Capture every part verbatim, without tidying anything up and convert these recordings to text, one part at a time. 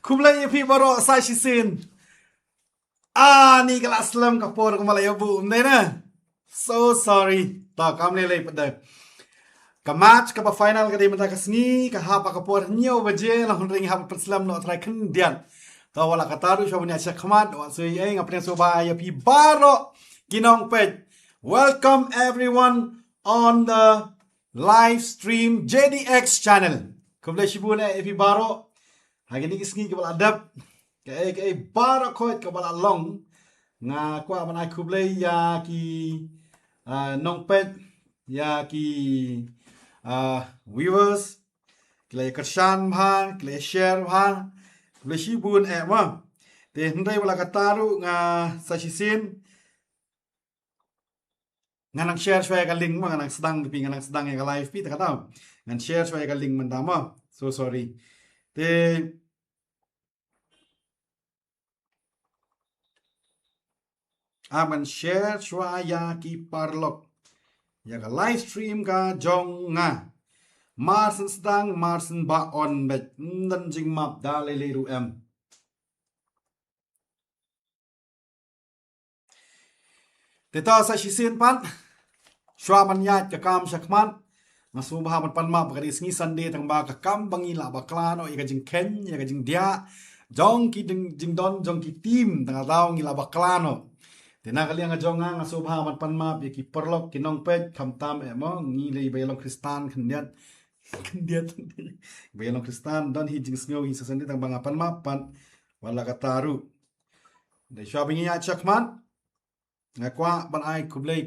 Khublei ïa phi baroh sa shisien. Ani ka la slem ka por ka ma la ïa bu mdei na. So sorry. Ta kam lei lei pat da. Ka match kaba final ka dei mynta ka sngi, ka hap ha ka por hynñiew baje, la hun ring hap pynslem noh trai khyndiat. Ta wala ka taru shuwa ban ïa shakhmat, wat sui ei, nga pynïasoh ba ïa phi baroh ki nongpeit. Welcome everyone on the live stream J D X channel. Khublei shibun eh ïa phi baroh. Ha kine ki sngi kiba la dep, kaei kaei baroh khoit kaba la long, nga kwah ban ai khublei ïa ki, ah, nongpeit, ïa ki, ah, viewers, ki la ïa kyrshan bha, ki la ïa share bha. Khublei shibun eh mo. Te hynrei wala ka taru nga sa shisien nga nang share shwa ïa ka link mo, nga nang sdang pi, nga nang sdang ïa ka live pi, ta ka tau. Ngan share shwa ïa ka link mynta mo. So sorry. Te ah, ngan share shwa ïa ki paralok ïa ka live stream ka jong nga. Mar syn sdang, mar syn ba on beit. Ym don jingmap da lei lei ruh em. Te to sa shisien pat, shuwa ban ïaid ka kam shakhmat, nga sngewbha ban pan map ba ka dei sngi Sunday tang ba ka kam ba ngi la bakla noh ïa ka jingkheiñ, ïa ka jingdiah jong ki jing, jingdon jong ki team, tang ka daw ngi la bakla noh. Te na ka liang ka jong nga, nga sngewbha ban pan map ïa ki paralok ki nongpeit, khamtam eh mo, ngi lei ba ïa long Khristan khyndiat. Khyndiat. Ba ïa long Khristan don hi jingsngew hi sa Sunday tang ba nga pan map pat, wala ka taru. Dei shuwa ba ngi ïaid shakhmat, nga kwah ban ai khublei.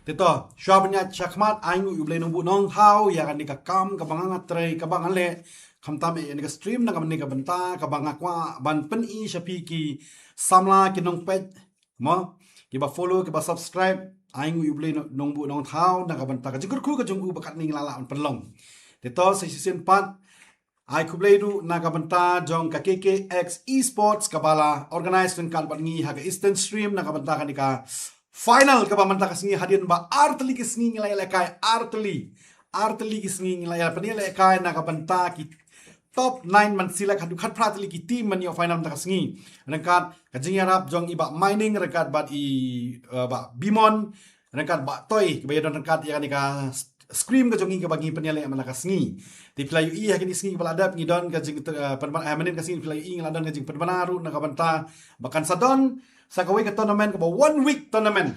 Te to, shuwa ban ïaid shakhmat, ai nguh ïa U Blei Nongbuh Nongthaw ïa kane ka kam kaba nga nga trei, kaba nga leh, khamtam eh ïa kane ka stream na kane ka bynta, kaba nga kwah ban pyni sha phi ki samla ki nongpeit, mo, kiba follow, kiba subscribe, ai nguh ïa U Blei Nong, Nongbuh Nongthaw na ka bynta ka jingkyrkhu ka jong u ba katne ngi la lah ban pynlong. Te to sa shisien pat, ai khublei ruh na ka bynta jong ka K K X Esports kaba la organize ryngkat bad ngi ha ka Eastern Stream na ka bynta kane ka final kaba mynta ka sngi hadien ba artylli ki sngi ngi la ïalehkai, artylli, artylli ki sngi ngi la ïa pynïalehkai na ka bynta ki top nine ban select haduh khatphra tylli ki team ban ïoh final mynta ka sngi. Ryngkat ka jingïarap jong i Bah Mining ryngkat bad i, eh, Bah Bimon ryngkat Bah Toi, kiba ïadon ryngkat ïa kane ka s-, scrim ka jong ngi kaba ngi pynïaleh mynta ka sngi. Te phi la ïohi ha kine ki sngi kiba la dep ngi don ka jing, eh, pynban, eh, mynnin ka sngi phi la ïohi ngi la don ka jingpynbna ruh na ka bynta ba kan sa don sa kawei ka tournament kaba one week tournament.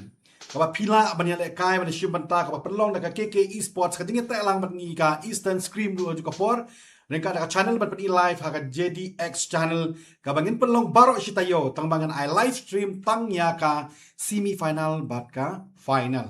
Kaba phi lah ban ïalehkai ban shim bynta kaba pynlong da ka K K Esports ka jingïateh lang bad ngi ka Eastern Scrim ruh ha kajuh ka por. Ryngkat da ka channel ban pyni live ha ka J D X channel kaba ngin pynlong baroh shi taïew tang ba ngan ai live stream tang ïa ka semi final bad ka final.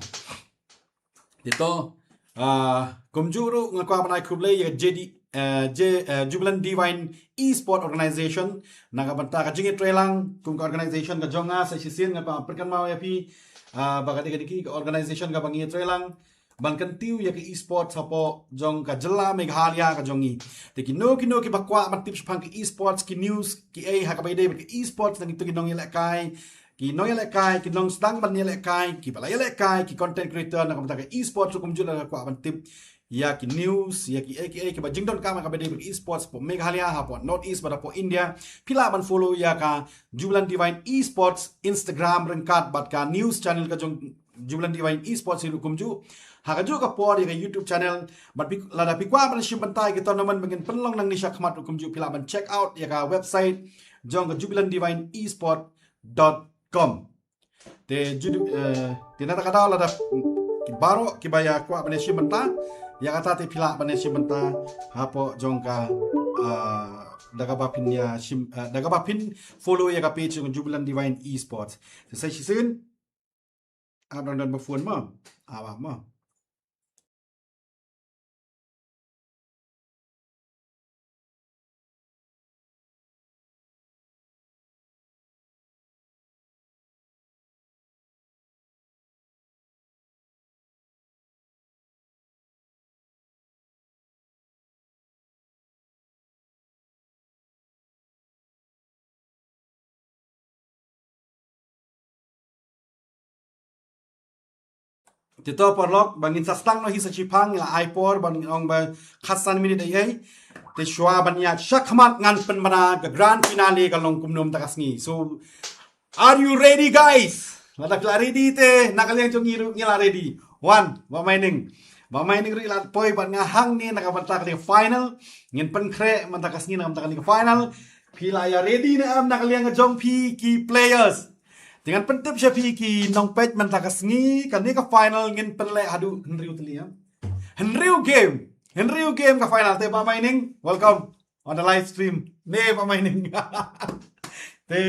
Te to, ah, kumjuh ruh nga kwah ban ai khublei ïa ka J D, eh, J, eh, Jubilant Divine Esport Organization na ka bynta ka jingïatreilang kum ka organization ka jong nga sa shisien nga kwah pynkynmaw ïa phi, ah, ba ka dei ka dei ki ka organization kaba ngi ïatreilang ban kyntiew ïa ka esports hapoh jong ka jylla Meghalaya ka jong ngi. Te kino kino kiba kwah ban tip shaphang ka esports, ki news, kiei ha kaba ïadei bad ka esports na kito ki nongïalehkai, ki nongïalehkai, ki nongsdang ban ïalehkai, kiba la ïalehkai, ki content creator na ka bynta ka esports ruh kumjuh lada kwah ban tip ïa ki news, ïa kiei kiei kiba jingdonkam ha kaba ïadei bad ka esports hapoh Meghalaya, hapoh North East bad hapoh India. Phi lah ban follow ïa ka Jubilant Divine Esports Instagram ryngkat bad ka news channel ka jong Jubilant Divine Esports hi ruh kumjuh. Ha kajuh ka por ïa ka YouTube channel. Bad phi, lada phi kwah ban shim bynta ïa ka tournament ba ngin pynlong nangne shakhmat ruh kumjuh phi lah ban check out ïa ka website jong ka Jubilant Divine Esport dot com. Te ju, eh, te na kata ka daw lada ki baroh kiba ïa kwah ban ïa shim bynta ïa kata te phi lah ban ïa shim bynta hapoh jong ka, ah, da kaba phin ïa shim, ah, da kaba phin follow ïa ka page jong Jubilant Divine Esports. Te sa shisien, ah, dang don ba phone mo. Ah, ba mo. Te to paralok, ba ngin sa sdang noh hi sa shiphang, ngi la ai por ba ngin ong ba khatsan minit ei ei. Te shuwa ban ïaid shakhmat ngan pynbna ka grand finale ka long kumno mynta ka sngi. So, are you ready, guys? Lada phi la ready te na ka liang jong ngi ruh ngi la ready. Wan, Bah Maining. Bah Maining ruh i la poi bad nga hangne na ka bynta kane ka final. Ngin pynkhreh mynta ka sngi na ka bynta kane ka final. Phi la ïa ready ne em na ka liang jong phi ki players? Te ngan pyntip sha phi ki nongpeit mynta ka sngi, kane ka final ngin pynleh haduh hynriew tylli, em. Hynriew game. Hynriew game ka final. Te Bah Maining, welcome on the live stream. Ne Bah Maining. Te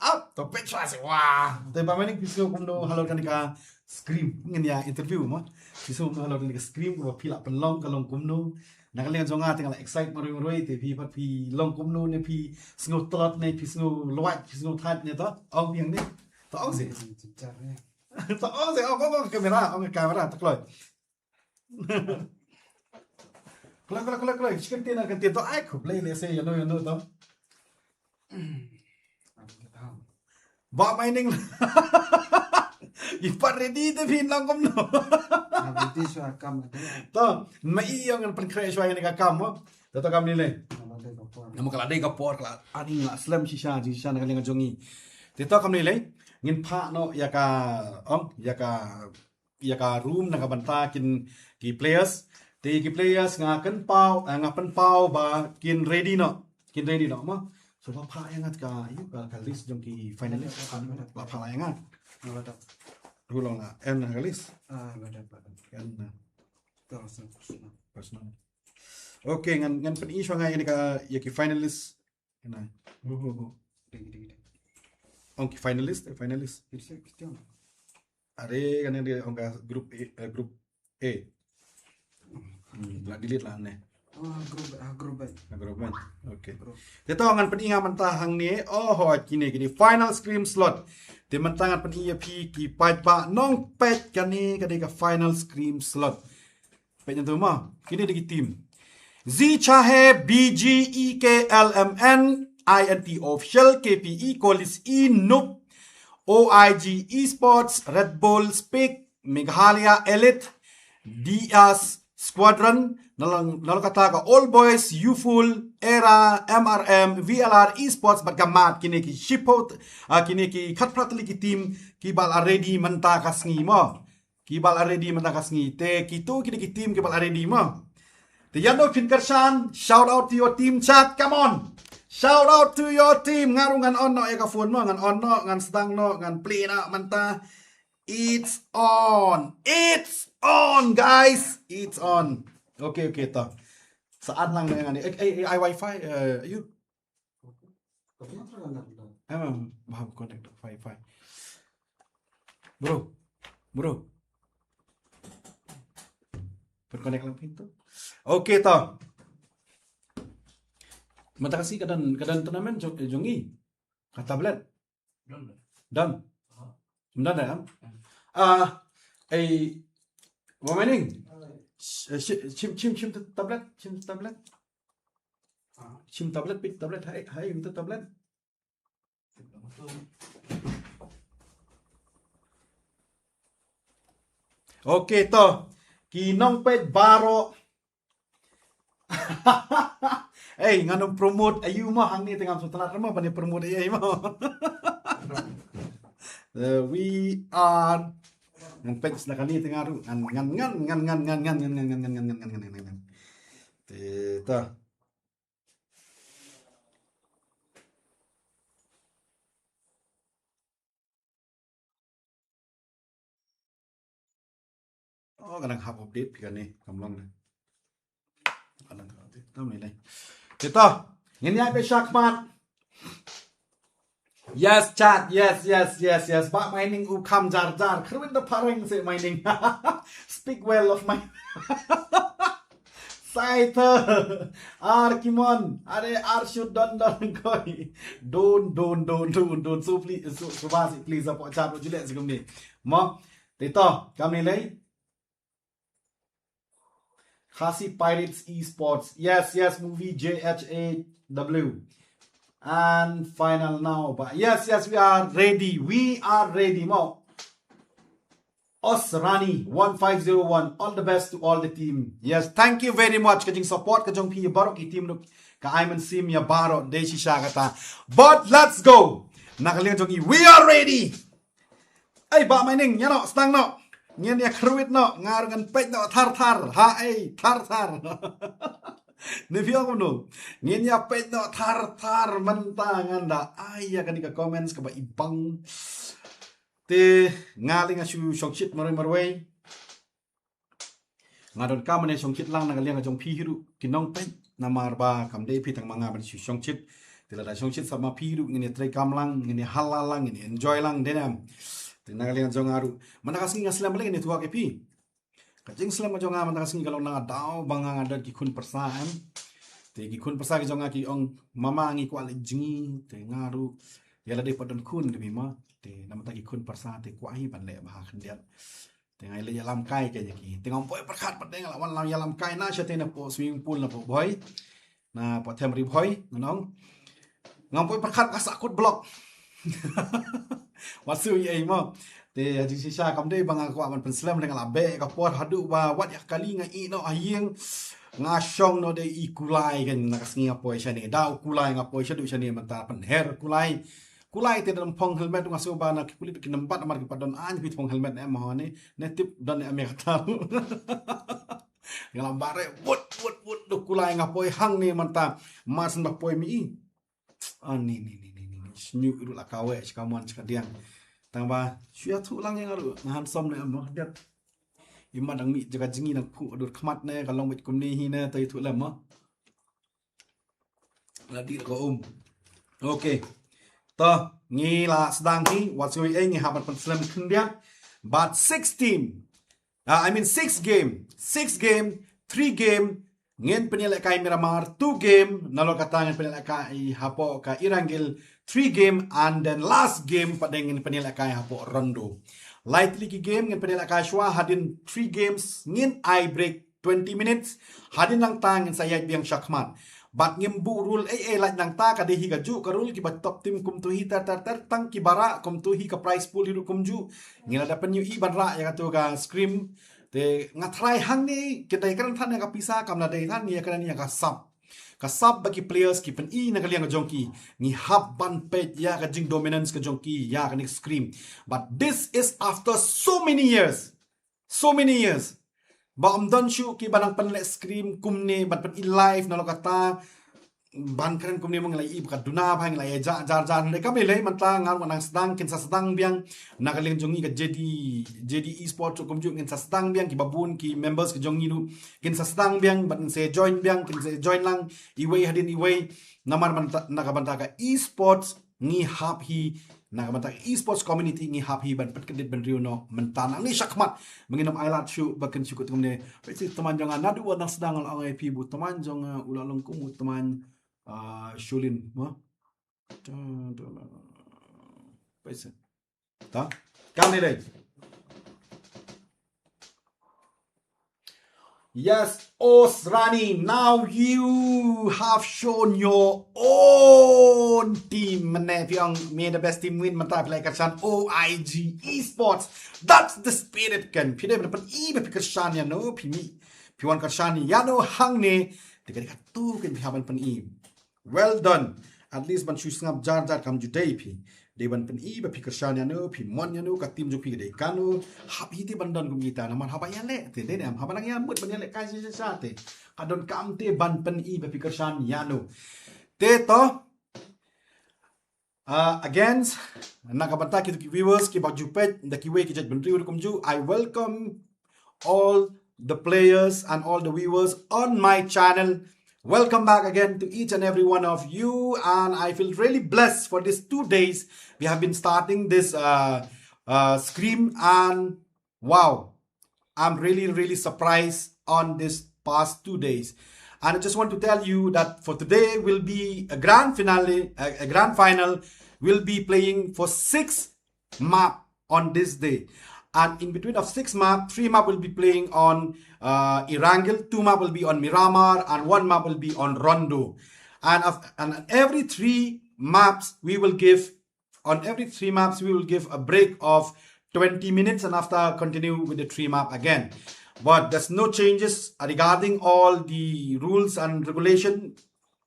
ap to peit shuwa seh. Wah. Te Bah Maining, phi sngew kumno halor kane ka scrim? Ngin ïa interview mo. Phi sngew kumno halor kane ka scrim, kaba phi la pynlong, ka long kumno? Na ka liang jong nga te nga la excite marwei marwei, te phi pat phi long kumno ne, phi sngew tlot ne, phi sngew lwait, phi sngew thait ne? To ong phi hangne. To ong seh. To ong seh, ong, ong, ong ka kamera, ong ka kamera, to kloi. Kloi, kloi, kloi, kloi. Shi kyntien, kyntien, to ai khublei lehse ïano ïano to. Bah Maining. I pat ready te phi nang kumno? Nga ready shuwa kam. To, ma i ong ngan pynkhreh shuwa ïa kane ka kam mo. Te to kam ni lei. Namar ka la dei ka por, ka la, ani nga la slem shisha, shisha na ka liang jong ngi. Te to kam ni lei. Ngin phah noh ïa ka, ong, ïa ka ïa ka room na ka bynta kin ki players. Te ki players nga kynpaw, eh, nga pynpaw ba kin ready noh. Kin ready noh mo. So ba phah ïa nga ka, ïa ka, ka list jong ki finalist. Ba phah ïa nga. Hu long la en ka list. En na. Okay, ngan, ngan pyni shuwa nga ïa ka, ïa ki finalist. Kane. Ong ki finalist, eh, finalist. Are kane dei ong ka group A, eh, group A. Hmm, la delete la ne. Ah, group, ah, group A. Ah, group A. Okay. Te to ngan pyni nga mynta hangne. Oh, ho, kine kine final scrim slot. Te mynta ngan pyni ïa phi ki paidbah nongpeit kane, kane ka final scrim slot. Peit ïa tu mo. Kine dei ki team. Zi Chahe, B G E K L M N, I N T Official, K P E, College E, Noob, O I G Esports, Red Bull, Speak, Meghalaya Elite, Diaz Squadron, nalong, nalong kata ka Old Boys, Youthful, Era, M R M, V L R Esports, bad ka Mat, kine ki shiphew, ah, kine ki khatphra tylli ki team, kiba la ready mynta ka sngi mo. Kiba la ready mynta ka sngi. Te kitu kine ki team kiba la ready mo. Te ïa no phin kyrshan, shout out to your team chat, come on. Shout out to your team. Nga ruh ngan on noh ïa ka phone mo, ngan on noh, ngan sdang noh, ngan play noh mynta. It's on. It's on, guys. It's on. Okay, okay, to. Sa add lang ngan ni. Eh, eh, eh, ai wifi, eh, you. Em, bah, connect wifi. Bro, bro. Put connect lang pintu. Okay, to. Mynta ka sngi ka don, ka don tournament jong, jong ngi. Ka tablet. Done. Done dah, kan? Ah, eh, Bah Maining. Sh-, sh-, shim, shim, shim tu tablet, shim tu tablet. Shim tablet, pick tablet, hai, hai, minta tablet. Okay, to. Ki nongpeit baroh. Ei, ngan ym promote aïu mo, hangne te ngam sngewtynnat mo ban ïa promote aïu mo. Eh, we are, ngan peit sa kane te nga ruh ngan, ngan, ngan. Te ta. Oh, ka dang hap update phi kane, kam long ne. Ka dang hap update, tam ni lai. Kita, ngin ïa peit shakhmat. Yes, chat, yes, yes, yes, yes. Bah Maining u kham jar jar. Khrwin da phareng se Maining. Speak well of my Saither, ar kimon, are ar shoot don don koi. Don, don, don, don, don. So please, so, so basi, please, apo chat, juliet si kumni. Mo, tito, kam ni lei. Khasi Pirates Esports. Yes, yes, movie J H A W. And final now, but yes, yes, we are ready. We are ready, mo. Osrani one five zero one. All the best to all the team. Yes, thank you very much. Ka jing support ka jong phi baroh ki team ruh ka ai mynsiem ïa baroh, dei shisha kata. But let's go. Na ka liang jong ngi, we are ready. Ei, Bah Meining, ïa noh, sdang noh. Ngin ïa kyrwit noh, nga ruh ngan peit noh thar thar. Ha ei, thar thar. Ne phi ong kumno? Ngin ïa peit noh thar thar mynta, ngan da ai ïa kane ka comments kaba i bang. Te nga lei nga shu shongshit marwei marwei. Nga donkam ban ïa shongshit lang na ka liang ka jong phi hi ruh ki nongpeit, namar ba kam dei phi tang ma nga ban shu shongshit. Te lada shongshit sa ma phi hi ruh, ngin ïa treikam lang, ngin ïa hala lang, ngin ïa enjoy lang, dei ne em? Te na ka liang ka jong nga ruh, mynta ka sngi nga slem balei ngin ïa tuak ïa phi. Ka jingslem ka jong nga mynta ka sngi ka long na ka daw ba nga nga don ki khun pyrsa, em. Te ki khun pyrsa ki jong nga ki ong, "Mama, ngi kwah leit jngi." Te nga ruh, ïa lade pat don khun te, mima. Te namar ta ki khun pyrsa te kwah hi ban leh bha khyndiat. Te nga leit ïalam kai keiñ ïa ki. Te ngam poi pyrkhat pat de nga la wan lam ïalam kai na shatei, na poh swimming pool, na poh bhoi, na poh them ri bhoi, ngan ong. Ngam poi pyrkhat ka sahkut block. Wat shu ïa ei mo. Te ha jingshisha kam dei ba nga kwah ban pynslem, te nga la beh ka por haduh ba wat ïa kali nga ïeh noh ha ïing. Nga shong noh de i kulai, kan, na ka sngi nga poi shane. Da u kulai nga poi shaduh shane mynta, pynher kulai. Kulai te don phong helmet, nga shu ba na ki pulit ki nambat, namar ki pat don aiñ phi phong helmet ne em, mo ne, ne tip don ne em ïa kata. Nga la beh re, wut, wut, wut, da u kulai nga poi hangne mynta. Mar shen ba poi mi i. Ah, ni, ni, ni, ni, ni, ni. Shnyu ruh la kaweh, shika mon, shika diang. Tang ba, shu ïathuh lang ïa nga ruh, nga handsome ne em, noh, diat. Imat dang mih jaka jngi dang phuh dur khmat ne, ka long beit kumne hi ne, to ïathuh lem, mo. La dih ka um. Okay. To, ngi la sdang hi, wat sngewbha ei, ngi hap ban pynslem khyndiat. But six team. Ah, I mean six game. Six game, three game, ngin pynïalehkai Miramar, two game, nalor kata ngin pynïalehkai hapoh ka Erangel, three game, and then last game pat de ngin pynïalehkai hapoh Rondo. Lai tylli ki game ngin pynïalehkai shuwa, hadien three games ngin ai break twenty minutes. Hadien nangta ngin sa ïaid biang shakhmat. Bad ngim buh rule ei ei, lait nangta ka dei hi kajuh ka rule, kiba top team kumto hi ter ter ter, tang kiba rah kumto hi, ka prize pool hi ruh kumjuh. Ngi la da pynïohi ban rah ïa kato ka scrim. Te nga tharai hangne, kynda ïakren than ïa ka pisa, kam la dei than, ngi ïakren ïa ka sap. Ka sap ba ki players ki pyni na ka liang ka jong ki. Ngi hap ban peit ïa ka jingdominance ka jong ki ïa kane ka scrim. But this is after so many years. So many years. Ba ym don shuh kiba nang pynleh scrim kumne, ban pyni live, nalor kata ban kren kumne, ma ngi la ïohi ba ka duna bha, ngi la ïa jah jar jar. Hynrei kam lei lei, mynta nga ruh nga nang sdang, kin sa sdang biang na ka liang jong ngi ka J D, J D Esports ruh kumjuh, ngin sa sdang biang, kiba bun ki members ki jong ngi ruh kin sa sdang biang, bad ngin sa join biang, kin sa join lang iwei hadien iwei. Namar mynta, na ka bynta ka esports ngi hap hi, na ka bynta ka esports community ngi hap hi ban pynkyndiat bynriew noh mynta nangne shakhmat. Ba ngin ym ailad shuh ba kin shu kut kumne. Peit shi tymmen jong nga, naduh wat nang sdang nga la ong ïa phi ba u tymmen jong nga u la long kum u tymmen, ah, Sholin, mo. Peit shi. Ta? Kam ni dei. Yes, Osrani, now you have shown your own team. Mynne phi ong, "May the best team win," mynta phi la kyrshan O I G Esports. That's the spirit, kan. Phi dei ban pyni ba phi kyrshan ïano, phi mih, phi wan kyrshan ïano hangne. Te ka dei kato kan phi hap ban pyni. Well done. At least ban shu sngap jar jar kam ju dei phi. Dei ban pyni ba phi kyrshan ïano, phi mon ïano, ka team jong phi ka dei kano. Hap hi te ban don kum kita, namar haba ïaleh te, dei ne em, haba nang ïa mut ban ïalehkai shisha shisha te, ka donkam te ban pyni ba phi kyrshan ïano. Te to, uh, again, na ka bynta kito ki viewers kiba ju peit da kiwei ki jait bynriew ruh kumjuh, I welcome all the players and all the viewers on my channel. Welcome back again to each and every one of you, and I feel really blessed for these two days. We have been starting this, uh, uh, scrim, and wow, I'm really, really surprised on this past two days. And I just want to tell you that for today will be a grand finale, a, a grand final. We'll be playing for six map on this day. And in between of six map, three map will be playing on, uh, Erangel, two map will be on Miramar, and one map will be on Rondo. And, of, and every three maps, we will give, on every three maps, we will give a break of twenty minutes and after continue with the trim up again. But there's no changes regarding all the rules and regulation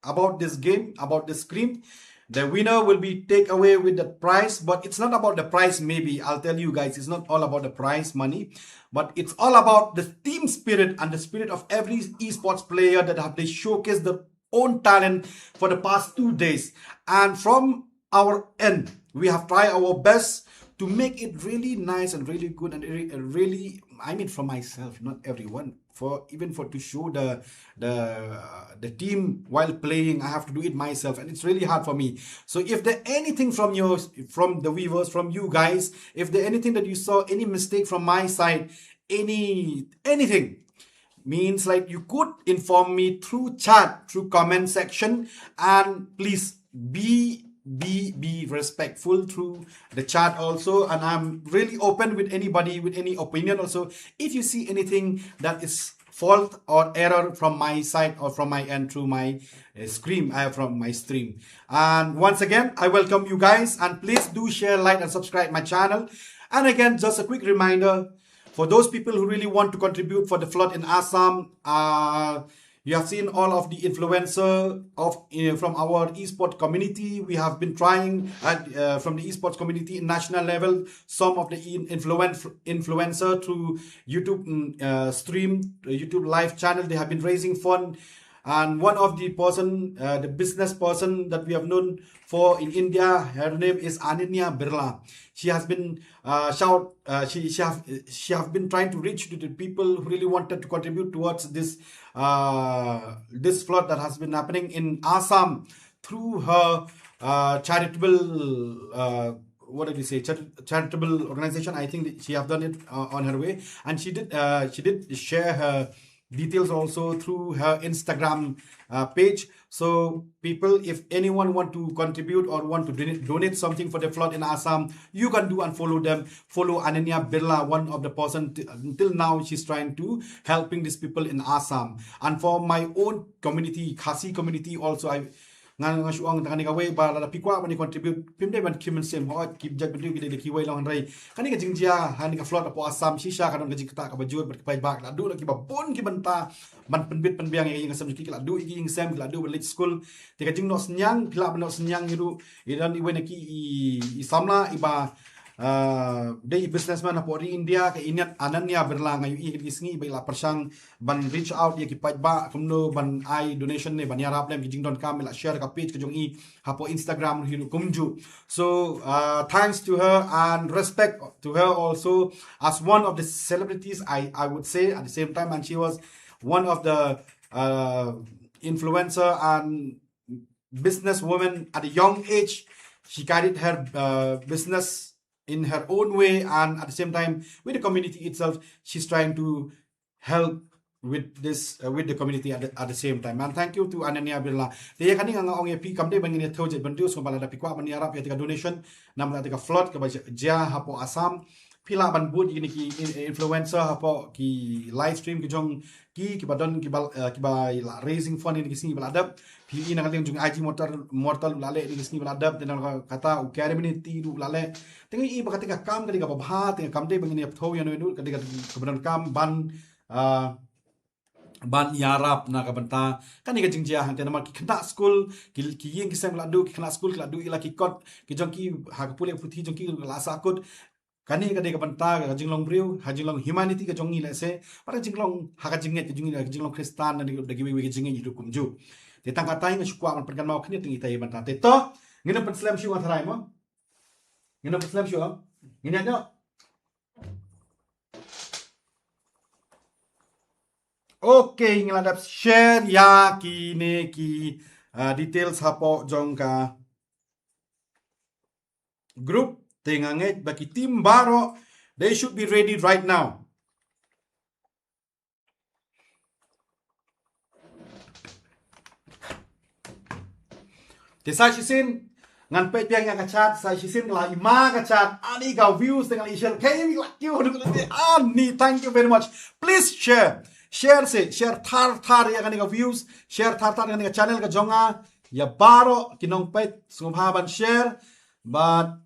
about this game, about this screen. The winner will be take away with the prize, but it's not about the prize. Maybe I'll tell you guys, it's not all about the prize money, but it's all about the team spirit and the spirit of every esports player that have they showcased their own talent for the past two days. And from our end, we have tried our best to make it really nice and really good and really, really, I mean, for myself, not everyone, for even for to show the the the team while playing, I have to do it myself, and it's really hard for me. So if there anything from your, from the viewers, from you guys, if there anything that you saw, any mistake from my side, any anything, means, like, you could inform me through chat, through comment section, and please be be be respectful through the chat also. And I'm really open with anybody with any opinion also. If you see anything that is fault or error from my side or from my end through my uh, screen, uh, from my stream. And once again, I welcome you guys, and please do share, like, and subscribe my channel. And again, just a quick reminder, for those people who really want to contribute for the flood in Assam, uh, you have seen all of the influencer of uh, from our esport community. We have been trying at, uh, from the esports community in national level. Some of the in influence influencer through YouTube mm, uh, stream, uh, YouTube live channel, they have been raising fund. And one of the person, uh, the business person that we have known for in India, her name is Ananya Birla. She has been uh, shout. Uh, she she have she have been trying to reach to the people who really wanted to contribute towards this uh, this flood that has been happening in Assam through her uh, charitable uh, what did we say char- charitable organization. I think that she have done it uh, on her way, and she did uh, she did share her details also through her Instagram uh, page. So people, if anyone want to contribute or want to donate, donate something for the flood in Assam, you can do and follow them. Follow Ananya Birla, one of the person t- until now she's trying to helping these people in Assam. And for my own community, Khasi community also, I nga nga shu ong tang kane kawei ba lada phi kwah ban contribute, phim dei ban khim mynsiem, hooid ki jait bynriew ki dei da kiwei lang, hynrei kane ka jingjia ha kane ka flood hapoh Assam shisha ka don ka jingktah kaba jur bad ka paidbah, la duh la kiba bun ki bynta ban pynbit pynbiang ïa ka ïing ka sem jong ki, ki la duh ïa ki ïing sem, ki la duh ban leit skul. Te ka jingnoh synñiang, phi lah ban noh synñiang ïa ruh. I don iwei na ki i, i samla iba uh, dei i businessman hapoh ri India, ka i niat Ananya Birla. Nga ïohi ha kine ki sngi ba i la pyrshang ban reach out ïa ki paidbah kumno ban ai donation ne ban ïarap lem ki jingdonkam. I la share ka page ka jong i hapoh Instagram hi ruh kumjuh. So uh, thanks to her and respect to her also as one of the celebrities, I I would say, at the same time, and she was one of the uh, influencer and businesswoman at a young age. She carried her uh, business in her own way, and at the same time, with the community itself, she's trying to help with this uh, with the community at the, at the same time. And thank you to Ananya Birla. Te ïa kane nga nga ong ïa phi, kam dei ban ngin ïa thew jait bynriew, sngewbha lada phi kwah ban ïarap ïa kane ka donation namar kane ka flood kaba jia hapoh Assam. Phi lah ban bud ïa kine ki in- influencer hapoh ki live stream ki jong ki, kiba don kiba uh, kiba la raising fund ïa kine ki sngi ba la dep. Phi ïohi na ka liang jong I G Mortal, Mortal u la leh ïa kine ki sngi ba la dep, te na ka kata u Kerem Initi ruh u la leh. Te nga ïohi ba kata ka kam ka dei kaba bha, te kam dei ba ngin ïa pynthew ïa no ïa no, ka dei kaba donkam ban uh, ban ïarap na ka bynta kane ka jingjia. Hangta namar ki khynnah skul, ki ki ïing ki sem ki la duh, ki khynnah skul ki la duh ïa la ki kot ki jong ki, ha ka pule ka puthi jong ki la sahkut. Kane ka dei ka bynta ka jinglong briew, ha jinglong humanity ka jong ngi lehse, bad ka jinglong ha ka jingngeit ka jong ngi, ka jinglong Khristan, da kiwei kiwei ka jingngeit hi ruh kumjuh. Te tang katei nga shu kwah ban pynkynmaw khyndiat ïa ita i bynta. Te to ngin ym pynslem shuh, nga tharai mo. Ngin ym pynslem shuh. Ngin ïa noh. Okay, ngi la dep share ïa kine ki uh, details hapoh jong ka group. Te nga ngeit ba ki team baroh, they should be ready right now. Te sa shisien ngan peit biang ïa ka chat, sa shisien la i ma ka chat, ani ka views te ngan i share, kaei ka la kiew, ani, thank you very much. Please share, share se, share thar thar ïa kane ka views, share thar thar ïa kane ka channel ka jong nga. Ïa baroh ki nongpeit sngewbha ban share. Bad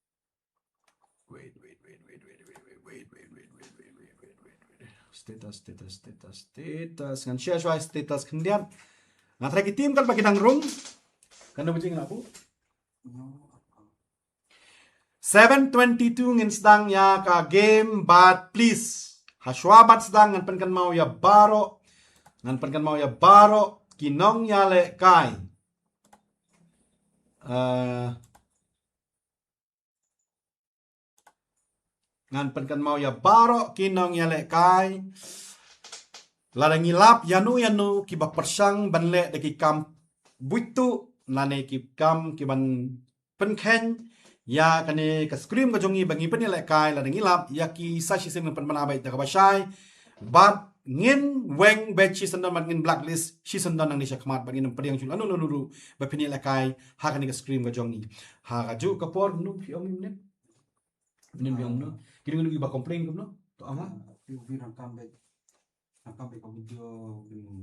Wait, wait, wait, wait, wait, wait, wait, wait, wait, wait, wait, wait, wait, wait, wait, wait. Status, status, status, status. Ngan share shwa status khyndiat. Nga try ki team kan ba ki dang rung. Kan da bujing aku. Seven twenty-two ngin sdang ïa ka game, bad please, hashwa bad sdang ngan pynkynmaw ïa baroh, ngan pynkynmaw ïa baroh ki nongïalehkai. Eh, ngan pynkynmaw ïa baroh ki nongïalehkai. Lada ngi lap ïano ïano kiba pyrshang ban leh da ki kam buit tuh, lane ki kam kiban pynkheiñ ïa kane ka scrim ka jong ngi ba ngi pynïalehkai, lada ngi lap ïa ki, sa shisien ngan pynbna beit da kaba shai. Bad ngin weng beit shisyndon, bad ngin blacklist shisyndon nangne shakhmat, bad ngin ym pdiang shuh lano lano ruh ba phin ïalehkai ha kane ka scrim ka jong ngi. Ha kajuh ka por, kumno phi ong, ym nym, ym nym phi ong kumno? Kino kino kiba complain kumno? To ama? Phi, phi rangkam beit. Rangkam beit ka video, hmm,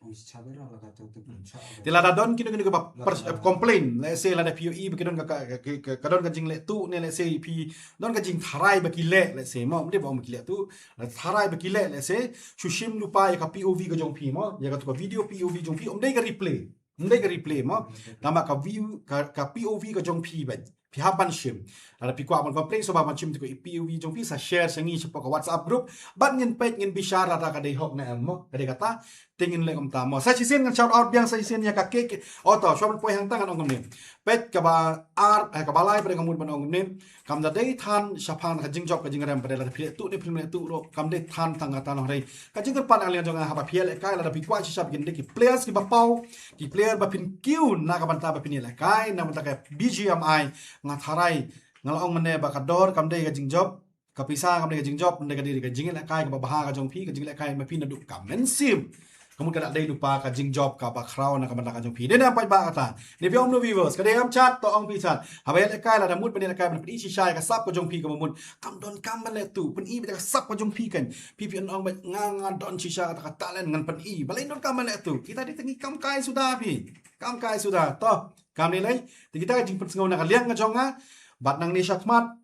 ong shisha beit la ka to, to, hmm. Te lada don kino kino kiba pers-, eh, complain, let's say lada phi ïohi ba ki don ka, ka, ka, ka, ka don ka jingleh tuh, ne let's say phi don ka jingtharai ba ki leh, let's say mo, ym dei ba ong ba ki leh tuh, lada tharai ba ki leh, let's say, shu shim lypa ïa ka P O V ka jong phi mo, ïa kato ka video P O V jong phi, ym dei ka replay. Ym dei ka replay mo. Tangba ka view, ka, ka P O V ka jong phi beit. Phi hap ban shim. Lada phi kwah ban complain, sngewbha ban shim to ka P O V jong phi, sa share sha ngi shapoh ka WhatsApp group. Bad ngin peit, ngin bishar lada ka dei hok ne em mo. Ka dei kata, te ngin leh kumta mo. Sa shisien ngan shout out biang sa shisien ïa ka K K. Oh to, shuwa ban poi hangta ngan ong kumne. Peit kaba ar, eh, kaba lai pat nga mut ban ong kumne. Kam da dei than shaphang ka jingjop ka jingrem pat, lada phi leh tuh ne phim leh tuh ruh, kam dei than tang kata noh, hynrei ka jingkyrpad na ka liang jong nga, haba phi ïalehkai, lada phi kwah shisha ba kin dei ki players kiba paw, ki player ba phin kiew na ka bynta ba phin ïalehkai na ka bynta ka B G M I, nga tharai nga la ong mynne ba ka dor kam dei ka jingjop, ka pisa kam dei ka jingjop, hynrei ka dei ka jingïalehkai kaba bha ka jong phi, ka jingïalehkai ma phi naduh ka mynsiem. Ka mut ka da dei lypa ka jingjop kaba khraw na ka bynta ka jong phi. Dei ne em paidbah kata? Ne phi ong kumno viewers? Ka dei em chat, to ong phi chat. Haba ïalehkai, lada mut ban ïalehkai, ban pyni shisha ïa ka sap ka jong phi, kaba mut kam don kam ban leh tuh, pyni beit ïa ka sap ka jong phi kan. Phi, phi ong beit nga, nga don shisha kata ka talent, ngan pyni. Balei don kam ban leh tuh? Kita dei tang ngi kam kai suda phi. Kam kai suda. To, kam ne lei. Te kita ka jingpynsngew na ka liang ka jong nga. Bad nangne shakhmat,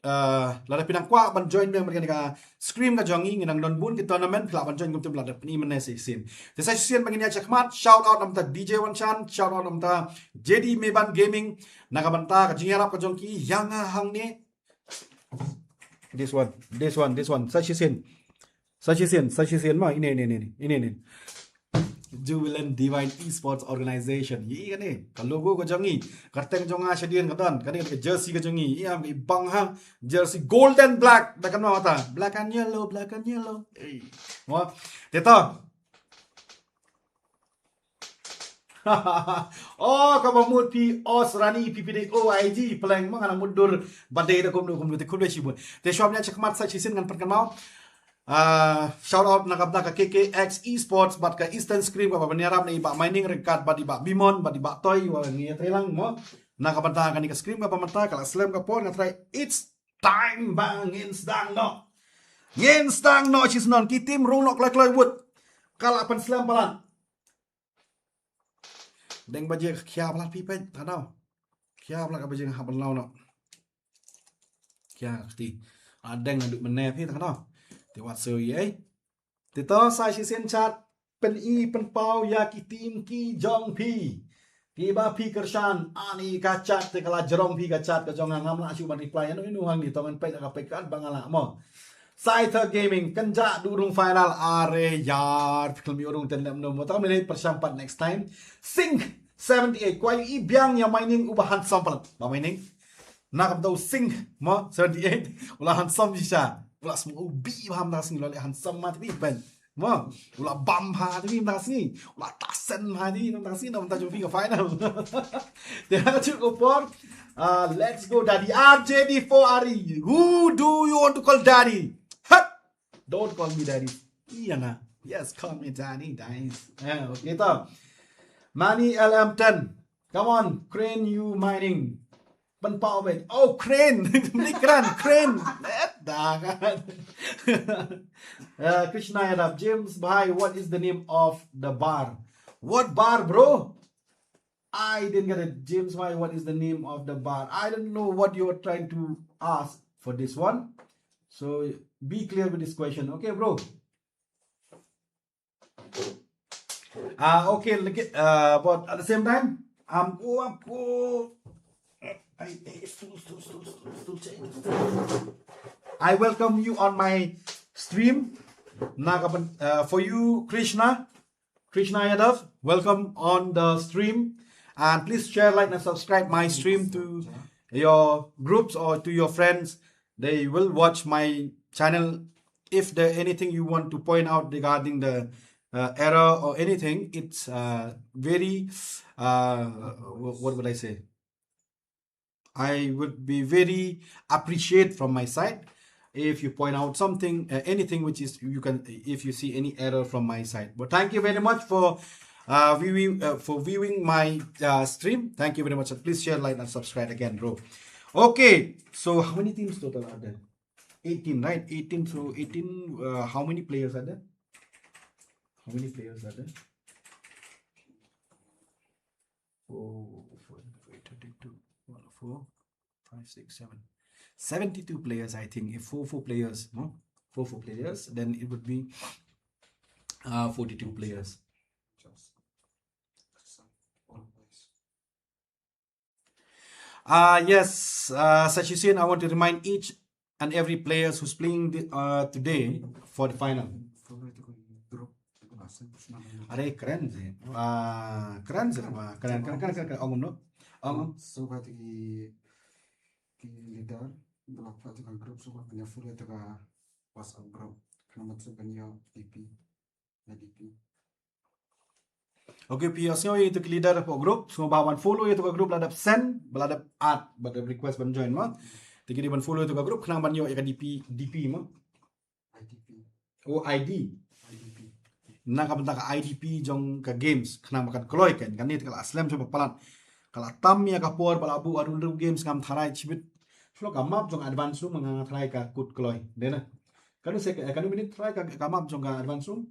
eh, lada phi nang kwah ban join biang bad kane ka scrim ka jong ngi, ngi nang don bun ki tournament, phi lah ban join kumta, lada pyni mynne sa shisien. Te sa shisien ba ngin ïaid shakhmat, shout out na ka bynta D J Wanshan, shout out na ka bynta J D Meban Gaming, na ka bynta ka jingïarap ka jong ki ïa nga hangne. This one, this one, this one. Sa shisien. Sa shisien, sa shisien mo, ine, ine, ine, ine, ine. Jubilant Divine Esports Organization. Ïa kane, ka logo ka jong ngi, ka kyrteng jong nga shadien ka don, kane ka jersey ka jong ngi. Ïa, ka i bang ha, jersey gold and black, da kan mo ta, black and yellow, black and yellow. Ei. Mo, te to. Oh, kaba mut phi Os Rani, phi phi dei O I G, pleng mo, nga nang mutdur ba dei da kumno kumno, te khublei shibun. Te shuwa ban ïaid shakhmat sa shisien ngan pynkynmaw. Ah, shout out na ka bynta ka K K X Esports bad ka Eastern Scrim kaba pynïarap na i Bah Mining ryngkat bad i Bah Bimon bad i Bah Toi, wa ngi ïatrei lang mo. Na ka bynta kane ka scrim kaba mynta ka la slem ka por, nga tharai it's time ba ngin sdang noh. Ngin sdang noh shisien, ki team rung noh kloi kloi wut. Ka la pynslem palat. Deng baje ka khia palat phi peit, tang daw. Khia palat ka baje nga hap ban law noh. Khia ka kti. A deng naduh mynne phi, tang daw. Te wat soi ei. Te to sa shisien chat, pyni pynpaw ïa ki team ki jong phi. Kiba phi kyrshan, ani ka chat te ka la jrong phi ka chat ka jong nga, ngam lah shuh ban reply ïano ïano hangne, to ngan peit la ka peit kat ba nga lah mo. Scyther Gaming, kynjah duh rung final, are yar, phi khlem ïoh rung ten lem no mo, tang me lei pyrshang pat next time. Singh seventy-eight, kwah ïohi biang ïa Mining uba handsome palat. Bah Mining. Na ka bynta u Singh mo seventy-eight, u la handsome shisha. U la smu u bi bha mynta ka sngi, u la leh handsome ma te bi ben. Mo, u la bam bha te bi mynta ka sngi. U la tasen bha te bi mynta ka sngi, na mynta jong phi ka final. Te ha ka juh ka por. Ah, let's go daddy. R J D four R E. Who do you want to call daddy? Hut! Don't call me daddy. Ïa na. Yes, call me daddy, daddy. Ah, okay to. Mani L M ten. Come on, Crane U Mining. Pynpaw beit. Oh, Crane. Ni kren, Crane. Eh, Da kan. Uh, Krishna Yadav, James bhai, what is the name of the bar? What bar, bro? I didn't get it. James bhai, what is the name of the bar? I don't know what you're trying to ask for this one. So be clear with this question. Okay, bro. Uh, okay, like, uh, but at the same time, um, oh, um, oh, I, I, stool, stool, stool, stool, stool, change, stool. I welcome you on my stream. Na ka ban, uh, for you, Krishna, Krishna Yadav, welcome on the stream. And please share, like, and subscribe my stream to your groups or to your friends. They will watch my channel. If there anything you want to point out regarding the uh, error or anything, it's uh, very, uh, wh- what would I say? I would be very appreciate from my side if you point out something, uh, anything which is you can, if you see any error from my side. But thank you very much for uh, viewing uh, for viewing my uh, stream. Thank you very much. Please share, like, and subscribe again, bro. Okay, so how many teams total are there? Eighteen, right? Eighteen. So eighteen. Uh, how many players are there? How many players are there? Four, four, eight, thirty-two, one, four, five, six, seven. Seventy-two players, I think. If four, four players, no? Four, four players, then it would be uh, forty-two players. Uh, yes, uh, Sachin, I want to remind each and every players who's playing the, uh, today for the final. Are kren je. Ah, kren je ba. Kren, kren, kren, kren, kren. Ong, no? Ong. So ba ki ki leader ba la pha ka group so ba nya follow ka WhatsApp group. Kana mat so ba nya D P. Na D P. Okay, phi ïohsngew ïa ito ki leader hapoh group, sngewbha ban follow ïa ito ka group, la dep send, ba la dep add, ba la dep request ban join mo. Te ki dei ban follow ito ka group, khnang ban ïoh ïa ka D P, D P mo. I D P. Oh, I D. I D P. Na ka bynta ka I D P jong ka games, khnang ba kan kloi kan, kane te ka la slem shuh ba palat. Ka la tam ïa ka por ba la buh haduh hynriew games ngam tharai shibit. Shuh ka map jong advance room nga tharai ka kut kloi. Dei na. Kano se ka, kano minute tharai ka, ka map jong ka advance room?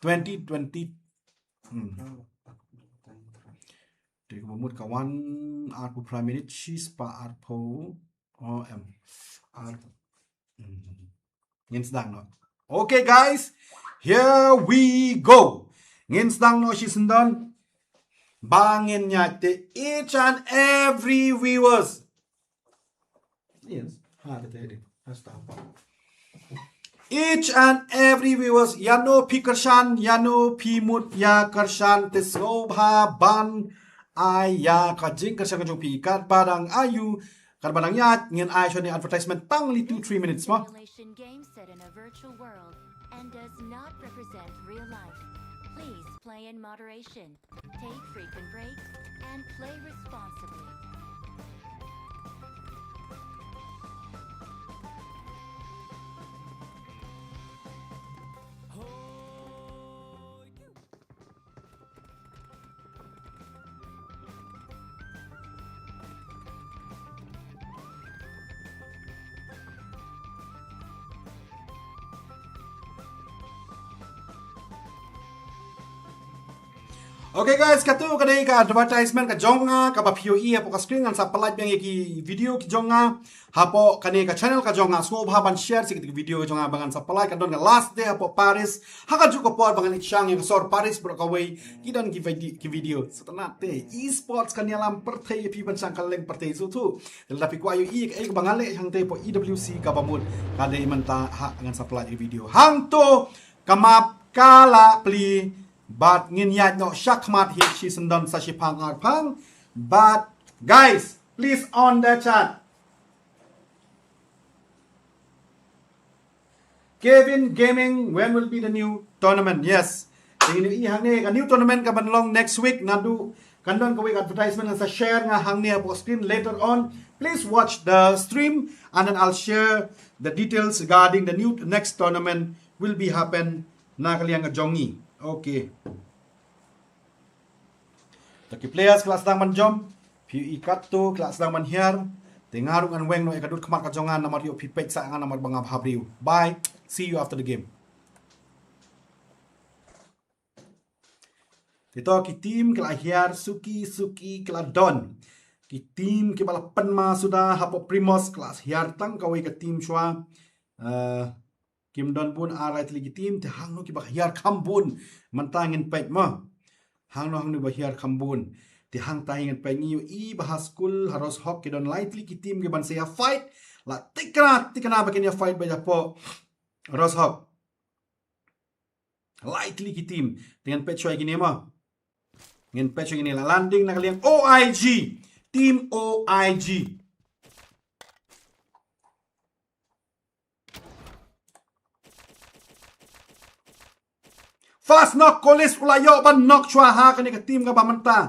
Twenty twenty. Hmm. Te ka mut ka wan arphew phra minit shi spah arphew. Oh, em. Ar. Hmm. Ngin sdang noh. Okay, guys. Here we go. Ngin sdang noh shisyndon. Ba ngin ïaid te each and every viewers. Yes. Ha, te te. Hasta. Each and every viewers, ïano phi kyrshan, ïano phi mut ïa kyrshan, te sngewbha ban ai ïa ka jingkyrshan ka jong phi, katba dang aiu, katba dang ïaid, ngin ai shwa ne advertisement tang li two three minutes mo. Simulation game set in a virtual world and does not represent real life. Please play in moderation. Take frequent breaks and play responsibly. Okay guys, katu ka dei ka advertisement ka jong nga, kaba phi ïohi hapoh ka screen, ngan sa pynlait biang ïa ki video ki jong nga hapoh kane ka channel ka jong nga. Sngewbha ban share sha ki video ka jong nga ba ngan sa pynlait, ka don ka last day hapoh Paris. Ha kajuh ka por ba ngan ïa shang ïa ka sor Paris baroh kawei, ki don ki vide-, ki video. Sa tang te esports kan ïalam pyrthei ïa phi ban shang kylleng pyrthei. So tu, lada phi kwah ïohi kaei kaba ngan leh hangtei hapoh E W C kaba mut, ka dei mynta ha ngan sa pynlait ïa ki video. Hangto ka map ka la plie, bad ngin ïaid noh shakhmat hi shisyndon sa shiphang arphang. But guys, please on the chat. Kevin Gaming, when will be the new tournament? Yes. Te ngin ïohi hangne ka new tournament ka ban long next week, naduh kan don kawei ka advertisement ngan sa share nga hangne hapoh screen later on. Please watch the stream and then I'll share the details regarding the new next tournament will be happen na ka liang ka jong ngi. Okay. Te ki players ki la sdang ban jump, phi ïohi katto ki la sdang ban hiar, Te nga ruh ngan weng noh ïa ka dud khmat ka jong nga namar ïoh phi peit sa nga namar ba nga bha briew. Bye. See you after the game. Te to ki team ki la hiar suki suki ki la don. Ki team kiba la pynma suda hapoh Primos ki la hiar tang kawei ka team shuwa. Eh, kim don bun ar lai tylli ki team te hangno kiba hiar kham bun. Mynta ngin peit mo. Hangno hangno ba hiar kham bun. Te hangta ngin peit ngi ïohi ba ha skul ha Roshok ki don lai tylli ki team kiban sa ïa fight. La tikna tikna ba kin ïa fight ba ïa poh Roshok. Lai tylli ki team. Te ngin peit shuwa ïa kine mo. Ngin peit shuwa ïa kine la landing na ka liang O I G. Team O I G. Fast knock, Kolis u la ïoh ban knock shuwa ha kane ka team kaba mynta.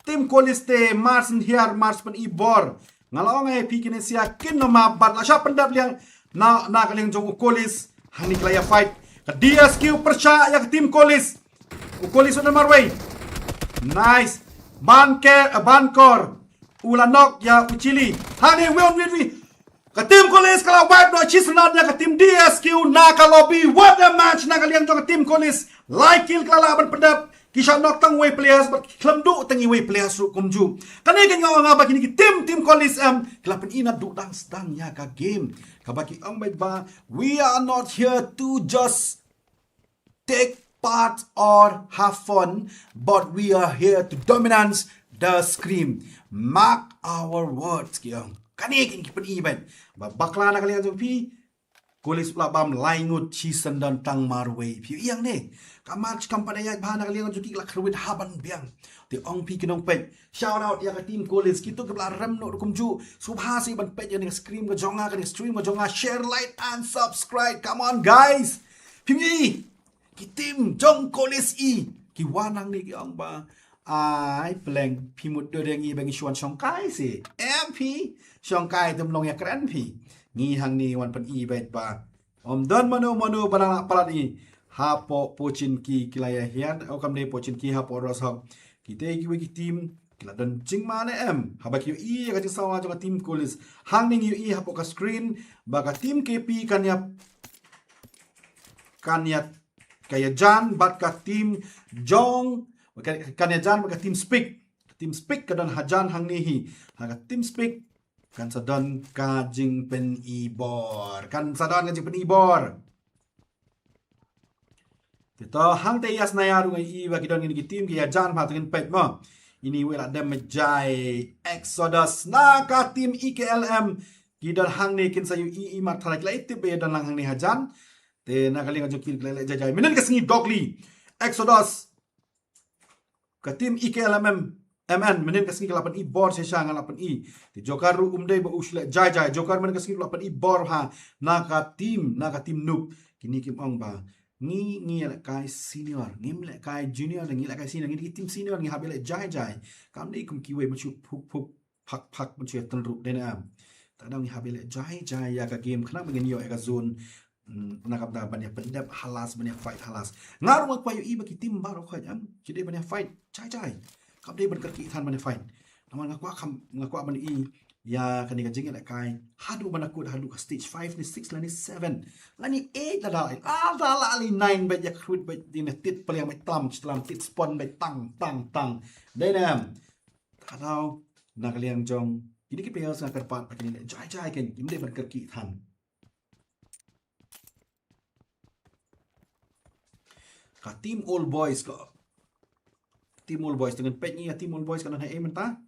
Team Kolis te mar syn hiar mar syn pyni bor. Nga la ong ïa phi kine sia kin no ma bad la shah pyndap liang na, na ka liang jong u Kolis. Hangne ki la ïa fight. Ka D S Q pyrshah ïa ka team Kolis. U Kolis u don marwei. Nice. Ban ker, eh, ban kor. U la knock ïa u Chili. Hangne wei on wei wei. Ka team Kolis ka la wipe noh shisyndon ïa ka team D S Q na ka lobby. What a match na ka liang jong ka team Kolis. Lai kill ka la lah ban pyndap. Ki shah knock tang wei players bad ki khlem duh tang iwei players ruh kumjuh. Kane ka nga ong ba kine ki team, team Kolis em ki la pyni naduh dang sdang ïa ka game. Kaba ki ong beit ba, we are not here to just take part or have fun, but we are here to dominance the scrim. Mark our words, ki ong. Kane kine ki pyni beit. Ba bakla na ka liang jong phi, Kolis u la bam lai ngut shisyndon tang marwei. Phi ïohi ïa kane. Ka match kam pat ïaid bha na ka liang jong ki, ki la kyrwit ha ban biang. Te ong phi ki nongpeit. Shout out ïa ka team Kolis. Kito kiba la rem noh ruh kumjuh. Sngewbha sa ïa ban peit ïa kane ka scrim ka jong nga, kane ka stream ka jong nga. Share, like and subscribe. Come on guys. Phi ïohi. Ki team jong Kolis i. Ki wan hangne ki ong ba, ai pleng, phi mutdur ïa ngi ba ngi shu wan shongkai seh. Em phi, shongkai te ym long ïa kren phi. Ngi hangne wan pyni beit ba ym don mano mano ba nang lah palat ngi. Hapoh Pochinki ki la ïa hiar, oh kam dei Pochinki, hapoh Roshok. Kita kiwei ki team ki la don jingma ne em. Haba ki ïohi ïa ka jingsawa jong ka team Kolis. Hangne ngi ïohi hapoh ka screen ba ka team K P kan ïa, kan ïa, ka ïajan bad ka team jong, kan, kan ïajan bad ka team Speak. Ka team Speak ka don hajan hangne hi. Ha ka team Speak kan sa don ka jingpyni bor. Kan sa don ka jingpyni bor. Te to hangta ïa Snaya ruh ngi ïohi ba ki don kine ki team ki ïajan bha, te ngin peit mo. Ine iwei la dem jai, Exodus na ka team E K L M. Ki don hangne, kin sa ïohi i mat tharai ki la ïa tip ba ïa don lang hangne hajan. Te na ka liang jong ki la leh jai jai. Mynnin ka sngi Dogly, Exodus, ka team E K L M M, M N, mynnin ka sngi ka la pyni bor shisha, nga la pyni. Te Joker ruh um dei ba u shu leh jai jai. Joker mynnin ka sngi la pyni bor ha na ka team, na ka team Noob. Kine kim ong ba ngi, ngi ïalehkai senior, ngim lehkai junior, ngi lehkai senior, ngi ki team senior, ngi hap ïaleh jai jai. Kam dei kum kiwei, mynshuwa phuk phuk phak phak, mynshuwa tynruh, dei ne em. Te ngi hap ïaleh jai jai ïa ka game, khnang ba ngin ïoh ïa ka zone. Hmm, na ka bynta ban ïa pyndep halas, ban ïa fight halas. Nga ruh nga kwah ïohi ba ki team baroh khoit em ki dei ban ïa fight jai jai. Kam dei ban kyrkieh than ban ïa fight. Namar nga kwah kham, nga kwah ban ïohi ïa kane ka jingïalehkai haduh ban da kut haduh ka stage five ne six lane seven lane eight, lada, lada la lane nine beit ïa khrut beit, dei ne tit pliang beit, tlam tlam tit spawn beit, tang tang tang. Dei ne em. Ka dei na ka liang jong kine ki players nga kyrpad ba kin ïaleh jai jai, kin, kim dei ban kyrkieh than. Ka team Old Boys ko. Team Old Boys, te ngin peit ngi ïa team Old Boys ka don haei mynta.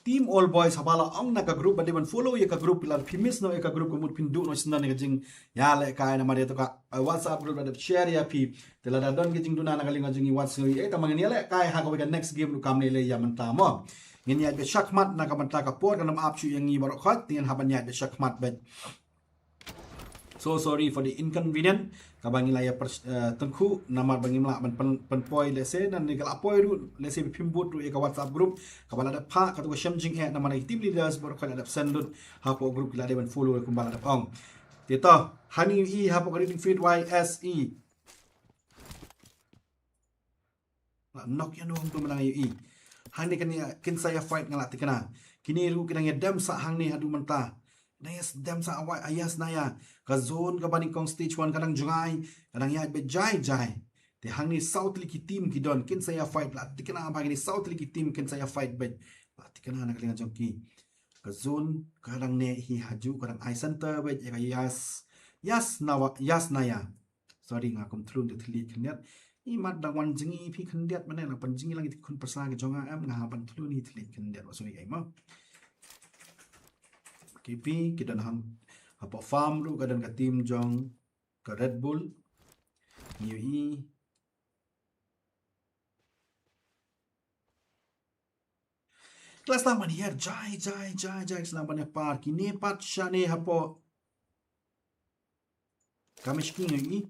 Team Old Boys, haba la ong na ka group ba dei ban follow ïa ka group, lada phi miss noh ïa ka group, ka mut phin duh noh shisyndon ïa ka jingïalehkai, namar ïa to ka, eh, WhatsApp group la dep share ïa phi. Te lada don ka jingduna na ka liang jong ngi WhatsApp, eh, tang ba ngin ïalehkai ha kawei ka next game ruh kam lei lei ïa mynta mo. Ngin ïaid beit shakhmat na ka bynta ka por kan ym ap shuh ïa ngi baroh khoit, te ngin hap ban ïaid beit shakhmat beit. So sorry for the inconvenient. Kaba ngi la ïa pers-, eh, tyngkhuh namar ba ngim lah ban pyn-, pynpoi lehse, ne ngi la poi ruh lehse phim bud ruh ïa ka WhatsApp group. Kaba la dep phah katto ka shem jingeh namar ki team leaders baroh khoit la dep send lut hapoh group, ki la dei ban follow kumba la dep ong. Te to, hangne ïohi hapoh ka Reading Field Y S E. La knock ïa no hangto mynta nga ïohi. Hangne kane kin sa ïa fight nga la thikna. Kine ruh ki dang ïa dem sah hangne haduh mynta. Dang ïa dem sah a wai a Yas Naya. Ka zone kaba nyngkong stage one ka dang jngai. Ka dang ïaid beit jai jai. Te hangne saw tylli ki team ki don kin sa ïa fight la thikna ba kine saw tylli ki team kin sa ïa fight beit. La thikna na ka liang jong ki. Ka zone ka dang neh hi hajuh ka dang ai center beit ïa ka Yas. Yas Nawa, Yas Naya. Sorry nga kum thlun te thylliej khyndiat. Imat dang wan jngi phi khyndiat mane la pan jngi lang iti khun pyrsa ki jong nga em nga ha ban thlun hi thylliej khyndiat wa sui ai ma. Ki pi ki don hang hapoh farm ruh ka don ka team jong ka Red Bull. Ngi ïohi. Klas lang ban hiar jai jai jai jai klas lang ban hiar par kine pat shane hapoh. Kamishki ngi i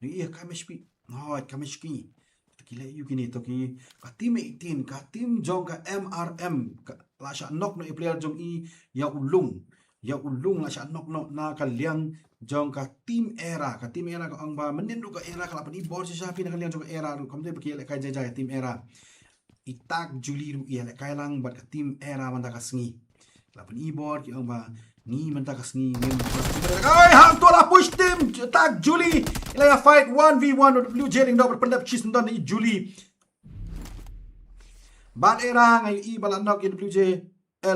ngi i Kamishki. Hoi Kamishki. Ki le yu kini to ki ka team eighteen ka team jong ka M R M ka la sha knock no i player jong i ïa u Lung. Ïa u Lung la sha knock no na ka liang jong ka team Era ka team Era ka ong ba mynnin ruh ka Era ka la pan i bor sha sha phi na ka liang jong ka Era ruh kam dei ba ki le kai jai jai ka team Era. I tak Juli ruh ïa le kai lang bad ka team Era mynta ka sngi. La pan i bor ki ong ba ngi mynta ka sngi ngi mynta ka sngi. Ai hang to la push team tak Juli. Ila ya fight one v one W J Lyngdoh bad pyndep shi syndon i Juli. Bad Era ngai i ba la knock i W J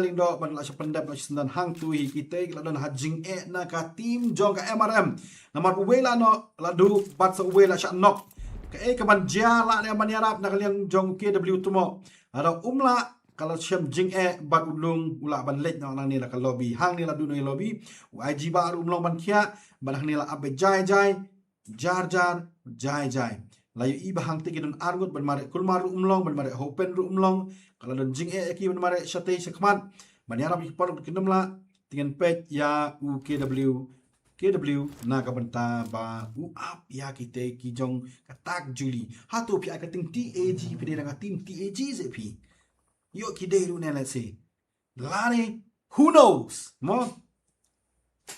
Lyngdoh bad la sha pyndep la shi syndon hang tu hi kita ki la don ha jingeh na ka team jong ka M R M. Namar uwei la no la du bad sa uwei la sha knock. Ka e ka ban jia la ne ban ïarap na ka liang jong K W Tumo. Ada um la ka la shem jingeh bad u Lung u la ban leit na nangne la ka lobby. Hangne la du na lobby. U I G ba ruh um long ban khia bad hangne la ap ba jai jai jar jar jai jai. La ïohi ba hangte ki don arngut ban mareh kulmar ruh um long ban mareh hopen ruh um long. Ka la don jingeh ïa ki ban mareh shatei shakhmat ban ïarap ïa ki paralok ki num la. Te ngin peit ïa u K W K W na ka bynta ba u ap ïa kita ki jong ka tak Juli. Hato phi ai ka ting T A G phi dei na ka team T A G se phi. Ïoh ki dei ruh ne let's say. Lane who knows mo.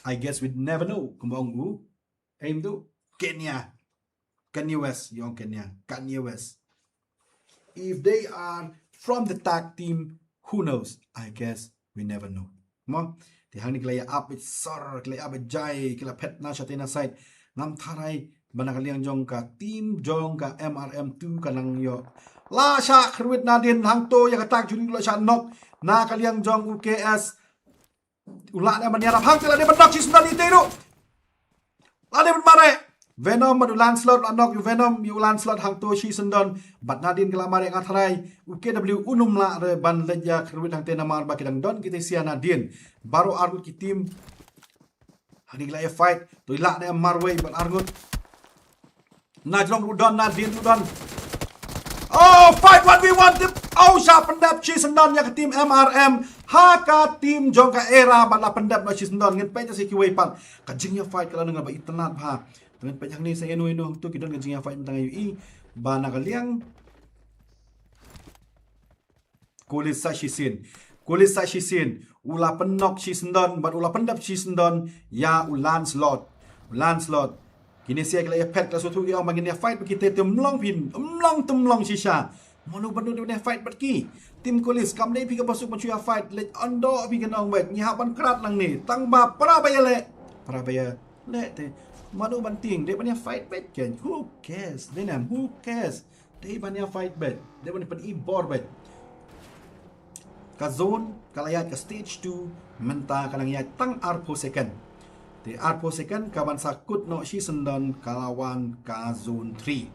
I guess we'd never know kumba ong u. Aim tu Kenya. Kanye West, ïong Kenya, Kanye West. If they are from the tag team, who knows? I guess we never know. Mo, te hangne ki la ïa ap beit sor, ki la ïa ap beit jai, ki la phet na shatei na side. Ngam tharai ba na ka liang jong ka team jong ka M R M two ka nang ïoh. La sha khyrwit nadien hangto ïa ka tak Juli la sha knock na ka liang jong u K S. U la dei ban ïarap hangta la dei ban knock shi syndon ite ruh. La dei ban mareh. Venom bad u Lancelot la knock ïa u Venom ïa u Lancelot hangto shi syndon. Bad nadien ki la mareh nga tharai u K W un ym lah re ban leit ïa khyrwit hangta namar ba ki dang don kita sia nadien. Baroh arngut ki team. Hangne ki la ïa fight to i la dei marwei bad arngut. Na jrong ruh don, na dien ruh don. Oh, fight one v one team. Oh, sha pyndep shi syndon ïa ka team M R M. Ha ka team jong ka Era bad la pyndep na shi syndon ngin peit na shi kiwei pat. Ka jingïa fight ka la nang ba itynnad bha. Ngin peit hangne sa ïano ïano hangto ki don ka jingïa fight mynta nga ïohi. Ba na ka liang Kulis sa shisien. Kulis sa shisien. U la pynnok shi syndon bad u la pyndep shi syndon ïa u Lancelot. U Lancelot. Kine sia ki la ïa phet ka la suthu ki ong ba ngin ïa fight bad kita te ym long phin ym long te ym long shisha. Mano ban ïa fight bad ki. Team Kulis kam dei phi kaba suk ban shu ïa fight leit on doh phi ka nong bad ngi hap ban krat lang ne tang ba para ba ïa leh. Para ba ïa leh te. Mano ban tieng dei ban ïa fight bad ken. Who cares? Dei nam who cares? Dei ban ïa fight bad dei ban ïa pynibor bad. Ka zone ka la ïaid ka stage two mynta ka nang ïaid tang arphew second. Te arphew second ka ban sa kut noh shi syndon ka la wan ka zone three.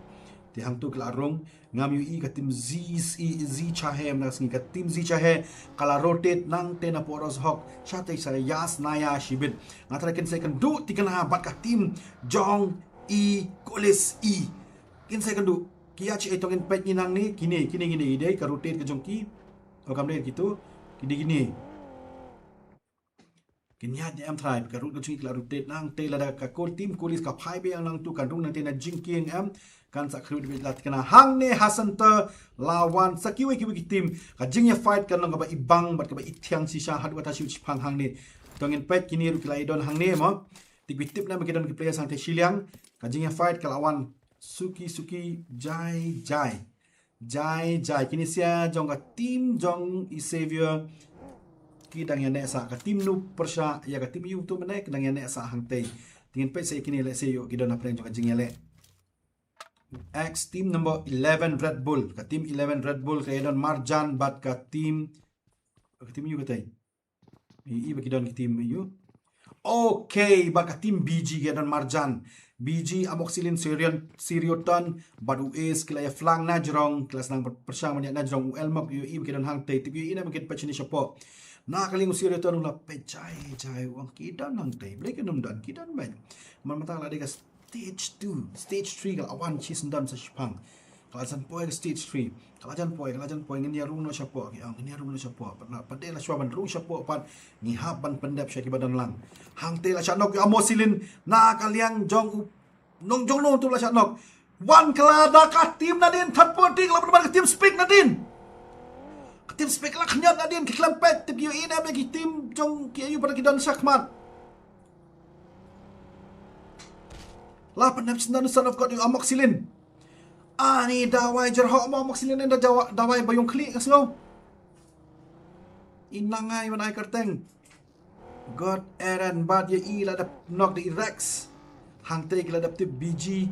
Te hangtu ka la rung ngam ïohi ka team Zi Zi Chahe mynta ka sngi ka team Zi Chahe ka la rotate nangte na poros hok shatei sa Yas Naya shibit. Nga tharai kin sa kynduh tikna bad ka team jong i Kulis i. Kin sa kynduh ki ïa chi ei tong in peit ngi nangne kine kine kine i dei ka rotate ka jong ki. O kam dei kitu ki dei kine. Kin ïa em trai ka rut ka jong ki la rotate nangte lada ka kol team Kulis ka phai biang nangtu kan rung nangte na jingkieng em kan sa khrut bit la tikna hangne ha center la wan sa kiwei kiwei ki team ka jingïa fight kan long kaba i bang bad kaba i thiang shisha haduh kata shu chiphang hangne. Tong in peit kine ruh ki la i don hangne mo. Tip ki tip na ba ki don ki players hangtei shiliang. Ka jingïa fight ka la wan suki suki jai jai. Jai jai kine sia jong ka team jong i Xavier. Ki dang ïa neh sa ka team Noob pyrshah ïa ka team YouTube ne ki dang ïa neh sa hangtei. Te ngin peit sa ïa kine leh se ïoh ki don hapdeng jong ka jingïaleh. X team number eleven Red Bull. Ka team eleven Red Bull ka ïa don Marjan bad ka team ka team ïu katei. Ïohi ba ki don ki team ïu. Okay, bad ka team B G ka ïa don Marjan. B G, Amoxicillin, Sirion, Sirioton bad u Ace ki la ïa flang na jrong, ki la sdang pyrshang ban ïa na jrong u Elmok ïohi ba ki don hangtei. Tip ïohi na ba ki peit shane shapoh. Na ka liang u Sirioton u la peit jai jai u ong ki don hangtei. Balei ki nym don, ki don bad. Man mynta la dei ka stage two, stage three ka la wan shi syndon sa shipang. Ka la jan poi ka stage three. Ka la jan poi, ka la jan poi, ngin ïa rung noh shapoh, ki ong, ngin ïa rung noh shapoh. Pat la, pat de la shuwa ban rung shapoh, pat ngi hap ban pyndep sha kiba don lang. Hangtei la shah knock ïa u Amoxicillin, na ka liang jong u nongjong nong tu la shah knock. Wan ka la da ka team nadien, third party ka la pynban ka team Speak nadien. Ka team Speak la khñiot nadien, ki khlem peit, tip ïohi ne em ki team jong ki ïa u pat ki don shakhmat. La pyndep syndon Son of God ïa u Amoxicillin. Ani dawai jyrhoh mo Amoxicillin da jawa-, dawai ba ïong khlieh nga sngew. I nang ai ban ai kyrteng. God Aaron bad ïa i la dep knock da i Rex. Hangtei ki la dep tip B G.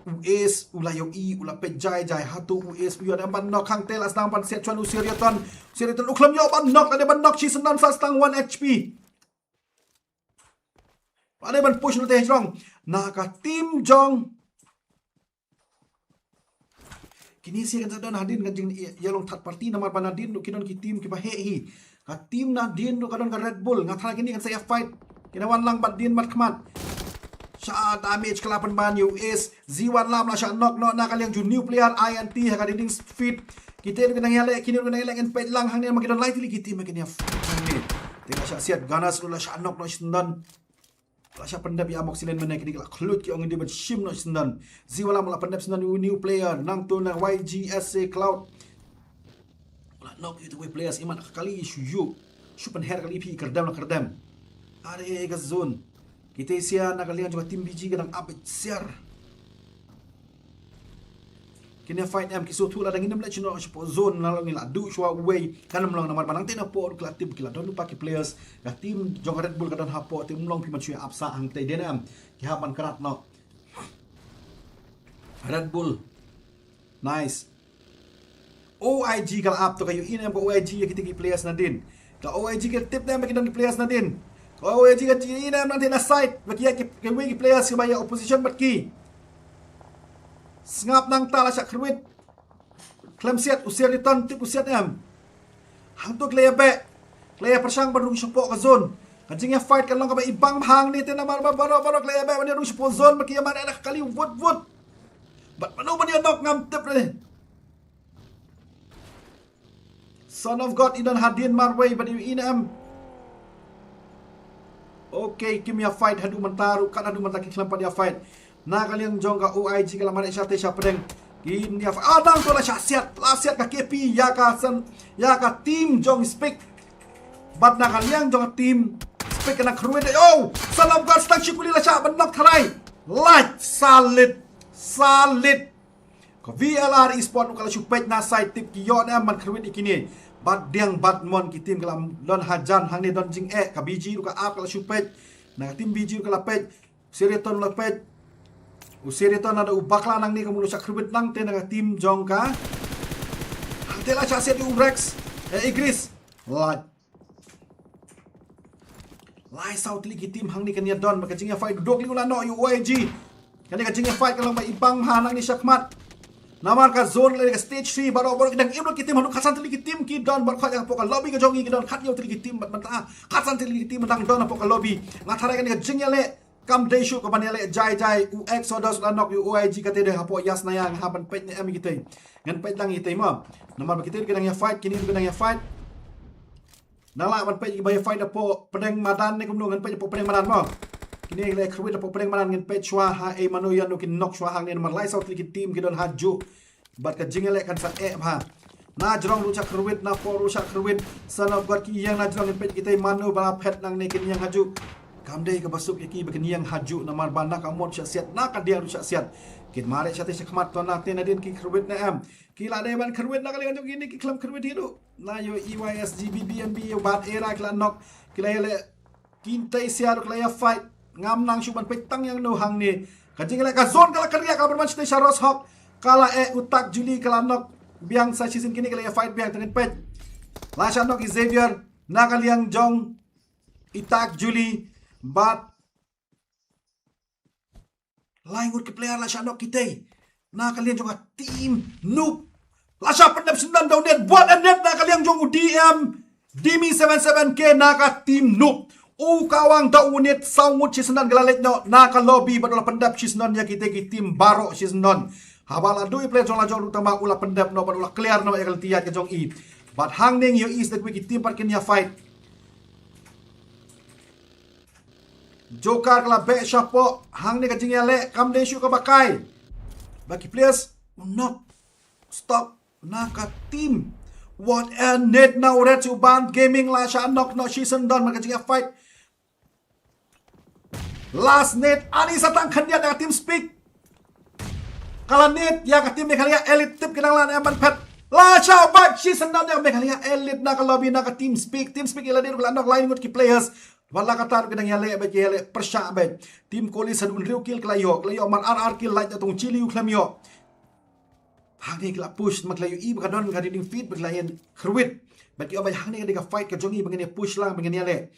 U Ace, u la ïohi, u la peit jai jai hato u Ace, u ïoh da ban knock hangtei la sdang ban siat chuan u Sirioton. U Sirioton u khlem ïoh ban knock, la dei ban knock shi syndon sa sdang one H P. Ba dei ban push na te jrong. Na ka team jong. Kine sia kan sa don hadien kan jing ïa long third party namar ba nadien ruh ki don ki team kiba heh hi. Ka team nadien ruh ka don ka Red Bull. Nga tharai kine kan sa ïa fight. Kine wan lang bad dien bad khmat. Sha damage ka la pynban ïa u Ace. Zi wan lam la shah knock noh na ka liang jong u new player I N T ha ka reading feed. Kita ruh ki nang ïaleh, kine ruh ki nang ïaleh ngan peit lang hangne ma ki don lai tylli ki team ma kine ïa fight hangne. Te la shah siat Gunners ruh la shah knock noh shi syndon. La shah pyndep ïa Amoxicillin mynne kine ki la khluit ki ong ïa dei ban shim noh shi syndon. Zi wan lam la pyndep syndon ïa u new player nangto na Y G S A Cloud. La knock ïa uwei players imat kali shu ïu. Shu pynher kali phi kyrdem la kyrdem. Are ka zone. Kita sia na ka liang jong ka team B G ka dang ap siar. Kine fight em ki shu thuh la dang ngin ym leh shuh noh shapoh zone na long ngi la duh shuwa uwei kan ym long namar ba nangta na por ki la tip ki la don lypa ki players. Ka team jong ka Red Bull ka don hapoh te ym long phi ban shu ap sah hangtei dei ne em. Ki hap ban krat noh. Red Bull. Nice. O I G ka la ap to ka ïohi ne em ka O I G ïa kita ki players nadien. Ka O I G ka tip ne em ba ki don ki players nadien. Ka O I G ka ïohi ne em nangta na side ba ki ïa ki, kiwei ki players kiba ïa opposition bad ki. Sngap nangta la shah kyrwit. Khlem siat u Sirioton tip u siat em. Hangto ki la ïa beh. Ki la ïa pyrshang ban rung shapoh ka zone. Ka jingïa fight ka long kaba ibang bha hangne te namar ba baroh baroh ki la ïa beh ban ïa rung shapoh zone ba ki ïa mane da ka kali wut wut. Bad mano ban ïa knock ngam tip re. Son of God i don hadien marwei bad ïa i ne em. Okay, kim ïa fight haduh mynta ruh, kat haduh mynta ki khlem pat ïa fight. Na ka liang jong ka O I G ka la mareh shatei shapdeng. Kin ïa fight. Ah, nangto la shah siat, la siat ka K P ïa ka san, ïa ka team jong Speak. Bad na ka liang jong ka team Speak ka nang kyrwit. Oh, Son of God stang shi kuli la shah ban knock tharai. Light, solid, solid. Ka V L R Esport ruh ka la shu peit na side tip ki ïoh ne em ban kyrwit ïa kine. Bad Diang bad Mon ki team ka la don hajan hangne don jingeh ka B G ruh ka ap ka la shu peit. Na ka team B G ruh ka la peit. U Sirioton la peit. U Sirioton nada u bakla nangne ka mut u shah kyrwit nangte na ka team jong ka. Hangte la shah siat ïa u Rex. Eh, Igris. Light. Lai saw tylli ki team hangne kan ïa don ba ka jingïa fight duk liu la noh ïa u O I G. Kane ka jingïa fight ka long ba ibang bha nangne shakhmat. Namar ka zone lane ka stage three baroh baroh ki dang im lut ki team haduh khatsan tylli ki team ki don bad khoit hapoh ka lobby ka jong ngi ki don khathynñiew tylli ki team bad mynta khatsan tylli ki team dang don hapoh ka lobby. Nga tharai kane ka jingïaleh kam dei shuh ka ban ïaleh jai jai u Exodus la knock ïa u O I G kata dei hapoh Yasnaya nga hap ban peit ne em ïa kitei. Ngan peit lang ïa kitei mo. Namar ba kitei ki dang ïa fight kine ki dang ïa fight. Nang lah ban peit ba ïa fight hapoh pdeng madan ne kumno ngan peit hapoh pdeng madan mo. Kine ki la kyrwit hapoh pdeng madan ngan peit shuwa ha ei mano ïa no kin knock shuwa hangne namar lai saw tylli ki team ki don ha juh. Bad ka jingïaleh kan sa eh bha. Na jrong ruh shah kyrwit, na por ruh shah kyrwit. Son of God ki ïeng na jrong ngan peit kitei mano ba la phet nangne kin ïeng ha juh. Kam dei kaba suk ïa ki ba kin ïeng hajuh namar ba na ka mut shah siat, na ka diang ruh shah siat. Kin mareh shatei shakhmat to na te nadien ki kyrwit ne em. Ki la dei ban kyrwit na ka liang jong kine ki khlem kyrwit hi ruh. Na ïoh E Y S G B B M B ïoh bad era ki la nok. Ki la ïaleh kynthei sia ruh ki la ïa fight. Ngam nang shu ban peit tang ïa no hangne. Ka jingïaleh ka zone ka la kynriah ka la pynban shatei sha Ross Hawk. Ka la eh u Tak Juli ka la nok biang sa shisien kine ki la ïa fight biang tang peit. La shah nok i Xavier na ka liang jong i Tak Juli bad lai ngut ki player la shah nok kitei. Na ka liang jong ka team Noob. La shah pyndep shisyndon da u Nate. What a Nate na ka liang jong u D M. Dimi seven seven K na ka team Noob. U Kawang da u Nate saw ngut shisyndon ka la leit noh na ka lobby bad u la pyndep shisyndon ïa kitei ki team baroh shisyndon. Haba la duh i player jong la jong ruh tang ba u la pyndep noh bad u la clear noh ïa ka lynti ïaid ka jong i. Bad hangne ngi ïohi sa da kiwei ki team pat kin ïa fight. Joker ka la beh shapoh, hangne ka jingïaleh kam dei shuh kaba kai. Ba ki players u nok, stock na ka team. What a Nate na u Red Suban Gaming la shah nok noh shisyndon man ka jingïa fight. Last nade, ani sa tang khyndiat na ka TeamSpeak. Ka la nade ïa ka team Meghalaya Elite, tip ki nang lah ne em ban phet. La shah bad shisyndon ïa ka Meghalaya Elite na ka lobby na ka TeamSpeak. TeamSpeak ïa lade ruh ka la nok lai ngut ki players. Wat la katta ruh ki dang ïaleh bad ïaleh pyrshah bad. Team Kolis haduh hynriew kill ki la ïoh, ki la ïoh man ar ar kill, lait na tong chili u khlem ïoh. Hangne ki la push, ma ki la ïohi ba ka don ka reading feed ba ki la ïeng kyrwit. Bad ki ong ba hangne ka dei ka fight ka jong ngi ba ngin ïa push lang ba ngin ïaleh.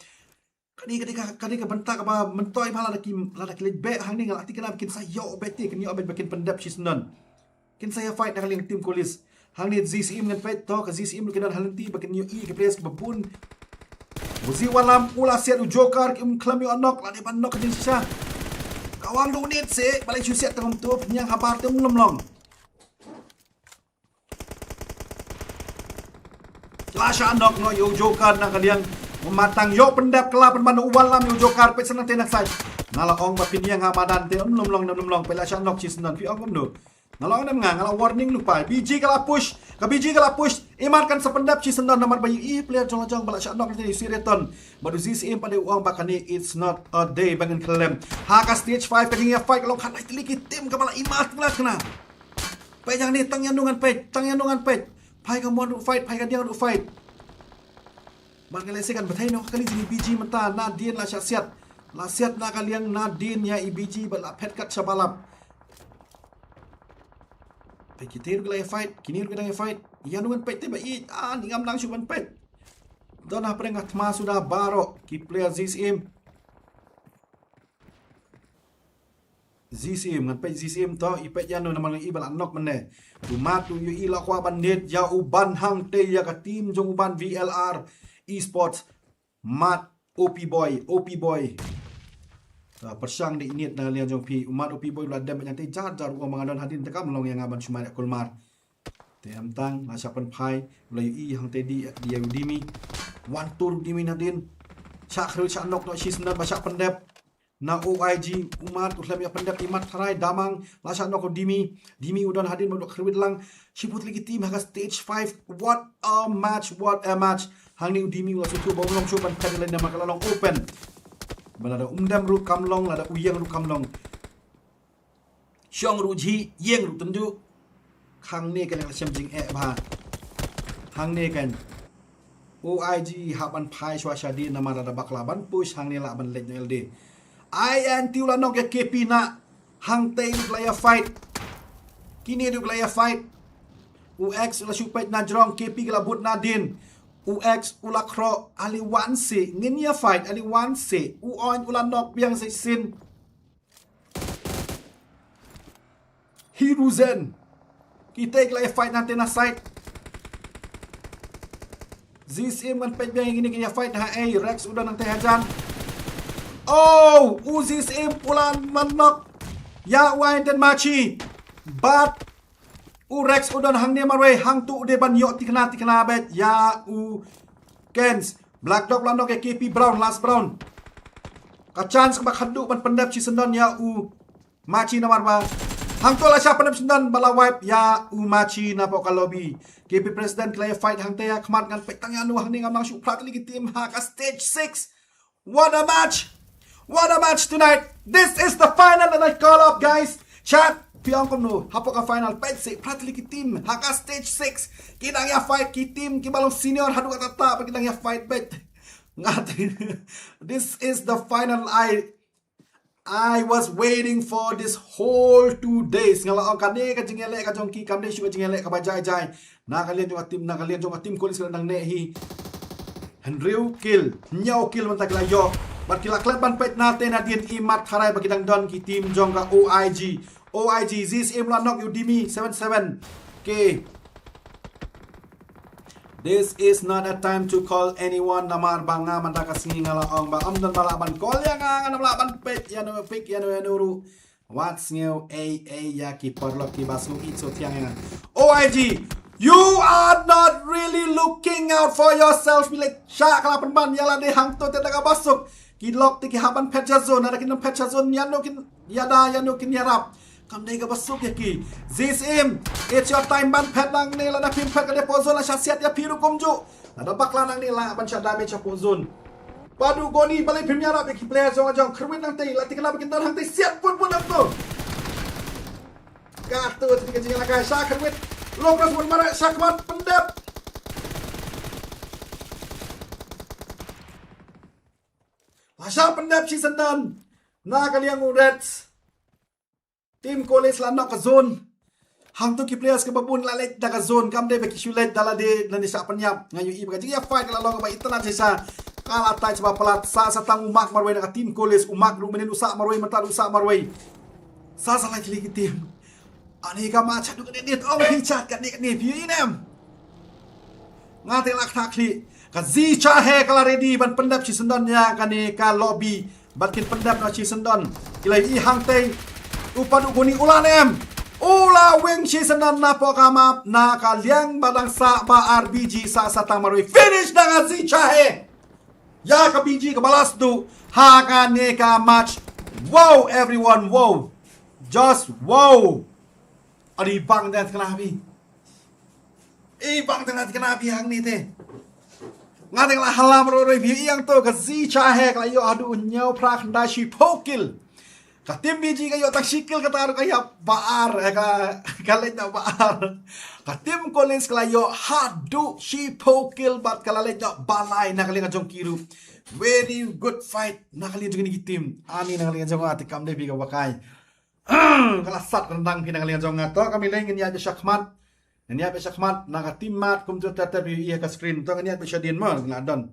Kane, kane ka, kane ka bynta kaba myntoi bha lada ki, lada ki leit beh hangne nga la thikna ba kin sa ïoh beit te, kin ïoh beit ba kin pyndep shisyndon. Kin sa ïa fight na ka liang team Kolis. Hangne ZCM ngan peit to ka ZCM ruh ki don ha lynti ba kin ïohi ki players kiba bun. U Zi Walam u la siat u Joker ki um khlem ïoh nok, la dei ban nok ka jingshisha. Kawang da u Nate se, balei shu siat tang kumto, pynïang habar te um lum long. La shah nok noh ïa u Joker na ka liang. Ummat tang ïoh pyndep, ka la pynban u Walam ïa u Joker, peit sa nangtei na side. Nga la ong ba pynïang ha madan te, um lum long, um lum long, peit la shah nok shisyndon, phi ong kumno. Nga la ong ne em nga, nga la warning lypa. BG ka la push, ka BG ka la push. Imat kan sa pyndep shisyndon namar ba ïohi player jong la jong ba la shah nok nangtei na u Siriaton. Bad u ZCM pat u ong ba kane it's not a day ba ngin khlem. Ha ka stage five ka jingïa fight ka long khatlai tylli ki team kaba la imat la kena. Peit hangne, tang ïano ngan peit, tang ïano ngan peit. Phai ka mon ruh fight, phai ka diang ruh fight. Bad nga lehse kan bthei noh ka kali jong i BG mynta, nadien la shah siat. La siat na ka liang nadien ïa i BG bad la phet kat sha ba lap. Peit kitei ruh ki la ïa fight, kine ruh ki dang ïa fight. Ïano ngan peit te ba ïeit, ah, ni ngam nang shuh ban peit. Don hapdeng nga thma suda baroh ki player ZCM. ZCM, ngan peit ZCM to, i peit ïano namar nga i ba la nok mynne. U Mat u ïohi la kwah ban nade ïa u ban hangtei ïa ka team jong u ban VLR Esports. Mat OP Boy, OP Boy. Ta pyrshang dei nade na liang jong phi, u Mat OP Boy u la dem hangtei jar jar u ong ba nga don hadien te kam long ïa nga ban shu mad ïa kulmar. Te em tang, la shah pynphai, u la ïohi hangtei di, di ïa u Dimi. Wan tur u Dimi nadien. Shah khrui shah nok noh shisyndon ba shah pyndep. Na OIG, u Mat, u khlem ïa pyndep, i Mat tharai, Damang, la shah nok u Dimi. Dimi u don hadien ba u khrui lang. Shiput lagi team ha ka stage five. What a match, what a match. Hangne u Dimi u la shu tu ba u long shu ban phet lane namar ka la long open. Ba lada um dem ruh kam long, lada u ïeng ruh kam long. Shong ruh jhi, ïeng ruh tynjuh. Hangne kan la shem jingeh bha. Hangne kan. OIG hap ban phai shuwa shadien namar lada bakla ban push hangne lah ban leit na L D. INT u la nok ïa KP na hangtei ruh la ïa fight. Kine ruh la ïa fight. U X u la shu peit na jrong, KP ka la bud nadien. U X u la khroh, ali wan se ngin ïa fight, ali wan se. U Oin u la nok biang sa shisien. Hiruzen. Kita ki la ïa fight nangtei na side. ZCM ngan peit biang ïa kine ki ïa fight ha ei, Rex u don nangtei hajan. Oh, u ZCM u la man nok ïa u Ainten Machi. Bad u Rex u don hangne marwei, hangtu u dei ban ïoh tikna tikna beit ïa u Kens. Black Dog la nok ïa KP Brown, last Brown. Ka chance kaba khadduh ban pyndep shisyndon ïa u Machi namar ba hangto la shah pyndep shisyndon ba la wipe ïa u Machi napoh ka lobby. KP President ki la ïa fight hangtei ha khmat, ngan peit tang ïano hangne, ngam nang shu phla tylli ki team ha ka stage six. What a match! What a match tonight. This is the final that I call up, guys. Chat, phi ong kumno hapoh ka final? Peit seh, phra tylli ki team ha ka stage six. Ki dang ïa fight, ki team kiba long senior haduh katta katta, ba ki dang ïa fight beit. Nga te, this is the final I I was waiting for this whole two days. Nga la ong kane ka jingïaleh ka jong ki kam dei shuh ka jingïaleh kaba jai jai. Na ka liang jong ka team, na ka liang jong ka team College ka dang neh hi. Hynriew kill, hynñiew kill mynta ki la ïoh. Bad ki la klet ban peit na te na dien i mat tharai ba ki dang don ki team jong ka O I G. O I G, Zis im la knock ïa u Dimi seven seven. Okay. This is not a time to call anyone, namar ba nga mynta ka sngi nga la ong ba ym don ba lah ban call ïa nga, ngam lah ban peit ïano, pick ïano ïano ruh. Wat sngew ei ei ïa ki paralok kiba shu ïeit shu thiang ïa nga. O I G, you are not really looking out for yourself. Phi leit shah ka la pynban ïa lade hangto te da kaba suk. Ki lok te ki hap ban phet sha zone, lada kin phet sha zone ïano kin ïada, ïano kin ïarap. Kam dei kaba suk ïa ki. Zis im, it's your time ban phet nangne, lada phim phet ka dei poison la shah siat ïa phi ruh kumjuh. Lada bakla nangne lah ban shah damage sha poison. Padu Goni, balei phim ïarap ïa ki player jong nga jong, Khrwit nangtei, la te kane ba kin don hangtei, siat bun bun hangto. Kato te ka jingïalehkai sha Khrwit. Low cross bun mara, shah khmat pyndep. La shah pyndep shisyndon na ka liang u Reds. Team College la knock ka zone. Hangto ki players kiba bun la leit da ka zone, kam dei ba ki shu leit da lade lane shah pynïap. Nga ïohi ba ka jingïa fight ka la long kaba itynnad shisha. Ka la tai shaba palat, sah sa tang u Mark marwei na ka team College, u Mark ruh mynnin u sah marwei, mynta ruh u sah marwei. Sah sa lai tylli ki team. Ani ka match haduh kane ne, ong phi chat kane kane phi ïohi ne em? Nga te la kthah khlieh. Ka Zi Chahe ka la ready ban pyndep shisyndon ïa kane ka lobby. Bad kin pyndep noh shisyndon. Ki la ïohi hangtei. U Padu Goni u la ne em? U la wing shisyndon napoh ka map na ka liang ba dang sah ba ar B G, sah sa tang marwei. Finish da ka Zi Chahe. Ïa ka B G kaba last duh ha kane ka match. Wow, everyone, wow. Just wow. Adi bang dan kena phi. I bang tang na thikna phi hangne te. Nga te la hala marwei, phi ïohi hangto ka Zi Chahe ka la ïoh haduh hynñiew phra khyndai shiphew kill. Ka team B G ka ïoh tang shi kill, kata ruh ka ïap ba ar, eh, ka, ka leit noh ba ar. Ka team College ka la ïoh haduh shiphew kill bad ka la leit noh ba lai na ka liang jong ki ruh. Very good fight na ka liang jong kine ki team. Ani na ka liang jong nga te kam dei phi kaba kai. Ka la sat ryndang phi na ka liang jong nga. To kam ïaleh, ngin ïa beh shakhmat. Ngin ïa beh shakhmat na ka team mat kumjuh ter ter phi ïohi ha ka screen. To ngin ïa beh shadien mo, la don.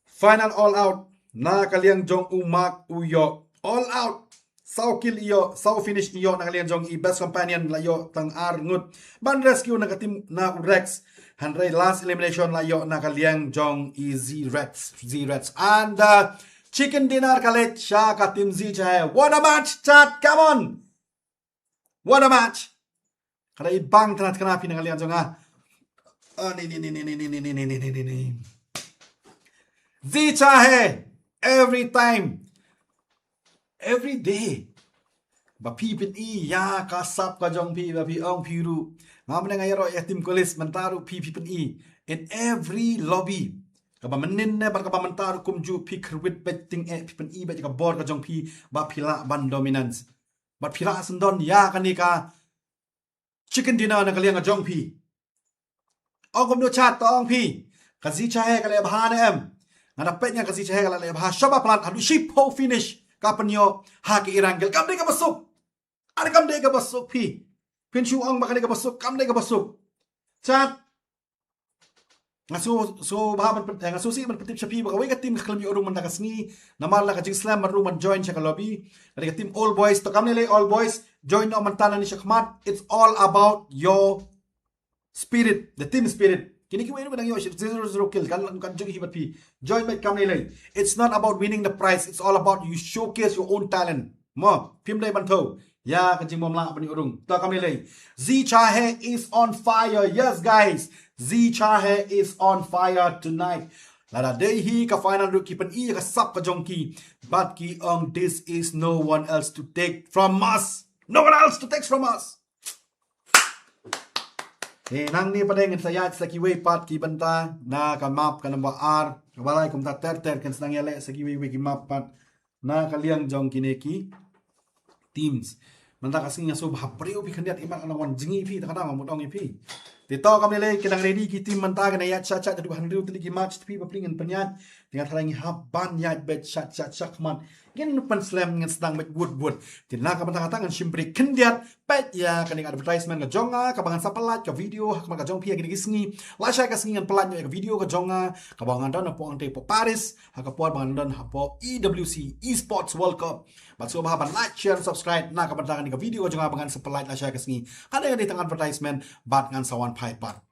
Final all out na ka liang jong u Mark u ïoh all out. Saw kill i ïoh, saw finish i ïoh na ka liang jong i. Best companion la ïoh tang ar ngut ban rescue na ka team na u Rex. Hynrei last elimination la ïoh na ka liang jong i Zi Reds, Zi Reds. And, uh, chicken dinner ka leit sha ka team Zi Chahe. What a match, chat, come on. What a match. Ka dei bang tang na thikna phi na ka liang jong nga. Ah, ni, ni, ni. Zi Chahe, every time, every day, ba phi pyni ïa ka sap ka jong phi, ba phi ong phi ruh. Nga mynne nga ïaroh ïa team College, mynta ruh phi, phi pyni in every lobby. Kaba mynnin ne bad kaba mynta ruh kumjuh, phi kyrwit beit tyngeh, phi pyni beit ka bor ka jong phi ba phi lah ban dominance. Bad phi lah syndon ïa kane ka chicken dinner na ka liang ka jong phi. Ong kumno chat, to ong phi. Ka Zi Chahe ka leh bha ne em? Nga da peit nga ka Zi Chahe ka la leh bha, shaba palat haduh shiphew finish ka pynïoh ha ki Erangel. Kam dei kaba suk. Ar kam dei kaba suk phi. Phin shu ong ba ka dei kaba suk, kam dei kaba suk. Chat. Nga shu, shu bha ban pynt-, eh, nga shu sih ban pyntip sha phi ba kawei ka team ka khlem ïoh rung mynta ka sngi. Namar la ka jingslem ban rung ban join sha ka lobby. Ka dei ka team Old Boys, to kam lei lei Old Boys. Join noh mynta nangne shakhmat. It's all about your spirit, the team spirit. Kine kiwei ruh ba dang ïoh zero zero kill, kan, kan jong hi bad phi. Join beit kam lei lei. It's not about winning the prize, it's all about you showcase your own talent. Mo, phim dei ban thew ïa ka jingbym lah ban ïoh rung. To kam lei lei. Zi Chahe is on fire. Yes, guys. Zi Chahe is on fire tonight. Lada dei hi ka final ruh ki pyni ïa ka sap ka jong ki. Bad ki ong, this is no one else to take from us. No one else to take from us. Te nangne pat ngin sa ïaid sa kiwei pat ki bynta na ka map ka number ar. Kaba lai kumta ter ter kin sdang ïaleh sa kiwei kiwei ki map pat na ka liang jong kine ki teams. Mynta ka sngi nga sngewbha briew phi khyndiat imat nga wan jngi phi, ta ka dang mut ong ïa phi. Te to kam lei lei ki dang ready ki team mynta, kane ïaid shat shat, haduh hynriew tylli ki match te phi ba phi ngin pynïaid. Te nga tharai ngi hap ban ïaid beit shat shat shakhmat. Ngin pynslem, ngin sdang beit wut wut. Te na ka bynta kata ngan shim break khyndiat, peit ïa kane ka advertisement ka jong nga kaba ngan sa pynlait ka video ha khmat ka jong phi ha kine ki sngi. Lashai ka sngi ngan pynlait ïa ka video ka jong nga kaba ngan don hapoh, ngan tei hapoh Paris ha ka por ba ngan don hapoh E W C, Esports World Cup. Bad sngewbha ban like, share, subscribe na ka bynta kane ka video ka jong nga ba ngan sa pynlait lashai ka sngi. Kane ka dei tang advertisement bad ngan sa wan phai pat.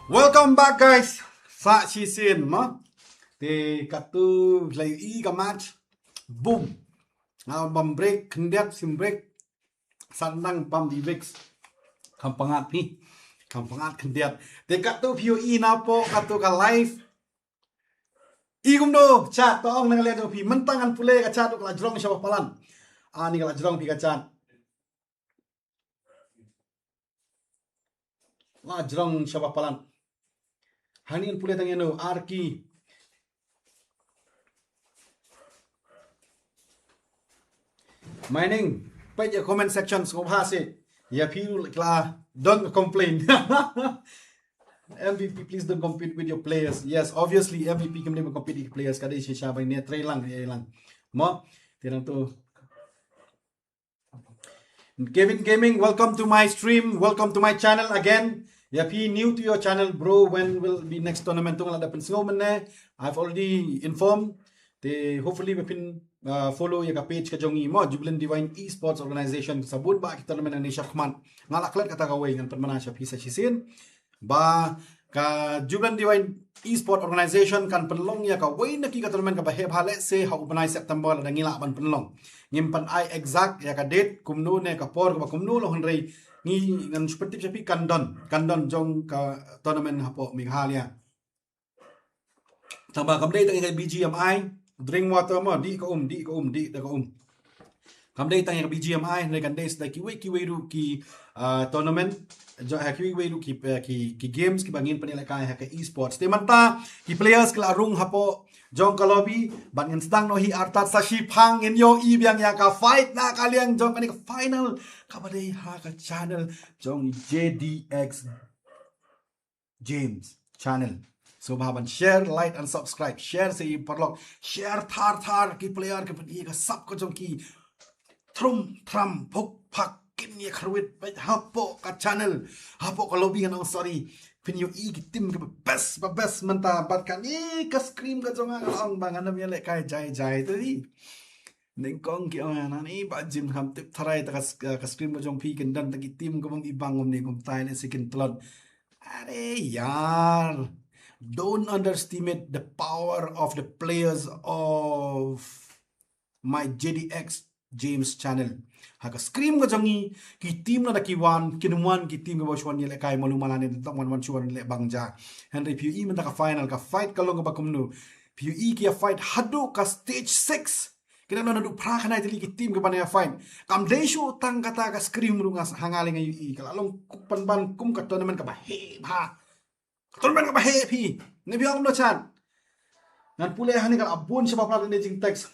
Welcome back, guys. Sa shisien mo. Te katto la ïohi ka match. Boom. Nga bam break khyndiat, shim break. Sa nang pam di Vicks. Kham pyngat phi. Kham pyngat khyndiat. Te katto phi ïohi napoh katto ka live. I kumno chat, to ong na ka liang jong phi, mynta ngan pule ka chat ruh ka la jrong sha ba palat. Ani ka la jrong phi ka chat. La jrong sha ba palat. Hangne ngan pule tang ïano, Arki. Mining, peit ïa comment section sngewbha seh. Ïa phi ruh la don complain. M V P, please don't compete with your players. Yes, obviously M V P kam dei ban compete ïa ki players, ka dei shisha ba ïa trei lang, ïa lang. Mo, te nangto. Kevin Gaming, welcome to my stream, welcome to my channel again. Ïa phi new to your channel, bro, when will be next tournament? To nga la da pynsngew mynne. I've already informed. Te hopefully ba phin uh, follow ïa ka page ka jong ngi mo, Jubilant Divine Esports Organization, sabun ba ki tournament hangne shakhmat. Nga la klet kata kawei, ngan pynbna sha phi sa shisien. Ba ka Jubilant Divine Esports Organization kan pynlong ïa kawei na ki ka tournament kaba heh bha, let's say ha u bnai September lada ngi lah ban pynlong. Ngim pan ai exact ïa ka date kumno ne ka por kaba kumno, long hynrei ngi ngan shu pyntip sha phi kan don, kan don jong ka tournament hapoh Meghalaya. Tang ba kam dei tang ïa ka B G M I, drink water mo, dih ka um, dih ka um, dih da ka um. Kam dei tang ïa ka B G M I, hynrei kan dei sa da kiwei kiwei ruh ki uh, tournament, jong ha kiwei kiwei ruh ki, uh, ki, ki games kiba ngin pynïalehkai ha ka esports. Te mynta ki players ki la rung hapoh jong ka lobby, bad ngin sdang noh hi artat sa shiphang, ngin ïohi biang ïa ka fight na ka liang jong kane ka final kaba dei ha ka channel jong J D X James channel. Sngewbha ban share, like and subscribe. Share sa ïa i paralok. Share thar thar ki player ki, pyn-i ka sap ka jong ki. Thrum thram phuk phak, kin ïa kyrwit bad hapoh ka channel, hapoh ka lobby, ngan ong sorry. Phin ïohi ki team kiba best, ba best mynta. Bad kane ka scream ka jong nga, ngan ong ba ngan ym ïalehkai jai jai te. Nyngkong ki ong, nani ba Jim, kham tip tharai ta ka, ka scream ka jong phi, kin don ta ki team kaba ym i bang kumne kumtai ne, sa kin tlot. Are yaar, don't underestimate the power of the players of my J D X James channel. Ha ka scream ka jong ngi, ki team na da ki wan, kin wan ki team kaba shu wan ïalehkai malu mala ne, tang wan wan shu wan leh bang ja. Hynrei phi ïohi mynta ka final, ka fight ka long kaba kumno. Phi ïohi ki ïa fight haduh ka stage six. Ki dang don haduh phra khyndai tylli ki team kiban ïa fight. Kam dei shuh tang kata ka scream ruh, nga sa, ha nga lei nga ïohi ka la long kum, pynban kum ka tournament kaba heh bha. Ka tournament kaba heh phi. Ne phi ong kumno chan. Ngan pule hangne ka la bun sha ba palat ne jingtext.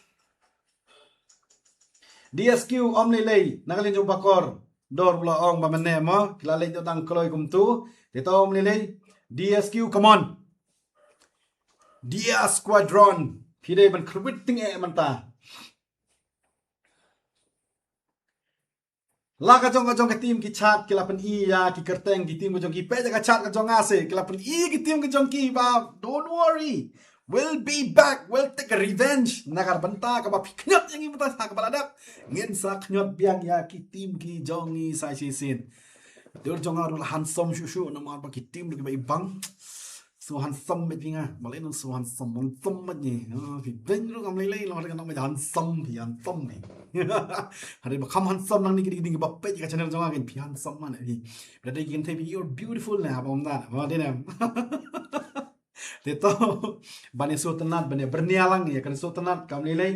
D S Q, ym lei lei, na ka liang jong ba kordor u la ong ba mynne mo, ki la leit noh tang kloi kumto. Te to ym lei lei. D S Q, come on. Dia Squadron, phi dei ban kyrwit tyngeh mynta. La ka jong ka jong ka team ki chat, ki la pyn-i ïa ki kyrteng ki team ka jong ki, peit ïa ka chat ka jong nga se, ki la pyn-i ki team ka jong ki ba, don't worry. We'll be back. We'll take a revenge. Na ka bynta kaba phi khñiot ïa ngi mynta ha kaba la dep, ngin sa khñiot biang ïa ki team ki jong ngi sa shisien. Dur jong nga ruh la handsome shuh shuh namar ba ki team ruh kiba i bang. So handsome bad phi nga. Balei nang so handsome, handsome bad ngi. Ah, phi beiñ ruh ngam lei lei, namar ka nang bad handsome phi, handsome phi. Hynrei ba kham handsome nangne ki dei ki ding kiba peit ka channel jong nga, kin phi handsome man phi. Ba dei kin thei phi, you're beautiful ne, haba ym da. Ba dei ne. Te to, ban ïa sngewtynnat, ban ïa byrngia lang, ïa kan sngewtynnat, kam lei lei.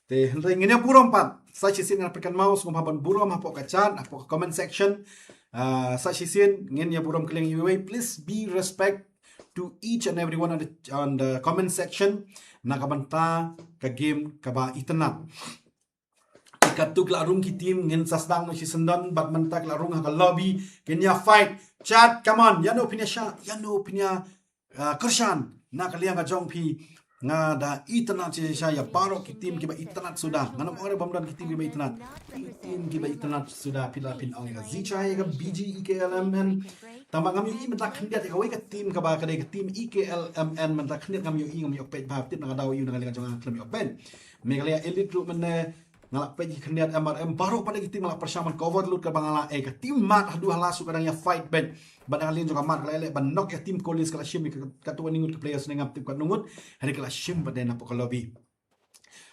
Te hynrei ngin ïa burom pat. Sa shisien ngan pyrkhat maw, sngewbha ban burom hapoh ka chat, hapoh ka comment section. Ah, sa shisien ngin ïa burom kylleng iwei iwei. Please be respect to each and everyone on the, on the comment section. Na ka bynta ka game kaba itynnat. Te katto ki la rung ki team, ngin sa sdang noh shisyndon, bad mynta ki la rung ha ka lobby, kin ïa fight. Chat, come on, ïano phin ïa shah, ïano phin ïa, ah, kyrshan, na ka liang ka jong phi, nga da itynnat shisha ïa baroh ki team kiba itynnat suda. Ngan ym ong re bym don ki team kiba itynnat. Ki team kiba itynnat suda, phi la phin ong ïa ka Zeechai, ïa ka B G E K L M N. Tang ba ngam ïohi mynta khyndiat ïa kawei ka team kaba ka dei ka team E K L M N, mynta khyndiat ngam ïohi, ngam ïoh peit bha, tip na ka daw ïoh na ka liang ka jong nga khlem ïoh peit. Meghalaya Elite ruh mynne, Nga la peit ki khyndiat M R M baroh pat ki team nga la pyrshang ban cover lut kaba nga la, eh, ka team Mat haduh ha la suk ka dang ïa fight beit. Bad na ka liang jong ka Mat ka la leh ban knock ïa team Kolis, ka la shim ïa ka, katto katne ngut ki players ne ngam tip katno ngut. Hynrei ka la shim pat de na pdeng ka lobby.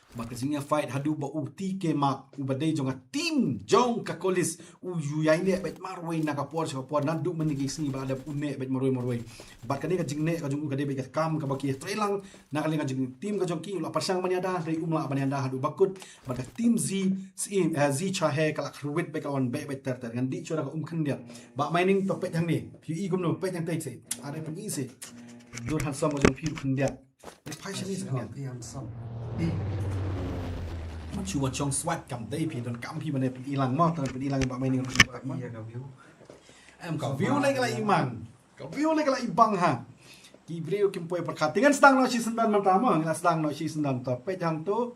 Bad ka jingïa fight haduh ba u T K Mat uba dei jong ka team jong ka Kolis u ïai neh beit marwei na ka por sha ka por, naduh mynne ki sngi ba la dep u neh beit marwei marwei. Bad kane ka jingneh ka jong u ka dei beit ka kam kaba ki trei lang. Na ka liang ka jong team ka jong ki u la pyrshang ban ïada, hynrei um lah ban ïada haduh ba kut. Bad ka team Zi, Zi, eh, Zi Chahe ka la kyrwit beit, ka la wan beit beit ter ter. Ngan dih shuwa da ka um khyndiat. Bah Mining, to peit hangne. Phi i kumno, peit hangtei se. Are pyn-i se. Dur handsome ka jong phi khyndiat. Phi phai shane se khyndiat. Phi handsome. Mat shu wan shong swat kam dei phi, don kam phi ban pyn-i lang mo, to pyn-i lang Bah Mining. Ïa ka view. Em, ka view lei ka la i mang. Ka view lei ka la i bang ha. Ki briew kim poi pyrkhat. Te ngan sdang noh shisyndon mynta mo. Ngan sdang noh shisyndon, to peit hangto.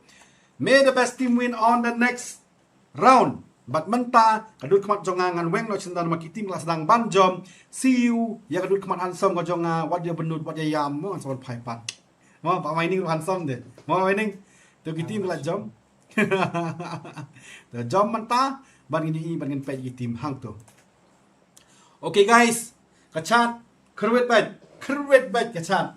May the best team win on the next round. Bad mynta ka dud khmat jong nga ngan weng noh shisyndon, ma ki team ka la sdang ban jom. See you ïa ka dud khmat handsome ka jong nga, wat ïa bynnud, wat ïa ïam mo, ngan sa wan phai pat. Mo, Bah Mining ruh handsome de. Mo, Bah Mining. To ki team ka la jom. To jom mynta, bad ngin ïohi, bad ngin peit ki team hangto. Okay guys, ka chat kyrwit beit, kyrwit beit ka chat.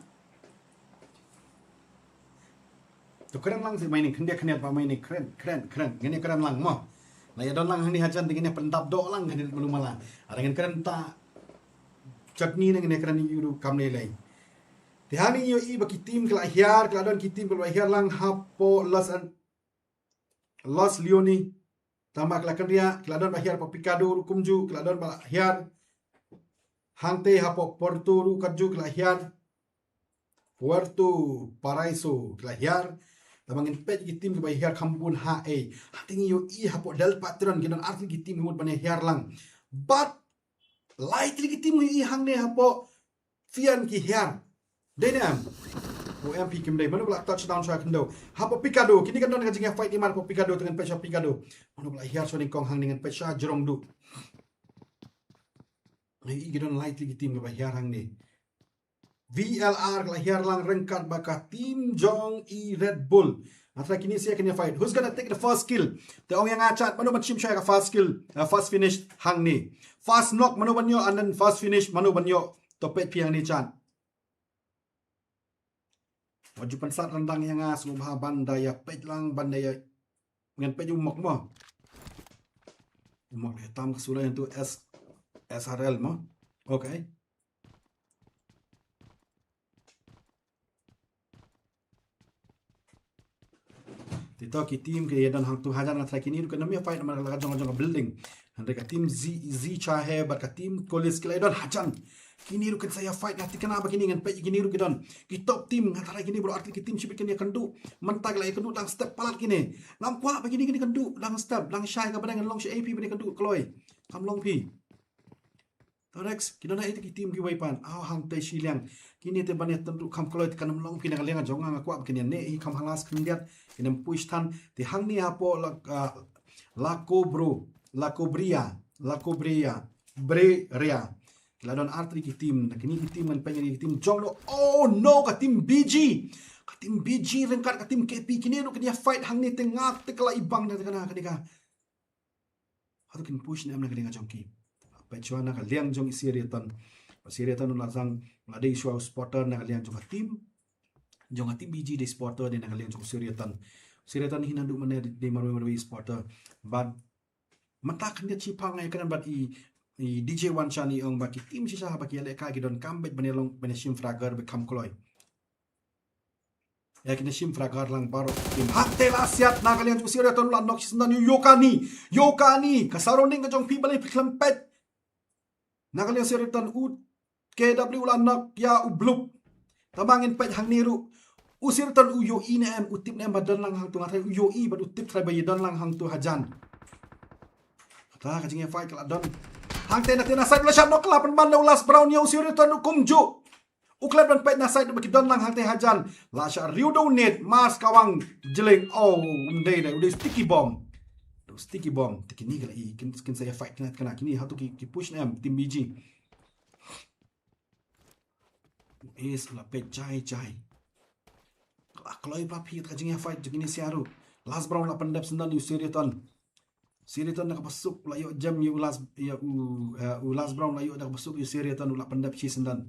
To kren lang se Mining, khyndiat khyndiat Bah Mining, kren, kren, kren. Ngin ïa kren lang mo. La ïa don lang hangne hajan te ngin ïa pyndap doh lang khyndiat malu mala. Ada ngin kren ta chutney ne ngin ïa kren ïa u kam lei lei. Te hangne ïohi ba ki team ki la hiar, ki la don ki team ki la hiar lang hapoh Los An-, Los Leoni. Tangba ki la kynriah, ki la don ba hiar hapoh Picado ruh kumjuh, ki la don ba hiar. Hangtei hapoh Porto ruh kumjuh ki la hiar. Puerto Paraiso ki la hiar. Tangba ngin peit ki team kiba hiar kham bun ha ei. Hangtei ngi ïohi hapoh Del Patron ki don artylli ki team ki mut ban hiar lang. Bad lai tylli ki team ngi ïohi hangne hapoh Fian ki hiar. Dei ne em? O M P kim dei. Mano ba la touchdown sha khyndew? Hapoh Picado. Kine kan don ka jingïa fight iman hapoh Picado, te ngan peit sha Picado. Mano ba la hiar sha nyngkong hangne, ngan peit sha jrong duh. Ngi i ki don lai tylli ki team kiba hiar hangne. V L R ka la hiar lang ryngkat bad ka team jong i Red Bull. Hynrei kine sa ïa kine fight. Who's gonna take the first kill? Te ong ïa nga chat, mano ban shim sha ka first kill, uh, first finish hangne. First knock mano ban ïoh, and then first finish mano ban ïoh. To peit phi hangne chat. Wat ju pynsat ryndang ïa nga, sngewbha ban da ïa peit lang, ban da ïa, ngan peit u mok mo. U mok ïa tam ka sura ïa tu S, S R L mo. Okay. Te to ki team ki ïa don hangtu hajan, nga tharai kine ruh kin ym ïa fight namar ka la ka jong ka jong ka building. Hynrei ka team Zi, Zi Chahe bad ka team Kolis ki la ïa don hajan. Kine ruh kin sa ïa fight, nga thikna ba kine, ngan peit kine ruh ki don. Ki top team, nga tharai kine baroh artylli ki team shibit kin ïa kynduh. Mynta ki la ïa kynduh dang step palat kine. Ngam kwah ba kine kin ïa kynduh dang step, dang shai kaba dang long sha A P ba dang kynduh kloi. Kam long phi. To next, ki don ha ite ki team kiwei pat. Aw, hangtei shiliang. Kine te ban ïa tynruh kham kloi te kan ym long phi, na ka liang jong nga nga kwah ba kin ïa neh hi kham halas khyndiat. Kin ym push than. Te hangne hapoh la, ah, La Cobro, La Cobria, La Cobria, Breria. Ki la don artylli ki team, na kine ki team ngan peit ïa ki team jong no. Oh no, ka team B G. Ka team B G ryngkat ka team K P, kine ruh kin ïa fight hangne, te nga te ka la i bang na te ka na ka dei ka. Hato kin push ne em na ka liang jong ki. Peit shuwa na ka liang jong i Siriaton. Siriaton u la zang, u la dei shuwa u spotter na ka liang jong ka team. Jong ka team B G dei spotter, dei na ka liang jong u Siriaton. Siriaton hi naduh mynne dei marwei marwei spotter. Bad mynta khyndiat shipang ïa kane bad i, i D J Wanshan i ong ba ki team shisha ba ki ïalehkai ki donkam beit ban ïa long, ban ïa shim fragger beit kham kloi. Ïa kine shim fragger lang baroh ki team. Hangtei la siat na ka liang jong u Siriaton, u la knock shisyndon ïa u Yokani. Yokani, ka surrounding ka jong phi balei phi khlem peit. Na ka liang Siriaton u K W u la knock ïa u Blup. Tangba ngin peit hangne ruh. U Siriaton u ïohi ne em, u tip ne em ba don lang hangto, nga tharai u ïohi bad u tip tharai ba ïa don lang hangto hajan. Kata ka jingïa fight ka la don. Hangtei na tei na side u la shah knock, ka la pynban da u last brown ïa u Siriaton ruh kumjuh. U khlem ban peit na side ba ki don lang hangtei hajan. La shah riew da u nade, Mars Kawang Jleng. Oh, um dei dei, u dei sticky bomb. U sticky bomb. Te kine ki la i, kin, kin sa ïa fight kine, kine, kine hato ki, ki push ne em, team B G. Is la peit jai jai. Ka la kloi palat phi ka jingïa fight jong kine sia ruh. Last Brown la pyndep syndon ïa u Siriton. Siriton na kaba suk la ïoh jem ïa u Last, ïa u, eh, u Last Brown la ïoh da kaba suk ïa u Siriton, u la pyndep shi syndon.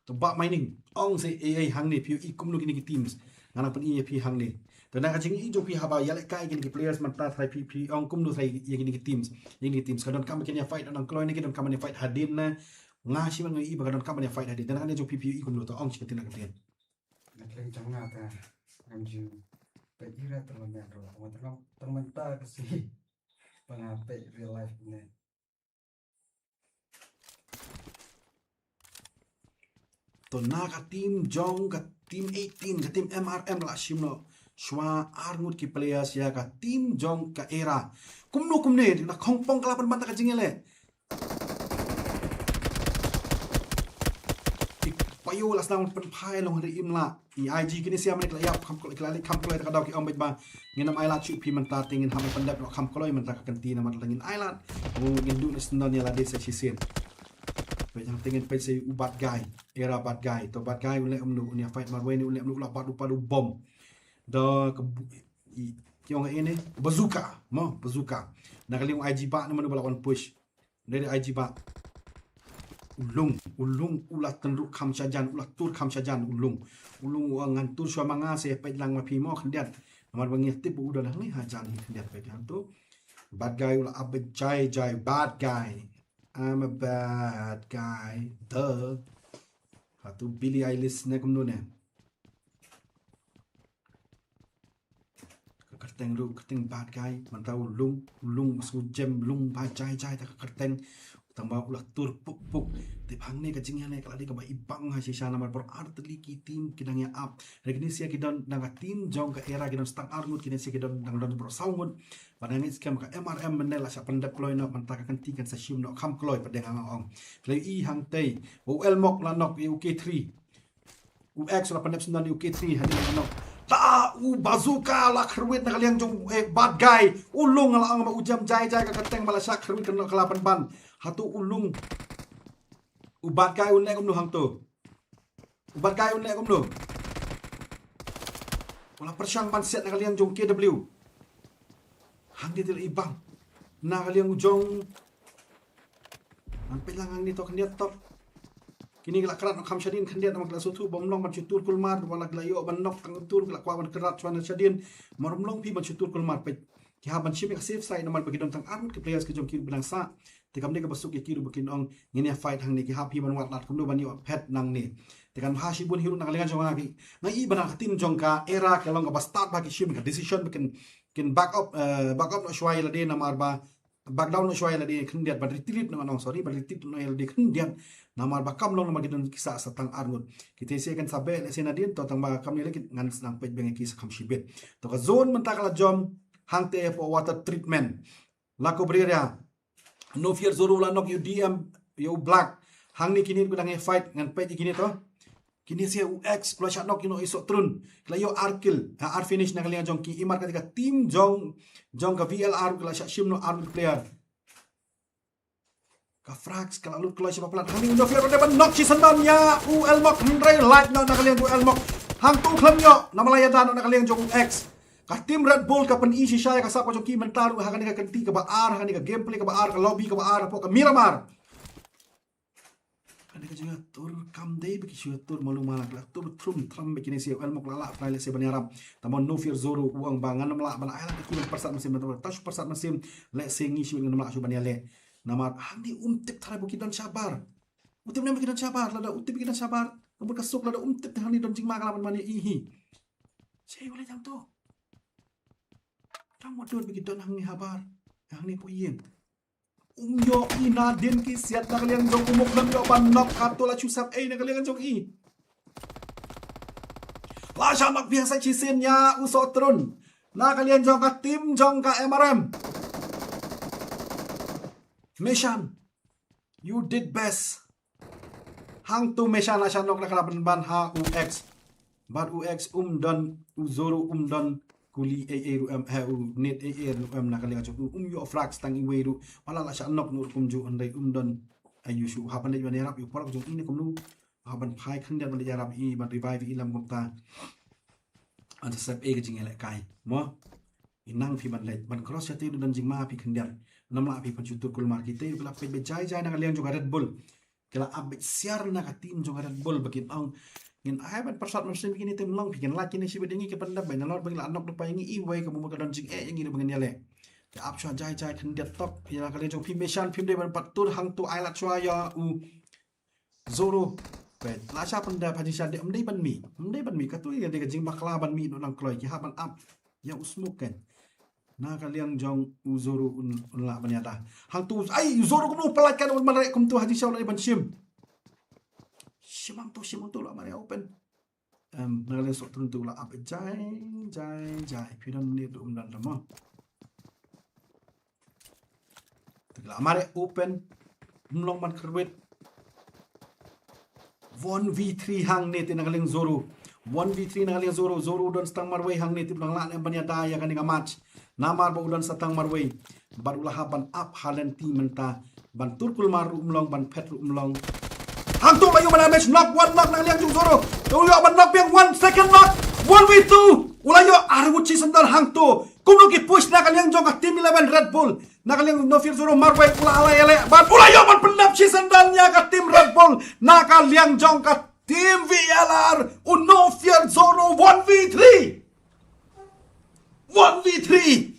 To Bah Mining, ong sa ei ei hangne phi ïohi kumno kine ki teams. Nga nang pyni ïa phi hangne. To na ka jingïohi jong phi haba ïalehkai kine ki players mynta trai phi, phi ong kumno trai ïa kine ki teams. Ïa kine ki teams ka donkam ban ïa fight, nang kloi ne ki donkam ban ïa fight hadien ne. Nga shu ban ïohi ba ka donkam ban ïa fight hadien. To na kane jong phi phi ïohi kumno, to ong shi kyntien na ka ktien. Na ka liang jong nga te ngam ju peit ïa ka tournament ruh. Tang mynta ka sngi ba nga peit real life ne. To na ka team jong ka team eighteen, ka team M R M la shim noh shuwa ar ngut ki players ïa ka team jong ka Era. Kumno kumne na khongpong ka la pynban da ka jingïaleh. I payo la sdang pynphai long ri im la. I I G kine sia mane ka la ïap kham kloi, ka la leit kham kloi ta ka daw ki ong bad ba ngin ym ailad shuh phi mynta te ngin hap ban pyndep noh kham kloi mynta ka kynti namar la ngin ailad. U ngin duh na sdang ïa lade sa shisien. Peit hangta ngin peit sa u Bad Guy, Era Bad Guy. To Bad Guy u leh kumno, un ïa fight marwei ne u leh kumno, u la bat u pat u bom. Da ka bu-, i, ki ong ine bazooka, mo, bazooka. Na ka liang u I G ba ne mano ba la wan push. Dei dei I G ba. U Lung, u Lung u la tynruh kham shajan, u la tur kham shajan u Lung. U Lung u ong ngan tur shuwa ma nga, sa peit lang ma phi mo khyndiat. Namar ba ngi tip u don hangne hajan hi khyndiat, peit hangto. Bad Guy u la ap ba jai jai, Bad Guy. I'm a bad guy. Duh. Hato Billie Eilish ne kumno ne. Ka kyrteng ruh, kyrteng Bad Guy, mynta u Lung, u Lung, u Sngewjem Lung ba jai jai ta ka kyrteng. Tang ba u la tur puk puk. Te hangne ka jingïaleh ka la dei kaba ibang ha shisha namar baroh ar tylli ki team ki dang ïa ap. Hynrei kine sia ki don na ka team jong ka Era ki don sa tang ar ngut, kine sia ki don dang don baroh saw ngut. Bad nga ngeit skhem ka M R M mynne la shah pyndep kloi noh, mynta ka kynti kan sa shim noh kham kloi pat de nga ong. Kloi i hangtei. U Elmok la knock ïa u K three. U X la pyndep syndon ïa u K three, hadien la knock. Ta u bazooka la khyrwit na ka liang jong, eh, Bad Guy. U Lung la ong ba u jem jai jai ka kyrteng ba la shah khyrwit ka knock ka la pynban. Hato u Lung. U Bad Guy u leh kumno hangto. U Bad Guy u leh kumno. U la pyrshang ban siat na ka liang jong K W. Hangne te la ibang. Na ka liang u jong. Nang peit lang hangne to khyndiat to. Kine ki la krat noh kham shadien khyndiat namar ki la sngewthuh ba ym long ban shu tur kulmar, namar ki la ïoh ban knock tang tur, ki la kwah ban krat shuwa na shadien. Mar ym long phi ban shu tur kulmar, peit. Ki hap ban shim ïa ka safe side namar ba ki don tang ar ngut ki players ki jong ki ruh ba dang sah. Te kam dei kaba suk ïa ki ruh ba kin ong ngin ïa fight hangne, ki hap hi ban wad lad kumno ban ïoh phet nangne. Te kan bha shibun hi ruh na ka liang jong nga ki. Nga i ba na ka team jong ka Era ka long kaba stad ba ki shim ka decision ba kin, kin back up, eh, back up noh shuwa ïa lade namar ba back down noh shuwa ïa lade khyndiat, ban retreat noh, nga ong sorry, ban retreat noh ïa lade khyndiat. Namar ba kam long namar ki don ki sah sa tang ar ngut. Ki te se kan sa beh lehse nadien, to tang ba kam ïa lade ngan sa nang peit beng ïa ki sa kham shibit. To ka zone mynta ka la jom hangte hapoh water treatment. La ko bri ria. No Fear Zoro la knock ïa u D M, ïa u Black. Hangne kine ki dang ïa fight, ngan peit ïa kine to. Kine sia u X, u la shah knock ïa u Sohtrun. Ki la ïoh ar kill, ha, ar finish na ka liang jong ki, i mar ka, ka team jong, jong ka V L R, ki la shah shim noh ar player. Ka Frax, ka la lut kloi sha ba palat. Hangne u No Fear, ka dei ban knock shi syndon ïa u Elmok, hynrei lait noh na ka liang jong u Elmok. Hangto khlem ïoh, namar la ïada noh na ka liang jong u X. Ka team Red Bull ka pyni shisha ïa ka sap ka jong ki mynta ruh ha kane ka kynti kaba ar, ha kane ka gameplay kaba ar, ka lobby kaba ar, hapoh ka Miramar. Kane ka jingïatur kam dei ba ki shu ïatur malu mala, ki la tur thrum thram ba kine sia, u Elmok la lah trai lehse ban ïarap. Tangba No Fear Zoro u ong ba ngan ym lah ban ai lad ïa ki ban pyrsad mynsiem, ban tang shu pyrsad mynsiem lehse ngi shu ngan ym lah shu ban ïaleh. Namar hangne um tip trai ba ki don shabar. U tip ne ba ki don shabar, lada u tip ba ki don shabar, ka mut ka suk, lada um tip te hangne don jingma ka la ban ban ïa i hi. Sei u leh jam to. Tang mo don ba ki don hangne habar, hangne poh ïing. Um ïoh i nadien ki siat na ka liang jong u, mo khlem ïoh ban knock, hato la shu sap ei na ka liang jong i. La shah knock biang sa shisien ïa u Sohtrun na ka liang jong ka team jong ka M R M. Meshan, you did best. Hangto Meshan la shah knock na ka la pynban ha u X. Bad u X um don, u Zoro um don kuli ei ei ruh em, ha u nit ei ei ruh em na ka liang jong u, um ïoh frag tang iwei ruh. Wat la la shah knock noh kumjuh, hynrei um don aiu shuh. Hap ban leit ban ïarap ïa u paralok jong i ne kumno. Hap ban phai khyndiat ban leit ïarap i, ban revive i lem kumta. Ban sa sep ei ka jingïalehkai. Mo. Ngi nang phi ban leit ban cross shatei, don jingma phi khyndiat. Namar phi pynshut tur kulmar, kitei ki la peit beit jai jai na ka liang jong ka Red Bull. Ki la ap beit siar na ka team jong ka Red Bull ba kin ong, ngin ai ban pyrsad mynsiem ïa kine, te ym long phi, kin lait kine shibit ïa ngi, ki pyndep beit nalor ba ngi la knock da pai ïa ngi, iwei ka bym mut ka don jingeh ïa ngi ruh ba ngin ïaleh. Ki ap shwa jai jai khyndiat tok ïa ka liang jong phi, Meshan phim dei ban pat tur, hangto ai lad shwa ïa u Zoro. Peit, la shah pyndep ha jingshah dei, ym dei ban mih, ym dei ban mih, kato ïa dei ka jingbakla ban mih noh nang kloi, ki hap ban ap ïa u smoke kan. Na ka liang jong u Zoro un, un lah ban ïada. Hangto, ai, u Zoro kumno u pynlait kan, un mareh kumto ha jingshah, un dei ban shim. Shim hangto, shim hangto, la mareh open. Em, na ka liang Soh Trun to la ap jai jai jai. Phi don ne to um don tamo. Te la mareh open. Ym long ban kyrwit. One v three hangne te na ka liang Zoro. One v three na ka liang Zoro. Zoro u don sa tang marwei hangne te, u dang lah ne em ban ïada ïa kane ka match. Namar ba u don sa tang marwei. Bad u la hap ban ap ha lynti mynta. Ban tur kulmar ruh ym long, ban phet ruh ym long. Hangto la ïoh ban damage, knock, one knock na ka liang jong Zoro. Te u ïoh ban knock biang, one second knock. One v two. U la ïoh arngut shisyndon hangto. Kumno ki push na ka liang jong ka team eleven Red Bull. Na ka liang u No Fear Zoro marwei, u la ïaleh, ïaleh. Bad u la ïoh ban pyndep shisyndon ïa ka team Red Bull. Na ka liang jong ka team V L R, u No Fear Zoro, one v three. One v three.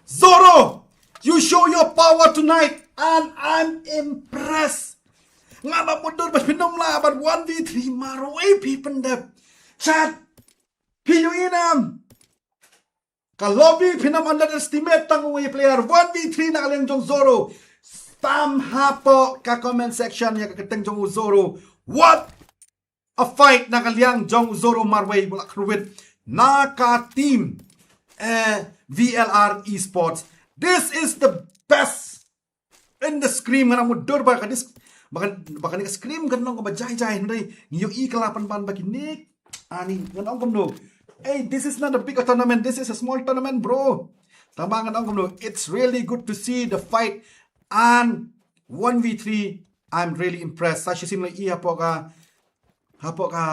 Zoro, you show your power tonight and I'm impressed. Nga la mutdur ba phin ym lah ban one v three, marwei phi pyndep. Chat. Phi ïohi ne em? Ka lobby phin ym underestimate tang uwei player. One v three na ka liang jong Zoro. Spam hapoh ka comment section ïa ka kyrteng jong u Zoro. What a fight na ka liang jong u Zoro marwei, u la kyrwit na ka team, eh, V L R Esports. This is the best in the scrim. Ngan ong mutdur ba ka dis-, ba ka, ba kane ka scrim kan long kaba jai jai, hynrei ngi ïohi ka la pynban ba kine, ani, ngan ong kumno. Hey, this is not a big tournament. This is a small tournament, bro. Tangba ngan ong kumno, it's really good to see the fight. And one v three, I'm really impressed. Sa shisien la ïohi hapoh ka, hapoh ka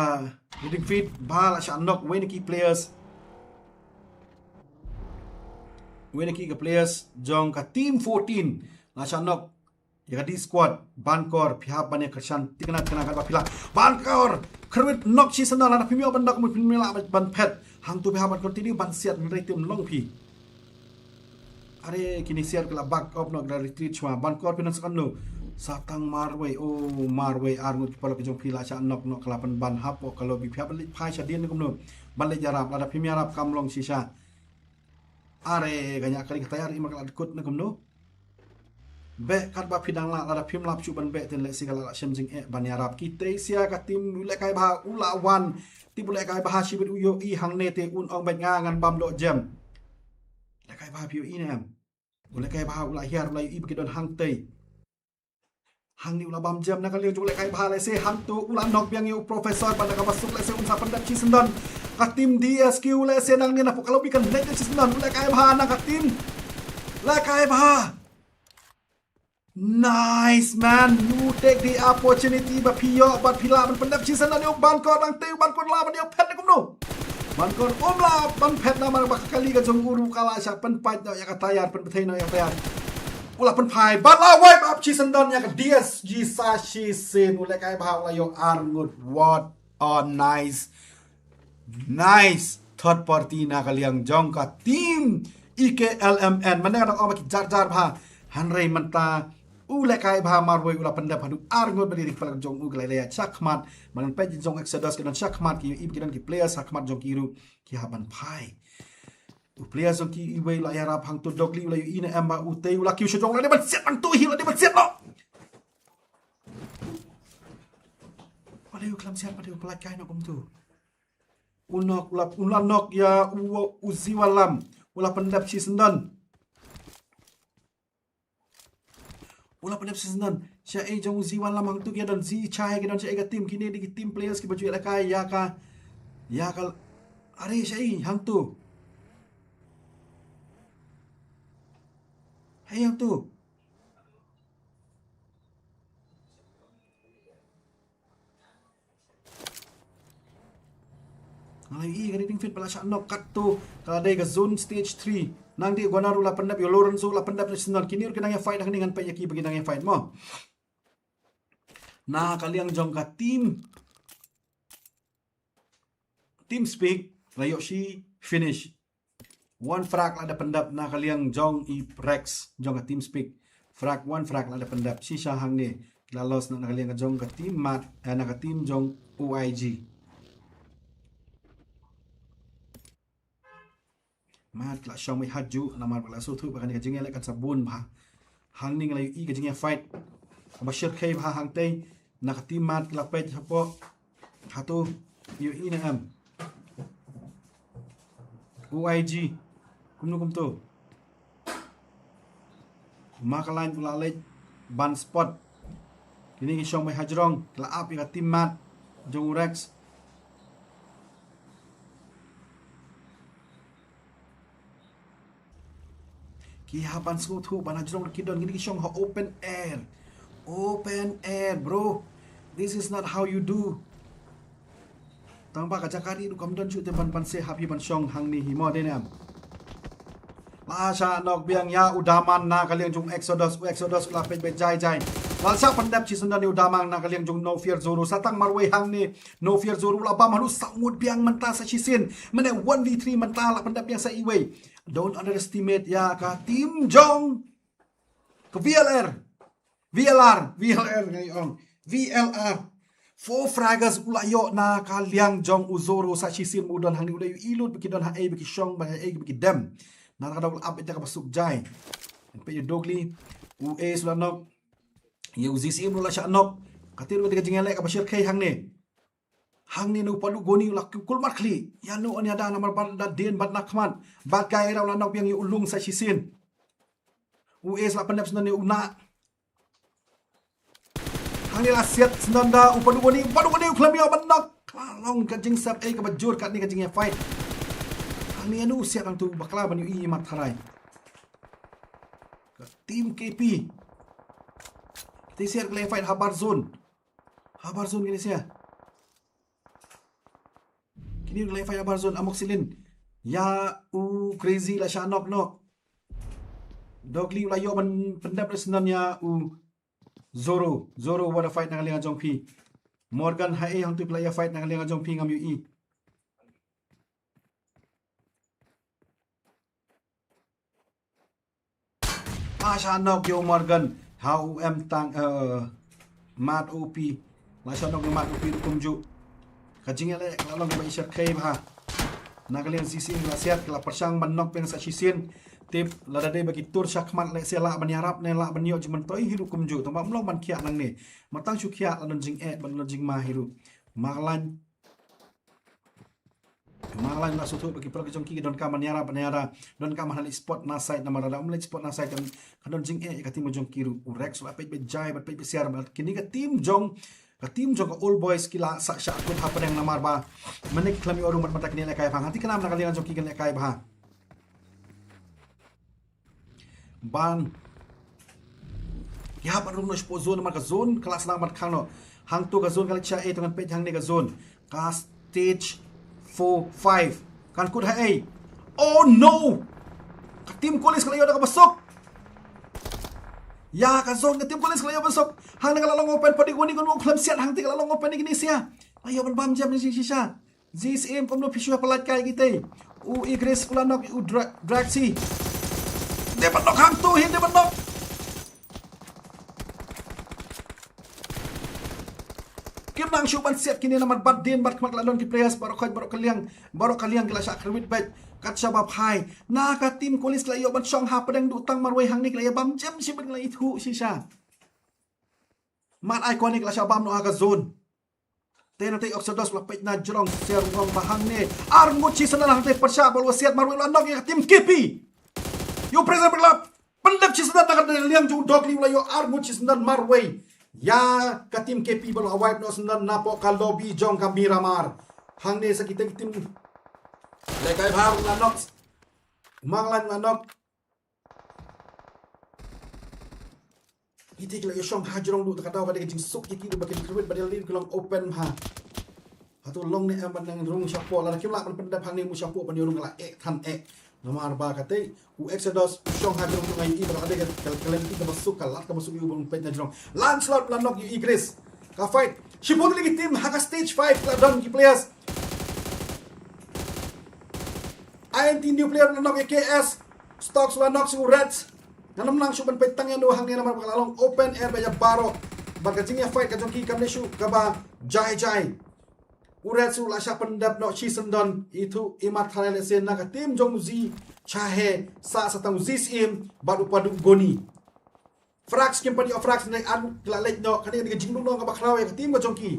leading feed ba la shah knock wei na ki players. Wei na ki ka players jong ka team fourteen la shah knock ïa ka D squad. Bankor, phi hap ban ïa kyrshan thikna thikna katba phi lah. Bankor, kyrwit knock shisyndon, lada phim ïoh ban knock mut phim lah ban phet. Hangto phi hap ban continue ban siat, hynrei te ym long phi. Are, kine siar ki la back up noh, ki la retreat shwa. Bankor phi nang sa katno? Sa tang marwei, oh, marwei, arngut ki paralok ki jong phi la shah knock noh, ki la pynban hapoh ka lobby. Phi hap ban leit phai shadien ne kumno? Ban leit ïarap, lada phim ïarap kam long shisha. Are, ka ñiah kali ka tayar, i mar ka la dkut ne kumno? Beh katba phi dang lah, lada phim lah shuh ban beh, te lehse ka la lah shem jingeh ban ïarap. Kitei sia ka team u lehkai bha u la wan. Tip u lehkai bha shibit, u ïohi hangne te un ong beit nga ngan bam doh jem. Lehkai bha phi ïohi ne em? U lehkai bha u la hiar, u la ïohi ba ki don hangtei. Hangne u la bam jem na ka liang jong u lehkai bha, lehse hangto u la knock biang ïa u Professor, bad na kaba suk lehse un sa pyndep shisyndon. Ka team D S Q lehse nangne na pok ka lobby kan leit shisyndon. U lehkai bha na ka team lehkai bha. Nice, man. You take the opportunity ba phi ïoh bad phi lah ban pyndep shisyndon ïa u Bankor. Nangta u Bankor lah ban ïoh phet ne kumno? Bankor um lah ban phet namar ba ka kali ka jong u ruh ka la shah pynpait noh ïa ka tayar, pynbthei noh ïa ka tayar. U la pynphai bad la wipe up shisyndon ïa ka D S G sa shisien. U lehkai bha u la ïoh arngut. What a nice, nice third party na ka liang jong ka team E K L M N. Mynne nga dang ong ba ki jar jar bha, hynrei mynta u lehkai bha marwei u la pyndep haduh arngut, bad ïa ki paralok jong u ki la ïaleh shakhmat. Mynne peit jong Exodus ki don shakhmat, ki ïohi ba ki don ki players shakhmat jong ki ruh, ki hap ban phai. U players jong ki iwei u la ïarap hangto, Dogly u la ïohi ne em ba utei u la kiew sha jong, u la dei ban siat hangto hi, u la dei ban siat noh. Balei u khlem siat, balei u pynlait kai noh kumto? U knock, u la, u la knock ïa u, u Ziwalam. U la pyndep shisyndon. U la pyndep shisyndon. Shaei jong u Ziwalam hangto, ki don Zichai, ki don shaei ka team, kine dei ki team players kiba ju ïalehkai ïa ka, ïa ka. Are shaei hangto. Hei hangto. I ka Reading Fit ba la shah knock katto ka la dei ka zone stage three. Nang di Guanar u la pyndep, ïa u Lorenzo u la pyndep na shisien. Kine ruh ki nang ïa fight hangne, ngan peit ïa ki ba ki nang ïa fight mo. Na ka liang jong ka team, TeamSpeak la ïoh shi finish. One frag la da pyndep na ka liang jong i Rex jong ka TeamSpeak. Frag, one frag la da pyndep. Shisha hangne la loss na ka liang jong ka team Mad, eh, na ka team jong OIG. Mad la shong mai hajuh namar ba la sngewthuh ba kane ka jingïaleh kan sa bun bha. Hangne nga la ïohi ka jingïafight kaba shyrkhei bha hangtei. Na ka team Mad ki la peit hapoh. Hato ïohi ne em? OIG kumno kumto? Makalan u la leit ban spot. Kine ki shong mai hajrong, ki la ap ïa ka team Mad jong u Rex. Ki hap ban sngewthuh ban hajrong, ki don kine ki shong ha open air. Open air, bro. This is not how you do. Tang ba ka jaka ri ruh kam don shuh te ban, ban seh hap hi ban shong hangne hi mo, dei ne em? La shah knock biang ïa u Daman na ka liang jong Exodus, u Exodus u la peit beit jai jai. La shah pyndep shisyndon ïa u Daman na ka liang jong No Fear Zoro. Sa tang marwei hangne, No Fear Zoro u la bam haduh saw ngut biang mynta sa shisien. Mynne one v three mynta la pyndep biang sa iwei. Don't underestimate ïa ka team jong ka VLR. VLR, VLR ngi ong. VLR. Four fraggers u la ïoh na ka liang jong u Zoro sa shisien, u don hangne, u la ïohi lut ba ki don haei, ba ki shong, ba haei, ba ki dem. Na ka daw la ap ïa ka ba suk jai. Peit ïa u Dogli, u Ace u la knock. Ïa u ZCM u la shah knock. Kata ruh ka dei ka jingïaleh kaba shyrkhei hangne. Hangne na u Padugoni u la kulmar khlieh ïa no ïa da namar ba da dien bad na khmat. Bad ka era u la knock biang ïa u Lung sa shisien. U Ace la pyndep shisyndon ïa u Nah. Hangne la siat shisyndon da u Padugoni, u Padugoni u khlem ïoh ban knock. Ka long ka jingsep ei kaba jur katne ka jingïafight. Hangne ïa no u siat hangto, bakla ban ïohi mat tharai. Ka team KP. Kita siat ka la ïafight habar zone. Habar zone kine sia. Kine ki la ïafight habar zone, Amoxicillin. Ïa u Crazy la shah knock noh. Dogli u la ïoh ban pyndep shisyndon ïa u Zoro. Zoro wat da fight na ka liang jong phi. Morgan haei hangto ki la ïafight na ka liang jong phi, ngam ïohi. La shah knock ïa u Morgan ha u M Tang, eh, Mat OP. La shah knock ïa u Mat OP ruh kumjuh. Ka jingïaleh ka la long kaba shyrkhei bha. Na ka liang ZCM la siat, ka la pyrshang ban knock biang sa shisien. Tip lada dei ba ki tur sha khmat lehse lah ban ïarap ne lah ban ïoh jingmyntoi hi ruh kumjuh. Tang ba ym long ban khiah nangne. Mar tang shu khiah la don jingeh, ban don jingma hi ruh. Marlan Marlan la sngewthuh ba ki para ki jong ki ki donkam ban ïarap ban ïarap. Donkam ban leit spot na side namar lada ym leit spot na side kan, kan don jingeh ïa ka team jong ki ruh. U Rex la peit beit jai bad peit beit siar bad kine ka team jong, ka team jong ka Old Boys ki la sah shah kut hapdeng namar ba mynne ki khlem ïoh rung bad mynta kine lehkai bha. Hangta ki nam na ka liang jong ki kan lehkai bha. Ban. Ki hap ban rung noh shapoh zone namar ka zone ka la sdang ban khang noh. Hangto ka zone ka la shah ei, to ngan peit hangne ka zone. Ka stage four five. Kan kut haei. Oh no! Ka team Kolis ka la ïoh da kaba suk. Ïa ka zone ka team Kolis ka la ïoh ban suk. Hangne ka la long open, Padugoni kano khlem siat hangta ka la long open ïa kine sia. La ïoh ban bam jam ïa shisha. ZCM kumno phi shu ïa pynlait kai kitei. U Igris u la knock, u Dra-, Draxi. Dei ban knock hangto hi, dei ban knock. Kim nang shuh ban siat kine namar bad dien bad khmat la don ki players baroh khoit baroh ka liang, baroh ka liang ki la shah kyrwit beit. Kat shaba phai na ka team Kolis la ïoh ban shong hapdeng duh tang marwei hangne ki la ïa bam jem shibit, ki la ithuh shisha. Mat Iconic la shah bam noh ha ka zone. Te na te Exodus la peit na jrong, ser ngong ba hangne. Ar ngut shisyndon hangte pyrshah ba la siat marwei, la knock ïa ka team KP. Ïa u Prison Break la pyndep shisyndon na ka liang jong u Dogli, u la ïoh ar ngut shisyndon marwei. Ïa ka team KP ba la wipe noh shisyndon napoh ka lobby jong ka Miramar. Hangne sa kita ki team. Lehkai bha, la knock. Manglan la knock. Ite ki la ïa shong ha jrong duh, ta ka daw ka dei ka jingsuk ïa ki duh ba kin kyrwit ba dei lane ki long open ha. Ha To long ne em ban nang rung shapoh, lada kim lah ban pyndep hangne mo shapoh ban ïoh rung ka la eh than eh. Namar ba katei u Exodus u shong ha ka rung ngai i ba la dei ka, ka, ka lynti kaba suk, ka lad kaba suk ïa u ban peit na jrong. Lancelot la knock ïa i Chris. Ka fight shibun lagi team ha ka stage five la don ki players. I N T Nuclear la knock ïa K S. Stocks la knock sha u Reds. Ngam nang shuh ban peit tang ïa no hangne namar ba ka la long open air ba ïa baroh. Bad ka jingïa fight ka jong ki kam dei shuh kaba jai jai. U Reds u la shah pyndep noh shisyndon, i Thu, i Mat Tharai lehse na ka team jong u Zi Chahe, sah sa tang u Zi Syiem bad u Padu Goni. Frags kim pat ïoh frags ne an ki la leit noh, kane ka dei ka jingduk noh kaba khraw ïa ka team ka jong ki.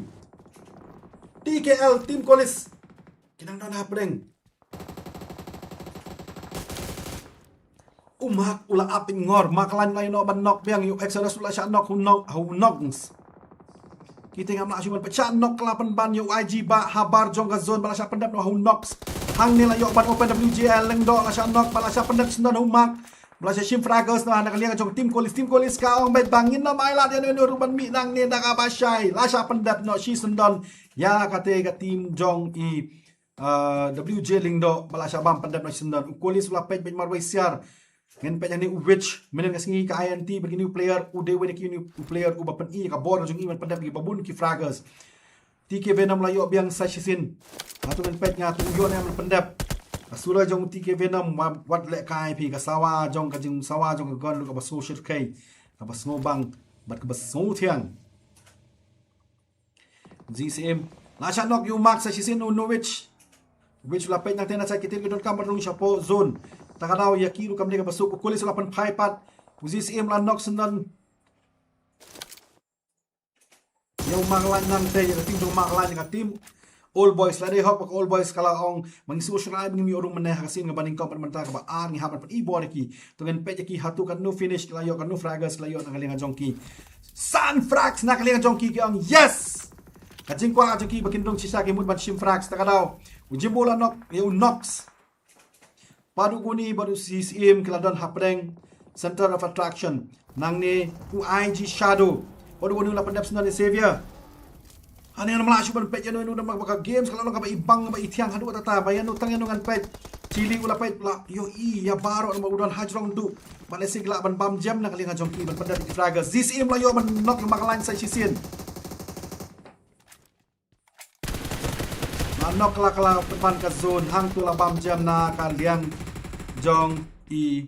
T K L, team Kolis ki dang don hapdeng. U Mark u la ap ngor, Mark Line la ïoh ban knock biang, ïa u Exodus u la shah knock, u knock, u knock. Kita ngam lah shuh ban pynshah knock, ka la pynban ïa u I G ba habar jong ka zone ba la shah pyndep noh u Knox. Hangne la ïoh ban open W J L Lyngdoh la shah knock, ba la shah pyndep shisyndon u Mark. Ba la shah shim fragers na, na ka liang jong team Kolis, team Kolis ka ong beit ba ngin ym ailad ïa no no ruh ban mih nangne da kaba shai. La shah pyndep noh shisyndon ïa kata ka team jong i, uh, W J Lyngdoh ba la shah bam pyndep noh shisyndon. U Kolis u la peit beit marwei siar. Ngin peit hangne u Witch, mynnin ka sngi ka I N T bad kine u player, u dei uwei na kine u player uba pyni ka bor ka jong i ban pyndep ïa ki babun ki fragers. T K Venom la ïoh biang sa shisien. Hato ngin peit nga, to u ïoh ne em ban pyndep. Ka sura jong T K Venom, wat leh kai phi, ka sawa jong, ka jingsawa jong ka gun ruh kaba sngewshyrkhei, kaba sngewbang bad kaba sngewthiang. Zi Syiem la shah knock ïa u Mark sa shisien, u Witch. Witch la peit nangta na side, kita ki donkam ban rung shapoh zone. Ta ka daw ïa ki ruh kam dei kaba suk, u Kolis la pynphai pat. U Zi Syiem la knock shisyndon ïa u Mark Line nangta, ïa ka team jong u Mark Line, ïa ka team Old Boys. La dei hok ba ka Old Boys ka la ong ba ngi sngewsynei ba ngim ïoh rung mynne ha ka sien kaba nyngkong, bad mynta kaba ar ngi hap ban pyni bor ïa ki. To ngin peit ïa ki hato katno finish ki la ïoh, katno fragers ki la ïoh na ka liang jong ki. San frags na ka liang jong ki, ki ong yes. Ka jingkwah jong ki ba kin rung shisha, ki mut ban shim frags. Ta ka daw u Jimbo la knock ïa u Knox. Padu Goni bad u Zi Syiem ki la don hapdeng, center of attraction. Nangne u I G Shadow, Padu Goni la pyndep shisyndon ïa u Xavier. Hangne ngam lah shuh ban peit ïa no no namar ba ka games ka la long kaba ibang kaba ithiang haduh katta, ba ïa no tang ïa no ngan peit. Chili u la peit, la ïohi ïa baroh namar u don ha jrong duh. Bad lehse ki lah ban bam jam na ka liang jong ki ban pyndep ïa ki fragers. Zi Syiem la ïoh ban knock ïa u Mark Line sa shisien. La knock la, ka la pynban ka zone, hangto la bam jam na ka liang jong i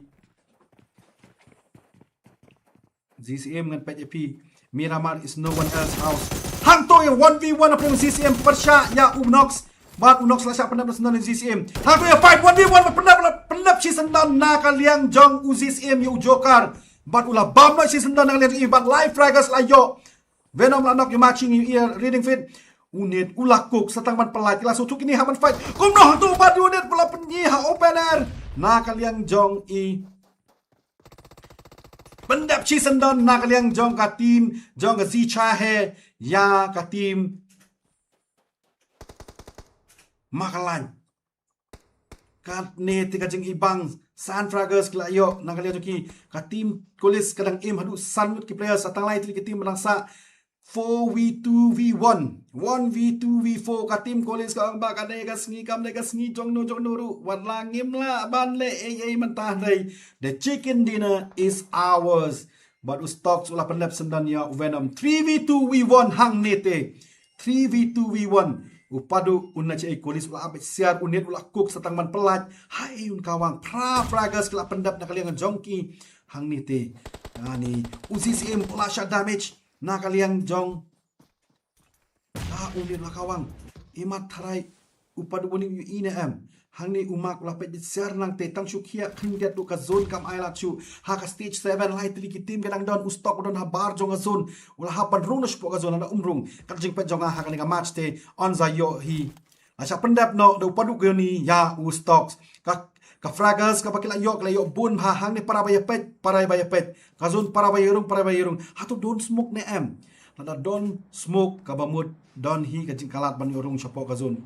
Zi Syiem. Ngan peit ïa phi. Miramar is no one else house. Hangto ïa one v one hapdeng u Zi Syiem pyrshah ïa u Knox. Bad u Knox la shah pyndep shisyndon ïa u Zi Syiem. Hangto ïa fight one v one, pyndep, pyndep shisyndon na ka liang jong u Zi Syiem ïa u Joker. Bad u la bam noh shisyndon na ka liang jong i, bad lai fragers la ïoh. Venom la knock ïa u Mark Ching, ïa u Reading Fit. U Nate u la cook sa tang ban pyllait, ki la sngewthuh kine hap ban fight. Kumno hangto u Padu, u Nate u la pyni ha open air na ka liang jong i. Pyndep shisyndon na ka liang jong ka team jong ka Zi Chahe ïa ka team Mark Line. Katne te ka jingibang, san fragers ki la ïoh na ka liang jong ki. Ka team Kolis ka dang im haduh san ngut ki players, sa tang lai tylli ki team ba dang sah. Four v two v one, one v two v four, ka team Kolis ka ong ba ka dei ka sngi, kam dei ka sngi jong no jong no ruh. Wat la ngim lah ban leh ei ei mynta hynrei the chicken dinner is ours. Bad u Stocks u la pyndep shisyndon ïa u Venom. Three v two v one hangne te. Three v two v one. U Padu un na che ei, Kolis u la ap beit siar, u Nate u la cook sa tang ban pyllait. Hai un kawang, phra fragers ki la pyndep na ka liang jong ki hangne te. Ani u Zi Syiem u la shah damage na ka liang jong. Ah, u Nate u la kawang. I Mat Tharai, u Padu u wan ïohi ne em. Hangne u Mark u la peit beit siar nangta, tang shu khia khyndiat ruh ka zone kam ailad shuh. Ha ka stage seven lai tylli ki team ka dang don, u Stock u don habar jong ka zone. U la hap ban rung na shapoh ka zone, lada um rung, ka jingpeit jong nga ha kane ka match te yn sa ïoh hi. La shah pyndep noh da u Padu Goni ïa u Stocks. Ka, ka fragers kaba ki la ïoh, ki la ïoh bun bha, hangne para ba ïa peit, para ba ïa peit. Ka zone para ba ïa rung, para ba ïa rung. Hato don smoke ne em? Lada don smoke, kaba mut don hi ka jingkhlad ban ïoh rung shapoh ka zone.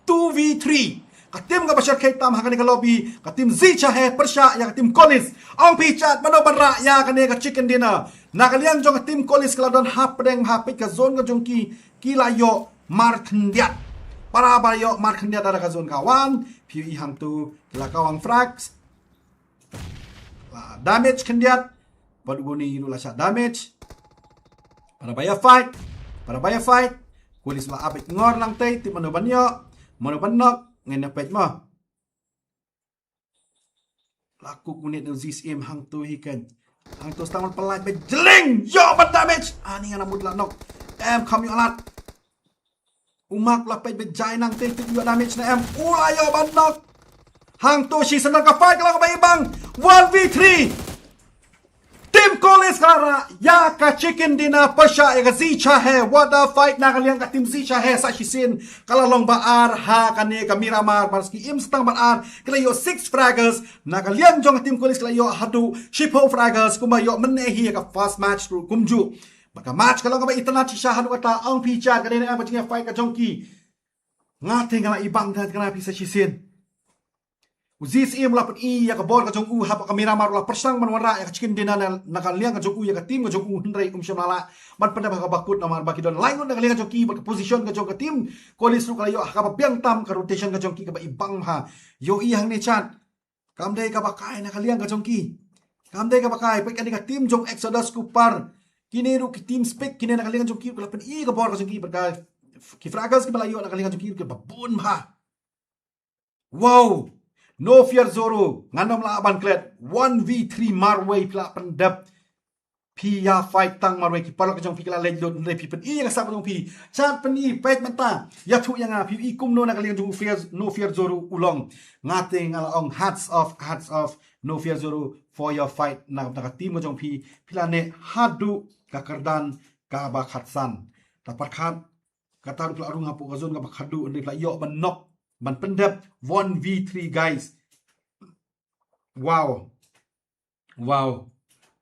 Two v three. Ka team kaba shyrkhei tam ha kane ka lobby, ka team Zi Chahe pyrshah ïa ka team Kolis. Ong phi shad mano ban rah ïa kane ka chicken dinner. Na ka liang jong ka team Kolis ka la don hapdeng, ha peit ka zone ka jong ki, ki la ïoh markhyndiat. Para ba ïoh mar khyndiat da ka zone ka wan. Phi ïohi hangtu ki la kawang frags. La damage khyndiat. Bad une ruh la shah damage. Para ba ïa fight. Para ba ïa fight. Coolies la ap beit ngor lang tei, tip mano ban ïoh, mano ban knock, ngin ïa peit mo. La kuk unit u Zis im hangtu hi kan. Hangtu stang ban pynlait beit jling. Ïoh ban damage. Ani ngan mut la knock. Em kham ïoh lad. U Mark la peit beit jai nang tei, tip ïoh damage ne em. U la ïoh ban knock. Hangtu shisien ka fight ka long kaba ibang. One v three. Team Coolies ka la rah ïa ka chicken dinner pyrshah ïa ka Zi Chahe. What a fight na ka liang ka team Zi Chahe sa shisien. Ka la long ba ar ha kane ka Miramar, bad ki im stang ba ar, ki la ïoh six fraggers. Na ka liang jong ka team Coolies ki la ïoh haduh shiphew fraggers, kumba ïoh mynne hi ïa ka first match ruh kumjuh. Bad ka match ka long kaba itynnad shisha haduh katta, ong phi Chad, ka dei ne em ka jingïa fight ka jong ki. Nga te nga la ibang da kane phi sa shisien. U Zis im la pyni ïa ka bor ka jong u hapoh ka Miramar, u la pyrshang ban wanrah ïa ka chicken dinner na, na ka liang ka jong u ïa ka team ka jong u, hynrei um shym la lah ban pyndep ha kaba kut namar ba ki don lai ngut na ka liang ka jong ki, bad ka position ka jong ka team Coolies ruh ka la ïoh ha kaba biang tam, ka rotation ka jong ki kaba ibang bha. Ïohi hangne Chad. Kam dei kaba kai na ka liang ka jong ki. Kam dei kaba kai, peit kane ka team jong Exodus Cooper. Kine ruh ki team spec, kine na ka liang ka jong ki, ka la pyni ka bor ka jong ki, bad ka ki fraggers kiba la ïoh na ka liang ka jong ki, kiba bun bha. Wow. No Fear Zoro, ngan ym lah ban klet. One v three marwei phi la pyndep. Phi ïa fight tang marwei, ki paralok jong phi ki la leit lut, hynrei phi pyni ïa ka sap jong phi. Chad pyni, peit mynta. Ïathuh ïa nga, phi i kumno na ka liang jong u Fear, No Fear Zoro u long. Nga te nga la ong hats off, hats off. No Fear Zoro for your fight. Na, na ka team ka jong phi, phi la neh haduh ka kyrdan kaba khatsan. Te pyrkhat, kata ruh phi la rung hapoh ka zone kaba khatduh, hynrei phi la ïoh ban knock, ban pyndep, one v three guys. Wow. Wow.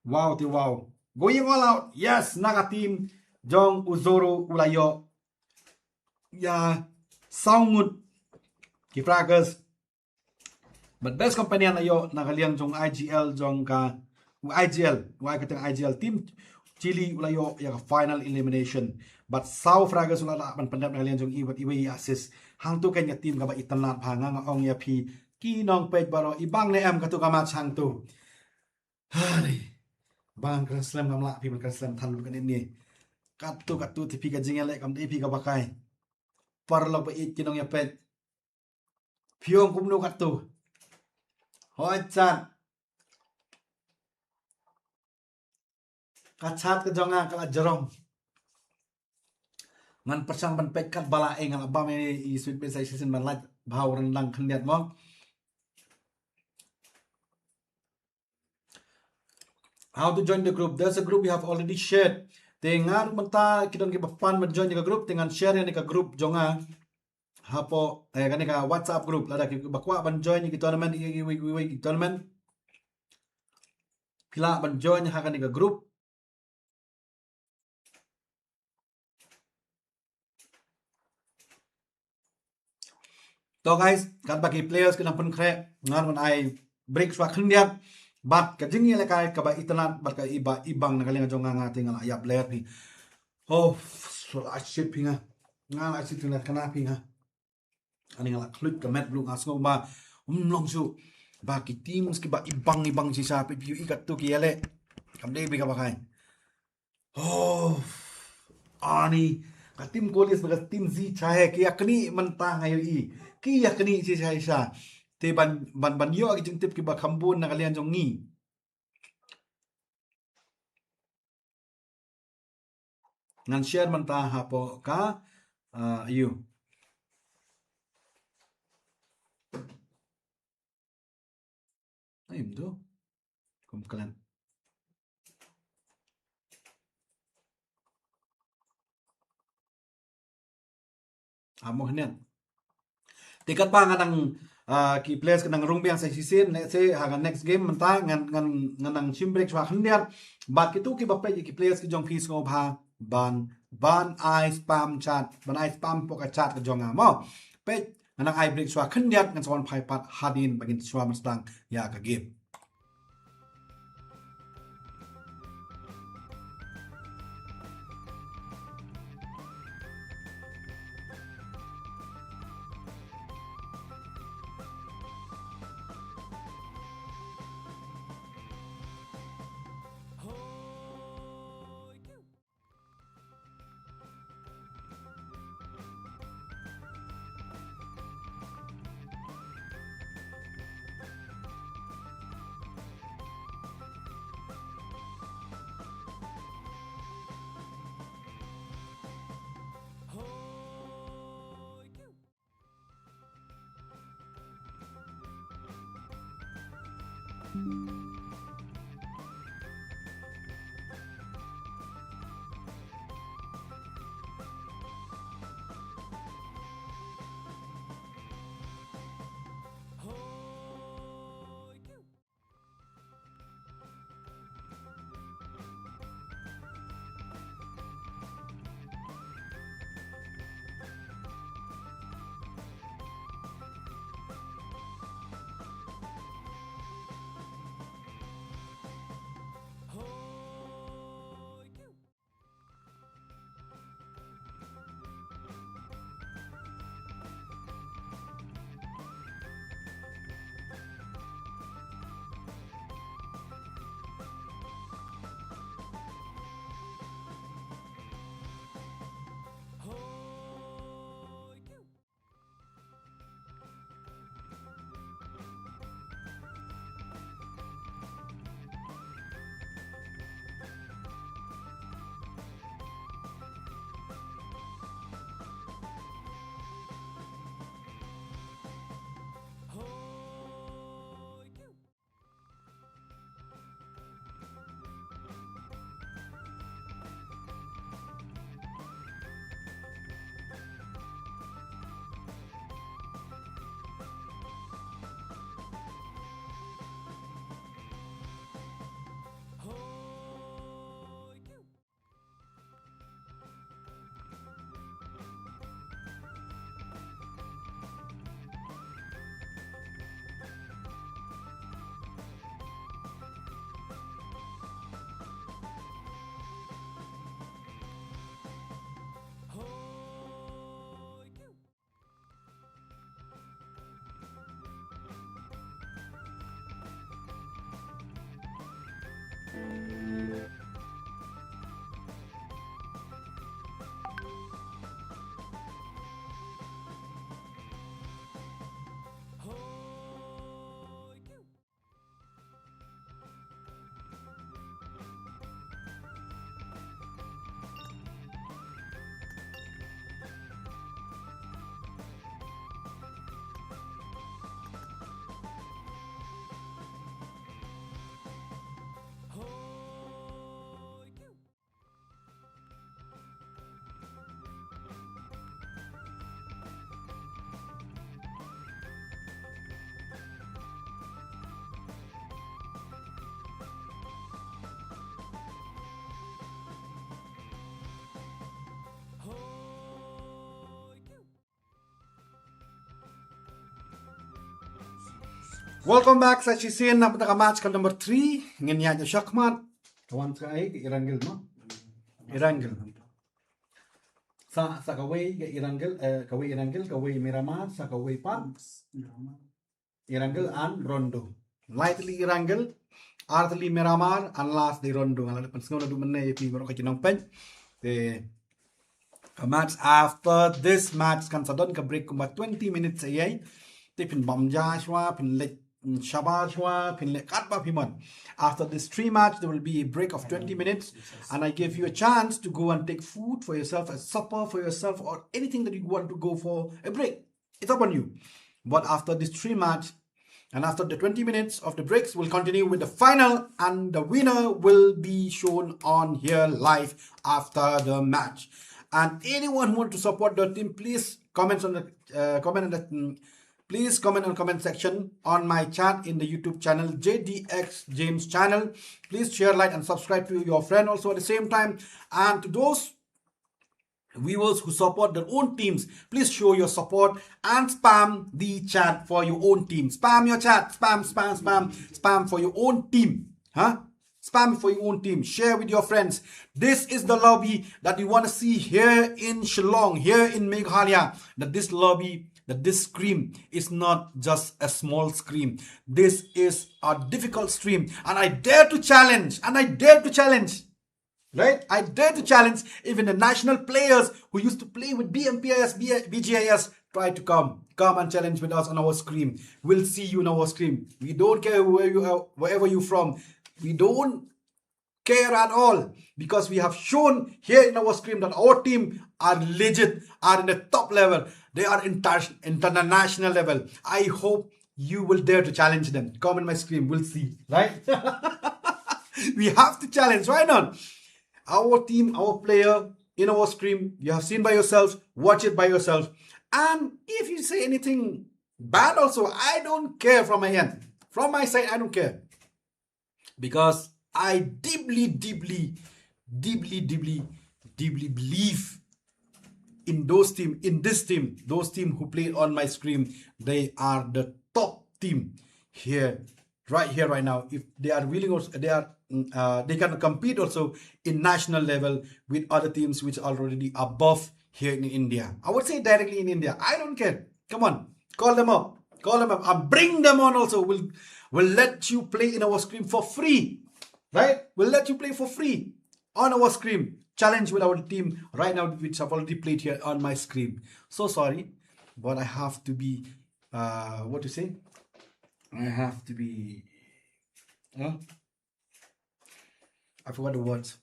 Wow te wow. Going all out. Yes, na ka team jong u Zoro u la ïoh ïa saw ngut ki fraggers. Bad best companion la ïoh na ka liang jong I G L jong ka, u I G L, u ai kyrteng I G L team Chili u la ïoh ïa ka final elimination. Bad saw fraggers u la lah ban pyndep na ka liang jong i bad iwei i assist. Hangtu kan ka team kaba itynnad bha, nga nga ong ïa phi ki nongpeit baroh, ibang ne em katu ka match hangtu. Hari. Bang kren slem ngam lah phi ban kren slem than lut kane ni. Katu katu te phi ka jingïaleh kam dei phi kaba kai. Paralok ba ïeit ki nongïapeit. Phi ong kumno katu. Hoi Chad. Ka Chad ka jong nga ka la jrong. Ngan pyrshang ban peit kat ba la, eh, nga la bam ïa i Sweet Mix sa shisien ban lait bha u ryndang khyndiat mo. How to join the group? There's a group we have already shared. Te nga ruh mynta ki don kiba pan ban join ïa ka group, te ngan share ïa kane ka group jong nga hapoh, eh, kane ka WhatsApp group. Lada kiba kwah ban join ïa ki tournament, ïa ki, ïa ki, ïa ki tournament, phi lah ban join ha kane ka group. To guys, katba ki players ki nang pynkhreh, ngan wan ai break shuwa khyndiat. Bad ka jingïalehkai kaba itynnad bad ka iba ibang na ka liang jong nga, nga te nga la ïap ler phi. Oh, so la shit phi nga. Nga la shit phi nga, kana phi nga. Ani nga la khluit ka met bluh, nga sngew ba um long shuh ba ki teams kiba ibang ibang shisha, phi phi ïohi katu ki ïaleh. Kam dei phi kaba kai. Oh, ani ka team Coolies bad ka team Zi Chahe ki ïaknieh mynta nga ïohi. Ki ïaknieh shisha shisha. Te ban, ban, ban ïoh ki jingtip kiba kham bun na ka liang jong ngi. Ngan share mynta hapoh ka, ah, ïu. Ai, mdo. Kum klan. Amo hynñiat. Te katba nga nang, ah, ki players ka nang rung biang sa shisien, let's say ha ka next game mynta ngan, ngan, ngan nang shim break shuwa khyndiat. Bad kitu kiba peit ïa ki players ki jong phi sngewbha ban, ban ai spam chat, ban ai spam hapoh ka chat ka jong nga mo. Peit, ngan nang ai break shuwa khyndiat, ngan sa wan phai pat hadien ba ngin shuwa ban sdang ïa ka game. Welcome back sa shisien na ka match ka number three. Ngin ïa shakmat. Ka wan sa ai ka Erangel, no? Erangel. Sa sa kawei ka Erangel, eh, kawei Erangel, kawei Miramar, sa kawei pat Erangel and Rondo. Lai tylli Erangel, ar tylli Miramar, and last dei Rondo. Nga la pynsngew naduh mynne ïa phi baroh ki nongpeit. Te ka match, after this match kan sa don ka break kumba twenty minutes ïa. Te phin bam ja shuwa, phin leit shabar shuwa, phin leit katba phi mon. After this three match, there will be a break of twenty minutes, and I give you a chance to go and take food for yourself, a supper for yourself, or anything that you want to go for a break. It's upon you. But after this three match, and after the twenty minutes of the breaks, we'll continue with the final, and the winner will be shown on here live after the match. And anyone who want to support the team, please comment on the, uh, comment on the, mm, please comment on comment section on my chat in the YouTube channel, J D X James Channel. Please share, like, and subscribe to your friend also at the same time. And to those viewers who support their own teams, please show your support and spam the chat for your own team. Spam your chat, spam, spam, spam, spam for your own team. Huh? Spam for your own team. Share with your friends. This is the lobby that you want to see here in Shillong, here in Meghalaya. That this lobby, that this screen is not just a small screen. This is a difficult stream. And I dare to challenge, and I dare to challenge Right? I dare to challenge even the national players who used to play with B M P I S, B-, B G I S, try to come. Come and challenge with us on our screen. We'll see you on our screen. We don't care where you are, wherever you're from. We don't care at all, because we have shown here in our screen that our team are legit, are in the top level. They are inter-, international level. I hope you will dare to challenge them? Comment my screen, we'll see, right? We have to challenge, why not? Our team, our player in our screen, you have seen by yourself, watch it by yourself. And if you say anything bad also, I don't care from my end. From my side, I don't care. Because I deeply, deeply, deeply, deeply, deeply believe in those team, in this team, those team who played on my screen, they are the top team here, right here, right now. If they are willing, also they are, mm, uh, they can compete also in national level with other teams which are already above here in India. I would say directly in India. I don't care. Come on, call them up, call them up, and bring them on also. We'll we'll let you play in our screen for free, right? We'll let you play for free on our screen. Challenge with our team right now, which have already played here on my screen. So sorry, but I have to be, uh, what to say? I have to be, huh? I forgot the words.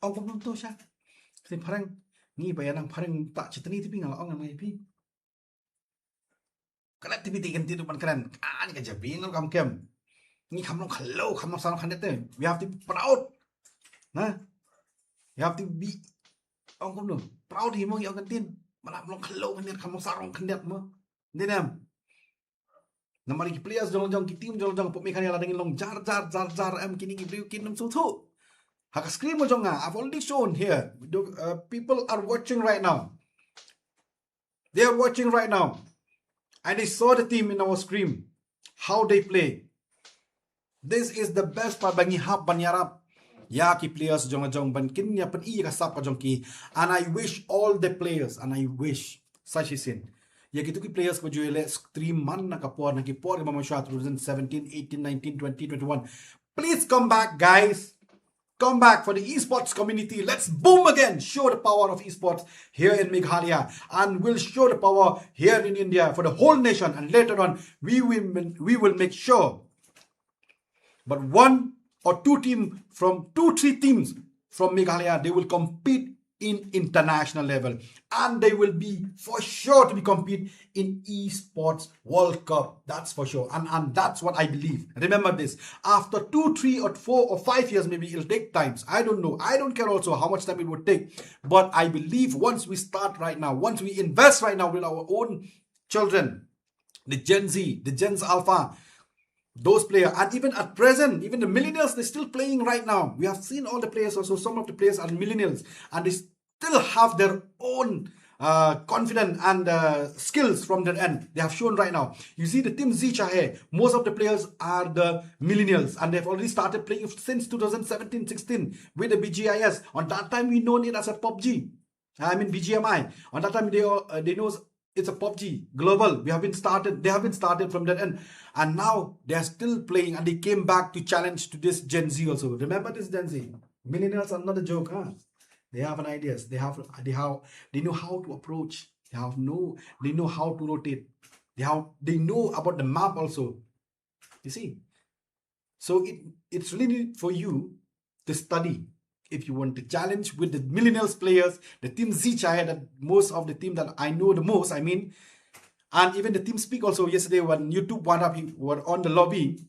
Oh, kong to siya. Kasi parang, ngi ba yan ang parang ta chitani tipi nga ong ang ipi. Kala tipi tikan titu pan kren. Ah, ni ka jabi ngol kam kem. Ngi kam long khalo, kam long sarong khandet te. We have to be proud. Nah. You have to be, ong kum no. Proud hi mo ngi ong kan tin. Malah long khalo khandet, kam long sarong khandet mo. Dinam. Namar ki players jong jong, ki team jong jong, pok mi kan ya la dang long jar jar jar jar em, kini ki briew kin nam su thu. Ha ka screen mo jong nga, I've already shown here. The, uh, people are watching right now. They are watching right now. And they saw the team in our screen. How they play. This is the best part ba ngi hap ban ïarap ïa ki players jong jong, ban kin ïa pyni ïa ka sap ka jong ki. And I wish all the players, and I wish, sa shisien, ïa kitu ki players ba ju leh stream man na ka por, na ki por ba mynshuwa, two thousand seventeen, eighteen, nineteen, twenty, twenty-one. Please come back, guys. Come back for the esports community. Let's boom again. Show the power of esports here in Meghalaya. And we'll show the power here in India for the whole nation. And later on, we will, we will make sure but one or two team from, two, three teams from Meghalaya, they will compete in international level. And they will be for sure to be compete in Esports World Cup. That's for sure. And, and that's what I believe. Remember this. After two, three, or four, or five years, maybe it'll take times. I don't know. I don't care also how much time it would take. But I believe once we start right now, once we invest right now with our own children, the Gen Z, the Gen Z Alpha, those players, and even at present, even the millennials, they're still playing right now. We have seen all the players also. Some of the players are millennials, and they still have their own, uh, confidence and, uh, skills from their end. They have shown right now. You see, the team Zichahe, most of the players are the millennials, and they've already started playing since two thousand seventeen sixteen with the B G I S. On that time, we known it as a PUBG. I mean, B G M I. On that time, they all, uh, they know it's a PUBG global. We have been started. They have been started from that end, and now they are still playing. And they came back to challenge to this Gen Z also. Remember this Gen Z. Millennials are not a joke, huh? They have an ideas. They have, they have, they know how to approach. They have no, they know how to rotate. They have, they know about the map also. You see? So it, it's really for you to study. If you want to challenge with the millennials players, the team Zichahe, that most of the team that I know the most, I mean, and even the TeamSpeak also yesterday when YouTube One Up, he were on the lobby.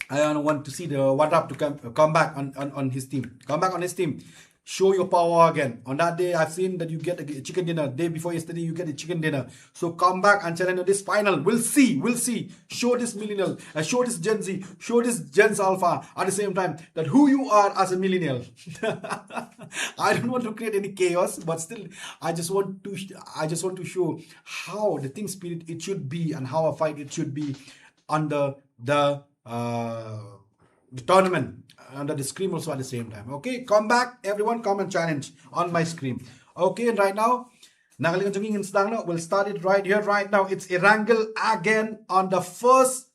I don't want to see the One Up to come, come back on, on, on his team. Come back on his team. Show your power again. On that day, I've seen that you get a chicken dinner. Day before yesterday, you get a chicken dinner. So come back and challenge on this final. We'll see. We'll see. Show this millennial, uh, show this Gen Z, show this Gen Z Alpha at the same time that who you are as a millennial. I don't want to create any chaos, but still, I just want to, sh- I just want to show how the team spirit it should be and how a fight it should be under the, uh, the tournament, under the screen also at the same time. Okay, come back, everyone, come and challenge on my screen. Okay, and right now, na ka liang jong ngi ngin sdang noh, we'll start it right here, right now. It's Erangel again on the first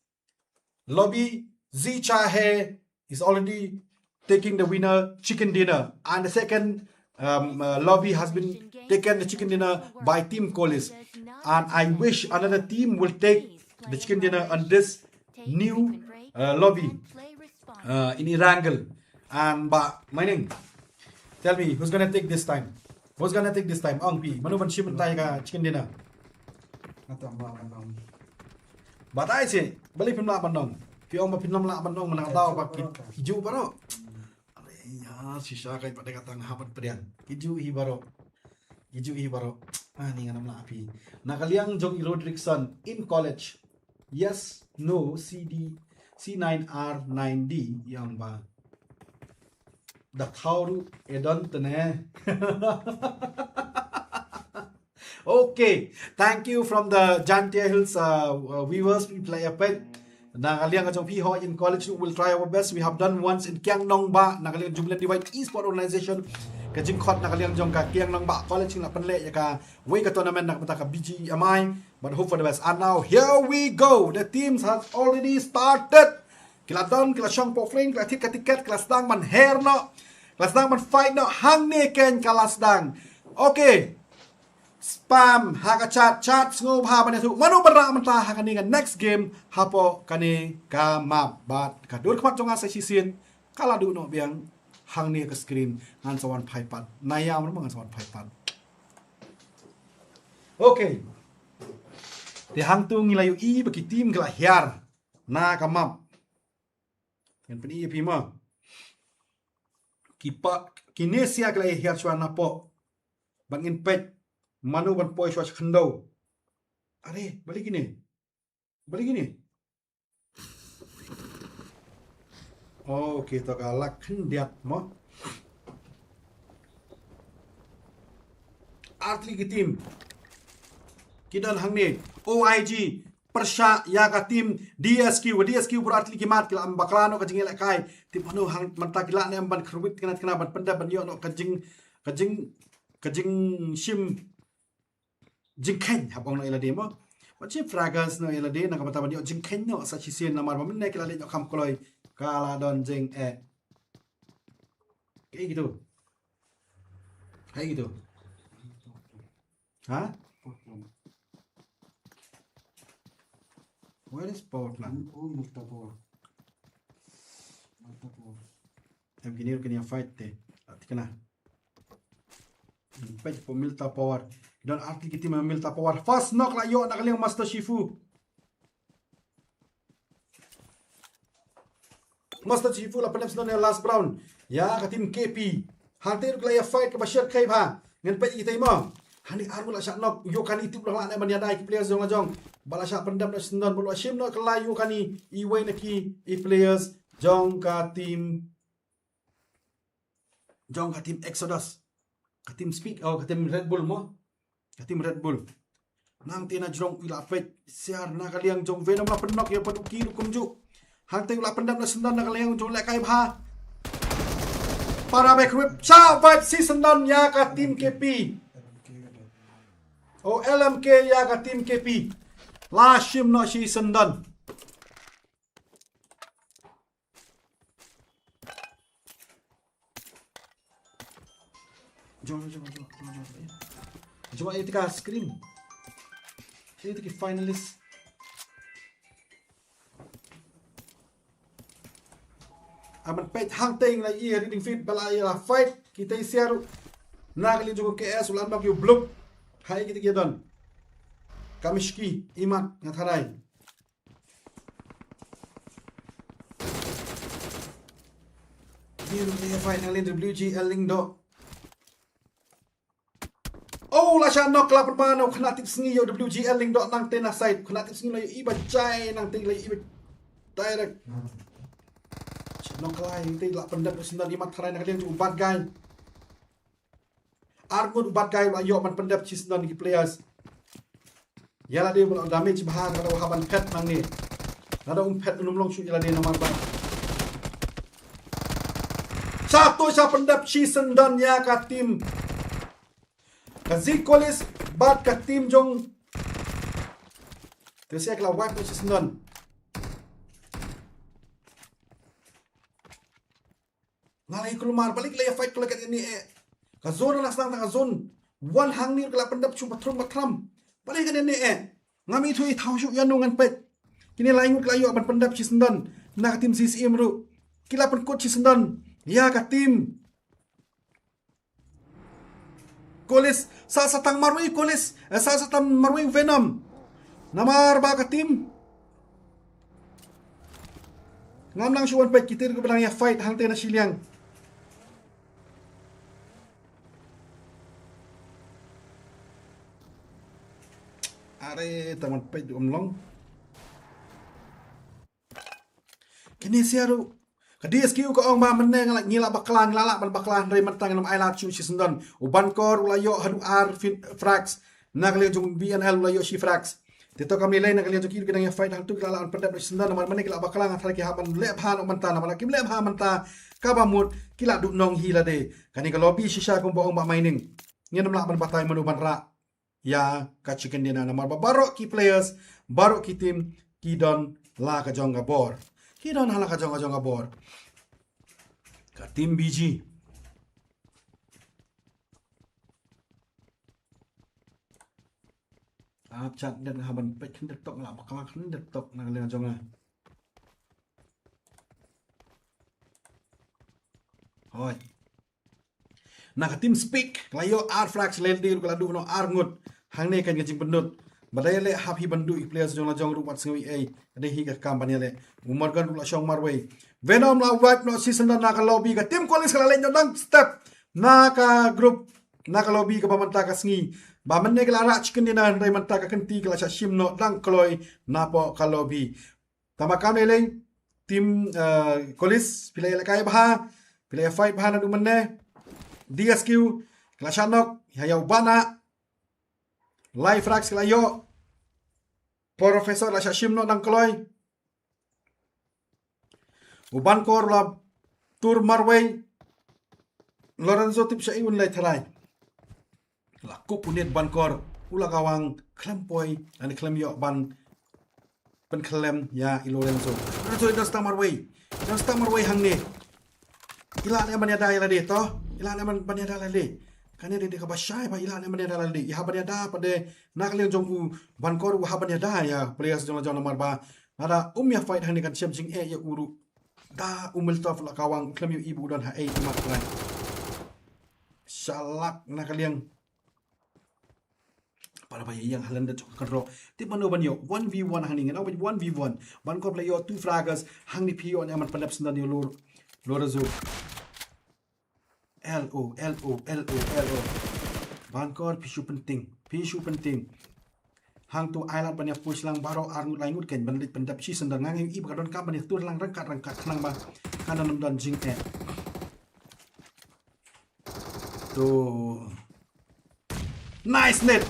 lobby. Zichahe is already taking the winner chicken dinner, and the second, um, uh, lobby has been taken the chicken dinner by Team Kolis, and I wish another team will take the chicken dinner on this new, uh, lobby, uh, in Erangel. And ba, my name, tell me who's gonna take this time. Who's gonna take this time? Ong Pi, mano ban shim tai ka chicken dinner? Atam ba, atam. Batai seh, balei phim lah ban ong? Phi ong ba phim lah ban ong, mynta ka daw ba ki, ki ju baroh. Are ya, shisha ka ba dei ka tang ha ban pdiang. Ki ju hi baroh. Ki ju hi baroh. Ah, ni ngan ym lah phi. Na ka liang jong i Rodrickson in college. Yes, no, C D, C nine R nine D, ïa ong ba. Da thaw ruh e don te ne. Okay, thank you from the Jaintia Hills, uh, uh, viewers, phi la ïa peit. Na ka liang ka jong phi Hoi in college, we'll try our best. We have done once in Kiang Nangbah, na ka liang jong Jumlen Divide Esport Organization. Ka jingkhot na ka liang jong ka Kiang Nangbah College, ngi la pynleh ïa kawei ka tournament na ka bynta ka B G M I. But hope for the best. And now here we go. The teams has already started. Ki la don, ki la shong pok fling, ki la thied ka tiket, ki la sdang ban her noh. Ki la sdang ban fight noh, hangne keiñ ka la sdang. Okay. Spam ha ka chat, chat sngewbha ban ïathuh mano ban rah mynta ha kane ka next game hapoh kane ka map. Bad ka dur khmat jong nga sa shisien ka la duh noh biang hangne ka screen, ngan sa wan phai pat. Naiam ruh ma ngan sa wan phai pat. Okay. Te hangtu ngi la ïohi ba ki team ki la hiar na ka map. Ngan pyni ïa phi ma. Ki pa, kine sia ki la hiar shuwa napoh. Ban ngin peit mano ban poi shuwa sha khyndew. Are, balei kine? Balei kine? Okay, to ka la khyndiat mo. Artylli ki team ki don hangne. O I G pyrshah ïa ka team D S Q. D S Q bro, artylli ki mat ki la ym bakla noh ka jingïalehkai. Te mano hangta mynta ki lah ne em ban khyrwit kane kane ban pyndep ban ïoh noh ka jing, ka jing, ka jingshim jingkheiñ hap ong noh ïa lade mo. Wat shim fraggers noh ïa lade na ka bynta ban ïoh jingkheiñ noh sa shisien namar ba mynne ki la leit noh kham kloi. Ka la don jingeh. Kaei kito? Kaei kito? Ha? Where is power plant? Oh, Murtabor. Murtabor. Em kini kini fight te. Atikna. Peit po Milta Power. Don artylli ki team Milta Power. First knock la ïoh na ka liang Master Shifu. Master Shifu la pyndep syndon last round. Ïa ka team K P. Hangtei ruh la ïa fight kaba sher khei bha. Ngan peit ïa kitei mo. Hani arngut la shah knock. Ïoh kani tip la lah ne ban ïada ki players jong la jong. Ba la shah pyndep na syndon ba la shim noh ka la ïoh kani iwei na ki i players jong ka team jong ka team Exodus. Ka team Speak, oh, ka team Red Bull mo. Ka team Red Bull. Nangta na jrong i la peit siar na ka liang jong Venom la pynnok ïa padu ki rukum ju. Hangta i la pyndap na syndon na ka liang jong lehkai bha. Para back whip. Shah fight shi syndon ïa ka team K P. Oh, L M K ïa ka team K P. La shim noh shi syndon. Jom, jom, jom, jom, jom. Jom, ïa ka screen. Ïa ki finalist. Aman peit hangtei la ïa reading feed ba la ïa fight. Kita ïa siar. Na ka liang jong K S u la knock ïa u Bluk. Hai kita ki don. Kamishki, imat, nga tharai. Ïa, ïa, fight na liang W G L Lyngdoh. Oh, la shah knock la pynban u khynnah tip sngi ïa W G L Lyngdoh nangta na side. Khynnah tip sngi la ïa i ba jai nangta la ïa i ba direct. Shah knock la ïa te la pyndep u syndon imat tharai na ka liang jong u Bad Guy. Arngut u Bad Guy ba ïoh ban pyndep shi syndon ki players. Ïa lade ba la damage bha ka da u hap ban phet nangne. Lada um phet um long shuh ïa lade namar ba. Shah to shah pyndep shi syndon ïa ka team. Ka Zikolis bad ka team jong. Te sia ka la wipe na shi syndon. Nga la ïa kulmar, balei ki la ïa fight ka la kat ne eh. Ka zone na sdang tang ka zone. Wan hangne ka la pyndep shu pathrum pathram. Balei kat ne eh. Ngam ithuh ithaw shuh ïa no ngan peit. Kine lai ngut ki la ïoh ban pyndep shi syndon. Na ka team C C M ruh. Ki la pynkut shi syndon. Ïa ka team. Kolis, sa sa tang marwei Kolis, eh, sa sa tang marwei Venom. Namar ba ka team. Ngam nang shu wan peit ki tir kiba nang ïa fight hangtei na shiliang. Are, tang wan peit du ym long. Kine sia ruh. Ka D S Q ka ong ba mynne ngi la, ngi la bakla, ngi la lah ban bakla hynrei mynta ngin ym ailad shuh shisyndon. U Bankor u la ïoh haduh ar fin-, frags. Na ka liang jong B N L u la ïoh shi frags. Te to kam lei lei na ka liang jong ki ruh ki dang ïa fight hangtu ki la lah ban pyndep shisyndon namar mynne ki la bakla, nga tharai ki hap ban leh bha noh mynta namar la kim leh bha mynta kaba mut ki la duh nong hi lade. Kane ka lobby shisha kumba ong Bah Mining. Ngin ym lah ban batai mano ban rah ïa ka chicken dinner namar ba baroh ki players, baroh ki team ki don la ka jong ka bor. Ki don ha la ka jong ka jong ka bor. Ka team B G. Ap chat net nga hap ban peit khyndiat tok, nga la bakla khyndiat tok na ka liang jong nga. Hoi. Na ka team Speak, ka la ïoh ar frags, lei lei ruh ka la duh noh ar ngut. Hangne kan ka jingpynlut. Ba dei leh hap hi ban duh ïa ki players jong la jong ruh wat sngew ei ei. Ka dei hi ka kam ban ïaleh. U Morgan ruh la shong marwei. Venom la wipe noh shisyndon na ka lobby, ka team College ka la leit noh dang step na ka group, na ka lobby kaba mynta ka sngi. Ba mynne ka la rah chicken dinner hynrei mynta ka kynti ka la shah shim noh dang kloi napoh ka lobby. Tangba kam lei lei, team, eh, College phi la ïalehkai bha, phi la ïa fight bha naduh mynne. D S Q ka la shah knock ïa, ïa u Bana. Lai frags ka la ïoh. Professor la shah shim noh dang kloi. U Bankor la tur marwei. Lorenzo tip sha i un leit tharai. La kup u net Bankor, u la kawang khlem poi, lane khlem ïoh ban pynkhlem ïa i Lorenzo. Lorenzo i don stang marwei. I don stang marwei hangne. I lah ne ban ïada ïa lade to. I lah ne ban, ban ïada ïa lade. Kane dei dei kaba shai ba i lah ne ban ïada ïa lade. I hap ban ïada pat de na ka liang jong u Bankor u hap ban ïada ïa players jong la jong namar ba lada um ïa fight hangne kan shem jingeh ïa u ruh. Da u Molotov la kawang u khlem ïohi ba u don ha ei i mat lai. Shalak na ka liang. Para ba ïa ïeng ha lyndet jong ka kynroh. Tip mano ban ïoh one v one hangne, ngan ong ba one v one. Bankor phi la ïoh two frags hangne, phi ïoh ne man pyndep shisyndon ïa u Lor-, Lorenzo. L O, L O, L O, L O. Bankor phi shu pynting, phi shu pynting. Hangtu ailad ban ïa push lang baroh ar ngut lai ngut kein ban leit pyndep shisyndon, nga ïohi ba ka donkam ban ïa tur lang ryngkat ryngkat khnang ba kan ym don jingeh. To. Nice net.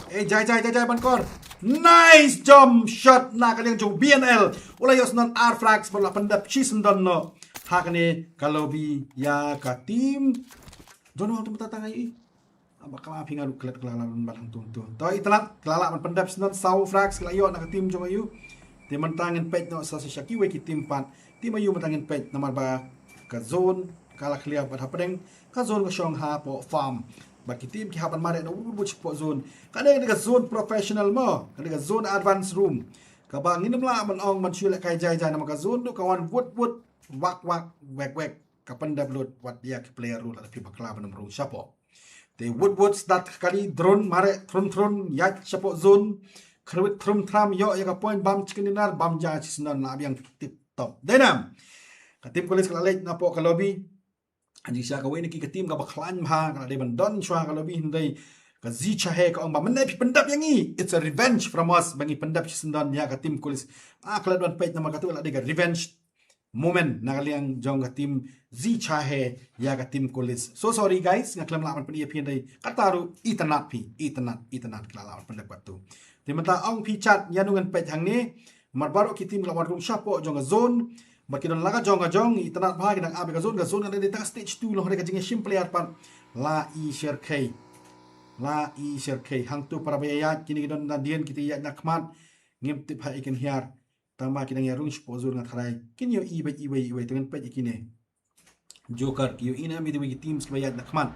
Eh, jai, jai, jai, jai, Bankor. Nice jump shot na ka liang jong B N L. U la ïoh shisyndon ar frags bad la pyndep shisyndon noh. Ha kane ka lobby ïa ka team. Don wang tu mata tangai i. Aba kala phi nga ruh klet kala ban ban hang tung tung. To i Tnat, kala ban pyndep shisyndon saw frags ka la ïoh na ka team jong aïu. Te mynta ngin peit noh sa sa sha kiwei ki team pat. Team aïu mynta ngin peit namar ba ka zone ka la clear bad hapdeng ka zone ka shong hapoh farm. Bad ki team ki hap ban mareh noh wut wut shapoh zone. Ka dei ka zone professional mo, ka dei ka zone advance room. Kaba ngin ym lah ban ong ban shu lehkai jai jai namar ka zone ruh ka wan wut wut, wak wak, wek wek. Ka pyndep lut wat ïa ki player ruh lada phi bakla ban ym rung shapoh. Te wut wut start kali drone mareh thrun thrun ïaid shapoh zone. Khrwit thrum thram ïoh ïa ka point bam chicken dinner bam ja shisyndon la biang tip top. Dei nam. Ka team College ka la leit napoh ka lobby. Jingshisha kawei na ki ka team kaba khlaiñ bha ka la dei ban don shuwa ka lobby hynrei ka Zi Chahe ka ong ba mynne phi pyndep ïa ngi. It's a revenge from us ba ngi pyndep shisyndon ïa ka team College. Ah, klet ban peit namar katu la dei ka revenge moment na ka liang jong ka team Zi Chahe ïa ka team College. So sorry guys, nga khlem lah ban pyni ïa phi hynrei kata ruh i Tnat phi, i Tnat, i Tnat ka la lah ban pyndep katu. Te mynta ong phi chat ïa nu ngan peit hangne. Mar baroh ki team ka la wan rung shapoh jong ka zone. Bad ki don la ka jong ka jong, i Tnat bha ki dang ap ïa ka zone, ka zone ka dei tang stage two long re ka jingïashim player pat. La i Sher Khei. La i Sher Khei. Hangtu para ba ïaid, kine ki don na dien, kita ïaid na khmat. Ngim tip ha i kin hiar. Tangba ki dang ïa rung shapoh zone nga tharai. Kin ïohi beit iwei iwei, te ngan peit ïa kine. Joker, ki ïohi ne em ïa kiwei ki teams kiba ïaid na khmat.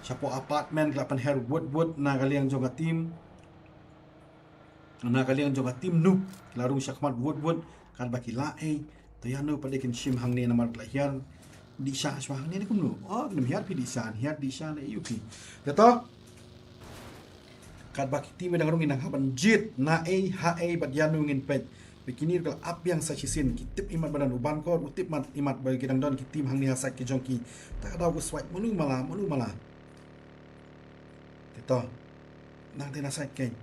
Shapoh apartment ki la pynher wut wut na ka liang jong ka team. Na ka liang jong ka team Noob ki la rung shakhmat wut wut. Katba ki la ei. To ïa no pat de kin shim hangne namar ki la hiar dih sha shuwa hangne ne kumno. Oh, kin hiar phi dih sha, hiar dih sha ne ïa phi. Te to. Katba ki team ba dang rung ngi nang hap ban jied, na ei ha ei bad ïano ngin peit. Ba kine ruh ki la ap biang sa shisien, ki tip imat ba don, u Bankor u tip mat imat ba ki dang don ki team hangne ha side ki jong ki. Ta ka daw u swipe mano mala, mano mala. Te to. Nangta na side kein.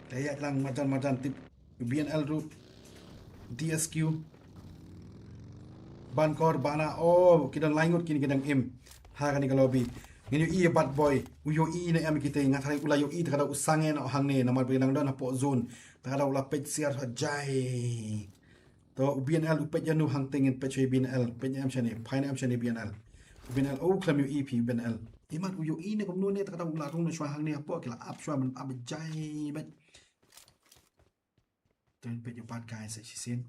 Ka ïaid lang marjan marjan tip. U B N L ruh, D S Q, Bankor, Bana, oh, ki don lai ngut kine ki dang im ha kane ka lobby. Ngin ïohi ïa Bad Boy, u ïohi ne em kita, nga tharai u la ïohi, ta ka daw u sangeh noh hangne, namar ba ki dang don hapoh zone. Ta ka daw u la peit siar ha jai. To, u B N L u peit ïano hangta, ngin peit shuwa ïa B N L, peit ne em shane, phai ne em shane B N L. U B N L, oh, khlem ïohi phi u B N L. Imat u ïohi ne kumno ne, ta ka daw u la rung noh shuwa hangne hapoh, ki la ap shuwa ban ap jai beit. Te peit ïa u Bad Guy sa shisien.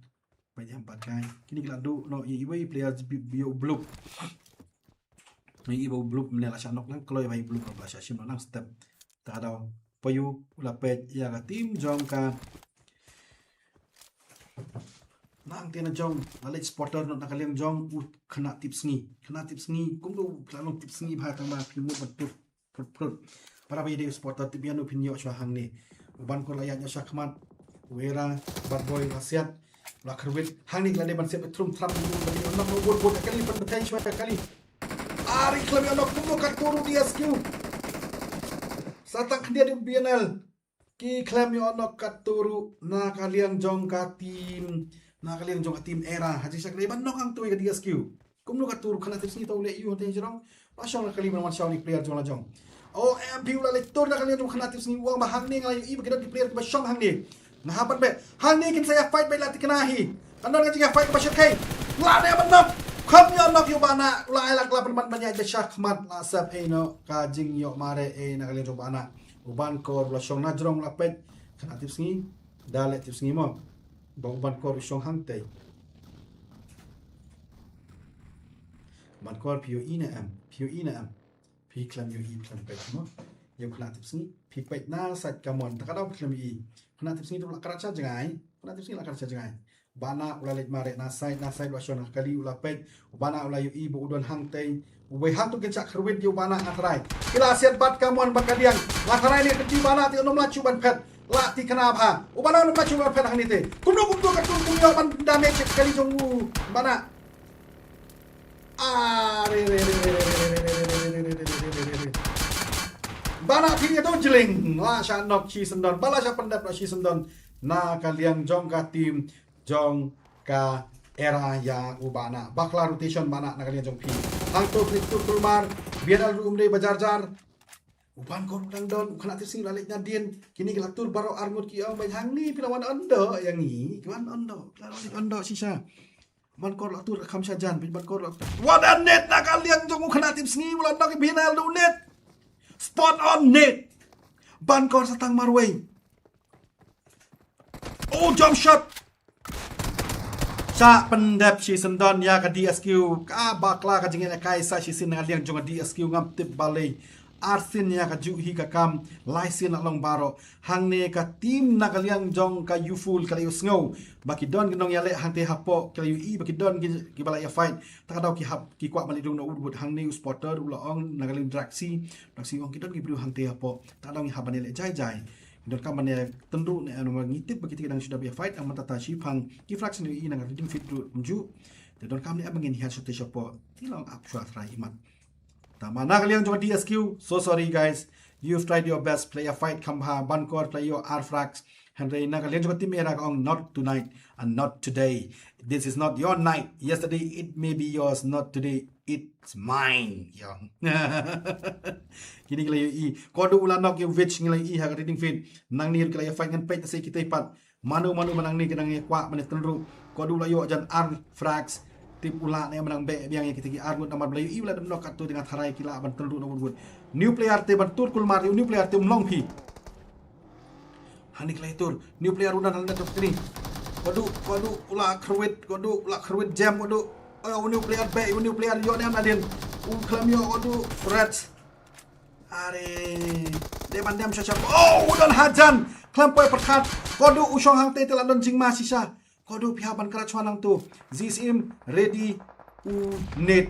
Peit ïa u Bad Guy. Kine ki la duh noh ïa iwei i player, ïa u Bloop. Ïa iwei u Bloop, mynne la shah knock lang kloi, ïa u Bloop la shah shim noh lang step. Ta ka daw Payu u la peit ïa ka team jong ka. Nangta na jong, la leit spotter noh na ka liang jong u Khynnah Tipsngi. Khynnah Tipsngi, kumno la long Tipsngi bha tang ba phi mut ban tip. Prut, prut. Para ba ïadei u spotter, tip ïano phin ïoh shuwa hangne. U Bankor la ïaid noh sha khmat. U Era, Bad Boy la siat. La khyrwit. Hangne ki la dei ban siat, thrum thrap, ba dei ban knock, bud, bud, kali, ban bthei shuwa kali. Ari khlem ïoh knock, kumno katto ruh D S Q. Sa tang khyndiat u B N L. Ki khlem ïoh knock katto ruh na ka liang jong ka team, na ka liang jong ka team Era. Ha jingshisha ka dei ban knock hangto ïa ka D S Q. Kumno katto ruh, Khynnah Tipsngi to u leh ïa u hangta jrong. La shong na kali ban wan shaw ïa ki player jong la jong. O M P u la leit tur na ka liang jong Khynnah Tipsngi, u ong ba hangne nga la ïohi ba ki don ki player kiba shong hangne. Nga hap ban beh. Hangne kin sa ïa fight beit, la thikna hi. Kan don ka jingïa fight kaba shyrkhei. La ne ban knock. Khlem ïoh knock ïa u Bana, u la ai la ka la pynban ban ïaid beit sha khmat, la sep ei noh ka jingïoh mareh ei na ka liang jong u Bana. U Bankor u la shong na jrong, u la peit. Khynnah Tipsngi, da leh Tipsngi mo. Ba u Bankor u shong hangtei. Bankor, phi ïohi ne em, phi ïohi ne em. Phi khlem ïohi, khlem peit mo. Ïa u Khynnah Tipsngi, phi peit na side kamon, ta ka daw phi khlem ïohi. Khynnah Tipsngi to la krat sha jngai, Khynnah Tipsngi la krat sha jngai. Bana u la leit mareh na side, na side u la shong na kali, u la peit. U Bana u la ïohi ba u don hangtei. Uwei hangto kin shah khyrwit ïa u Bana, nga tharai. Ki la siat bad kamon bad ka diang. Nga tharai ne kynti u Bana te u nym lah shuh ban phet. La thikna bha. U Bana u nym lah shuh ban phet hangne te. Kumno kumto katto kin ïoh ban damage ïa ka kali jong u Bana. Ah, re, re, re. Bana phi ïa to jling. La shah knock shisyndon. Ba la shah pyndep la shisyndon. Na ka liang jong ka team jong ka Era ïa u Bana. Bakla rotation Bana na ka liang jong phi. Hangto phi tur kulmar. B N L ruh um dei ba jar jar. U Bankor u dang don, u Khynnah Tipsngi la leit nadien. Kine ki la tur baroh arngut, ki ong ba hangne phi la wan ondo ïa ngi. Ki wan ondo, phi la wan ondo shisha. Bankor la tur kham shajan, Bankor la. Wat a net na ka liang jong u Khynnah Tipsngi, u la knock ïa B N L da u net. Spot on net. Bankor sa tang marwei. Oh, jump shot. Shah pyndep shisyndon ïa ka D S Q. Ka bakla ka jingïalehkai sa shisien na ka liang jong ka D S Q, ngam tip balei. Arsien ïa kajuh hi ka kam, laisien la long baroh. Hangne ka team na ka liang jong ka Youthful ka la ïohsngew ba ki don ki nongïaleh hangtei hapoh, ki la ïohi ba ki don ki, kiba la ïa fight. Ta ka daw ki hap, ki kwah ban leit rung noh wut wut. Hangne u spotter u la ong na ka liang Draxi, Draxi u ong ki don ki briew hangtei hapoh. Ta ka daw ngi hap ban ïaleh jai jai. Ngi donkam ban ïa tynruh ne, namar ngi tip ba kita ki dang shu dap ïa fight, namar mynta ta shiphang ki frags ngi ïohi na ka redeem feed ruh kumjuh. Te donkam ne em ba ngin hiar shuh te shapoh. Te long ap shuwa trai imat. Tangba na ka liang jong ka D S Q, so sorry guys. You've tried your best, phi la ïa fight kham bha, Bankor phi la ïoh ar frags. Hynrei na ka liang jong ka team Era ka ong, not tonight and not today. This is not your night. Yesterday it may be yours, not today it's mine. Ïa. Kine ki la ïohi. Koduh u la knock ïa u Vich, ngi la ïohi ha ka redeem feed. Nangne ruh ki la ïa fight, ngan peit sa ïa kita pat. Mano mano ba nangne ki dang ïa kwah ban ïa tynruh. Koduh u la ïoh jan ar frags. Tip u lah ne em ban nang beh biang ïa kita ki ar ngut, namar ba la ïohi u la dep knock katto, te nga tharai ki lah ban tynruh noh wut wut. New player te ban tur kulmar ïa u new player te, um long phi. Hangne ki la ïa tur. New player u don hangne, to kini. Koduh, koduh u la khyrwit, koduh u la khyrwit jam, koduh. Oh, u new player beh, u new player ïoh ne em nadien. U khlem ïoh, koduh, Reds. Are, dei ban dem shisha. Oh, u don hajan. Khlem poi pyrkhat. Koduh u shong hangtei te la don jingma shisha. Koduh phi hap ban krat shuwa nangto. Zee Syiem, ready, u net.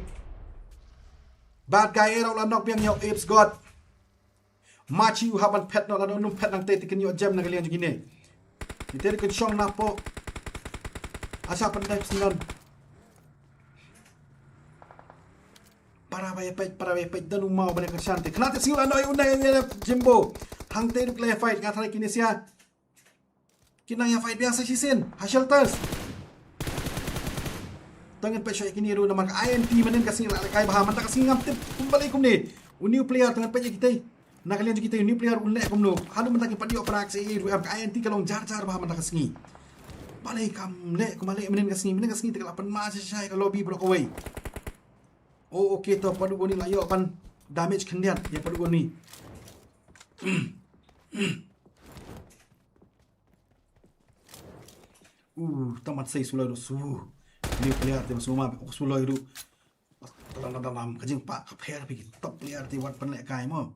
Bad Guy Era u la knock biang ïa u Apes God. Machi u hap ban phet noh, lada um phet nangtei te kin ïoh jem na ka liang jong kine. Ite ruh kin shong napoh. Asha pyndep syndon. Para ba ïa peit, para ba ïa peit, don u maw ban ïa kyrshan te. Khynnah tipsngi u la noh ïa u, u nang ïa u Jimbo. Hangtei ruh ki la ïa fight, nga tharai kine sia ki nang ïa fight biang sa shisien ha shelters. To ngin peit shuwa ïa kine ruh namar ka I N T mynnin ka sngi la lehkai bha, mynta ka sngi ngam tip kumba leh kumne. U new player, to ngin peit ïa kitei. Na ka liang jong kitei u new player un leh kumno. Haduh mynta ki pat ïoh para ka sngi ruh em, ka I N T ka long jar jar bha mynta ka sngi. Balei kam leh kumba leh mynnin ka sngi, mynnin ka sngi te ka la pynmad shisha ïa ka lobby baroh kawei. Oh, okay, to pat u ni la ïoh ban damage khyndiat ïa pat u ni. Uh, tang ban sei suloi ruh su. New player te ba sngewma, oh, suloi ruh. Talam, talam, talam, ka jingpah ka pher phi ki top player te wat pynlehkai mo.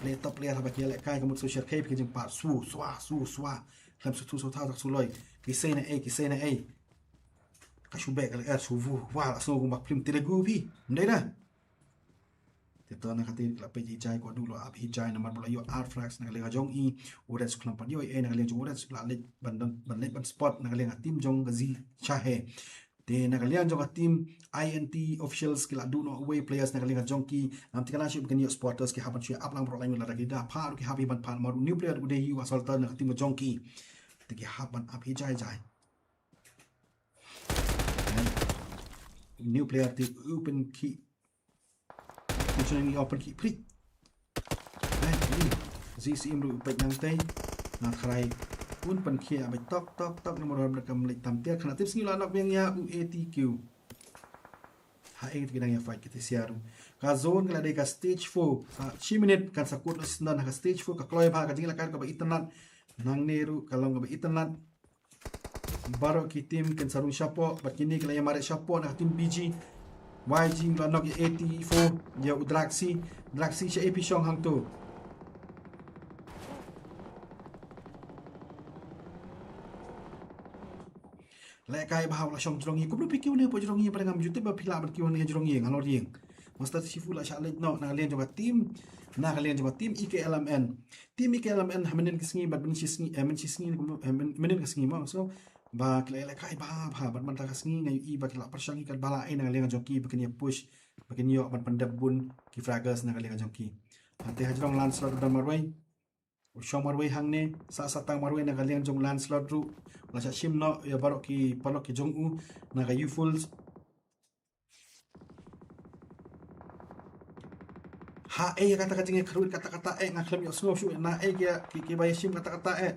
Leh top player haba ki lehkai ka mut su shyrkhei phi ka jingpah su, swa, su, swa. Khlem su thu su thaw tak suloi. Ki sei na ei, ki sei na ei. Ka shu beh ka leh er su vu, wa, la sngew kumba film Telugu phi. Ym dei da. Te to na kata la peit hi jai, ko du la ap hi jai namar ba la ïoh ar frags na ka liang jong i. Orange khlem pat ïoh ei na ka liang jong Orange, la leit ban don, ban leit ban spot na ka liang team jong ka Zi Chahe. Te na ka liang jong ka team I N T officials ki la duh noh uwei players na ka liang jong ki. Ngam thikna shuh ba kin ïoh spotters, ki hap ban shu ap lang baroh lang lada ki da phah ruh ki hap hi ban phah namar u new player u dei hi u assaulter na ka team jong ki. Te ki hap ban ap hi jai jai. New player te u pynkhih. U chyneng ïa u pynkhih phrik. Ai, ni. Zi Syiem ruh u peit nangtei. Nga tharai un pynkhih ïa beit tok tok tok namar ba kam leit tam tiar. Khynnah tipsngi u la knock biang ïa u A T Q. Ha ei te ki dang ïa fight kiti sia ruh. Ka zone ka la dei ka stage four. Sa shi minit kan sa kut noh shisyndon ha ka stage four, ka kloi bha, ka jingïalehkai kaba itynnad. Nangne ruh ka long kaba itynnad. Baroh ki team kin sa rung shapoh, bad kine ki la ïa mareh shapoh na ka team B G. Y G u la knock ïa A T four, ïa u Draxi. Draxi, shaei phi shong hangto? Lehkai bha u la shong jrong ïing. Kumno phi kiew ne hapoh jrong ïing, ba ngam ju tip ba phi lah ban kiew hangne jrong ïing, halor ïing. Master Shifu la shah leit noh na ka liang jong ka team, na ka liang jong ka team E K L M N. Team E K L M N ha mynnin ka sngi bad mynnin shi sngi, eh, mynnin shi sngi, eh, mynnin, mynnin ka sngi mo. So ba ki la lehkai bha bha bad mynta ka sngi nga ïohi ba ki la pyrshang hi katba lah ei na ka liang jong ki ba kin ïa push, ba kin ïoh ban pyndep bun ki fraggers na ka liang jong ki. Hangtei hajrong Lancelot u don marwei. U shong marwei hangne, sah sah tang marwei na ka liang jong Lancelot ruh. La shah shim noh ïa baroh ki paralok ki jong u na ka U-Full. Haei ïa kata ka jingïakhrwit kata kata eh, nga khlem ïohsngew shuh naei ki, ki, kiba ïashim kata kata eh.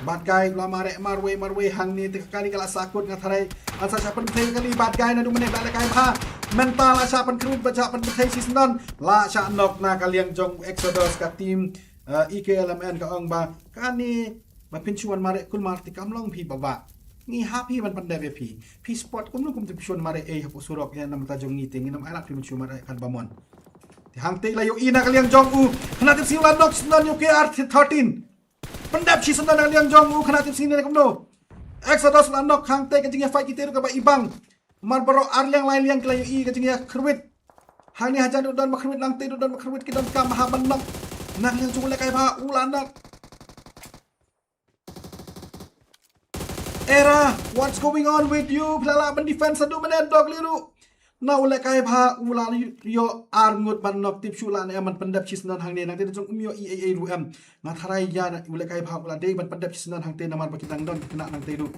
Bad kai u la mareh marwei marwei hangne te ka kali ka la sah kut nga tharai. An sa shah pynbthei kali Bad Guy naduh mynne, la lehkai bha. Mynta la shah pynkhrwit bad shah pynbthei shisyndon. La shah knock na ka liang jong Exodus ka team, eh, E K L M N ka ong ba kane ba phin shu wan mareh kulmar te kam long phi ba ba. Ngi hap hi ban pyndep ïa phi. Phi spot kumno kum te phi shu wan mareh ei hapoh surok ïa na bynta jong ngi te ngin ym ailad phi ban shu mareh katba mon. Te hangtei la ïohi na ka liang jong u. Khynnah tipsngi u la knock shisyndon ïa u K R thirteen. Pyndep shisyndon na ka liang jong u khynnah tipsngi ne kumno. Exodus la knock hangtei ka jingïafight kite ruh kaba ibang. Mar baroh ar liang lai liang ki la ïohi ka jingïakhrwit. Hangne hajan ruh don ba khrwit, nangtei ruh don ba khrwit, ki donkam bha ban knock. Na ka liang jong u lehkai bha u la knock. Era, what's going on with you? Phi la lah ban defense haduh mynne, Dogly ruh. Na u lehkai bha u la ïoh ar ngut ban knock, tip shuh lah ne em ban pyndep shisyndon hangne, nangtei jong um ïoh ei ei ruh em. Nga tharai ïa u lehkai bha u la dei ban pyndep shisyndon hangtei namar ba ki dang don ki khynnah nangtei ruh.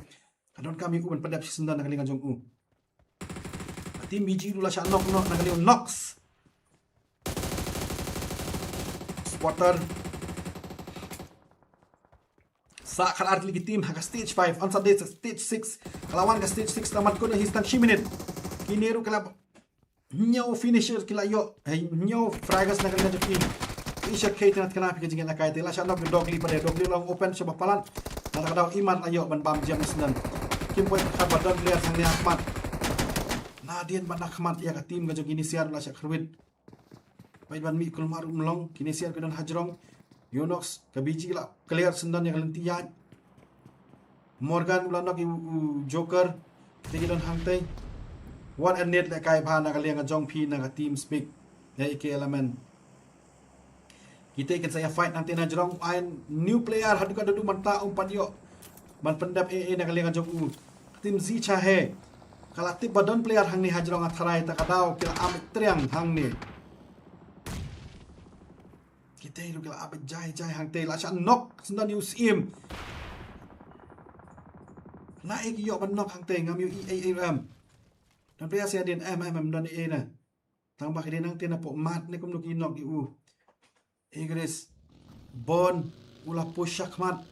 Ka donkam ïa u ban pyndep shisyndon na ka liang jong u. Team B G ruh la shah knock noh na ka liang Nox. Spotter. Sa khatar tylli ki team ha ka stage five, on Sunday sa stage six. Ka la wan ka stage six tang ban kut hi tang shi minit. Kine ruh ki la hynñiew finisher ki la ïoh, eh, hynñiew fraggers na ka liang jong ki. Ki shyrkhei te na thikna phi ka jingïalehkai te la shah knock ïa u Dogly pat de, Dogly long open sha ba palat. Na ka daw imat la ïoh ban bam jam shisyndon. Kim poi khat ba don player hangne ha khmat. Nadien ba na khmat ïa ka team ka jong kine sia ruh la shah khrwit. Peit ban mih kulmar um long, kine sia ki don hajrong. Yonox, ka B G la clear shisyndon ïa ka lynti ïaid. Morgan u la knock ïa u, u Joker. Te ki don hangtei. What a net lehkai bha na ka liang ka jong phi na ka team Speak. Ïa E K L M N. Kita kin sa ïa fight nangta na jrong, ai new player haduh ka duh mynta um pat ïoh ban pyndep ei ei na ka liang jong u. Team Zee Cha Hei ka la tip ba don player hangne ha jrong, ha tharai ta ka daw ki la ap triang hangne. Kita ruh ki la ap jai jai hangta, la shah knock syndon ïa u Syiem. Na ei ki ïoh ban knock hangta, ngam ïohi ei ei ruh em. Don player sa ïa dien em em em, don ei ei na. Tang ba ki dei nangta na pok mat ne kumno ki knock ïa u. Igris. Bon u la push shakhmat.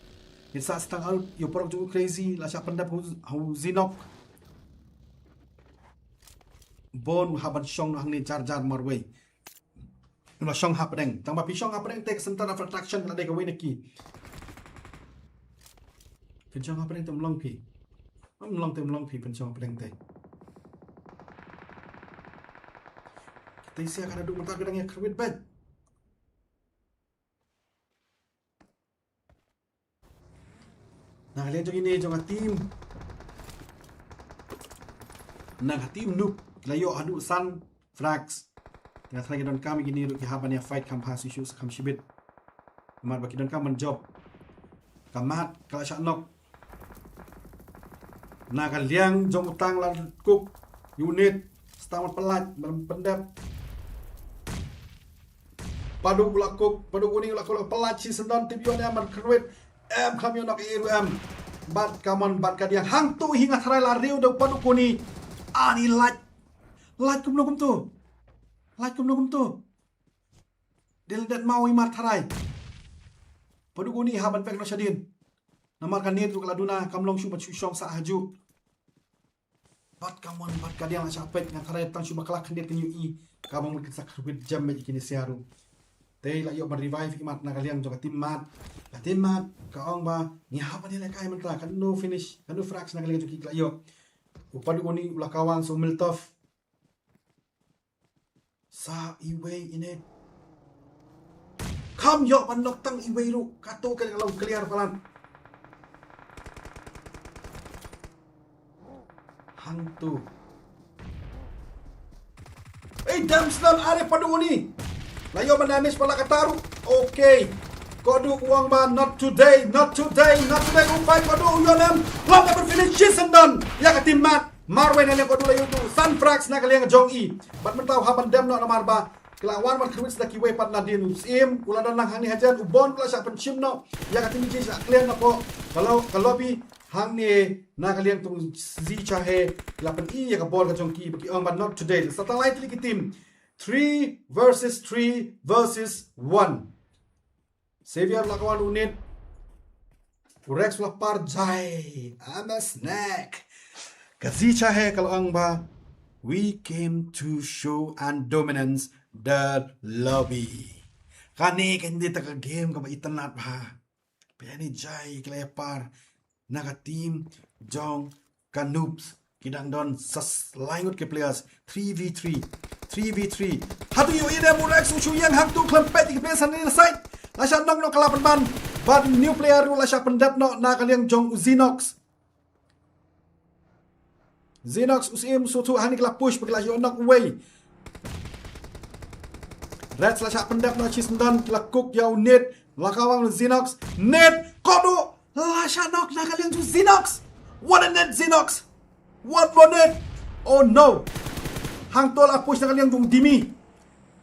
Ngin sa stang out ïa u paralok jong u Crazy, la shah pyndep ha u Zinok. Bon u hap ban shong hangne jar jar marwei. U la shong hapdeng. Tang ba phi shong hapdeng te ka center of attraction ka la dei kawei na ki. Phin shong hapdeng te ym long phi. Ym long te ym long phi, phin shong hapdeng te. Kita sia ka naduh mynta ka dang ïa kyrwit bad. Na ka liang jong ine jong ka team, na ka team Noob ki la ïoh haduh san frags. Nga tharai ki donkam ïa kine ruh ki hap ban ïa fight kham bha shisha sa kham shibit. Namar ba ki donkam ban jop. Ka mat ka la shah knock. Na ka liang jong u Tang la cook ïa u Nate. Stang ban pyllait ban pyndep. Padu u la cook, padu kuni u la cook, la pyllait shi syndon, tip ïoh ne em ban kyrwit. Em kham ïoh knock ei ei ruh em. Bad ka mon bad ka diang hangtu hi nga tharai la riew da u padu kuni. Ani lait. Lait kumno kumtu. Lait kumno kumtu. Dei lyndet maw i mar tharai. Padu kuni hap ban pek noh shadien. Namar ka Nate ruh ka la duna, kam long shuh ban shu shong sah hajuh. Bad ka mon bad ka diang la shah peit, nga tharai tang shu bakla khyndiat kin ïohi. Kaba mut kin sa kyrwit jem ïa kine sia ruh. Te la ïoh ban revive i mat na ka liang jong ka team Mat. Ka team Mat ka ong ba ngi hap ban ïalehkai mynta, ka no finish, ka no frags na ka liang jong ki, ki la ïoh. U padu kuni u la kawang sa u Miltoff. Sa iwei ine. Kham ïoh ban knock tang iwei ruh. Kato ka long clear palat. Hangtu. Ei, dam syndon, are padu kuni. La ïoh ban damage palat kata ruh. Okay. Kodu u ong ba not today, not today, not today. U fight kodu u ïoh nem. Lam da finish shi syndon ïa ka team Mat. Marwei na liang kodu la ïoh tu san frags na ka liang jong i. Bad mynta u hap ban dem noh namar ba ki la wan ban kyrwit sa da kiwei pat nadien, u Syiem u la don lang hangne hajan, u Bon u la shah pynshim noh ïa ka team Zee Cha Hei, clear noh ko ka lo-, ka lobby. Hangne na ka liang jong u Zee Cha Hei ki la pyni ïa ka ball ka jong ki ba ki ong ba not today. Sa tang lai tylli ki team, three versus three versus one. Xavier la kawang u Nate. U Rex la par jai. I'm a snack. Ka Zee Cha Hei ka la ong ba, "We came to show and dominance the lobby." Kane kan dei ta ka game kaba itynnad bha. Pynjai ki la ïa par na ka team jong ka Noobs. Ki dang don sa lai ngut ki players. Three v three. Three v three. Hato ïoh ïa u Rex u shu ïeng hangtu khlem peit ki players hangne na side. La shah knock noh ka la pynban. Bad new player ruh la shah pyndep noh na ka liang jong u Zinox. Zinox u Syiem u shu thuh hangne ki la push ba ki la ïoh knock uwei. Reds la shah pyndep noh shi syndon, ki la cook ïa u Nate, la kawang u Zinox. Nate, kodu, la shah knock na ka liang jong u Zinox. What a Nate Zinox. What a Nate. Oh no. Hangto la push na ka liang jong u Dimi.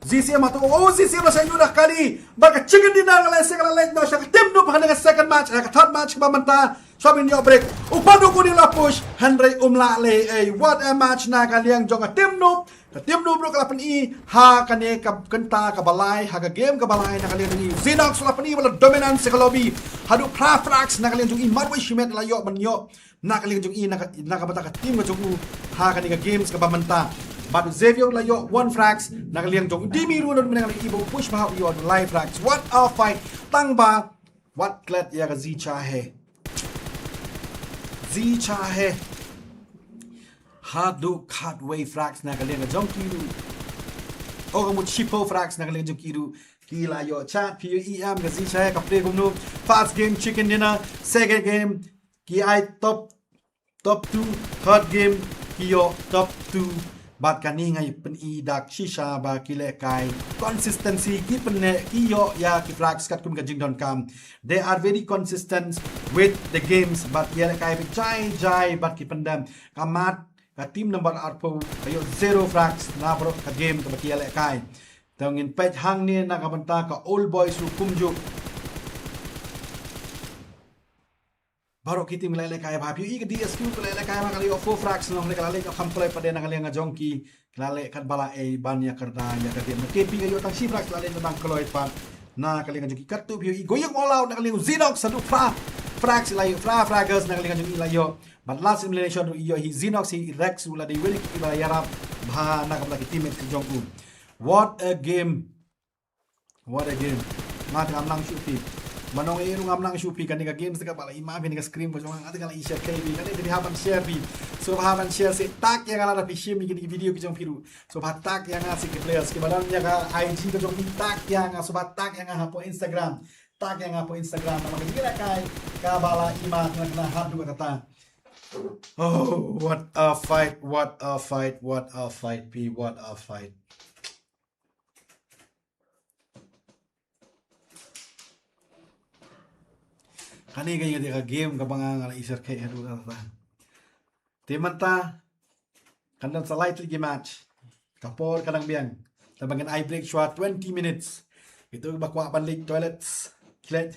Zee Syiem hato, oh, Zee Syiem la shah ïuh da kali. Bad ka chicken dinner ka la ïaseng ka la leit noh sha ka team Noob ha kane ka second match, eh, ka third match kaba mynta. Shuwa ban ïoh break. U padu kuni la push. Hynrei um lah leh ei. What a match na ka liang jong ka team Noob. Ka team Noob ruh ka la pyni ha kane ka kynta kaba lai, ha ka game kaba lai na ka liang jong i. Zinox la pyni ba la dominance ka lobby. Haduh phra frags na ka liang jong i, marwei shimet la ïoh ban ïoh na ka liang jong i, na ka, na ka bynta ka team ka jong u ha kane ka games kaba mynta. Bad u Xavier la ïoh one frags na ka liang jong u Dimi ruh, na ka liang i ba u push bha u ïoh lai frags. What a fight. Tang ba wat klet ïa ka Zee Cha Hei. Zee Cha Hei. Haduh khatwei frags na ka liang jong ki ruh. Oh, ka mut shiphew frags na ka liang jong ki ruh. Ki la ïoh chat, phi ïohi em ka Zee Cha Hei ka play kumno. First game chicken dinner, second game ki ai top, top two, third game ki ïoh top two. Bad kane nga pyni da ka shisha ba ki lehkai consistency, ki pynneh, ki ïoh ïa ki frags katkum ka jingdonkam. They are very consistent with the games, bad ki ïalehkai beit jai jai bad ki pyndem. Ka mat, ka team number arphew ka ïoh zero frags na baroh ka game kaba ki ïalehkai. Te ngin peit hangne na ka bynta ka Old Boys ruh kumjuh. Baroh ki team ki la lehkai bha. Phi ïohi ka D S Q ka la lehkai bha, ka la ïoh four frags, nong ne ka la leh ka kham kloi pat de na ka liang jong ki. Ka la leh katba la ei ban ïa kyrda ïa ka game. K P ka ïoh tang shi frags, la leh tang kloi pat na ka liang jong ki. Katto phi ïohi Going All Out na ka liang Zenox, haduh phra frags la ïoh, phra fraggers na ka liang jong i la ïoh. Bad last elimination ruh i ïoh hi Zenox, hi Rex ruh la dei wei na ki ba ïarap bha na ka bynta ki teammates ki jong u. What a game. What a game. Nga te ngam nang shuh phi. Ba nong ïa ruh ngam nang shuh phi, kane ka game te kaba la i ma phi ne ka screen ka jong nga, nga te ka la i share kai phi. Kane te phi hap ban share phi. So hap ban share, sa tag ïa nga lada phi shim ïa kine ki video ki jong phi ruh. So hap tag ïa nga, sa ki players kiba don ïa ka I G ka jong phi, tag ïa nga, so hap tag ïa nga hapoh Instagram. Tag ïa nga hapoh Instagram. Namar ka jingïalehkai kaba la i ma, kane kane haduh katta. Oh, what a fight, what a fight, what a fight, phi, what a fight. Kane ka ïa ka game kaba nga nga la i share kai haduh katta. Te mynta kan don sa lai tylli ki match. Ka por ka dang biang. Te ba ngin ai break shuwa twenty minutes. Kito kiba kwah ban leit toilets, ki leit.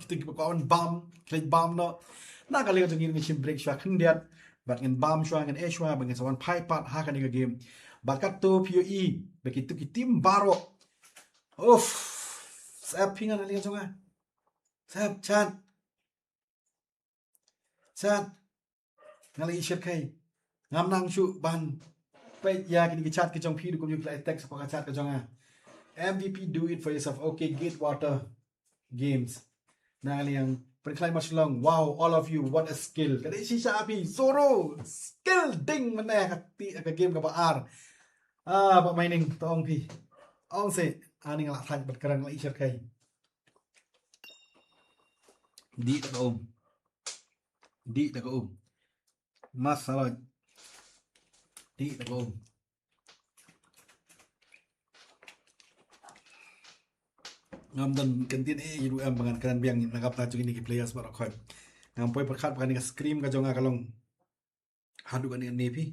Kito kiba kwah ban bam, ki leit bam noh. Na ka liang jong ngi ngin shim break shuwa khyndiat. Bad ngin bam shuwa, ngin eh shuwa, bad ngin sa wan phai pat ha kane ka game. Bad katto phi ïohi ba kito ki team baroh. Uff. Sep phi nga na liang jong nga. Sep chat. Chat. Nga la i share kai. Ngam nang shuh ban peit ïa kine ki chat ki jong phi, ruh kumjuh ki la i text hapoh ka chat ka jong nga. M V P, do it for yourself. Okay, Gatewater Games. Na ka liang Pynkhlaiñ Marshillong. Wow, all of you, what a skill. Ka dei shisha phi, Zoro. Skill ding mynne ha ka ti, ha ka game kaba ar. Ah, Bah Mining, to ong phi. Ong se, ani nga la thait bad kren, la i share kai. Dih da ka um. Dih da ka um. Mas saloj. Dih da ka um. Ngam don kyntien eh ïa ruh em ba ngan kren biang na ka bynta jong kine ki players baroh khoit. Ngam poi pyrkhat ba kane ka screen ka jong nga ka long haduh kane ne phi.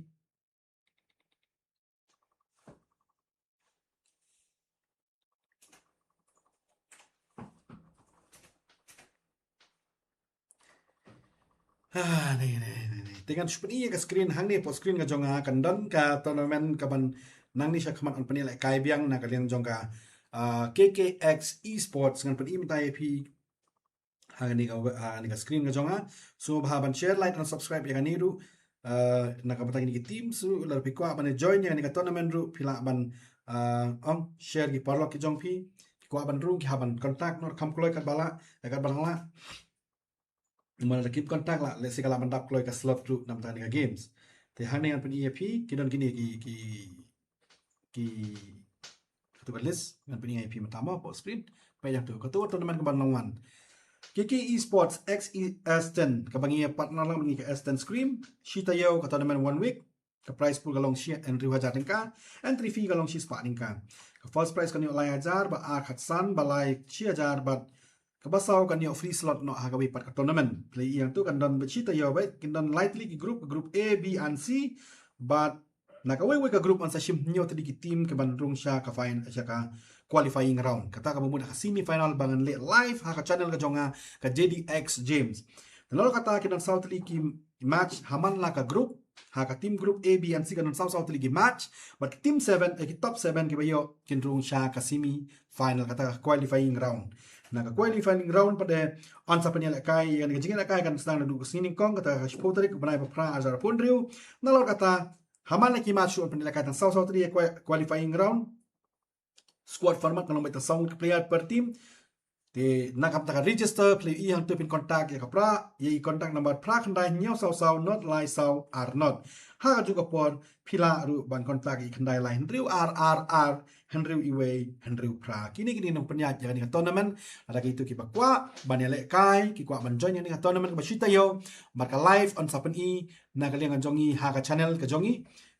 Ah, ne, ne, ne, ne. Te ngan shu pyni ïa ka screen hangne, hapoh screen ka jong nga kan don ka tournament kaban nangne sha khmat, ngan pyni lehkai biang na ka liang jong ka, ah, K K X Esports, ngan pyni mynta ïa phi. Ha kane ka, ha kane ka screen ka jong nga. So bha ban share, like and subscribe ïa kane ruh. Uh, na ka bynta kine ki teams ruh, lada phi kwah ban join ïa kane ka tournament ruh, phi lah ban, uh, ong share ki paralok ki jong phi. Ki kwah ban rung, ki hap ban contact noh kham kloi katba lah, eh, katba lah. Namar lada kim contact lah, lehse ka lah ban dap kloi ka slot ruh na ka bynta kane ka games. Te hangne ngan pyni ïa phi, ki don kine ki, ki ki, kato ka list ngan pyni ïa phi mynta mo hapoh screen. Peit ïa kato, kato tournament kaban long wan. K K Esports X E S ten, kaba ngi ïa partner lang bad ngi ka S ten Scream. Shi taïew ka tournament one week. Ka prize pool ka long shi, hynriew hajar tyngka. Entry fee ka long shispah tyngka. Ka first prize kan ïoh lai hajar, ba ar khatsan, ba lai shi hajar, bad kaba saw kan ïoh free slot noh ha kawei pat ka tournament. Phi la ïohi ïa kato kan don beit shi taïew beit, kin don lai tylli ki group, group A, B and C, bad na kawei kawei ka group yn sa shim hynñiew tylli ki team kiban rung sha ka fin-, sha ka qualifying round. Kata kaba mut ka semi final ba ngan leh live ha ka channel ka jong nga ka J D X Games. Nalor kata ki don saw tylli ki match ha man la ka group, ha ka team group A, B and C ka don saw saw tylli ki match, bad ki team seven, eh, ki top seven kiba ïoh kin rung sha ka semi final, kata ka qualifying round. Na ka qualifying round pat de yn sa pynïalehkai, ïa kane ka jingïalehkai kan sdang naduh ka sngi nyngkong, kata ka shiphew tarik u bnai ba phra arhajar arphew hynriew. Nalor kata ha man la ki match ruh yn pynïalehkai tang saw saw tylli ïa qua-, qualifying round. Squad format kan long beit tang saw ngut ki player per team. Te na ka bynta ka register, phi la ïohi hangto phin contact ïa ka phra, ïa i contact number phra khyndai hynñiew saw saw nod lai saw ar nod. Ha kajuh ka por phi lah ruh ban contact ïa i khyndai lai hynriew ar ar ar hynriew iwei hynriew phra. Kine kine ki nongpynïaid ïa kane ka tournament. Lada kito kiba kwah ban ïalehkai, ki kwah ban join ïa kane ka tournament kaba shi taïew, bad ka live yn sa pyni na ka liang ka jong ngi ha ka channel ka jong ngi.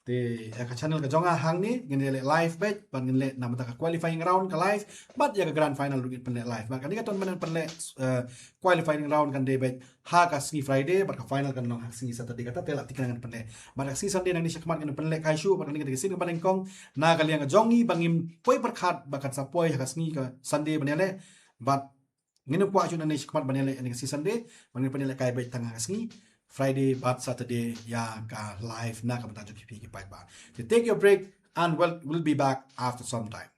Te ïa ka channel ka jong nga hangne ngin leh live beit, bad ngin leh namar ka qualifying round ka live, bad ïa ka grand final ruh ngin pynleh live. Bad kane ka tournament pynleh, eh, qualifying round kan dei beit ha ka sngi Friday, bad ka final kan long ha ka sngi Saturday, kata te la tip kane ngan pynleh. Bad ka sngi Sunday nangne shakhmat ngan pynleh kai shuh, bad kane ka dei ka sien kaba nyngkong na ka liang ka jong ngi ba ngim poi pyrkhat ba kan sa poi ha ka sngi ka Sunday ban ïaleh. Bad ngin kwah shuh nangne shakhmat ban ïaleh ïa ka sngi Sunday, bad ngin pynleh kai beit tang ha ka sngi Friday bad Saturday ïa ka live na ka bynta jong phi ki paidbah. So take your break and we'll, we'll be back after some time.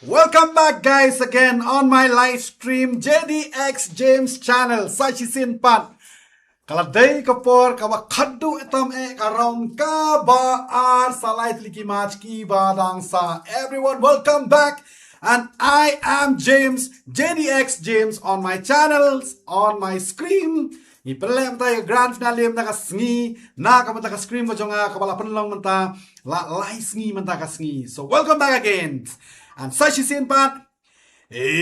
Welcome back, guys, again on my live stream, J D X Games channel. Sa shisien pat, ka la dei ka por kaba khadduh tam eh, ka round kaba ar, sa lai tylli ki match kiba dang sah. Everyone, welcome back. And I am James, J D X Games, on my channels, on my screen. Ngi pynleh mynta ïa ka grand finale mynta ka sngi na ka bynta ka stream ka jong nga kaba la pynlong mynta, la lai sngi mynta ka sngi. So welcome back again. And sa shisien pat, it's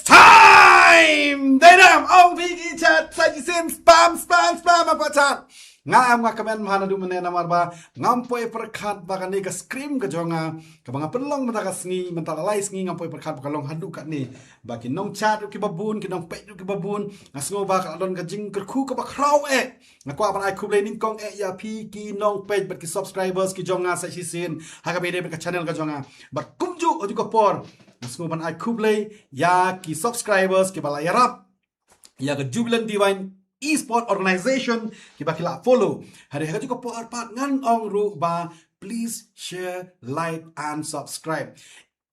time. Dei nam ong phi ki chat, sa shisien spam, spam, spam, apa chat. Nga em nga kmen mhan haduh mynne namar ba ngam poi pyrkhat ba kane ka stream ka jong nga kaba nga pynlong mynta ka sngi, mynta la lai sngi, ngam poi pyrkhat ba ka long haduh katne. Ba ki nong chat ruh kiba bun, ki nong peit ruh kiba bun, nga sngew ba ka la don ka jingkyrkhu kaba khraw eh. Nga kwah ban ai khublei nyngkong eh ïa phi ki nong peit bad ki subscribers ki jong nga sa shisien ha kaba ïadei bad ka channel ka jong nga. Bad kumjuh haduh ka por, nga sngew ban ai khublei ïa ki subscribers kiba la ïarap ïa ka Jubilant Divine Esport Organization, kiba ki la follow. Hynrei ha kajuh ka por pat ngan ong ruh ba please share, like and subscribe.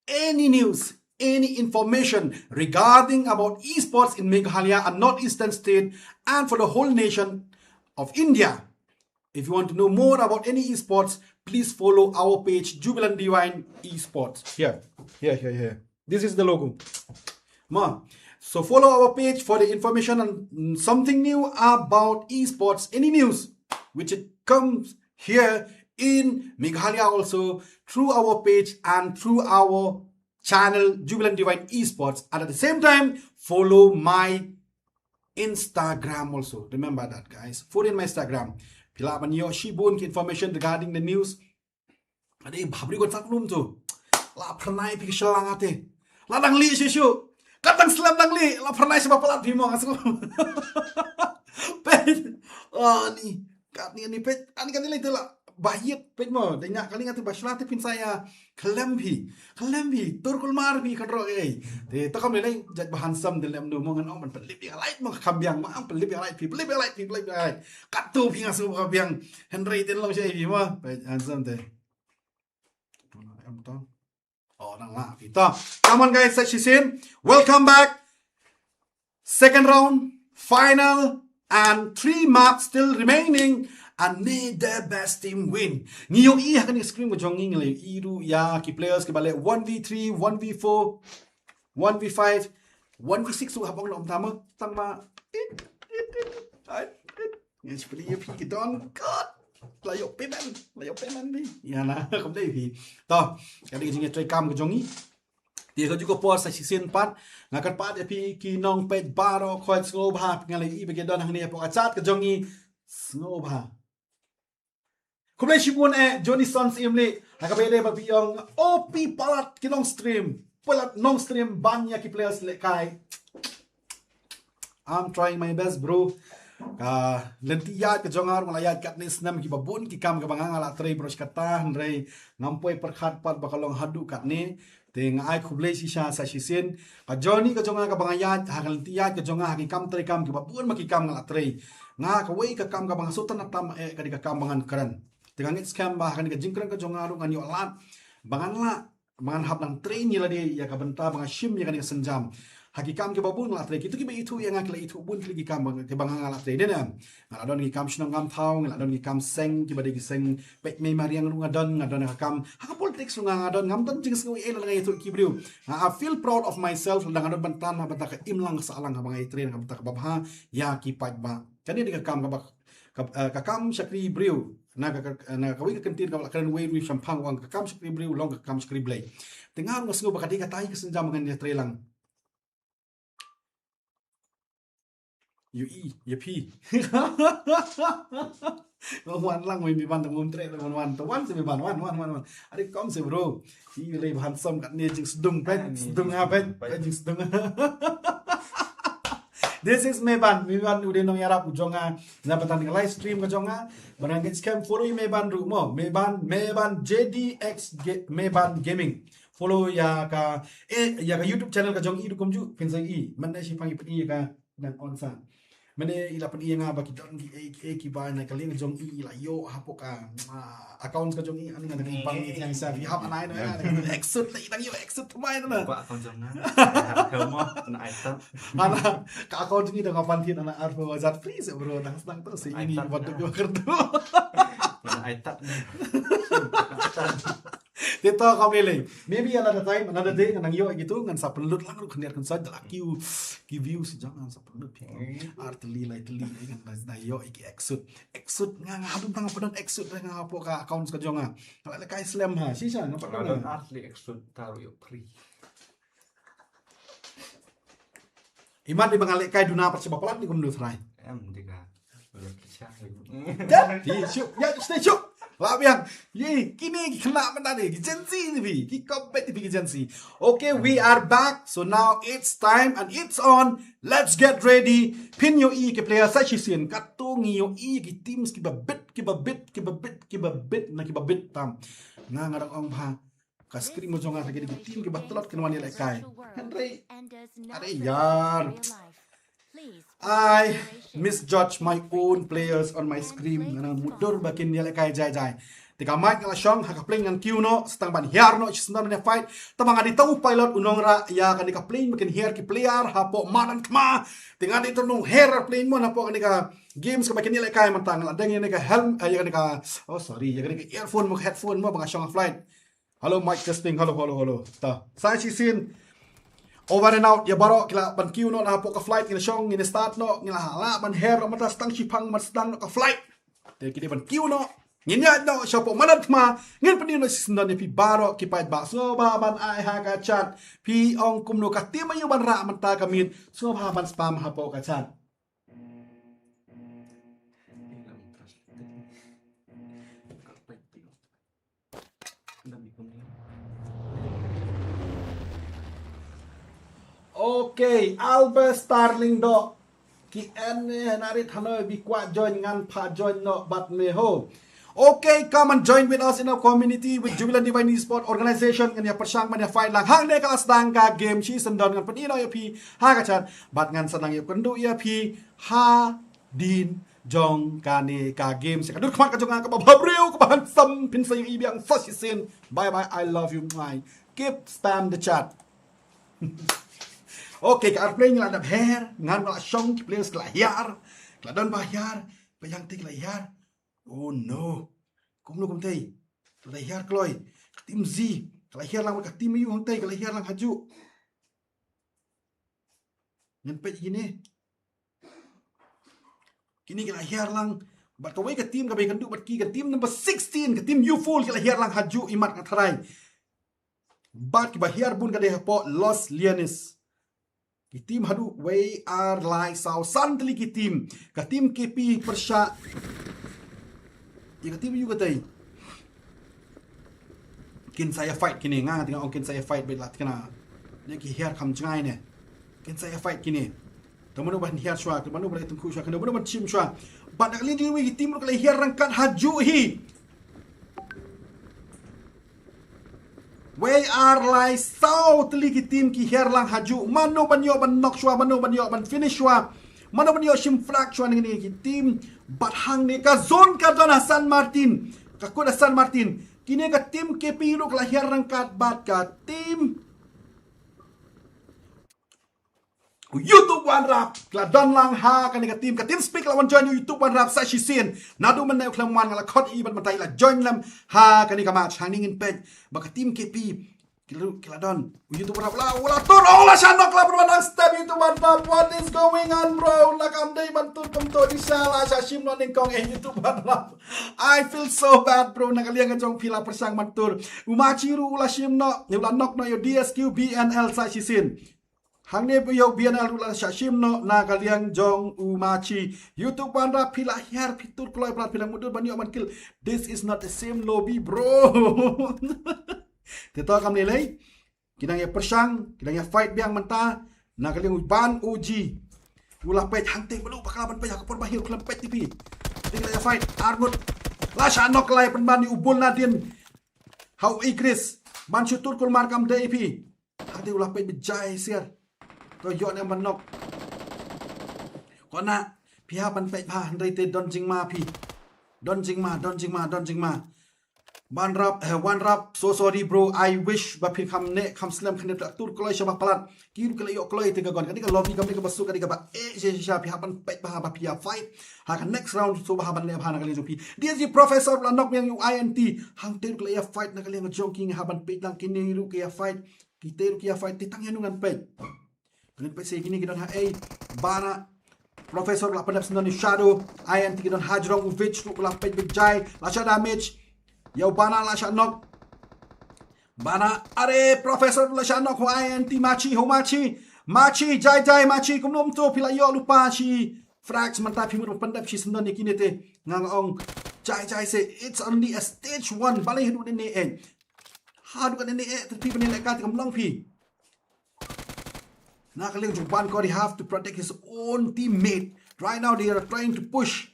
Any news, any information regarding about esports in Meghalaya and Northeastern State and for the whole nation of India, if you want to know more about any esports, please follow our page, Jubilant Divine Esports. Here, here, here, here. This is the logo. Ma. So follow our page for the information and, mm, something new about esports. Any news which it comes here in Meghalaya also through our page and through our channel, Jubilant Divine Esports. And at the same time, follow my Instagram also. Remember that, guys. Follow in my Instagram. Phi lah ban ïoh shibun ki information regarding the news. Ade, bhabri ko tak lum tu. La pernai phi ki shelang ate. La dang li shishu. Kat dang slem dang li. La pernai sha ba palat phi mo, nga sngew. Peit. Ah, ni. Kat ni, ni peit. Ani kat ni lai tu la. Ba ïit peit mo. Dei nga kali nga tu ba shla te phin sa ïa khlem phi. Khlem phi. Tur kulmar phi kynroh ei. Te to kam lei lei. Jait ba handsome te lem nu mo, ngan ong ban pynlip ïa light mo, kham biang mo, ang pynlip ïa light phi. Pynlip ïa light phi. Pynlip ïa light. Kat tu phi, nga sngew ba kham biang. Hynrei te long sha ei phi mo. Peit handsome te. Em to. Oh, nang lah phi to. Come on, guys, sa shisien. Welcome back. Second round, final, and three maps still remaining. And may the best team win. Ngi ïohi ha kane ka screen ka jong ngi, ngi la ïohi ruh ïa ki players kiba leh one v three, one v four, one v five, one v six ruh hap ong noh mynta mo. Tang ba. It, it, it, it. Ai, it. Ngi shu pynlong ïa phi ki don. God. La ïoh payment, la ïoh payment phi. Ïa na, kam dei phi. To, ka dei ka jingïatreikam ka jong ngi. Te ha kajuh ka por sa shisien pat, nga kyrpad ïa phi ki nong peit baroh khoit, sngewbha, nga la ïohi ba ki don hangne hapoh ka chat ka jong ngi. Sngewbha. Khublei shibun eh Johnny Sons Imli, ha kaba ïadei ba phi ong, oh, phi palat ki nong stream, palat nong stream ban ïa ki players lehkai. I'm trying my best, bro. Ka lynti ïaid ka jong nga ruh nga la ïaid katne snem, kiba bun ki kam kaba nga nga la trei baroh shi katta, hynrei ngam poi pyrkhat pat ba ka long haduh katne. Te nga ai khublei shisha sa shisien. Ka journey ka jong nga kaba nga ïaid, ha ka lynti ïaid ka jong nga, ha ki kam treikam kiba bun ma ki kam nga la trei. Nga kawei ka kam kaba nga sngewtynnat tam eh ka dei ka kam ba ngan kren. Te nga ngeit skhem ba ha kane ka jingkren ka jong nga ruh ngan ïoh lad ba ngan lah, ba ngan hap nang train ïa lade ïa ka bynta ba nga shim ïa kane ka sienjam. Ha ki kam kiba bun nga la trei, kito kiba ithuh ïa nga ki la ithuh bun tylli ki kam ba nga, kiba nga nga la trei. Dei ne em? Nga la don ki kam shnong kam thaw, nga la don ki kam seng, kiba dei ki seng peit mei mariang ruh nga don, nga don ha ka kam, ha ka politics ruh nga nga don, ngam don jingsngew ei lada nga ïathuh ki briew. Nga, I feel proud of myself lada nga don ban tan ha bynta ka imlang ka sahlang, haba nga ïatrei na ka bynta kaba bha ïa ki paidbah. Kane dei ka kam kaba, ka, eh, ka kam shakri briew. Na ka, ka, na kawei ka kyntien kaba la kren wei ruh shaphang, ong ka kam shakri briew long ka kam shakri Blei. Te nga ruh nga sngew ba ka dei katai ka sienjam ba ngan ïatrei lang. Ïohi ïa phi. Wan, wan lang, mei ban, tang mum treh, wan, wan, to wan se mei ban, wan, wan, wan, wan. Are, come se bro. Phi lei ba handsome katne, jingsdung peit, sdung ha peit, peit jingsdung. This is Meban, Meban u dei nongïarap u jong nga na bynta ka live stream ka jong nga. Ba nga ngeit skhem follow ïa Meban ruh mo. Meban, Meban J D X Ga-, Meban Gaming. Follow ïa ka, eh, ïa ka YouTube channel ka jong i ruh kumjuh, phin sa ïohi. Mynne shi pang i phi ïa ka ngan on sa. Mane i la pyni ïa nga ba ki don ki ei ki ei ki ba na ka liang jong i, i la ïoh hapoh ka, ah, account ka jong i, ani nga dang i bang i tiang sa, i hap anai na, exit la i dang ïoh exit thymmai na. Ba account jong nga. Helmo na ai tap. Ana ka account jong i dang ban thied ana arphew hajar free se bro, dang sdang to se ini. Ai tap wat na. Ïoh kyrdu. Na ai tap na. Te to kam lei lei. Maybe another time, another day, ngan nang ïoh gitu, ngan sa pynlut lang ruh khyndiat khynsoit, da la kiew ki view si jong ngan sa pynlut. Hmm. Ar tylli lai tylli, eh, ngan da ïoh ki exit. Exit nga nga haduh tang pynlut exit nga hapoh ka accounts ka jong nga. Nga la lehkai slem ha, shisha nga pat. Nga don ar tylli exit taruh ïoh free. Imat di ba nga lehkai duna pat sha ba palat di kumno trai. Em di ka. Dep, di shu, ya, stay shu. La biang. Ye, kine ki khynnah mynta de, ki Gen Z ni phi, ki kop bet phi ki Gen Z. Okay, we are back. So now it's time and it's on. Let's get ready. Phin ïohi ki player sa shisien. Katto ngi ïohi ki teams ki ba bit, ki ba bit, ki ba bit, ki ba bit, na ki ba bit tam. Nga nga dang ong bha. Ka screen mo jong nga ka ki team ki ba tlot kin wan ïalehkai. Hynrei, are yar. I misjudge my own players on my screen. Nga nang mutdur ba kin ïalehkai jai jai. Te ka mic nga la shong ha ka plane ngan kiew noh, sa tang ban hiar noh shisyndon ïa fight. Tangba nga dei tang u pilot u nongrah ïa kane ka plane ba kin hiar ki player hapoh madan thma. Te nga dei tang u hiar plane mo hapoh kane ka games kaba kin ïalehkai mynta, nga la deng ïa kane ka helm, eh, ïa kane ka, oh sorry, ïa kane ka earphone mo, headphone mo ba nga shong ha flight. Hello, mic testing. Hello, hello, hello. Ta. Sa shisien. Over and out. Ïa baroh ki la ban kiew noh na hapoh ka flight, ngi la shong, ngi la start noh, ngi la lah ban hiar noh mynta, sa tang shiphang ban sdang noh ka flight. Te ki dei ban kiew noh. Ngin ïaid noh shapoh madan thma, ngin pyni noh shisyndon ïa phi baroh ki paidbah. Sngewbha ban ai ha ka chat. Phi ong kumno, ka team aïu ban rah mynta ka miet. Sngewbha ban spam hapoh ka chat. Okay, Albert Starling doh. Ki en ne na rit hanoi bi kwah join ngan pha join noh bad me ho. Okay, come and join with us in our community with Jubilant Divine Esport Organization. Ngan ïa pyrshang ban ïa fight lang hangne ka la sdang ka game shisyndon, ngan pyni noh ïa phi ha ka chat. Bad ngan sa nang ïakynduh ïa phi ha dien jong kane ka game. Sa ka dur khmat ka jong nga kaba bhabriew kaba handsome, phin sa ïohi biang sa shisien. Bye bye, I love you. Mwah. Keep spam the chat. Okay, ka ar player ngi la dep hiar, ngan la shong, ki players ki la hiar, ki la don ba hiar, ba ïang te ki la hiar. Oh no. Kumno kumtei. Ki la hiar kloi. Ka team Z ka la hiar lang, ka team U hangtei ka la hiar lang hajuh. Ngan peit kine. Kine ki la hiar lang. Bad kawei ka team kaba ïakynduh bad ki, ka team number sixteen, ka team Youthful, ki la hiar lang hajuh, imat nga tharai. Bad kiba hiar bun ka dei hapoh Los Leones. Ki team haduh wei ar lai saw san tylli ki team. Ka team K P pyrshah ïa ka team U katei. Kin sa ïa fight kine, nga nga teng ong kin sa ïa fight beit la teng na. Ne ki hiar kham jngai ne. Kin sa ïa fight kine. Te mano ban hiar shuwa, te mano ban ïatynku shuwa, te mano ban shim shuwa. Bad na ka liang jong kiwei ki team ruh ki la hiar ryngkat hajuh hi. Wei ar lai saw tylli ki team ki hiar lang hajuh. Mano ban ïoh ban knock shuwa, mano ban ïoh ban finish shuwa, mano ban ïoh shim frag shuwa na kine ki team. Bad hangne ka zone ka don ha San Martin. Ka kut ha San Martin. Kine ka team K P ruh ka la hiar ryngkat bad ka team U YouTube One Rap, ki la don lang ha kane ka team, ka team Speak la wan join U YouTube One Rap sa shisien. Naduh mynne u khlem wan, nga la khot i bad mynta i la join lem ha kane ka match. Hangne ngin peit ba ka team K P ki la, ki la don. U YouTube One Rap la, u la tur, oh, la shah knock la, bro, nang step U YouTube One Rap. What is going on, bro? La kam dei ban tur kumto, di sha la shah shim noh nyngkong, eh, U YouTube One Rap. I feel so bad, bro. Na ka liang ka jong phi la pyrshang ban tur. U Machi ruh u la shim noh, u la knock noh ïa u D S Q B N L sa shisien. Hangne ïa u B N L ruh la shah shim noh na ka liang jong u Machi. YouTube One Rap, phi la hiar, phi tur kloi palat, phi la mutdur ban ïoh ban kill. This is not the same lobby, bro. Te to kam lei lei. Ki nang ïa pyrshang, ki nang ïa fight biang mynta na ka liang u Ban O G. U la peit hangtei, mano bakla ban peit ha ka por ba hi u khlem peit T V. Te ki la ïa fight, ar ngut. La shah knock, la ïa pynban ïa u Bul Nadin. Ha u Ikris. Ban shu tur kulmar kam dei phi. Hangtei u la peit beit jai siar. To ïoh ne ban knock. Kona, Phi hap ban peit bha hynrei te don jingma phi. Don jingma, don jingma, don jingma. Ban rap, eh, wan rap, so sorry bro, I wish ba phi kham neh kham slem khyndiat, tur kloi sha ba palat. Ki ruh ki la ïoh kloi te ka gon. Kane ka lobby kam dei kaba suk, ka dei kaba eh shisha, phi hap ban peit bha ba phi ïa fight ha ka next round, so ba hap ban leh bha na ka liang jong phi. D S G Professor la knock biang ïa u I N T. Hangtei ruh ki la ïa fight na ka liang jong ki, nga hap ban peit lang kine ruh ki ïa fight. Kite ruh ki ïa fight, te tang ïa nu ngan peit. Ngan peit se kine ki don ha ei. Bana Professor la pyndep syndon ïa u Shadow. I N T ki don hajrong, u Vich ruh la peit beit jai. La shah damage. Ïa u Bana la shah knock. Bana, are Professor la shah knock, u I N T Machi, ho Machi. Machi, jai jai Machi, kumno mynta phi la ïoh lypa shi frags, mynta phi mut ban pyndep shi syndon ïa kine te. Nga nga ong jai jai se, it's only a stage one, balei haduh ne eh. Haduh ne eh, te phi ban ïalehkai te kam long phi. Na ka liang jong u Bankor, he have to protect his own teammate. Right now they are trying to push.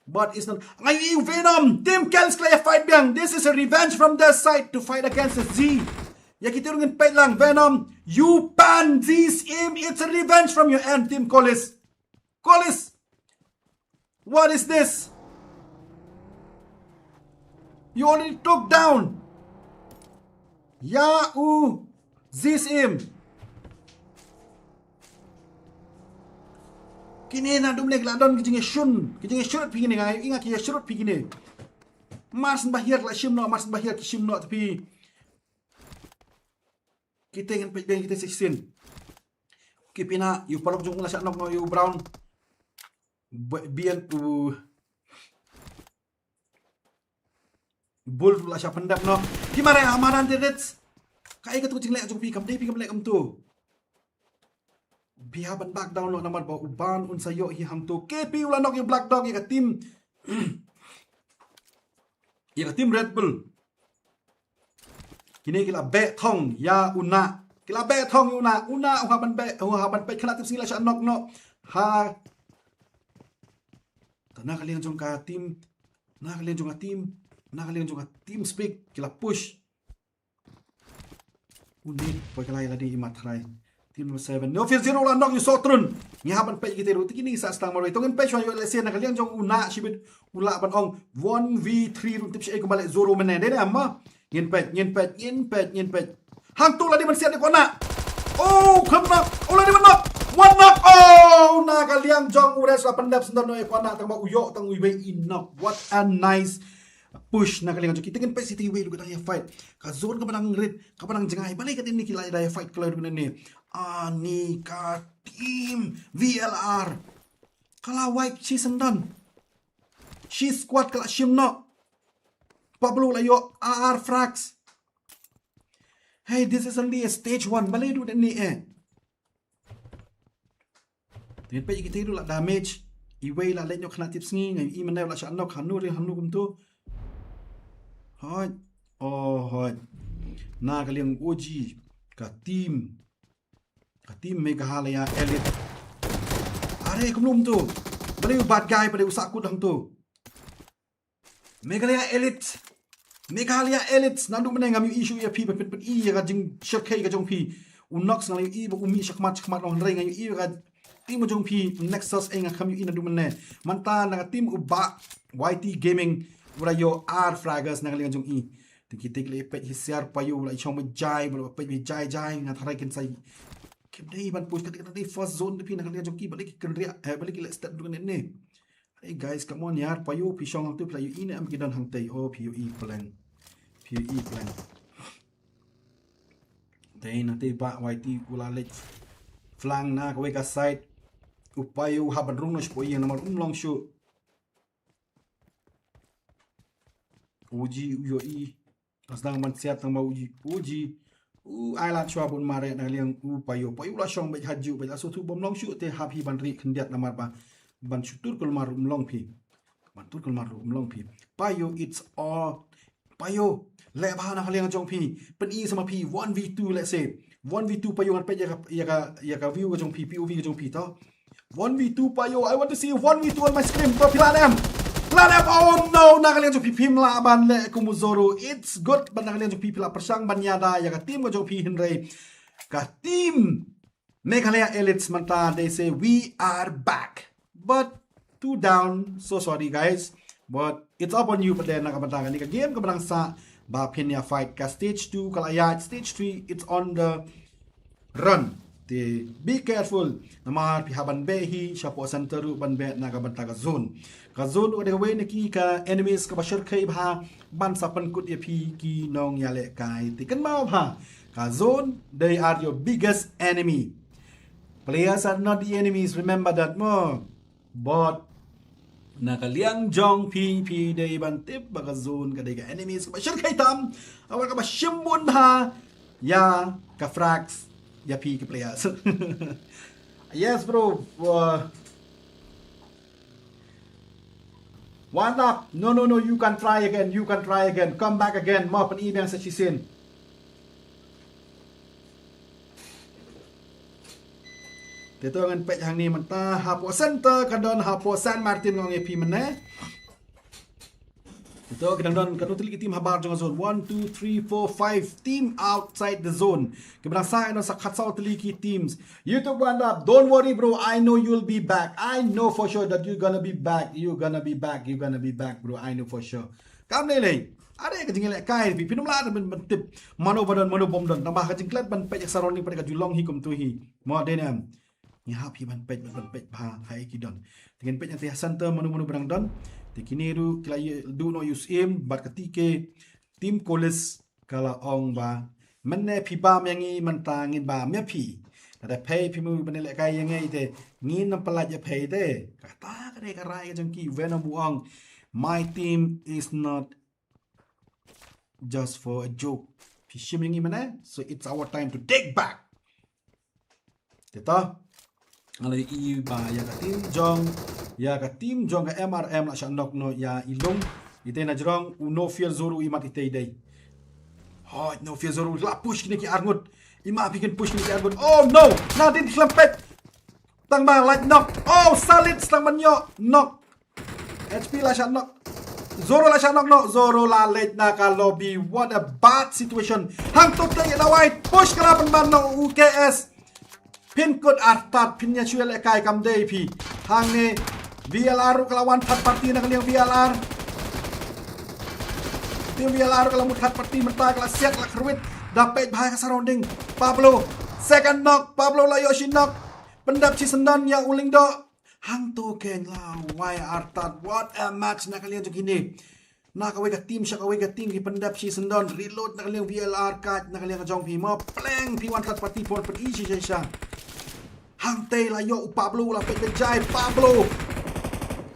But it's not. Nga ïohi u Venom, Team Kels ki la ïa fight biang. This is a revenge from their side to fight against the Z. Ïa kito ruh ngin peit lang, Venom. You ban Z's aim, it's a revenge from your end, Team Kolis. Kolis. What is this? You already took down. Ïa u Z's aim. Kine naduh mynne ki la don ki jingïashun, ki jingïashun phi kine, nga ïohi nga ki ïashun phi kine. Mar shen ba hiar ki la shim noh, mar shen ba hiar ki shim noh te phi. Kite ngin peit biang kite shisien. Ki pina, ïa u paralok jong u la shah knock noh ïa u Brown. Bian u Bull ruh la shah pyndep noh. Phi mareh ha madan te Reds. Kaei katu ka jingleh jong phi, kam dei phi kam leh kumtu. Phi hap ban back down noh namar ba u Ban un sa ïoh hi hangtu. K P u la knock ïa u Black Dog ïa ka team. Ïa ka team Red Bull. Kine ki la beh thong ïa u Nah. Ki la beh thong ïa u Nah. U Nah u hap ban beh, u hap ban peit khynnah Tipsngi la shah knock noh. Ha. Te na ka liang jong ka team, na ka liang jong ka team, na ka liang jong ka TeamSpeak ki la push. U Nit poi ka lai lade i mat tharai. Team number seven. Nofir zero la knock ïa u Sotrun. Ngi hap ban peit kite ruh. Te kine sa stang marwei. To ngin peit shuwa ïoh lehse na ka liang jong u Nah shibit u lah ban ong one v three ruh, tip shi ei kumba leh zero mynne. Dei ne em ma. Ngin peit, ngin peit, ngin peit, ngin peit. Hangtu la dei ban siat ïa u Nah. Oh, kham knock. Oh, la dei ban knock. One knock. Oh, na ka liang jong u Reds la pyndep syndon noh ïa u Nah tang ba u ïoh tang uwei i knock. What a nice push na ka liang jong ki. Te ngin peit siti wei ruh ka dang ïa fight. Ka zone kaba dang rit, kaba dang jngai. Balei ka team ne ki la dang ïa fight kloi ruh ne. Ani ka team V L R. Ka la wai shi syndon. Shi squad ka la shim noh. Pablo la ïoh ar frags. Hey, this is only a stage one. Balei ruh ne eh. Te ngin peit ïa kite ruh la damage. Iwei la leit noh khynnah Tipsngi, nga ïohi mynne la shah knock, hanu re hanu kumtu. Hoi. Oh, hoi. Na ka liang O G ka team, ka team Meghalaya Elite. Are kumno kumtu. Balei u bad guy, balei u sahkut hangtu. Meghalaya Elite. Meghalaya Elite. Naduh mynne ngam ïohi shuh ïa phi ba pynpyni ïa ka jingshyrkhei ka jong phi. U Nox nga la ïohi ba u mih shakhmat shakhmat, hynrei nga ïohi ïa ka team jong phi, Nexus, eh, nga kham ïohi naduh mynne. Mynta na ka team u Bah Y T Gaming u la ïoh ar frags na ka liang jong i. Te kite ki la peit hi siar, Payo la i shong beit jai, ba la peit beit jai jai, nga tharai kin sa. Kim dei ban push, ka dei first zone te phi na ka liang jong ki, balei ki kynriah, eh, balei ki leh step naduh mynne. Hey guys, come on yaar, Payo, phi shong hangtu, phi la ïohi ne em ki don hangtei. Oh, phi ïohi plan. Phi ïohi plan. Te nangtei Bah Y T u la leit flank na kawei ka side. U Payo u hap ban rung noh shapoh ïing namar um long shuh. U G u ïohi. Ka sdang ban siat tang ba u G, u G u ai lad shuwa bun mareh na ka liang u Payo. Payo la shong beit hajuh beit, la sngewthuh bym long shuh te hap hi ban rieh khyndiat namar ba ban shu tur kulmar ruh um long phi. Ban tur kulmar ruh um long phi. Payo, it's all Payo. Leh bha na ka liang jong phi. Pyni sa ma phi one v two, let's say. One v two Payo, ngan peit ïa ka, ïa ka, ïa ka view ka jong phi, P O V ka jong phi to. One v two Payo, I want to see one v two on my screen. To phi lah ne em. Lah ne em. Oh no, na ka liang jong phi phim lah ban leh kum u Zoro. It's good, ban na ka liang jong phi phi la pyrshang ban ïada ïa ka team ka jong phi, hynrei ka team Meghalaya Elites mynta, they say we are back. But two down. So sorry guys, but it's up on you. But then na ka bynta kane ka game kaba dang sah ba phin ïa fight, ka stage two ka la ïaid, stage three it's on the run. Te be careful, namar phi hap ban beh hi shapoh center ruh ban beh na ka bynta ka zone. Ka zone ruh ka dei kawei na ki ka enemies kaba shyrkhei bha ban sa pynkut ïa phi ki nongïalehkai. Te kynmaw bha, ka zone, they are your biggest enemy. Players are not the enemies, remember that mo. But na ka liang jong phi, phi dei ban tip ba ka zone ka dei ka enemies kaba shyrkhei tam, kaba, kaba shim bun bha ïa ka frags ïa phi ki players. Yes bro. Uh, one up. No, no, no, you can try again, you can try again, come back again. Mo, pyni biang sa shisien. Te to ngan peit hangne mynta hapoh center ka don hapoh San Martin, nga ong ïa phi mynne. Te to ka dang don katno tylli ki team habar jong ka zone. One, two, three, four, five team outside the zone. Kiba dang sah ka don sa khatsaw tylli ki teams. YouTube One Up, don't worry bro, I know you'll be back. I know for sure that you're gonna be back. You're gonna be back. You're gonna be back bro. I know for sure. Kam lei lei. Are ka jingïalehkai phi, phin ym lah ban, ban tip mano ba don mano bym don. Tang ba ka jingklet ban peit ïa ka surrounding pat ka ju long hi kumto hi. Mo, dei ne em? Ngi hap hi ban peit, ban peit bha ha ïa ki don. Te ngin peit ïa te ha center mano mano ba dang don. Te kine ruh ki la ïa duh noh ïa u syiem bad kata ka team Kolis ka la ong ba mynne phi bam ïa ngi, mynta ngin bam ïa phi. Lada phei phi mut ban ïalehkai ïa ngi te ngin ym pyllait ïa phei te. Kata ka dei ka rai ka jong ki. Venom u ong, my team is not just for a joke. Phi shim ïa ngi mynne, so it's our time to take back. Te to nga la ïohi ba ïa ka team jong, ïa ka team jong ka M R M la shah knock noh ïa i Lung. Ite na jrong u No Fear Zoro i mat ite i dei. Hoi, No Fear Zoro la push kine ki arngut. I ma phi kin push kine ki arngut. Oh no, na dien khlem peit. Tang ba la knock. Oh, Salid tang ban ïoh knock. H P la shah knock. Zoro la shah knock noh. Zoro la leit na ka lobby. What a bad situation. Hangto te ïa dawai push ka la pynban noh u K S. Phin kut artat, phin ïa shu ïalehkai kam dei phi. Hangne V L R ruh ka la wan third party na ka liang V L R. Team V L R ruh ka la mut third party mynta, ka la siat, ka la kyrwit. Da peit bha ka surrounding. Pablo, second knock. Pablo la ïoh shi knock. Pyndep shi syndon ïa u Lyngdoh. Hangto keiñ, la wai artat. What a match na ka liang jong kine. Na kawei ka team sha kawei ka team ki pyndep shi syndon, reload na ka liang V L R, kat na ka liang ka jong phi, mo, pleng phi wan third party por, pyni shi shisha. Hangtei la ïoh u Pablo, la peit beit jai Pablo.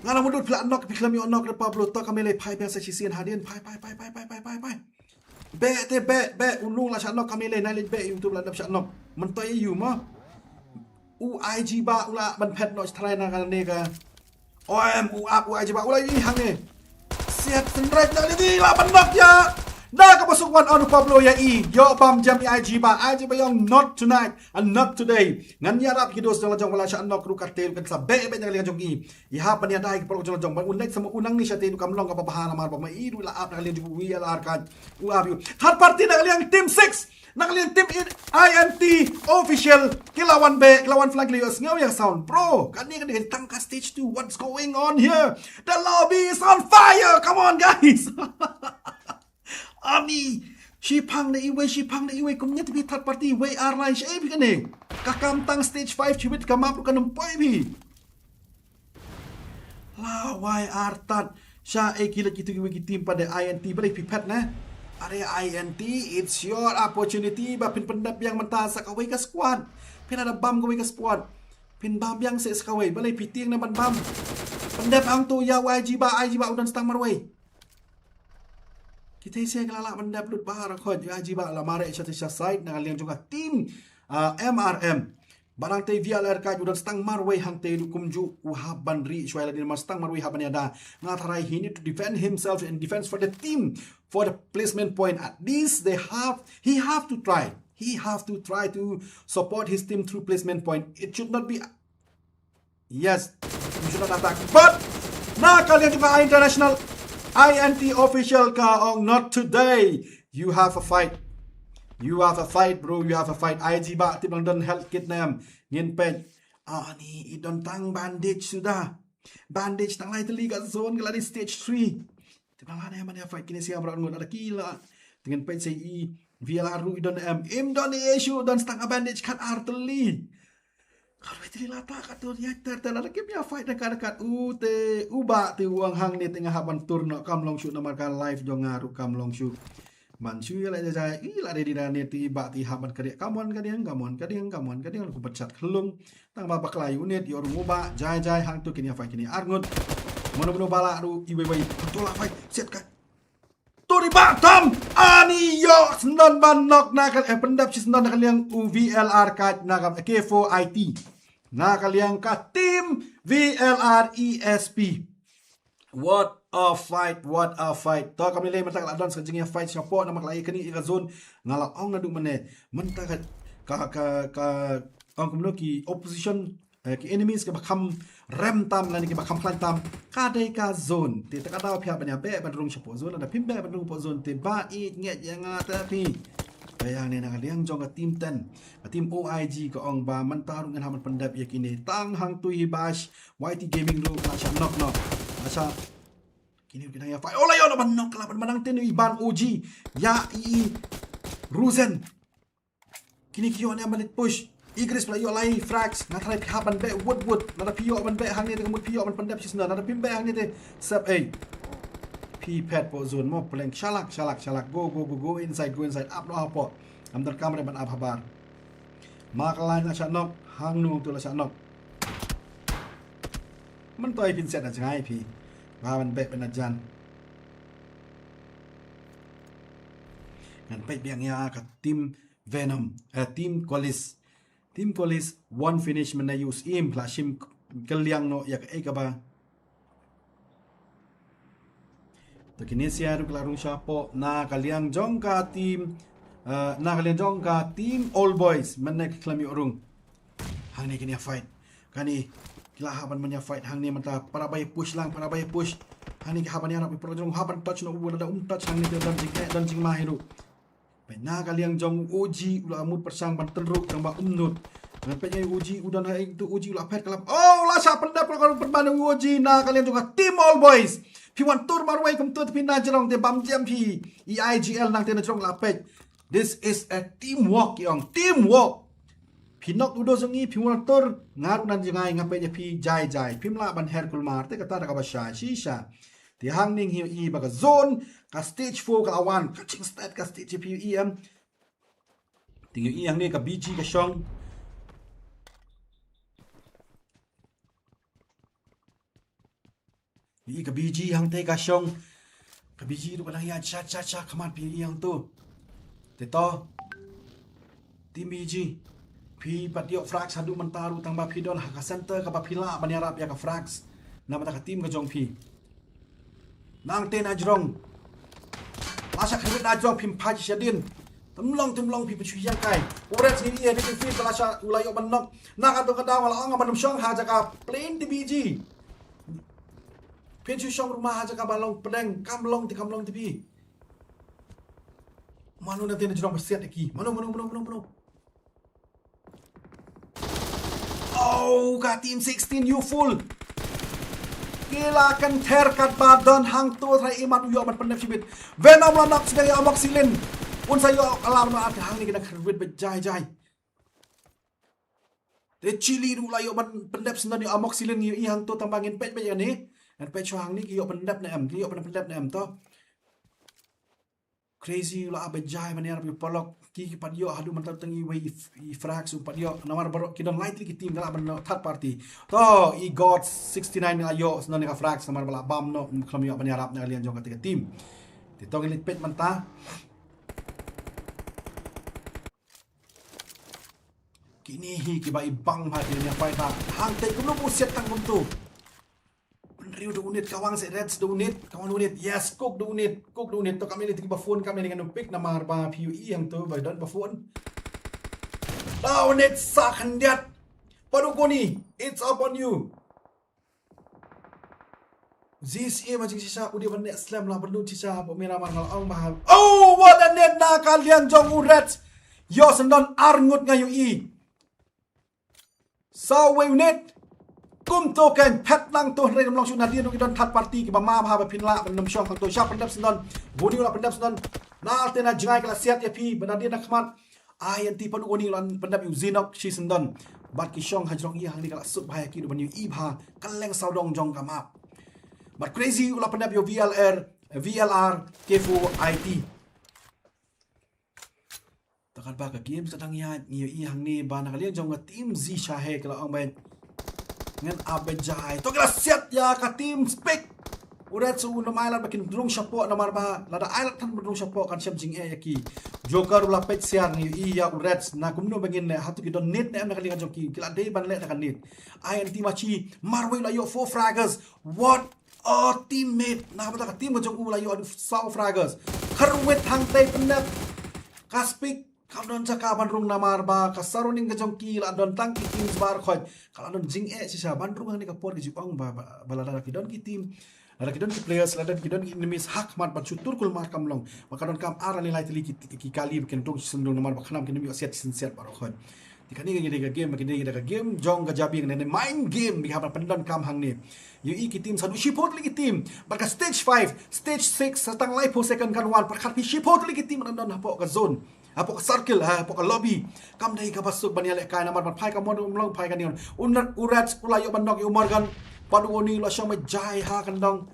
Nga la mut phi la knock, phi khlem ïoh knock re Pablo, to ka mele phai biang sa shisien hadien, phai, phai, phai. Beh te beh, beh, u Lung la shah knock, ka mele nai leit beh, ïa uto ba la dep shah knock. Mynta ïa u mo. U I G Bah u la ban phet noh shi tharai na kane ka. Em, u ap u I G Bah u la ïohi hangne. Siat, synreit na lei, la ban knock ïa. Da kaba suk wan on u Pablo ïa i. Ïoh bam jam i I G Bah, I G Bah ïong, not tonight and not today. Ngan ïarap ki dos jong la jong ba la shah knock ruh, ka te ruh kan sa beh beh na ka liang jong i. I hap ban ïada ïa ki paralok jong la jong ban u leit sa ma u nangne shatei ruh kam long kaba bha namar ba ma i ruh la ap na ka liang jong u V L R, ka u ap ïa u. Third party na ka liang team six. Na ka liang team in I N T official ki la wan beh, ki la wan flank, ki la ïohsngew ïa ka sound. Bro, kane, kane, kane tang ka stage two. What's going on here? The lobby is on fire. Come on, guys. Ani, shiphang na iwei, shiphang na iwei, kumne te phi third party, wei ar lai, shaei phi kane. Ka kam tang stage five, chiwit ka map ruh kan ym poi phi. La wai artat. Shaei ki leit kito kiwei ki team pat de I N T, balei phi phet ne? Are I N T, it's your opportunity ba phin pyndep biang mynta sa kawei ka squad. Phin la da bam kawei ka squad. Phin bam biang sa sa kawei, balei phi tieng ne ban bam? Pyndep hangto ïa u I G Bah, I G Bah u don stang marwei. Kita ïa sha ka la lah ban dep lut ba ha ra khot ïa jiba la mareh sha te sha side na ka liang jong ka team, ah, M R M. Ba nangtei V L R ka ju dang stang marwei hangtei ruh kumjuh u hap ban ri shwa ïa la dien mar stang marwei hap ban ïada. Nga tharai he need to defend himself and defense for the team, for the placement point. At least they have, he have to try. He have to try to support his team through placement point. It should not be Yes, you should not attack. But na ka liang jong ka international I N T official ka ong, "Not today. You have a fight. You have a fight, bro. You have a fight." Ai jiba tip lang don health kit nem. Ngin peit. Ani i don tang bandage suda. Bandage tang lai tylli ka zone, ka la dei stage three. Te ba la ne man ïa fight kine sha baroh ngut, lada ki la. Te ngin peit sa i VLR ruh i don em. Im don i issue, don stang ka bandage khat ar tylli. Ka ruh tylli la ta ka tur ïa ter ter, lada kim ïa fight na ka, na ka u te u ba te u ong hangne te nga hap ban tur noh, kam long shuh namar ka life jong nga ruh kam long shuh. Man shu ïa la jai jai, i la ready da ne te i ba te i hap ban kariah. Come on ka diang, come on ka diang, come on ka diang, ku bachat khlung. Tang ba bakla ïa u net, ïa u rung u ba, jai jai hangtu kin ïa fight kine ar ngut. Mano mano ba la ruh i wei wei, hangtu la fight, set ka. Turi ba tam, ani ïoh sndon ban knock na ka, eh, pyndep shi sndon na ka liang u VLR ka na ka K four I T. Na ka liang ka team VLR E S P. What a fight, what a fight. To kam lei mynta ka la don sa jingïa fight shapoh namar ka la ïa kane ïa ka zone. Nga la ong naduh mynne. Mynta ka, ka, ka, ka, ong kumno ki opposition, eh, ki enemies kiba kham rem tam lane kiba kham khlaiñ tam. Ka dei ka zone. Te ta ka daw phi hap ban ïa beh ban rung shapoh zone. Lada phim beh ban rung shapoh zone te ba ïeit ngeit ïa nga te phi. Te ïa ne na ka liang jong ka team ten. Ka team O I G ka ong ba mynta ruh ngin hap ban pyndep ïa kine. Tang hangtu hi bash. Y T Gaming ruh la shah knock knock. La shah. Kine ruh ki dang ïa fight. Oh, la ïoh ban knock, la ban manang te i ban O G. Ïa i Ruzen. Kine ki ïoh ne ban push. Igris la ïoh lai frags. Nga tharai phi hap ban beh wut wut. Lada phi ïoh ban beh hangne te ka mut phi ïoh ban pyndep shi sna. Lada phim beh hangne te sep ei. Phi phet poh zone mo pleng. Shalak, shalak, shalak. Go, go, go, go inside, go inside. Ap noh hapoh. Am donkam re ban ap habar. Ma ka line la shah knock, hangno tu la shah knock. Myntoi phin set na jngai phi. Ba ban beh ban jan. Ngan peit biang ïa ka team Venom, eh, team Kolis. Team Kolis, one finish mynne use im, la shim kylliang noh ïa ka ei kaba. To kine sia ruh ka la rung shapoh na ka liang jong ka team, eh, na ka liang jong ka team Old Boys, mynne ka khlem ïoh rung. Hangne kine fight. Kane ki la hap ban mynta fight hangne mynta para bai push lang, para bai push. Hangne ki hap ban ïarap, para jong hap ban touch noh, u lada um touch hangne te don jing, eh, don jingma hi ruh. Peit na ka liang jong u O G u la mut pyrshang ban tynruh tang ba um nud. Ngan peit ngai u O G u don ha ïing tu, O G u la phet ka la. Oh, la shah pyndep ka la pynban u O G na ka liang jong ka team Old Boys. Phi wan tur marwei kumtu te phi na jrong te bam jem phi. I I G L nangte na jrong la peit. This is a teamwork, ïong, teamwork. Phi knock u do jong ngi, phi wan tur, nga ruh nan jngai, nga peit ïa phi jai jai. Phim lah ban her kulmar te kata da kaba shai shisha. Te hangne ngi ïohi ba ka zone, ka stage four ka la wan, ka ching state ka stage phi ïohi em. Te ngi ïohi hangne ka B G ka shong. Ïohi ka B G hangte ka shong. Ka B G ruh ka dang ïa cha cha cha khmat phi ïohi hangtu. Te to. Team B G. Phi pat ïoh frags haduh mynta ruh tang ba phi don ha ka center kaba phi lah ban ïarap ïa ka frags. Namar ka team ka jong phi. Nangte na jrong. La shah khyrwit na jrong phim phai shadien. Tymlong tymlong phi pynshoi ïa kai. U Reds ngi ïa dei phi la shah u la ïoh ban knock. Na ka to ka daw la ong ban shong ha jaka plain te B G. Phin shu shong ruh ma ha jaka ba long pdeng, kam long te kam long te phi. Mano nangte na jrong ba siat ki. Mano, mano, mano, mano, mano. Oh, ka team sixteen, you fool. Ki la kynther katba don hangto, tharai imat u ïoh ban pyndep shibit. Venom la knock sdang ïa Amoxicillin. Un sa ïoh alarm na at hangne ki dang khyrwit ba jai jai. Te Chili ruh la ïoh ban pyndep sdang ïa Amoxicillin, ïa i hangto tang ba ngin peit peit ïa ne. Ngin peit shuwa hangne ki ïoh pyndep ne em, ki ïoh ban pyndep ne em to. Crazy la ba jai ban ïarap ïa u Polok. Ki ki pat ïoh haduh mynta tang iwei i, i frags u pat ïoh. Namar baroh ki don lai tylli ki team ka la ban third party. To i God sixty-nine la ïoh sdang ïa ka frags namar ba la bam noh, khlem ïoh ban ïarap na ka liang jong kata ka team. Te to ngin leit peit mynta. Kine hi kiba i bang bha kine ïa fight bha. Hangtei kumno ba u siat tang kumto. Hynriew da u nit, ka wang seh Reds da u nit, ka wang da u nit. Yes, Cook da u nit, Cook da u nit. To kam ïa leit kiba phone, kam ïa leit ngan pick namar ba phi ïohi hangto ba don ba phone. Da u nit sa khyndiat. Padu kuni, it's up on you. Zis e ma jingshisha u dei ban neh slem la ban lut shisha hapoh Miramar nga la ong ba ha. Oh, what a net na ka liang jong u Reds. Ïoh sdang ar ngut nga ïohi. Sa wei u net. Kum to kan phet nang to hynrei ym long shuh, nadien ruh ki don third party kiba ma bha ba phin lah ban nym shong hangto. Sha pyndep syndon, Goni u la pyndep syndon. Nalte na jngai ki la siat ïa phi, ba nadien na khmat INT Padugoni u la pyndep ïa u Zinok shi syndon. Bad ki shong hajrong ïa hangne ka la suk bha ïa ki, da ban ïohi bha ka leng sawdong jong ka map. Bad Crazy u la pyndep ïa u VLR, VLR K four IT. Te katba ka game ka dang ïaid, ngi ïohi hangne ba na ka liang jong ka team Zee Shahe ka la ong ba ngan ap ba jai. To ki la siat ïa ka team Spik. U Reds u nym ailad ba kin rung shapoh namar ba lada ailad than ban rung shapoh kan shem jingeh ïa ki. Joker u la peit siar, ngi ïohi ïa u Reds na kumno ba ngin leh, hato ki don nade ne em na ka liang jong ki, ki la dei ban leh da ka nade. INT Machi marwei la ïoh four fraggers. What a teammate. Na kata ka team ka jong u la ïoh saw fraggers. Kharwit hangtei pyndep. Ka Spik kam don jaka ban rung namar ba ka surrounding ka jong ki la don tang ki teams baroh khoit. Ka la don jingeh shisha ban rung hangne ka por, ka ju ong ba, ba, ba lada ki don ki team, lada ki don ki players, lada ki don ki enemies ha khmat ban shu tur kulmar kam long. Ba ka donkam ar ne lai tylli ki, ki kali ba kin rung shisha namar ba khnang kin ym ïoh siat shisien siat baroh khoit. Te kane ka dei ka game, kane ka dei ka game jong ka jabieng ne, ne mind game ba ki hap ban pyndonkam hangne. Ïohi ki team, sa duh shiphew tylli ki team. Bad ka stage five, stage six, sa tang laiphew second kan wan, pyrkhat phi shiphew tylli ki team ban don hapoh ka zone. Hapoh ka circle, ha, hapoh ka lobby. Kam dei kaba suk ban ïalehkai namar ban phai ka mon, um long phai ka nion. U Reds u la ïoh ban knock ïa u Morgan. Padugoni u la shong ba jai ha kyndong.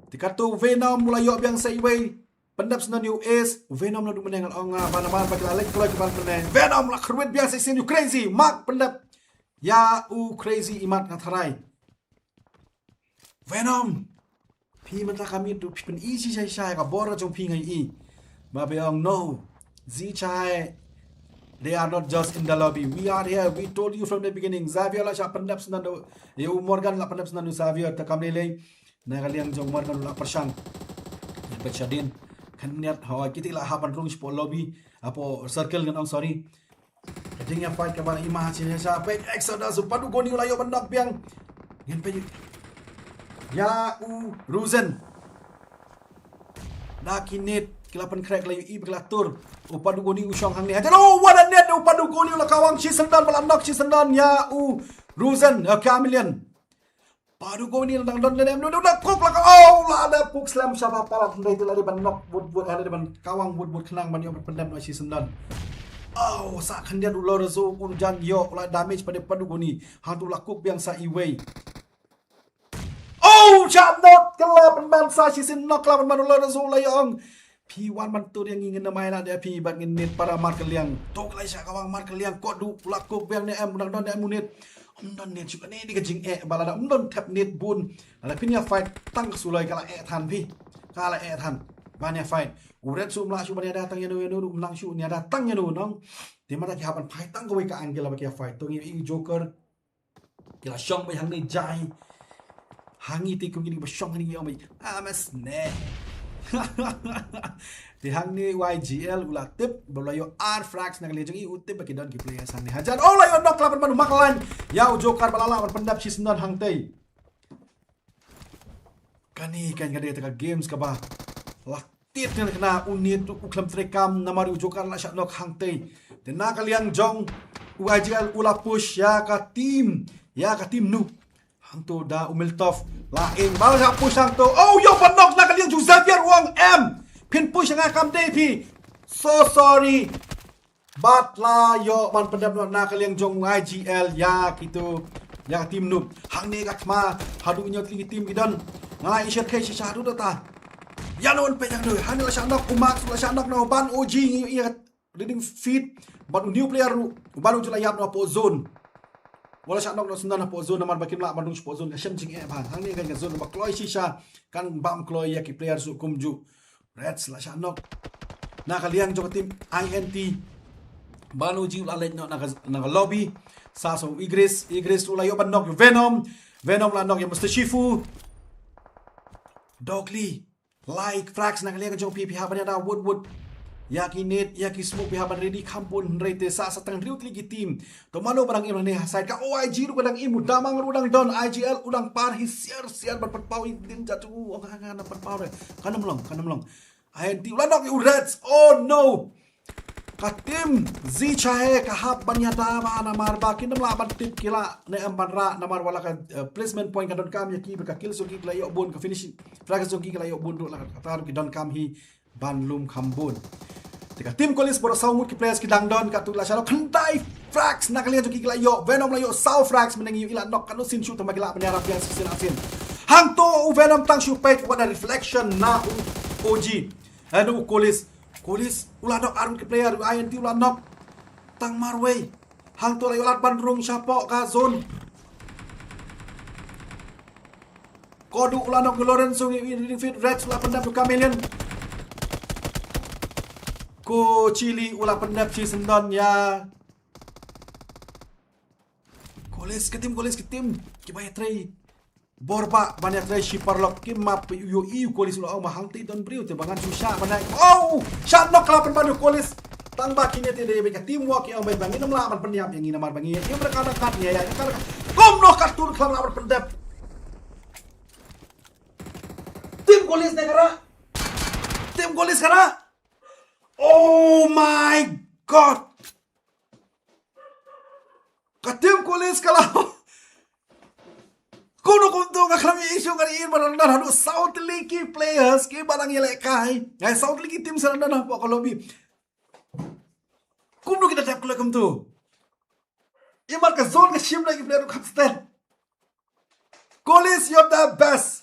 Te kato Venom u la ïoh biang sa iwei. Pyndep syndon ïa u Ace, u Venom naduh mynne nga la ong nga ba namar ba ki la leit kloi ki ban pyneh. Venom la kharwit biang sa shisien ïa u Crazy, mark pyndep ïa u Crazy, imat nga tharai. Venom, phi mynta ka miet phi pyni shisha shisha ïa ka bor jong phi, nga ïohi. Ba phi ong no. Zee Shahe, they are not just in the lobby. We are here. We told you from the beginning. Xavier la shah pyndep syndon ïa u Morgan, la pyndep syndon ïa u Xavier, te kam lei lei. Na ka liang jong u Morgan u la pyrshang. Ïa pyrshah dien. Khyndiat hoi, kita la hap ban rung shapoh lobby. Hapoh circle ngan ong, sorry. Ka jingïafight kaba la i ma shisha shisha. Peit Exodus, u Padugoni u la ïoh ban knock biang. Ngin peit ïa u Ruzen. Da ki nade ki la pynkhreh, ki la ïohi ba ki la tur. U Padugoni u shong hangne. Hajar, oh, what a nade, u Padugoni u la kawang shi syndon, ba la knock shi syndon ïa u Ruzen, eh, Chameleon. Padugoni la dang don lane em, la dep kuk la ka, oh, la dep kuk slam sha ba palat, hynrei te la dei ban knock wut wut, la dei ban kawang wut wut khnang ban ïoh ban pyndep noh shi syndon. Oh, sa khyndiat u Lorenzo, u jan ïoh la damage pat ïa u Padugoni. Hangto la kuk biang sa iwei. Oh, shah knock, ka la pynban sa shi syndon, la pynban u Lorenzo, la ïa ong. Phi wan ban tur ïa ngi, ngin ym ailad ïa phi bad ngin nade para markylliang. To ka la shah kawang markylliang, kot duh, la kuk biang ne em, u dang don ne em u nade. Ym don nade shuh, kane dei ka jingeh ba lada ym don thep nade bun. Lada phin ïafight tang ka suloi ka la eh than phi. Ka la eh than ban ïafight. U Reds um lah shuh ban ïada tang ïano ïano ruh, um nang shuh ïada tang ïano nong. Te mynta ki hap ban phai tang kawei ka angle ba ki ïafight. To ngi ïohi u Joker. Ki la shong beit hangne jai. Hangne te kum kine kiba shong hangne ki ong beit, I'm a snake. Te hangne Y G L u la tip ba u la ïoh ar frags na ka liang jong i, u tip ba ki don ki players hangne. Hajan, oh, la ïoh knock, la pynban u Mark Line ïa u Joker ba la lah ban pyndep shi syndon hangtei. Kane kan ka dei kata ka games kaba la tied kane kane, u nade u khlem treikam namar u Joker la shah knock hangtei. Te na ka liang jong u Y G L u la push ïa ka team, ïa ka team Noob. Hangto da u Miltov la ing ba la shah push hangto. Oh, ïoh ban knock na ka liang jong u Xavier, u ong em, phin push ïa nga, kam dei phi. So sorry. Bad la ïoh ban pyndep noh na ka liang jong Y G L ïa kito, ïa ka team Noob. Hangne ka thma haduh hynñiew tylli ki team ki don. Nga la ïa share khie shisha haduh da ta. Ïa non peit ïa kano, hangne la shah knock u Max, la shah knock na u Ban O G, ngi ïa ka reading feed. Bad u new player ruh, u Ban O G la ïap noh hapoh zone. Wat la shah knock noh syndon hapoh zone namar ba kim lah ban rung shapoh zone, ka shem jingeh bha. Hangne ka, ka zone ba kloi shisha, kan bam kloi ïa ki player ruh kumjuh. Reds la shah knock. Na ka liang jong ka team I N T. Ban O G u la leit noh na ka, na ka lobby. Sa sa u Igris, Igris u la ïoh ban knock ïa u Venom. Venom la knock ïa u Mister Shifu. Dogly. Lai frags na ka liang jong phi, phi hap ban ïada wut wut. Ïa ki nade, ïa ki smoke phi hap ban ready kham bun, hynrei te sa sa tang hynriew tylli ki team. To mano ba dang im hangne ha side ka, oh, I G ruh ka dang im, u Damang ruh dang don, I G L u dang par hi siar siar ban pynpaw ïa ki team jatu, oh, ka, ka, ka, na pynpaw re. Kan ym long, kan ym long. I N T u la knock ïa u Reds. Oh no. Ka team Zi Chahe ka hap ban ïada ba namar ba kin ym lah ban tip ki lah ne em ban rah namar wat la ka, eh, placement point ka donkam ïa ki, bad ka kill jong ki ki la ïoh bun, ka finishing frag jong ki ki la ïoh bun ruh, la kata ruh ki donkam hi ban lum kham bun. Te ka team Kolis baroh saw ngut ki players ki dang don, katto la sha khyndai frags na ka liang jong ki ki la ïoh, Venom la ïoh saw frags, mynne ngi ïohi la knock katno sien shuh tang ba ki lah ban ïarap biang shisien shisien. Hangto u Venom tang shu peit, what a reflection na u O G. Eh, na u Kolis. Kolis u la knock ar ngut ki player, u I N T u la knock tang marwei. Hangto la ïoh lad ban rung shapoh ka zone. Kodu u la knock, Lorenzo ngi ïohi, Ring Fit, Reds u la pyndep, u Chameleon. Ko Chili u la pyndep shisyndon ïa Kolis, ka team Kolis, ka team kiba ïatrei bor ba ban ïatrei shi paralok, ki map ïohi u Kolis u la ong ba hangtei don briew te ba ngan shu shah ban ïa. Oh! Shah knock la pynban u Kolis. Tang ba kine te dei ba ka teamwork, ki ong ba ngin ym lah ban pynïap ïa ngi namar ba ngi ïa ka dang kat, ngi ïa ka dang kat. Kumno ka tur khlem lah ban pyndep. Team Kolis ne ka rah. Team Kolis ka rah. Oh my God. Ka team Kolis ka la. Kumno kumto, nga khlem ïohi shuh, nga ïohi ba dang don haduh saw tylli ki players kiba dang ïalehkai. Ngai, saw tylli ki team sa dang don hapoh ka lobby. Kumno ki da dep kloi kumto. Imat ka zone ka shim da ki player ruh kham stet. Kolis, you're the best.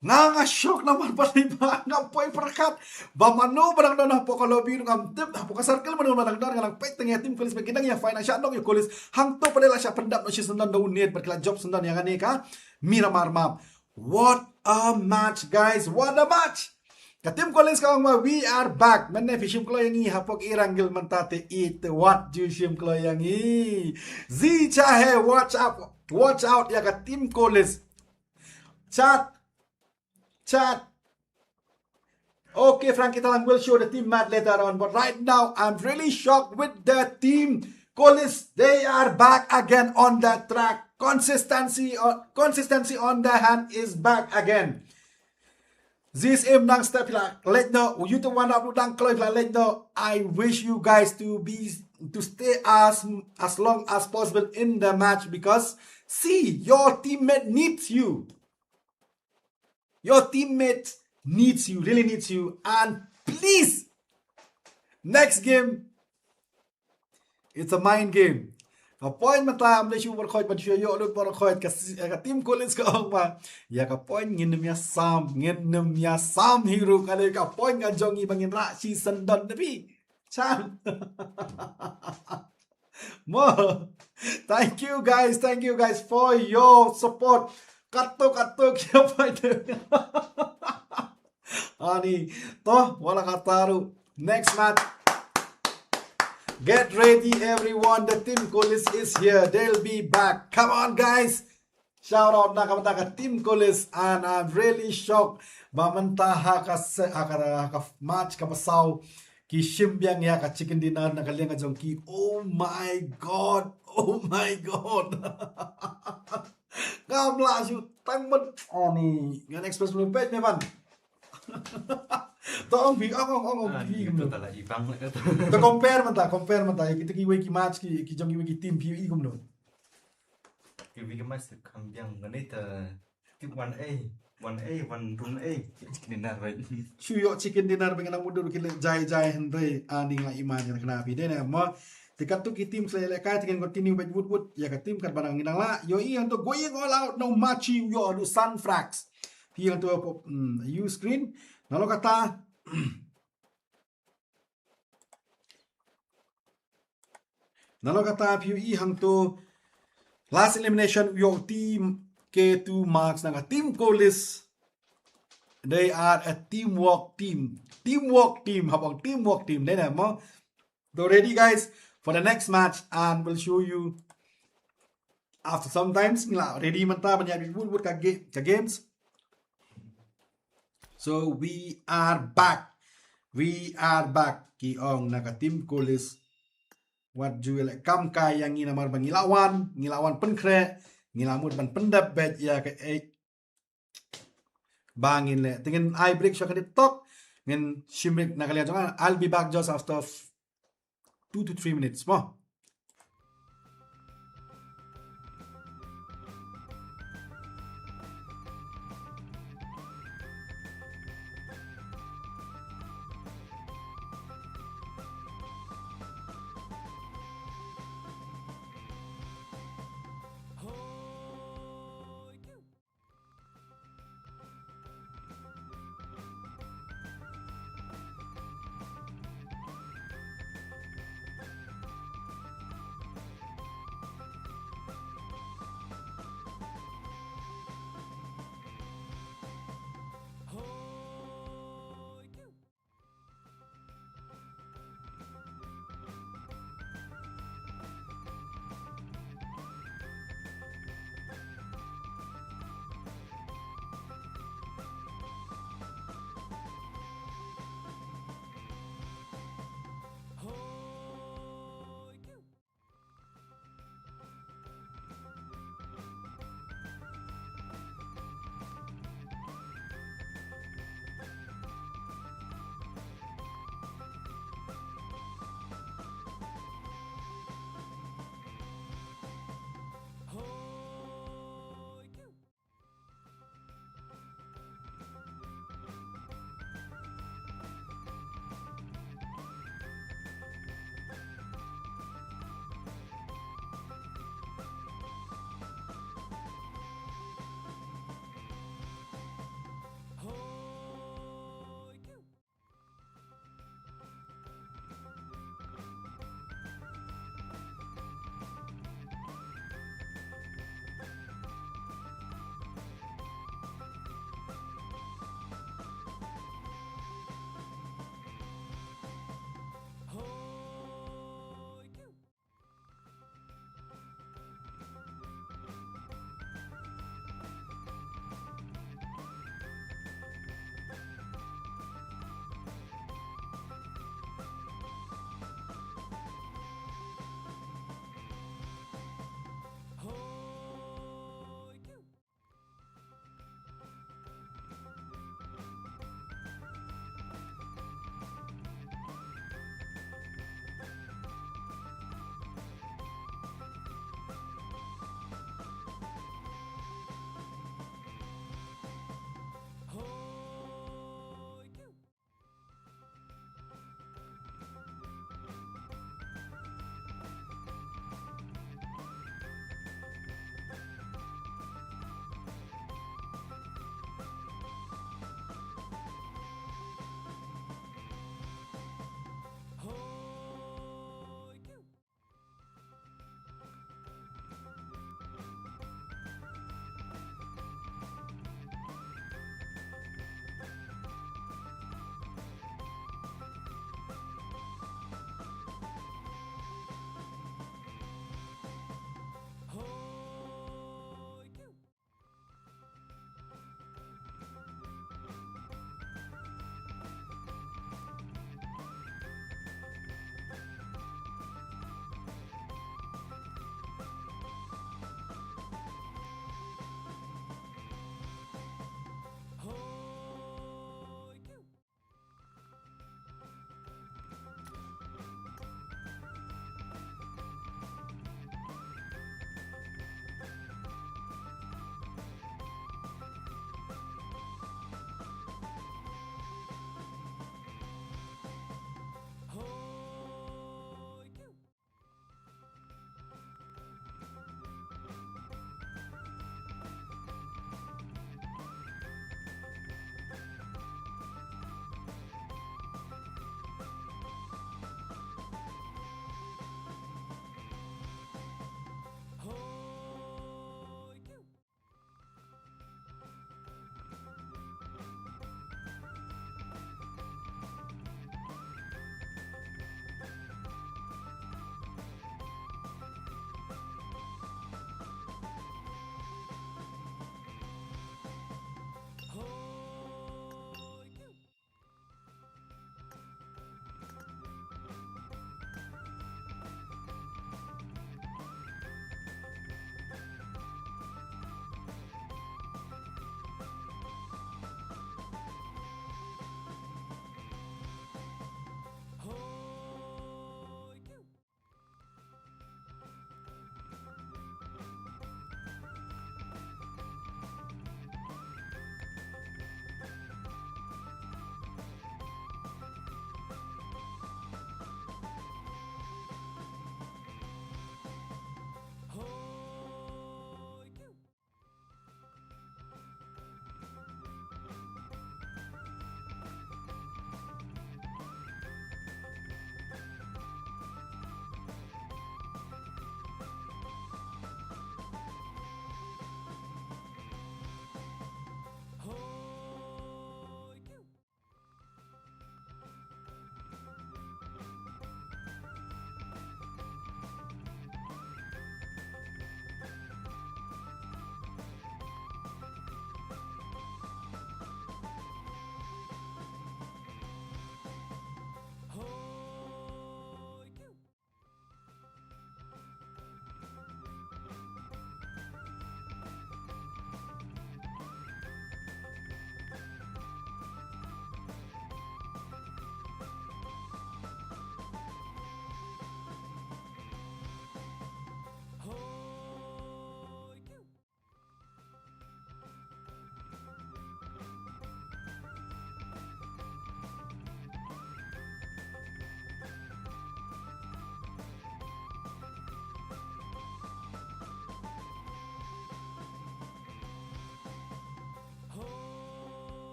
Nga, nga shock namar ba dei ba ngam poi pyrkhat ba mano ba dang don hapoh ka lobby ruh ngam tip, hapoh ka circle mano ba dang don, nga dang peit tang ïa team Kolis ba ki dang ïa fight, nang shah knock ïa u Kolis. Hangto pat la shah pyndep noh shisyndon da u nade bad ki la jop syndon ïa kane ka Miramar map. What a match, guys, what a match. Ka team Kolis ka ong ba we are back. Mynne phi shim kloi ïa ngi hapoh Erangel mynta te, ïeit te wat ju shim kloi ïa ngi. Zi Chahe, watch out, watch out ïa ka team Kolis. Chat. Chat. Okay, Frankie Talang will show the team mat later on, but right now I'm really shocked with the team Kolis. They are back again on the track. Consistency, uh, consistency on the hand is back again. This im nang step la late no, you to one up dang kloi la late no. I wish you guys to be, to stay as, as long as possible in the match, because see, your teammate needs you. Your teammate needs you, really needs you. And please, next game, it's a mind game. Ka point mynta ym dei shu baroh khoit, ban shu ïoh lut baroh khoit, ka si-, ka team Kolis ka ong ba ïa ka point ngin ym ïa sam, ngin ym ïa sam hi ruh, ka dei ka point ka jong ngi ba ngin rah shisyndon na phi. Chan. Mo. Thank you guys, thank you guys for your support. Katto katto ki point. Ani, to, wat la katta ruh. Next match. Get ready, everyone. The team Kolis is here. They'll be back. Come on, guys. Shout out na ka bynta ka team Kolis, and I'm really shocked ba mynta ha ka se-, ha ka, ha ka match kaba saw ki shim biang ïa ka chicken dinner na ka liang ka jong ki. Oh my God. Oh my God. Ngam lah shu tang ban. Ani, ngan express menu page ne ban. To ong phi, ong, ong, ong, ong, ah, phi, ito kumno. Tala ibang na ito. To compare mynta, compare mynta ïa kita kiwei ki match ki, ki jong kiwei ki team, phi ïohi kumno. Kiwei ki match te kham biang, ngan ita tip one A, one A, one room A. Chicken dinner, right? Shu ïoh chicken dinner ba ngi nang mutdur ki leh jai jai hynrei ani nga iman ïa kane phi dei ne mo. Te katto ki team ki la lehkai, te ngin continue bad wut wut ïa ka team katba ngi nang lah. Ïohi hangto going all out, no match, ïoh haduh san frags. Phi hangto pop, hmm, use screen. Nalor kata, nalor kata phi ïohi hangto last elimination ïoh team K two marks na ka team Kolis. They are a teamwork team. Teamwork team, hap ong teamwork team. Dei ne mo. So ready guys for the next match, and we'll show you after some times. Ngi la ready mynta ban ïa wut wut ka ga-, ka games. So we are back. We are back. Ki ong na ka team Kolis. Wat ju leh kam kai ïa ngi namar ba ngi la wan, ngi la wan pynkhreh, ngi la mut ban pyndep beit ïa ka eight. Ba ngin leh, te ngin ai break sha ka dei tok. Ngin shim break na ka liang jong nga. I'll be back just after f-, two to three minutes mo.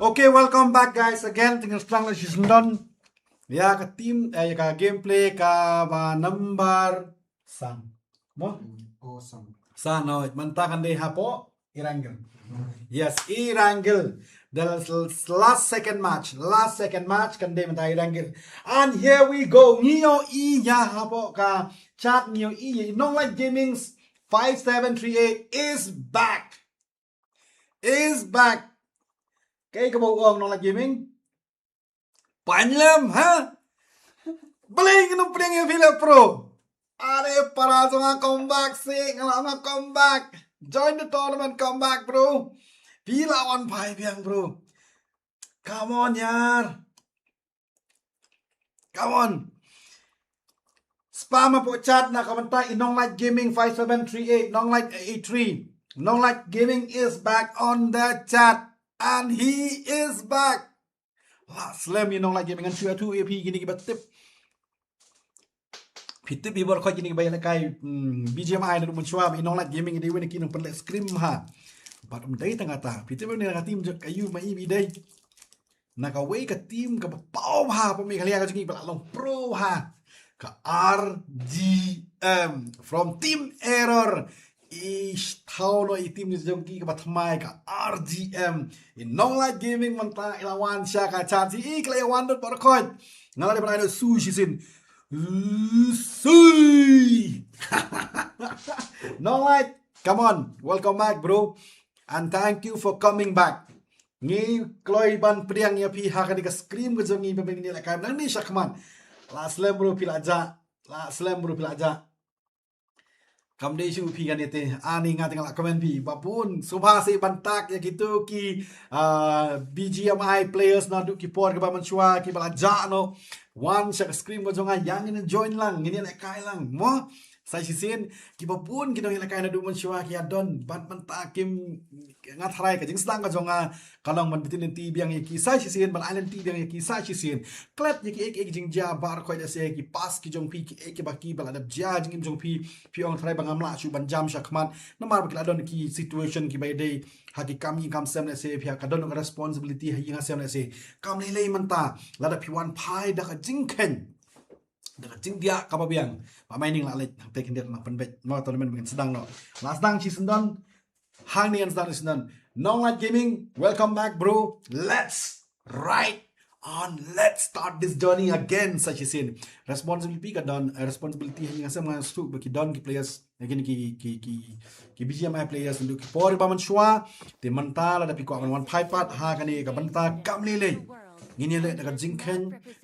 Okay, welcome back, guys, again. Te ngan sdang na shi syndon ïa ka team, eh, ïa ka gameplay kaba number san. Mo? Oh, san. San, no, mynta kan dei hapoh Erangel. Yes, Erangel. The l-, last second match, last second match kan dei mynta Erangel. And here we go. Ngi ïohi ïa hapoh ka chat, ngi ïohi ïa Nonglait Gaming five seven three eight is back. Is back. Kaei kaba u ong, Nonglait Gaming? Pynlem, ha? Balei ngin ym pdiang ïa phi leh, bro? Are para jong nga, come back seh, nga la ong nga come back. Join the tournament, come back, bro. Phi la wan phai biang, bro. Come on, yar. Come on. Spam hapoh chat na ka bynta i Nonglait Gaming five seven three eight, Nonglait eight three. Nonglait Gaming is back on the chat and he is back. La slem i Nonglait Gaming, ngan shu ïathuh ïa phi kine kiba tip. Phi tip hi baroh kine kiba ïalehkai, mm, B G M I naduh mynshuwa, i Nonglait Gaming i dei wei na ki nongpynleh scrim ha. Bad ym dei tang kata. Phi tip ne na ka team jong ka U ma i i dei na kawei ka team kaba paw ha, pa Meghalaya ka jong ngi ba la long pro ha. Ka R G M from Team Error. I thaw no i team ni jong ki kaba thymmai, ka R G M. I Nonglait Gaming mynta i la wan sha ka chat, i ki la ïa wan dot baroh khoit. Nga la dei ban ai no sui shisien. Sui. Nonglait, come on. Welcome back, bro. And thank you for coming back. Ngi kloi ban pdiang ïa phi ha kane ka scrim ka jong ngi ba ngin ïalehkai nangne shakhmat. La slem bro, phi la jah. La slem bro, phi la jah. Kam dei shuh phi kane te. Ani nga te nga la comment phi. Ba bun sngewbha seh ban tag ïa kito ki, ah, B G M I players naduh ki por kiba mynshuwa kiba la jah noh. Wan sha ka scrim ka jong nga, ïa ngin join lang, ngin ïalehkai lang. Mo? Sa shisien, kiba bun ki nongïalehkai naduh mynshuwa ki ïa don, bad mynta kim, nga tharai ka jingsdang ka jong nga ka long ban lynti lynti biang ïa ki sa shisien, ban ai lynti biang ïa ki sa shisien. Klet ïa kiei kiei ki jingjia baroh khoit, lehse ki past ki jong phi, kiei kiba, kiba la dep jia ha jingim jong phi, phi ong tharai ba ngam lah shuh ban jam shakhmat namar ba ki la don ki situation kiba ïadei ha ki kam ïing kam sem, lehse phi ha ka don ka responsibility ha ïing ha sem, lehse kam lei lei mynta, lada phi wan phai da ka jingkheiñ, da ka jingdiah kaba biang, ba maining la leit hangtei khyndiat, nang pynbeit mo tournament ba ngin sdang noh. La sdang shi syndon, hangne ngan sdang shi syndon. Nonglait Gaming, welcome back, bro. Let's ride on, let's start this journey again, sa shisien. Responsibility ka don, eh, responsibility ha ïing ha sem, nga sngewthuh ba ki don ki players, eh, kine ki, ki, ki, ki B G M I players naduh ki por ba mynshuwa. Te mynta lada phi kwah ban wan phai pat ha kane ka bynta, kam lei lei. Ngin ïaleh da ka jingkheiñ,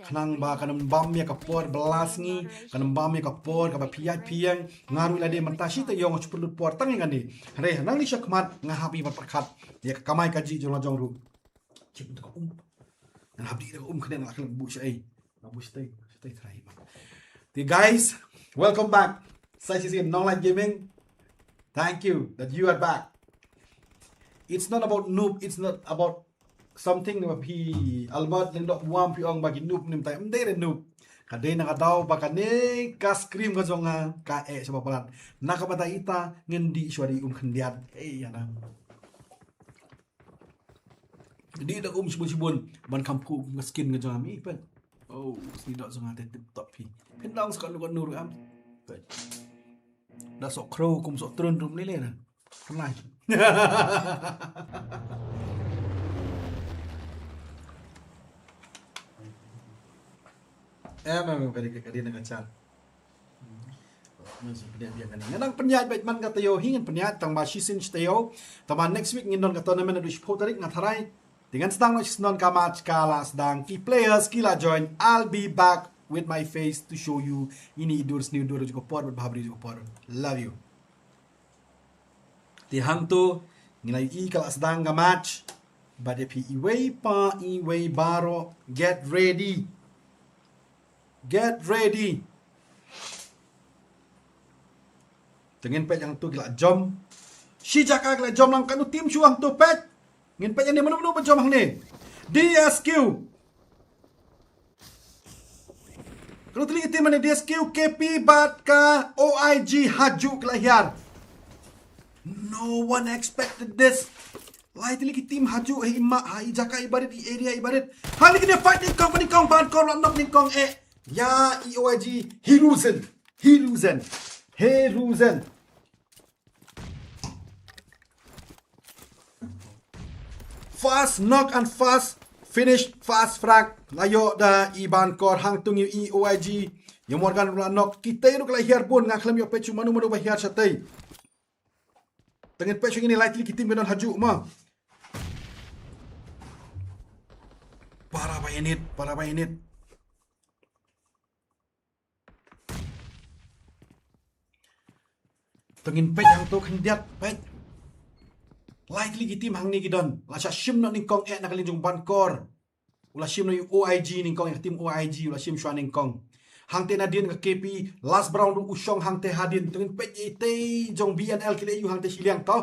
khnang ba kan ym bam ïa ka por ba la sngi, kan ym bam ïa ka por kaba phi ïaid phi ïeng. Nga ruh lade mynta shi taïew nga shu pynlut por tang ïa kane. Hynrei nangne shakhmat nga hap ban pyrkhat ïa ka kamai kajih jong la jong ruh. Chim da ka um. Nga hap dih da ka um, kane nga la khlem buh shaei. Nga buh shaei, shaei trai. Te guys, welcome back. Sa shisien Nonglait Gaming. Thank you that you are back. It's not about noob, it's not about something ba phi Albert Lyngdoh Buam phi ong ba ki noob, ym dei, ym dei re noob. Ka dei na ka daw ba kane ka scrim ka jong nga ka eh shaba palat. Na ka bynta ita ngin dih shuwa da i um khyndiat. Ei, ïa na. Dih da um shibun shibun ban kham phuh ka skin ka jong nga, mi peit. Oh, sni doh jong nga te tip top phi. Phin dang sa ka nu ka nu ruh am. Peit. Da sok khrew kum sok trun ruh ym lei lei na. Pernah. Em, em, em, ka dei, ka dei na ka chat. Nga dang pynïaid beit man ka taïew, hi ngan pynïaid tang ba shisien shi taïew. Tang ba next week ngin don ka tournament naduh shiphew tarik, nga tharai. Te ngan sdang noh shi syndon, ka match ka la sdang, ki players ki la join. I'll be back with my face to show you. Ine i dur sniew dur jong ka por bad bhabriew jong ka por. Love you. Te hangto ngi la ïohi ka la sdang ka match. Bad ïa phi iwei pa iwei baroh, get ready. Get ready. Te ngin peit hangto ki la jump. Shi jaka ki la jump lang, katno team shuh hangto, peit. Ngin peit ïa ne mano mano ba jump hangne. D S Q. Katno tylli ki team hangne, D S Q, K P bad ka O I G, ha juh ki la hiar. No one expected this. Lai tylli ki team ha ju, ha i ma, ha i jaka i barit, i area i barit. Hangne kine fight nyngkong, nyngkong, Bankor la knock nyngkong eh. Ïa i O I G, Hiruzen. Hiruzen. Hiruzen. Fast knock and fast finish, fast frag. La ïoh da i Bankor, hangto i O I G. Ïa Morgan la knock. Kitei ruh ki la hiar bun, nga khlem ïoh peit shuh mano mano ba hiar shatei. Te ngin peit shuh ïa kine lai tylli ki team ki don ha ju ma. Para ba ïanit, para ba ïanit. Te ngin peit hangto khyndiat, peit. Lai tylli ki team hangne ki don. La shah shim noh nyngkong eh na ka liang jong Bankor. U la shim noh ïa u O I G nyngkong, ïa ka team O I G u la shim shuwa nyngkong. Hangtei nadien ka K P, last round ruh u shong hangtei hadien. Te ngin peit ïa itei jong B N L ki leh aiu hangtei shiliang to.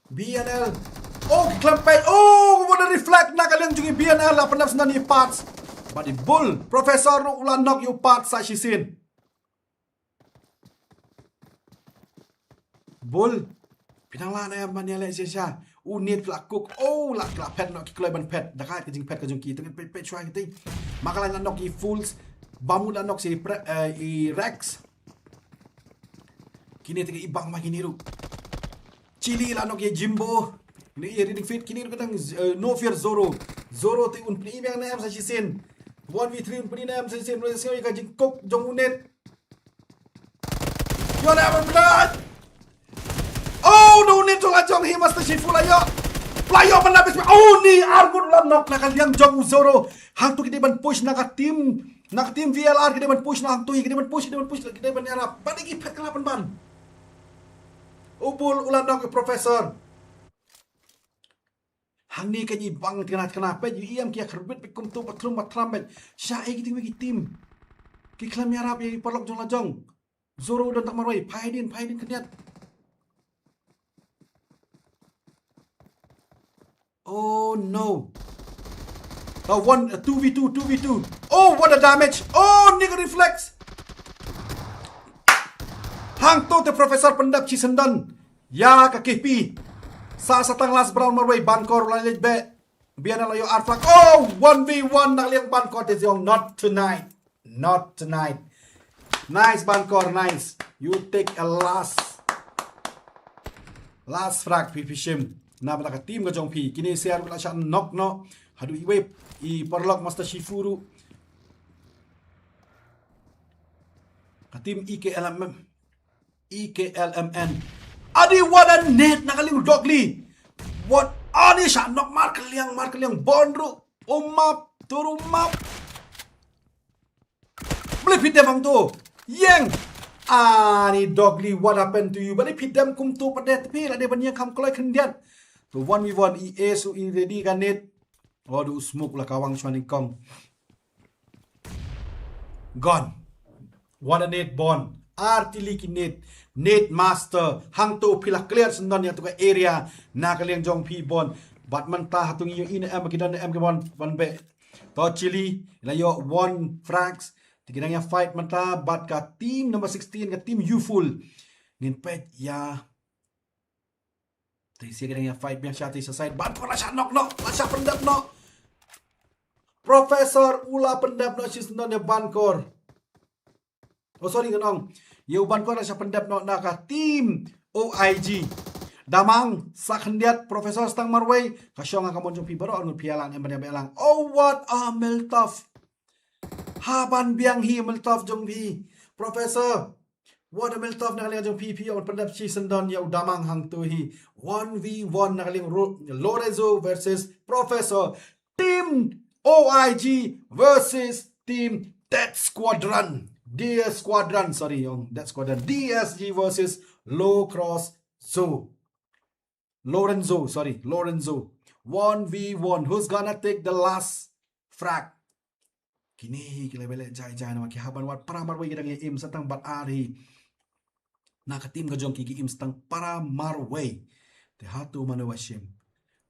B N L. Oh, ki khlem peit. Oh, what a reflect na ka liang jong i B N L, la pyndap sngewdon ïa i Pats. Bad i Bull, Professor ruh u la knock ïa u Pats sa shisien. Bull. Phi nang lah ne em ban ïaleh shisha. U nit la kuk. Oh, la, la phet noh, ki kloi ban phet. Da ka ka jingphet ka jong ki. Te ngin peit, peit shuwa kiti. Makalai la knock i Fools. Bamu la knock si pre-, eh, i Rex. Kine te ki bang ma kine ruh. Chili la knock ïa Jimbo. Kine ïa Reading Fit, kine ruh ka dang, eh, No Fear Zoro. Zoro te un pyni biang ne em sa shisien. One v three un pyni ne em sa shisien. Ruh sngewbha ïa ka jingkuk jong u nit. Ïoh ne em pyni. Oh, no, u nit jong la jong hi Master Shifu la ïoh. La ïoh pyni bes. Oh, ni armut la knock na ka liang jong u Zoro. Hangto ki dei ban push na ka team. Na ka team V L R ki dei ban push na hangto, ki dei ban push, ki dei ban push, ki dei ban ïarap. Ban ïa ki phet ka la pynban. U Bull u la knock ïa u Professor. Hangne ka ngi bang tngana tngana peit, ïa em ki ïa kharbit peit kumto, ba thlum ba thram peit. Sha ei ki ting ki team. Ki khlem ïarap ïa ki paralok jong la jong. Zoro don tang marwei, phai dien, phai dien khyndiat. Oh no. A one, a two v two, two v two. Oh, what a damage. Oh, ni ka reflex. Hangto te Professor pyndap shi syndon ïa ka K P. Sa sa tang last round marwei, Bankor la leit beh. B N L la ïoh ar frag. Oh, one v one na ka liang Bankor te ziong, not tonight. Not tonight. Nice, Bankor, nice. You take a last, last frag, phi, phi shim. Na bynta ka team ka jong phi. Kine shuwa ruh la shah knock noh. Haduh iwei i paralok Master Shifu ruh. Ka team E K L M M. E K L M N. Adi, what a nade na ka liang u Dogly. What, ani shah knock mar ka liang, mar ka liang Bon ruh. Um map, tur um map. Balei phi dem hangto? Ïeng. Ani Dogly, what happened to you? Balei phi dem kumto pat de, phi la dei ban ïeng kham kloi khyndiat. To one v one, i Ace u i ready ka nade. Oh, da u smoke la kawang shuwa nyngkong. Gone. What a nade, Bon. Ar tylli ki nade. Nade master. Hangto phi la clear syndon ïa to ka area. Na ka liang jong phi, Bon. Bad mynta hato ngi ïohi ne em ki don ne em ki wan, wan beh. To Chili la ïoh one frags. Te ki dang ïa fight mynta bad ka team number sixteen, ka team Youthful. Ngin peit ïa. Te shisha ki dang ïa fight biang sha te sha side. Bankor la shah knock noh, la shah pyndep noh. Professor u la pyndep noh shi syndon ïa Bankor. Oh, sorry, ngan ong. Ïa u Bankor la shah pyndep noh na ka team O I G. Damang sa khyndiat, Professor sa tang marwei. Ka shong ha ka mon jong phi baroh, ngut phi ïalang, em ban ïa beh lang. Oh, what a Molotov. Hap ban biang hi Molotov jong phi, Professor. What a Molotov na ka liang jong phi, phi ïoh ban pyndep shi syndon ïa u Damang hangto hi. One v one na ka liang Ro-, Lorenzo versus Professor. Team O I G versus Team Death Squadron. D S Squadron, sorry, ong Death Squadron. D S G versus Low Cross Zoo. Lorenzo, sorry, Lorenzo. One v one. Who's gonna take the last frag? Kine hi ki la beh leh jai jai namar ki hap ban wad para marwei, ki dang ïa im sa tang bad ar hi. Na ka team ka jong ki, ki im sa tang para marwei. Te hato mano ba shim?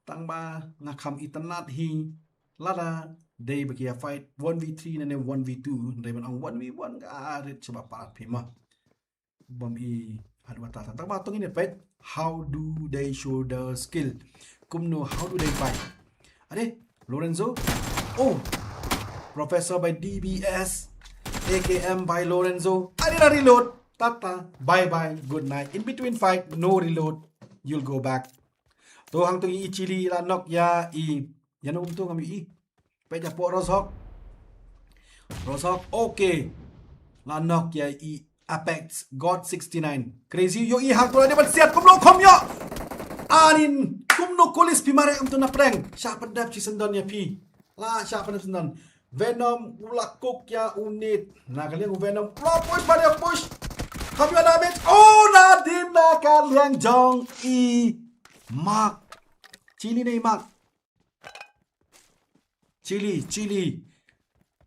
Tang ba nga kham itynnad hi. Lada dei ba ki ïa fight one v three ne one v two, dei ban ong one v one ka rit shaba palat phi ma. Bym i haduh kata. Tang ba to ngin ïa peit. How do they show the skill? Kumno, how do they fight? Ade, Lorenzo. Oh, Professor by D B S. A K M by Lorenzo. Ade la reload. Tata. Bye bye. Good night. In between fight, no reload. You'll go back. To hangto i Chili la knock ïa i. Ïano kumto ngam ïohi. Peit hapoh Rozhok. Rozhok, okay. La knock ïa i Apex God sixty-nine. Crazy ïohi hangto la dei ban siat kumno kham ïoh. Anin kumno Colis phi mareh kumto na prank. Shah pyndep shi syndon ïa phi. La shah pyndep syndon. Venom u la cook ïa u Nate. Na ka liang u Venom u la push, ba dei push. Kham ïoh damage. Oh, nadien na ka liang jong i Mark. Chili ne i Mark. Chili, Chili.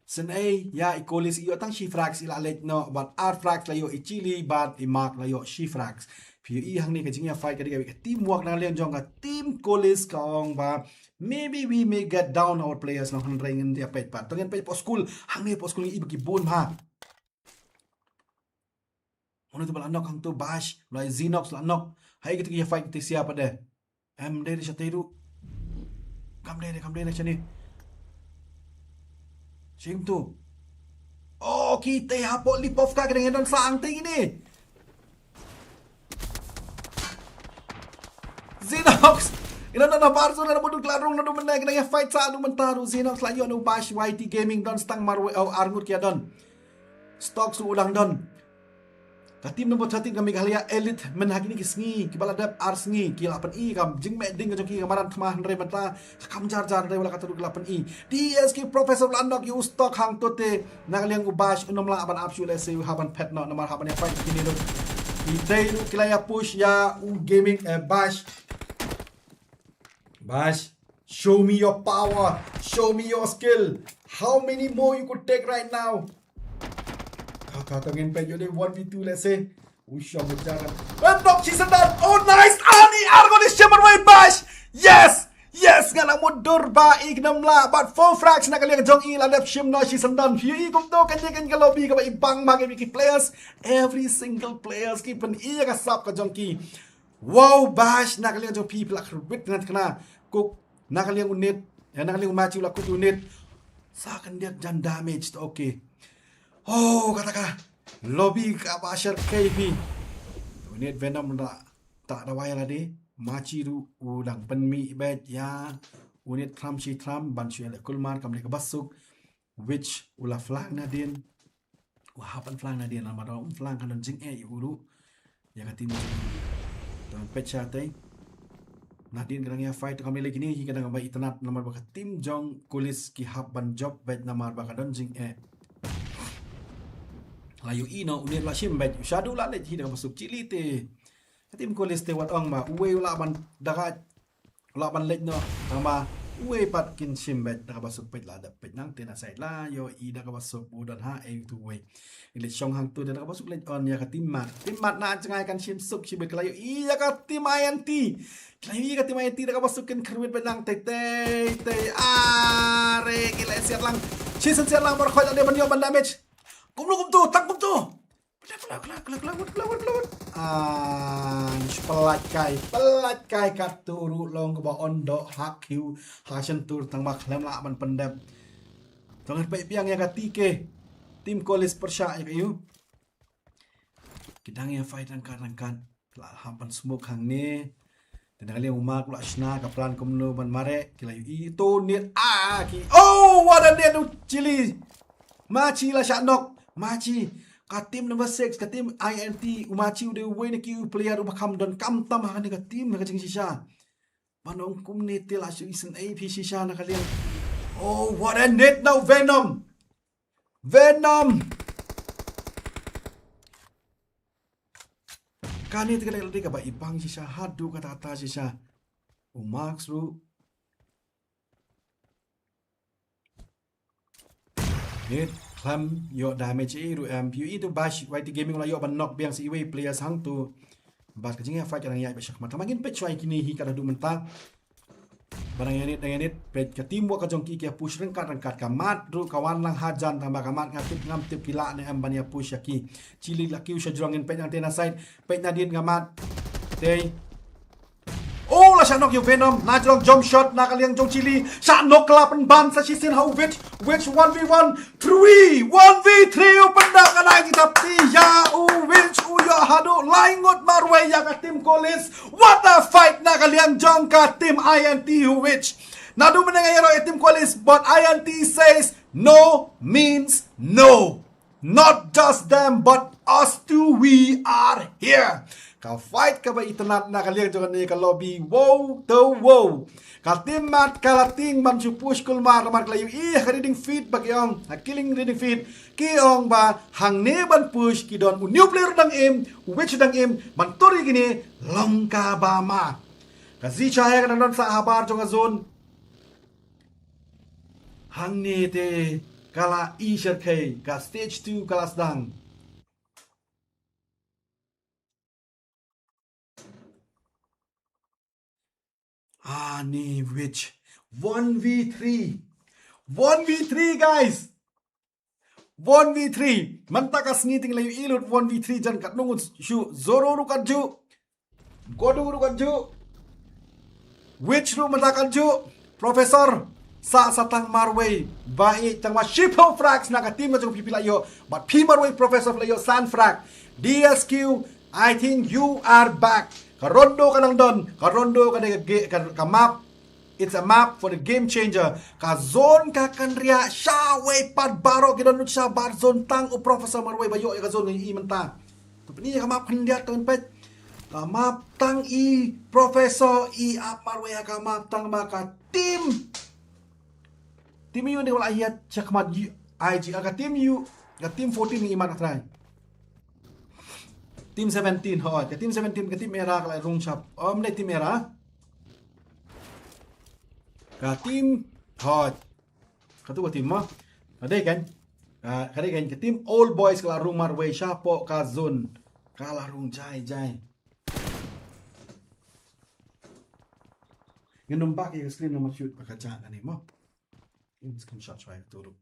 Sngewbha ïa i Colis i ïoh tang shi frags i la leit noh, bad ar frags la ïoh i Chili, bad i Mark la ïoh shi frags. Phi ïohi hangne ka jingïa fight ka dei ka teamwork na liang jong ka team Colis ka ong ba maybe we may get down our players, nang hynrei ngin ïa peit pat. To ngin peit hapoh skul, hangne hapoh skul ngi i ba ki bun ha. Mano tu ba la knock hangto, Bash, la Zinox la knock. Hai kita ki ïa fight kita sia pat de. Em dei dei shatei ruh. Kam dei dei, kam dei dei shane. Shim tu. Oh, kita hapoh Lipovka ka dang don sa hangtei kine. Zinox. Ina na bar zone na budu klarung na du mena kena ïa fight sa du menta du Zinox la ïoh nu Bash Y T Gaming don stang marwei, oh, ar ngut ki ïa don. Stock su u dang don. Ka team number thirteen ka Meghalaya Elite mynha kine ki sngi, kiba la dep ar sngi, ki la pyni ka jingmeh ding ka jong ki ka madan thma hynrei mynta ka kam jar jar hynrei wat la kata ruh ki la pyni. T S K Professor la knock ïa u Stock hangto te, na ka liang u Bash un ym lah ban ap shuh lehse u hap ban phet noh namar hap ban ïa fight kine ruh. Ki tei ruh ki la ïa push ïa u Gaming, eh, Bash. Bash, show me your power, show me your skill. How many more you could take right now? Ka, ka, ka ngin peit ïoh dei one v two, let's say. U shong ngejar. Ban knock shi syndon. Oh, nice. Ani ar ngut i shim marwei Bash. Yes. Yes, nga la mutdur ba i khnam la. Bad four frags na ka liang jong i la dep shim noh shi syndon. Phi ïohi kumto kane kane ka lobby kaba i bang ma ki players. Every single players ki pyni ïa ka sap ka jong ki. Wow, Bash, na ka liang jong phi phi la khyrwit ngan kena. Cook, na ka liang u Nate, eh, na ka liang u Machi u la cook u Nate. Sa khyndiat jan damage to, okay. Oh, kata ka. Lobby kaba shyrkhei phi. U Nate Venom da ta dawai lade. Machi ruh u dang pynmih beit ïa u Nate thram shi thram ban shu ïaleh kulmar kam dei kaba suk. Which u la flang nadien. U hap ban flang nadien namar um flang kan don jingeh ïa u ruh. Ïa ka team. Don peit shatei. Nadien ka dang ïa fight kam lei kine hi ka dang ba itynnad namar ba ka team jong Colis ki hap ban jop beit namar ba ka don jingeh. La ïohi noh u Nate la shim beit u Shadow la leit hi da kaba suk Chili te. Ka team Colis te wat ong ba uwei u lah ban da ka u lah ban leit noh, tangba uwei pat kin shim beit da kaba suk peit la dep peit nangtei na side la ïohi da kaba suk u don ha ei tu uwei. Ngi leit shong hangto da kaba suk leit on ïa ka team Mat. Team Mat na jngai kan shim suk shibit ka la ïohi ïa ka team I N T. Ka la ïohi ka team I N T da kaba suk kin khyrwit beit nangtei tei tei. Are ki leit siat lang. Shi sien siat lang bor khoi da ban ïoh ban damage. Kumno kumto, tang kumto. Pla, pla, pla. Ah, pynlait kai, pynlait kai katto ruh long kaba on doh ha khiew ha shyntur tangba khlem lah ban pyndep. To ngan peit biang ïa ka T K. Team Colis pyrshah ïa ka ïu. Ki dang ïa fight ryngkat ryngkat. La hap ban smoke hangne. Te na ka liang u Mark u la shna ka plan kumno ban mareh ki la ïohi to Nate ah ki. Oh, what a Nate u Chili. Machi la shah knock. Machi. Ka team number six, ka team I N T. U Machi u dei uwei na ki u player uba kham donkam tam ha kane ka team ha ka jingshisha. Ban ong kumne te la shu isynei phi shisha na ka liang. Oh, what a Nate now, Venom. Venom. Kane te ka dei kaba i bang shisha haduh katta katta shisha. U Mark ruh. Nate khlem ïoh damage ei ruh em. Phi ïohi tu Bash Y T Gaming la ïoh ban knock biang sa iwei players hangto. Bad ka jingïa fight ka dang ïaid ba shakhmat. Tangba ngin peit shuwa ïa kine hi ka dang haduh mynta. Ba dang ïa nit, dang ïa nit, peit ka teamwork ka jong ki, ki ïa push ryngkat ryngkat. Ka Mat ruh ka wan lang hajan tangba ka Mat nga tip ngam tip ki lah ne em ban ïa push ïa ki. Chili la kiew sha jrong, ngin peit nangtei na side, peit nadien ka Mat. Te. Oh, la shah knock ïa u Venom, na jrong jump shot na ka liang jong Chili. Shah knock ka la pynban sa shisien ha u Witch. Witch one v one, three, one v three, u pynda ka nai jingtap ti ïa u Witch, u ïoh haduh lai ngut marwei ïa ka team Kolis. What a fight na ka liang jong ka team I N T u Witch. Naduh mynne nga ïaroh ïa team Kolis, but I N T says no means no. Not just them, but us too, we are here. Ka fight kaba itynnad na ka liang jong kane ka lobby. Wow, to wow. Ka team Mat ka la tieng ban shu push kulmar, namar ka la ïohi ha ka reading feed ba ki ong, ha killing reading feed, ki ong ba hangne ban push ki don u Nuclear dang im, u Witch dang im, ban tur ïa kine long kaba ma. Ka Zishai ka dang don sa habar jong ka zone. Hangne te ka la i syrkhei, ka stage two ka la sdang. Ani Witch. One v three. One v three, guys. One v three. Mynta ka sngi te ngi la ïohi lut one v three jan katno ngut shu. Zoro ruh katjuh. Godu ruh katjuh. Witch ruh mynta katjuh. Professor sa sa tang marwei. Ba i tang ma shiphew frags na ka team ka jong phi phi la ïoh. Bad phi marwei Professor phi la ïoh san frag. D S Q, I think you are back. Ka rondo ka nang don. Ka rondo ka dei ka ge-, ka, ka map. It's a map for the game changer. Ka zone ka kynriah shawei pat baroh ki don lut shabar zone tang u Professor marwei ba ïoh ïa ka zone ngi i mynta. To pyni ïa ka map khyndiat to peit. Ka map tang i Professor i ap marwei ïa ka map tang ma ka team. Team ïu ni wala ïa check mat ïu I G ka team ïu ka team fourteen i mat ka trai. Team seventeen hoi ka team seventeen ka team era ka la rung shap. Om ne team era. Ka team hoi. Katu ka team mo. Ka dei kan. Ka, ka dei kan ka team Old Boys ka la rung marwei shapoh ka zone. Ka la rung jai jai. Ngin ym bak ïa ka screen namar shoot ba ka jah kane mo. In screenshot shwai katu ruh.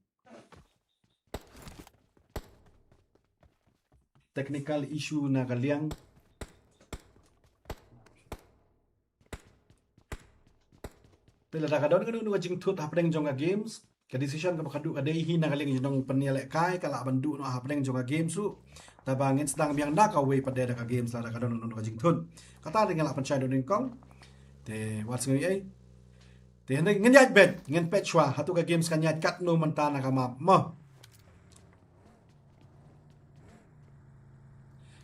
Technical issue na ka liang. Te lada ka don kano kano ka jingthut hapdeng jong ka games, ka decision kaba ka duh ka dei hi na ka liang jong u pynïalehkai, ka lah ban duh noh hapdeng jong ka games ruh. Taba ngin sdang biang na kawei pat de da ka games lada ka don kano kano ka jingthut. Kata te ngi lah pynshai da u nyngkong. Te wat sngew ei. Te hynrei ngin ïaid beit, ngin peit shuwa hato ka games kan ïaid katno mynta na ka map mo.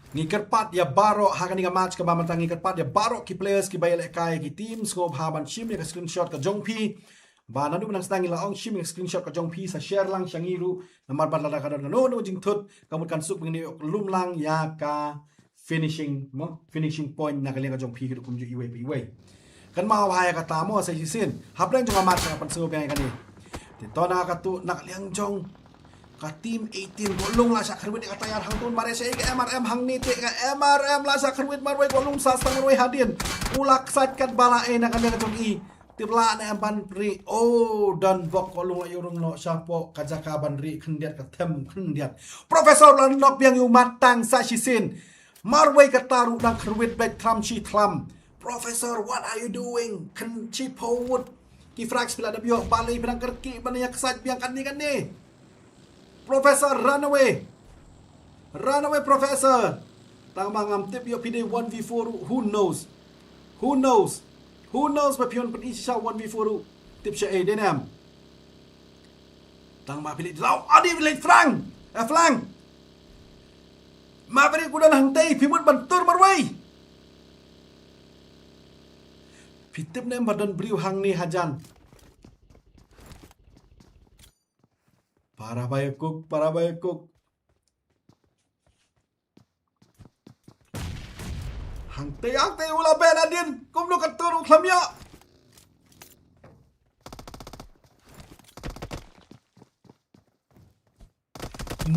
Ngi kyrpad ïa baroh ha kane ka match kaba mynta, ngi kyrpad ïa baroh ki players kiba ïalehkai ki team, sngewbha ban shim ïa ka screenshot ka jong phi. Ba naduh mynta ngi la ong shim ïa ka screenshot ka jong phi, sa share lang sha ngi ruh. Namar ba lada ka don kano kano jingthut, ka mut kan suk ba ngin ïoh lum lang ïa ka finishing mo, finishing point na ka liang ka jong phi ka dei kumjuh iwei pa iwei. Kynmaw ha ïa kata mo sa shisien. Hapdeng jong ka match ka pynsngew biang ïa kane. Te to na katu na ka liang jong ka team eighteen, ko lung la shah khyrwit ïa ka tayar hangtu, mar ïa ka M R M hangne te ka M R M la shah khyrwit marwei, ko lung sa stang marwei hadien. U la ksait katba la ei na ka liang jong i. Tip lah ne em ban rieh. Oh, don bok, ko lung la ïurung noh shapoh ka jaka ban rieh khyndiat, ka them khyndiat. Professor la knock biang ïa u Mat tang sa shisien. Marwei kata ruh dang khyrwit beit thram shi thram. Professor, what are you doing? Khyndiat shiphew ngut ki frags phi la dep ïoh, balei phi dang kyrkieh ban ïa ksait biang kane kane? Professor, run away. Run away, Professor. Tang ba ngam tip ïoh phi dei one v four ruh, who knows? Who knows? Who knows ba phi yn pyni shisha one v four ruh? Tip sha ei, dei ne em? Tang ba phi leit law, adi phi leit flang. Eh, flang. Ma phi leit kudan hangtei, phi mut ban tur marwei. Phi tip ne em ba don briew hangne hajan? Para ba ïa kuk, para ba ïa kuk. Hangtei, hangtei, u la ban hadien. Kumno ka tur u khlam ïa.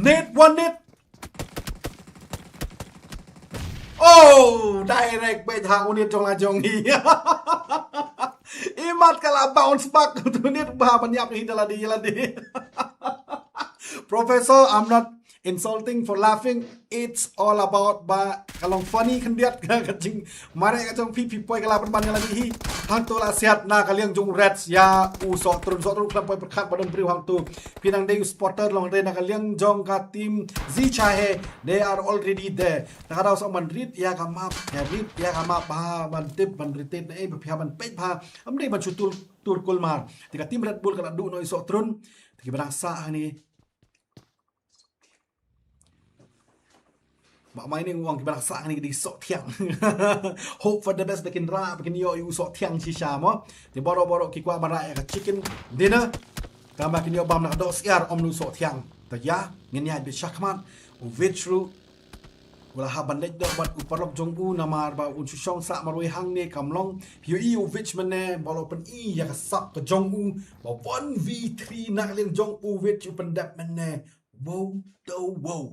Net, one net. Oh, direct beit ha u net jong la jong hi. I Mat ka la bounce back u net ba ban ïap hi da lade, lade. Professor, I'm not Insulting for laughing, it's all about ba ka long funny khyndiat ka jingmareh ka jong phi, phi poi ka la pynban ka la dih hi. Hangto la siat na ka liang jong u Reds ïa u Sohtrun, Sohtrun khlem poi pyrkhat ba don briew hangto. Phi nang dei u spotter long dei na ka liang jong ka team Zicha he, they are already there. Na ka daw song ban rit ïa ka map, ïa rit ïa ka map bha ban tip ban rit na ei ba phi ha ban peit bha. Am dei ban shu tur tur kulmar. Te ka team Red Bull ka la duh noh ïa u Sohtrun. Te ki ba dang sah hangne. Ba mai ni u ong ki ba dang sah hangne ki dei Sohthiang. Hope for the best ba kin rah ba kin ïoh ïa u Sohthiang shisha mo. Te baroh baroh ki kwah ban rah ïa ka chicken dinner. Tangba kin ïoh bam na ka doh syiar ym u Sohthiang. Te ïa ngin ïaid beit shakhmat. U Witch ruh u la hap ban leit doh bad u paralok jong u namar ba un shu shong sah marwei hangne kam long. Phi ïohi u Witch mynne ba la pyn-i ïa ka sap ka jong u ba one v three na ka liang jong u Witch u pyndep mynne. Wow to wow.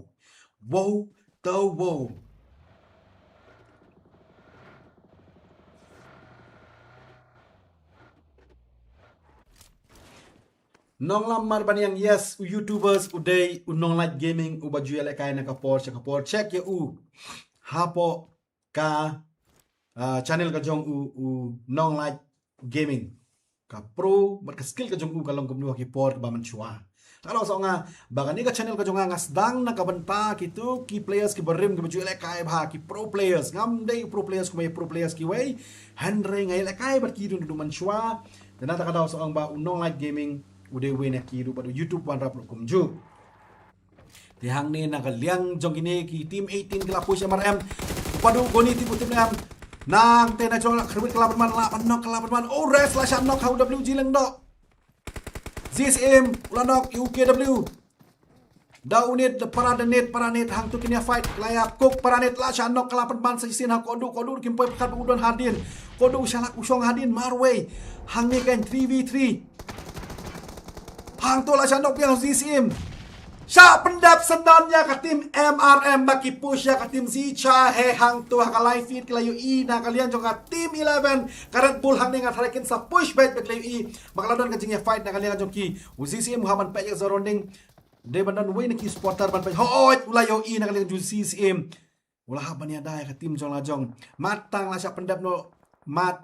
Wow to wow. Nonglam Marbaniang, yes, u YouTubers u dei u Nonglait Gaming uba ju ïalehkai na ka por sha ka por. Check ïa u hapoh ka ah, channel ka jong u, u Nonglait Gaming. Ka pro bad ka skill ka jong u ka long kumno ha ki por kaba mynshuwa. Te ka daw song nga ba kane ka channel ka jong nga nga sdang na ka bynta kito ki players kiba rim kiba ju ïalehkai bha, ki pro players. Ngam dei pro players kumba ïa pro players kiwei. Hynrei nga ïalehkai bad ki dun dun mynshuwa. Te na kata ka daw song ba u Nonglait Gaming u dei uwei na ki ruh bad u YouTube Wanrap ruh kumjuh. Te hangne na ka liang jong kine ki team eighteen ki la push M R M. U Padu Goni team u team M. Nangta na jong la khyrwit ka la pynban, la pynnock ka la pynban. Oh, Reds la shah knock ha u W G Lyngdoh. Zee Syiem u la knock ïa u K W. Da u Nit, da Para, da Nit, Para Nit, hangto kine fight la ïa cook, Para Nit la shah knock ka la pynban sa shisien ha Koduh, Koduh kim poi pyrkhat ba u don hadien. Koduh u shalak u shong hadien marwei. Hangne kan three v three. Hangto la shah knock biang Zee Syiem. Shah pyndep syndon ïa ka team M R M ba ki push ïa ka team Zicha he hangto ha ka live feed ki la ïohi na ka liang jong ka team eleven. Ka Red Bull hangne nga tharai kin sa push back ba ki la ïohi ba ka la don ka jingïafight na ka liang jong ki. U Zee Syiem u hap ban peit ïa ka surrounding. Dei ban don uwei na ki supporter ban peit. Hooid u la ïohi na ka liang jong u Zee Syiem. U la hap ban ïada ïa ka team jong la jong. Mat Tang la shah pyndep noh. Mat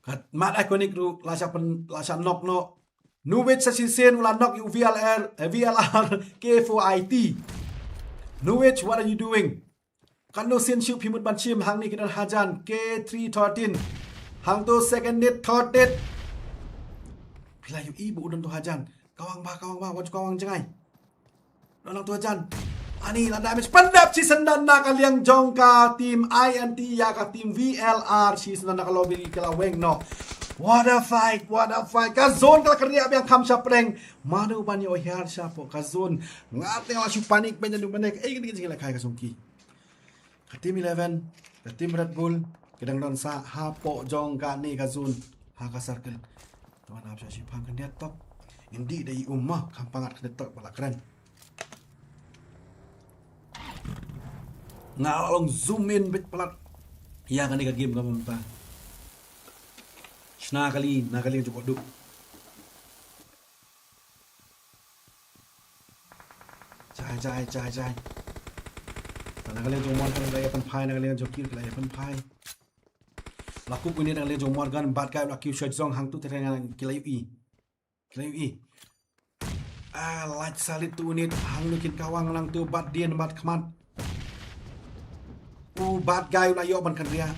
Kat Mat Iconic ruh la shah pyn, la shah knock noh. Nuwich sa shisien u la knock ïa u V L R, eh, V L R K four I T. Nuwich, what are you doing? Katno sien shuh phi mut ban shim, hangne ki don hajan K three thirteen. Hangto second nit, third nit. Phi la ïohi ba u don to hajan. Kawang ba, kawang ba, wat kawang jngai. Nang tu jan. Ani la damage pyndep shisyndon na ka liang jong ka team I N T ïa ka team V L R shisyndon na ka lobby ka la weng noh. What a fight, what a fight. Ka zone ka la kynriah biang kham shaphrang. Mano ban ïoh hiar shapoh ka zone. Nga teng la shu panic ban ïa du ban ïa ka. Eh, kini kini la kai ka song ki. Ka team eleven, ka team Red Bull, ki dang don sah hapoh jong kane ka zone, ha ka circle. Te wan hap sha shiphang khyndiat tok. Ym dei da i um ma, kham pangat khyndiat tok ba la kren. Nga la long zoom in bit palat. Ïa kane ka game ka mynta. Shna kali, na kali jong Koduh. Jai, jai, jai, jai. Na ka liang jong Morgan la ïa pynphai, na ka liang jong Kir la ïa pynphai. La kup u Nit na ka liang jong Morgan, bad kai la kiew shot zong hangtu te nga ki la ïohi. Ki la ïohi. Ah, lait salit tu u Nit, hangno kin kawang lang tu, bad dien, bad khmat. U bad kai la ïoh ban kynriah.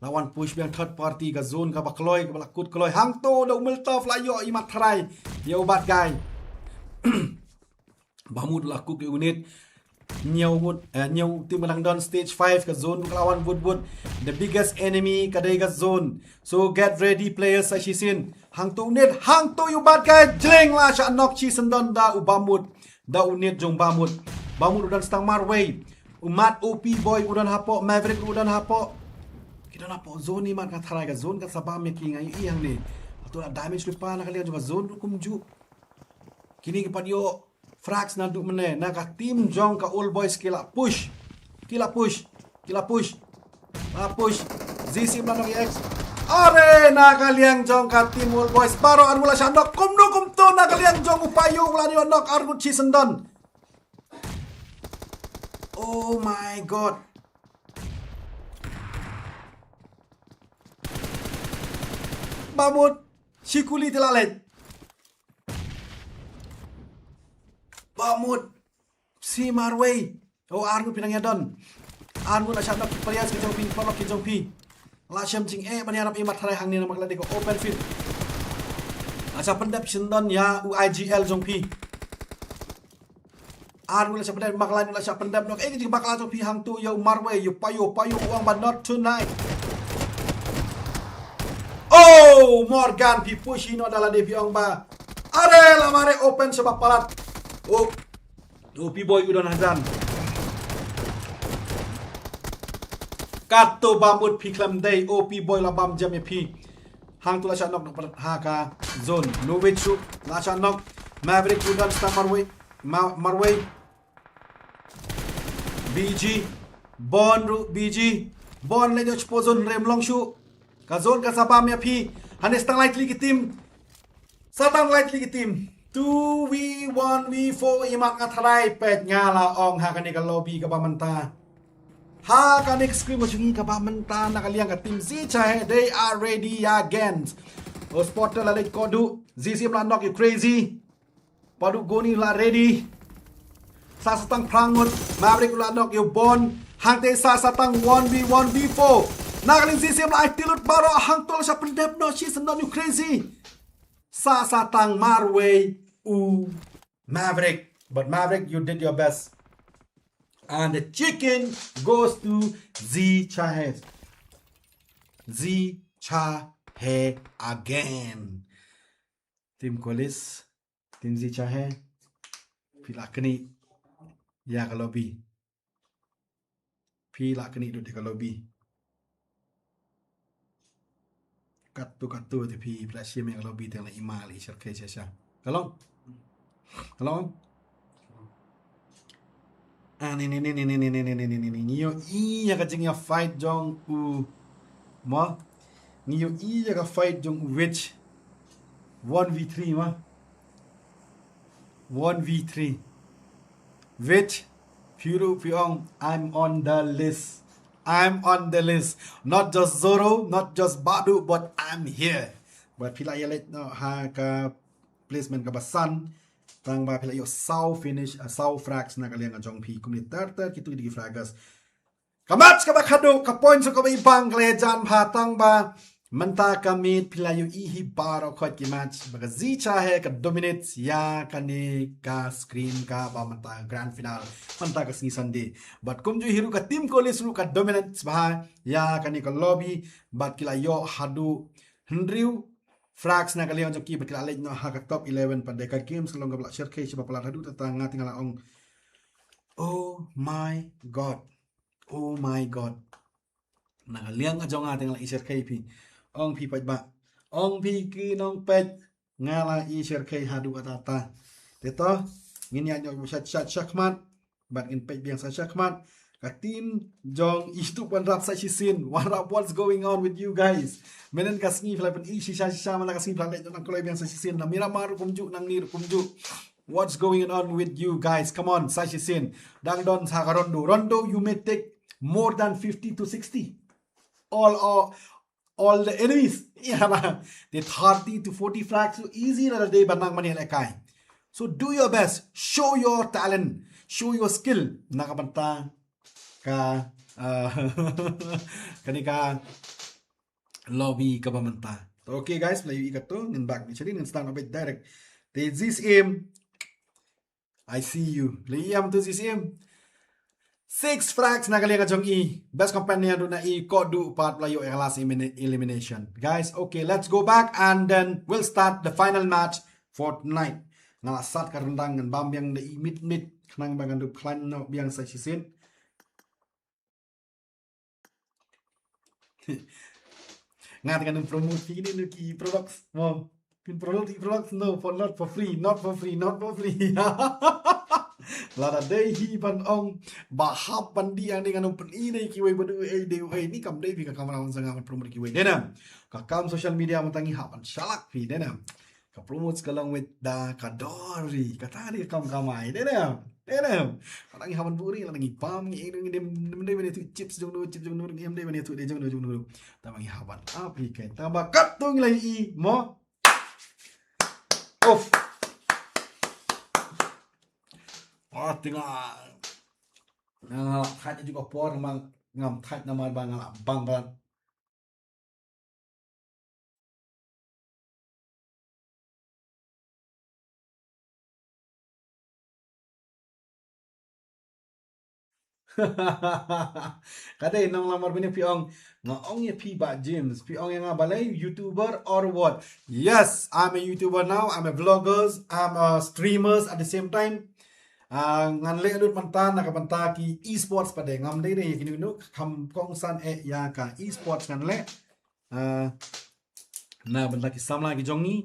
La wan push biang third party ka zone kaba kloi, kaba la kut kloi. Hangto da u Miltof la ïoh i mat tharai. Ïa u bad kai. Bamut la cook ïa u Nit. Ñiew mut, eh, ñiew team ka dang don stage five ka zone ka la wan bud bud. The biggest enemy ka dei ka zone. So get ready players sa shisien. Hangto u Nit, hangto ïa u bad kai. Jleng la shah knock shisyndon da u Bamut. Da u Nit jong Bamut. Bamut u don stang marwei. U mat O P boy u don hapoh, Maverick u don hapoh. Ki don hapoh zone i mat ka tharai ka zone ka sa bam ïa ki nga ïohi hangne. Hato la damage lypa na ka liang jong ka zone ruh kumjuh. Kine ki pat ïoh frags naduh mynne na ka team jong ka Old Boys ki la push. Ki la push. Ki la push. La push. Zee Syiem la knock ïa X. Are na ka liang jong ka team World Boys baroh arngut la shah knock. Kumno kumto na ka liang jong u Payo u la ïoh knock arngut shisyndon. Oh my god. Bamut, shi kuli te la leit. Bamut, shi marwei. Oh, arngut phi nang ïadon. Arngut la shah knock ki players ki jong phi, paralok ki jong phi. La shem jingeh ban ïarap i mat tharai hangne namar ka la dei ka open field. La shah pyndep shisyndon ïa u I G L jong phi. Arngut la shah pyndep, Mark Lyon la shah pyndep, nok, eh, ki jingbakla jong phi hangto ïa u marwei, ïa u Payo, Payo u ong ba not tonight. Oh, Morgan phi push hi noh da lade phi ong ba. Are la mare open shaba palat. Oh. Oh, P-boy u don hajan. Kato Bamut phi khlem dei, oh, P-boy la bam jam ïa phi. Hangto la shah knock, knock palat ha ka zone. Novich ruh la shah knock. Maverick u don star marwei. Ma-, marwei. B G. Bon ruh B G. Bon leit noh shapoh zone, rem long shuh. Ka zone ka sa bam ïa phi. Hangne sa tang lai tylli ki team. Sa tang lai tylli ki team. Two v one v four, i mat nga tharai, peit nga la ong ha kane ka lobby kaba mynta. Ha kane ka scrim jong ngi kaba mynta na ka liang ka team Zi Chahe, they are ready again. Oh, Spotter la leit koduh. Zi Sim la knock ïa u Crazy. Paduh Goni la ready. Sa sa tang phra ngut. Maverick la knock ïa u Bon. Hangta sa sa tang one v one v four. Na ka liang Zi Sim la ai tylli lut baroh, hangto la shah pyndep noh shisyndon ïa u Crazy. Sa sa tang marwei u Maverick. But Maverick, you did your best. And the chicken goes to Zi Chahe. Zi Chahe again. Team Kolis, team Zi Chahe. Phi la knieh ïa ka lobby. Phi la knieh lut ïa ka lobby. Katto katto te phi, phi la shim ïa ka lobby te la i ma la i shyrkhei sha sha. Ka long. Ka long. Ah, ni, ni, ni. Ngi ïohi ïa ka jingïa fight jong u. Mo. Ngi ïohi ïa ka fight jong u Witch. One v three mo. One v three. Witch, phi ruh phi ong, I'm on the list. I'm on the list. Not just Zoro, not just Badu, but I'm here. But phi la ïaleit noh ha ka placement kaba san. Tang ba phi la ïoh saw finish, uh, saw frags na ka liang jong phi. Kumne ter ter kito ki dei ki fraggers. Ka match kaba khadduh, ka points kaba ibang ka la jan bha tang ba mynta ka miet phi la ïohi hi baroh khoit ki match ba ka Zi Chahe ka dominate ïa kane ka scrim kaba mynta grand final mynta ka sngi Sunday. Bad kumjuh hi ruh ka team Kolis ruh ka dominate bha ïa kane ka lobby bad ki la ïoh haduh hynriew frags na ka liang jong ki bad ki la leit noh ha ka top eleven. Pat dei ka games ka long kaba la shyrkhei shaba palat haduh ta tang nga te nga la ong, oh my god. Oh my god. Na ka liang ka jong nga te nga la i shyrkhei phi. Ong phi peit ba. Ong phi ki nongpeit, nga la i shyrkhei haduh katta katta. Te to ngin ïa ñiewbha sha sha shakhmat. Bad ngin peit biang sa shakhmat. Ka team jong i Shtup Wanrap sa shisien. Wanrap, what's going on with you guys? Mynta ka sngi phi la pyni shisha shisha, mynta ka sngi phi la leit nang kloi biang sa shisien. Na Miramar kumjuh, nangne kumjuh. What's going on with you guys? Come on, sa shisien. Dang don sa ka Rondo. Rondo, you may take more than fifty to sixty. All, all, all the enemies. Ïa na. Te thirty to forty frags so easy na dei ban nang mane lehkai. So do your best. Show your talent. Show your skill. Na ka bynta ka, uh, kane ka lobby kaba mynta. Okay guys, phi la ïohi kato, ngin back ni chali, ngin start na beit direct. Te Zi Sim, I see you. Phi la ïohi ïa to Zi Sim. Six frags na ka liang ka jong i. Best companion ruh na i, koduh pat phi la ïoh ïa ka last elimina-, elimination. Guys, okay, let's go back and then we'll start the final match for tonight. Nga la sat ka ryndang, ngan bam biang da i mit mit khnang ba ngan dup khlaiñ noh biang sa shisien. Nga te ngan promote phi kine ki products mo. Phin promote ki products, no, for, not for free, not for free, not for free. Lada dei hi ban ong ba hap ban dih hangne ngan ong pyni ne kiwei ba dei ei dei ei, ni kam dei phi ka kamra ban sanga ban promote kiwei, dei ne? Ka kam social media mynta ngi hap ban shalak phi, dei ne? Ka promote ka long wei da ka dori, kata dei ka kam kamai, dei ne? Dei ne? Lada ngi hap ban buh ri, lada ngi bam ngi eng ngi dem dem dei ban ïathuh chips jong no, chips jong no, ngi em dei ban ïathuh dei jong no jong no. Tangba ngi hap ban ap hi, kata ba katto ngi la ïohi mo. Of. Ah, tengah. Nga la thait ju ka por, ma ngam thait namar ba nga la bang bad. Ka dei nong lamar bini phi ong, nga ong ïa phi ba James, phi ong ïa nga balei YouTuber or what? Yes, I'm a YouTuber now, I'm a vloggers, I'm a streamers at the same time. Ah, ngan leh lut mynta na ka bynta ki esports pat de, ngam dei dei ïa kino kino, kam kongsan eh ïa ka esports ngan leh. Ah, na bynta ki samla ki jong ngi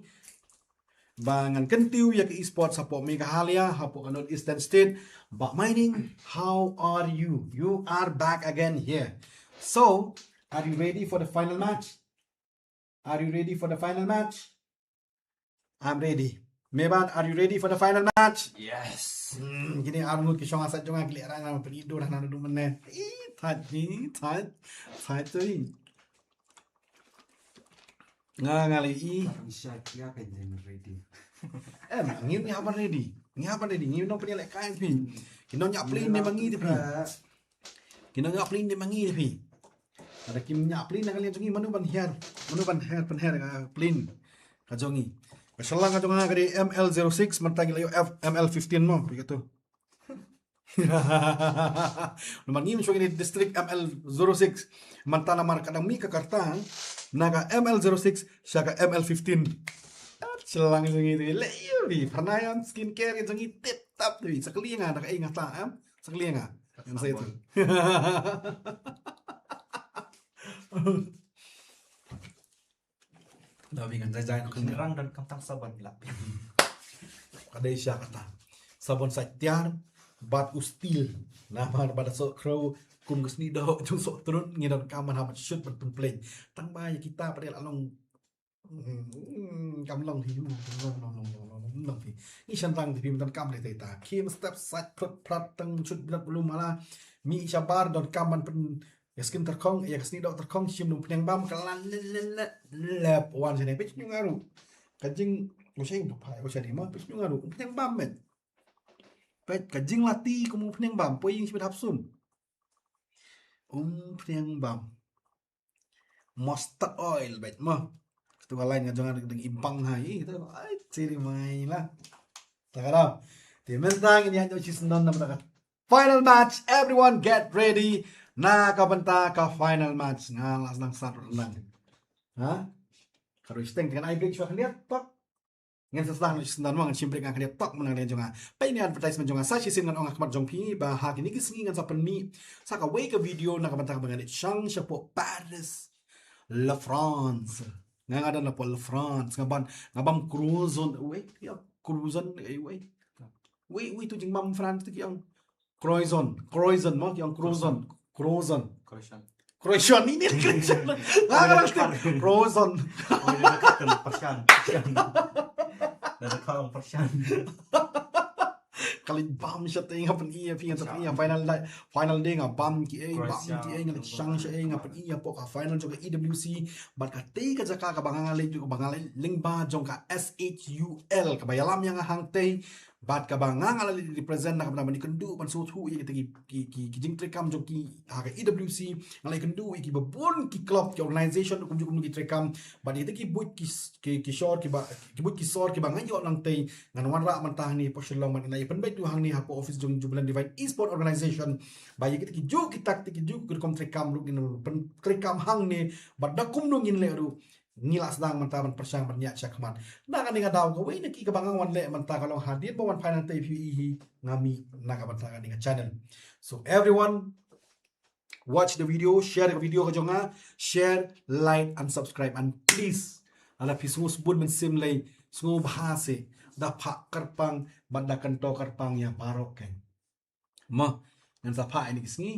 ba ngan kyntiew ïa ka esports hapoh Meghalaya, hapoh ka North Eastern State. But mining, how are you? You are back again here. So, are you ready for the final match? Are you ready for the final match? I'm ready. Meban, are you ready for the final match? Yes. Hmm, kine arngut ki shong ha side jong nga ki leh rang nga pynïoh dur hana dur mynne. Ih, thait, ih, thait. Thait tu, ih. Nga, nga leh ih. Ngi hap ban ready. Em, ngi, ngi hap ban ready. Ngi hap ban ready. Ngi nong pynïalehkai phi. Ki nong ñiah plane ne ma ngi te phi. Ki nong ñiah plane ne ma ngi te phi. Lada kim ñiah plane na ka liang jong ngi, mano ban hiar, mano ban hiar, pynhiar ka plane ka jong ngi. Ka shyllangh ka jong nga ka dei M L zero six, mynta ngi la ïoh F, M L fifteen mo, phi kata. Namar ngi mynshuwa ngi dei district M L zero six. Mynta namar ka dang mih ka karta na ka M L zero six sha ka M L fifteen. Shyllangh jong ngi te leh ïa phi, pranayam, skincare ka jong ngi tip top te phi. Sa kylli nga da kaei nga tah, em? Sa kylli nga. Ngan sa ïathuh. Da phi ngan jai jai noh. Ngi rang don kam tang sabon lap. Ka dei sha kata. Sabon sa tiar bad u stil. Namar ba da soh khrew kum ka snieh doh jong soh trun, ngi donkam ban hap ban shut ban pynpleng. Tangba ïa kita pat de la long, hmm, kam long hi, kam long, long, long, long, long, long hi. Ngi shynrang te phi, mynta kam leh te ta. Khie mynstep sait phrut phrat tang shut blat blu mala. Mih shabar donkam ban pyn Ïa ka skin tyrkhong, ïa ka snieh doh tyrkhong, shim da u phniang bam, ka la lep, lep, lep wan shane. Peit snieh nga ruh. Ka jing, u shai u phai, u shane ma, peit snieh nga ruh, u phniang bam met. Peit ka jing lati kum u phniang bam, poi ïing shibit hap sum. U phniang bam. Mustard oil, peit ma. Katu ka line nga jong nga dang i bang hai, katu, ai, ciri mai la. Ta ka dam. Te mynta ngin ïa ïoh shisien don na bynta ka final match, everyone get ready. Na ka bynta ka final match. Nga la sdang sat ryndang. Ha? Ka roi shteng te ngan ai break shuwa khyndiat tok. Ngan sa sdang shisien don mo, ngan shim break nga khyndiat tok mynta ka liang jong nga. Peit ïa kane advertisement jong nga, sa shisien ngan ong ha khmat jong phi ba ha kine ki sngi ngan sa pynmih sa kawei ka video na ka bynta kaba ngan leit shang shapoh Paris, La France. Nga, nga don la poh La France, nga bam, nga bam croissant, wei, ïa, croissant, eh, wei. Wei, wei tu jingbam France tu ki ong croissant, croissant mo, ki ong croissant, croissant. Croissant. Croissant ini croissant. Nga, nga bam croissant. Oh, ïa, ïa, ïa, persian, persian. Dah dekat persian. Ka leit bam shatei nga pyni ïa phi, nga pyni ïa final day, final day nga bam kiei, bam kiei, nga leit shang shaei, nga pyni ïa pok ka final jong ka E W C. Bad katei ka jaka kaba nga leit, kaba nga leit lyngba jong ka S H U L, kaba ïalam ïa nga hangtei. Bad kaba nga, nga la leit represent na ka bynta ban ïakynduh ban sngewthuh ïa kita ki, ki, ki, ki jingtreikam jong ki ha ka E W C. Nga la ïakynduh ïa kiba bun ki club, ki organisation, kumjuh kumno ki treikam. Bad ïa kita ki buit ki s-, ki, ki shor kiba, ki buit ki sor kiba nga ïoh nangtei, ngan wanrah mynta hangne hapoh Shillong, bad ngan ïa pynbeit tu hangne hapoh office jong Jubilant Divine Esport Organisation. Ba ïa kita kijuh ki taktik, kijuh ki rukom treikam ruh ngin pyntreikam hangne, bad da kumno ngin leh ruh, ngi la sdang mynta ban pyrshang ban ïaid shakhmat. Na kane ka daw kawei na ki kaba nga wan leh mynta ka long hadien ba wan final te phi ïohi hi, nga mih na ka bynta kane ka channel. So everyone, watch the video, share ka video ka jong nga, share, like and subscribe, and please, lada phi sngewsbun mynsiem lei, sngewbha seh da phah kyrpang bad da kynto kyrpang ïa baroh keiñ. Mo, ngan sa phah ïa kine ki sngi.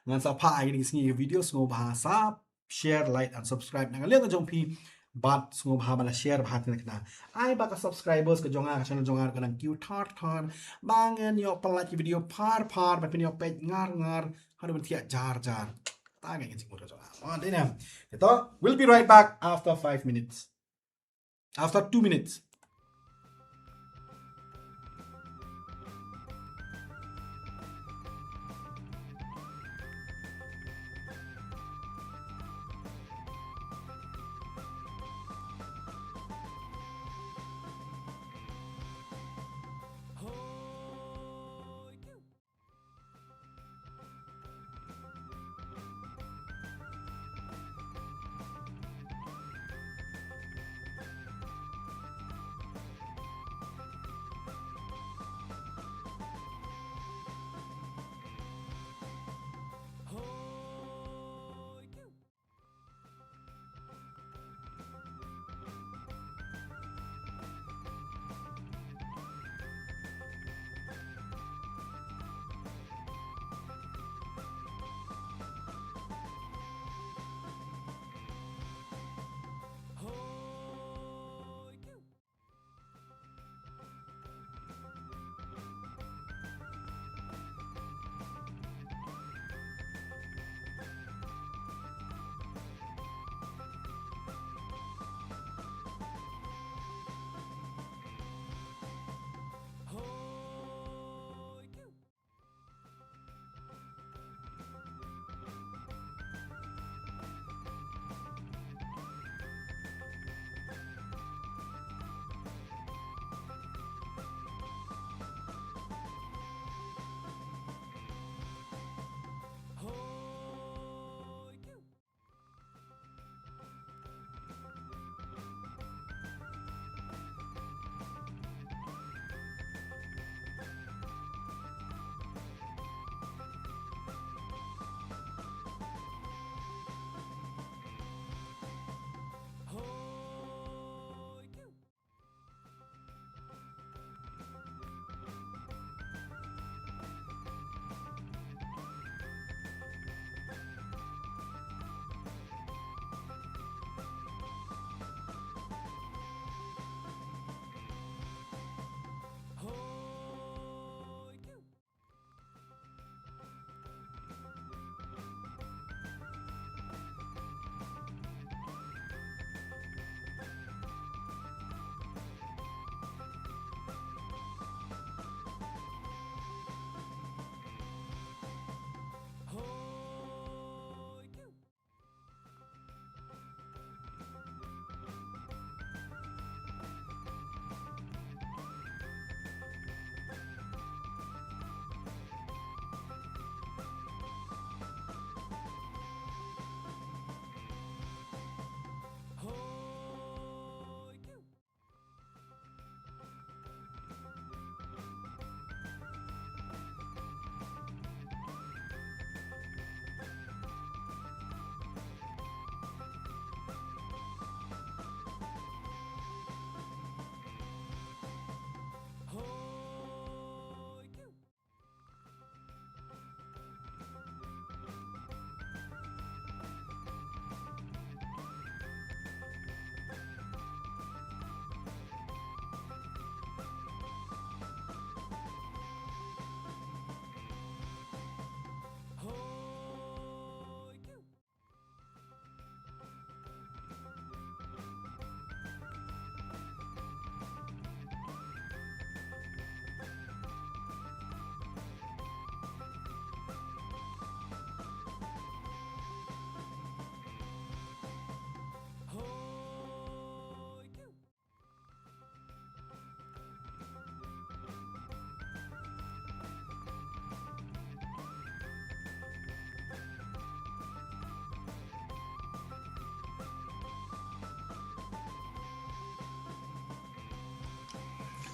Ngan sa phah ïa kine ki sngi ki video, sngewbha sa share, like and subscribe na ka liang ka jong phi. Bad sngewbha ba la share bha kane kane. Ai ba ka subscribers ka jong nga, ka channel jong nga ka nang kiew thar thar. Ba ngan ïoh pynlait ki video phar phar, ba phin ïoh peit ngar ngar haduh ban thiah jar jar. Ta ngan jingmut ka jong nga. Mo, dei ne. Te to, we'll be right back after five minutes. After two minutes.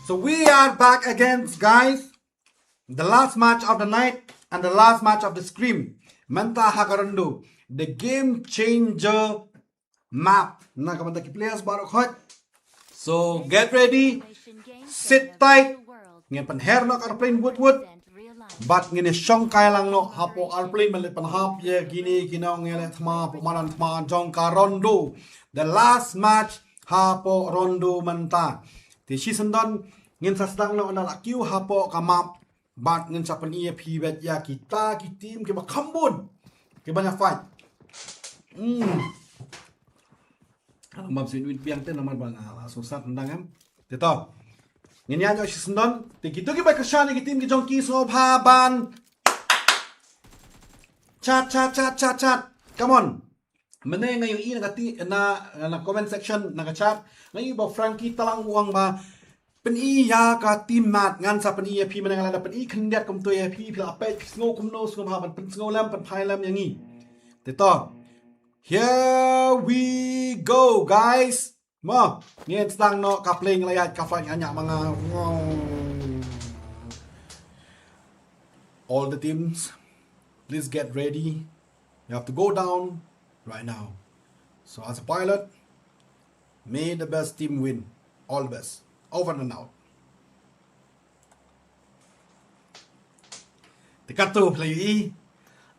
So we are back again, guys. The last match of the night and the last match of the scrim. Mynta ha ka round, the game changer map. Na ka bynta ki players baroh khoit. So get ready, sit tight. Ngin pynher noh ka airplane wut wut. Bad ngin ïa shong kai lang noh hapoh airplane ban leit pynhap ïa kine ki nongïaleh thma hapoh madan thma jong ka rondo. The last match hapoh rondo mynta. Te shisyndon ngin sa sdang noh na la kiew hapoh ka map. Bad ngin sa pyni ïa phi bad ïa kita ki team kiba kham bun kiba na fight. Hmm. Alang bam sin wit biang te namar ba nga la sosat ndang em. Te to. Ngin ïa ïoh shisyndon. Te kito kiba kyrshan ïa ki team ki jong ki sngewbha ban chat, chat, chat, chat, chat. Come on. Mynne nga ïohi na ka ti na, na comment section na ka chat. Nga ïohi ba Frankie Talang u ong ba pyni ïa ka team mat, ngan sa pyni ïa phi mynne nga la da pyni khyndiat kumto ïa phi, phi la peit, phi sngew kumno, sngewbha ban pynsngew lem, pynphai lem ïa ngi. Te to. Here we go, guys. Mo, ngin sdang noh ka plane la ïaid ka flight ïa ma nga. Wow. All the teams, please get ready. You have to go down right now. So as a pilot, may the best team win. All the best. Over and out. Te katto la ïohi,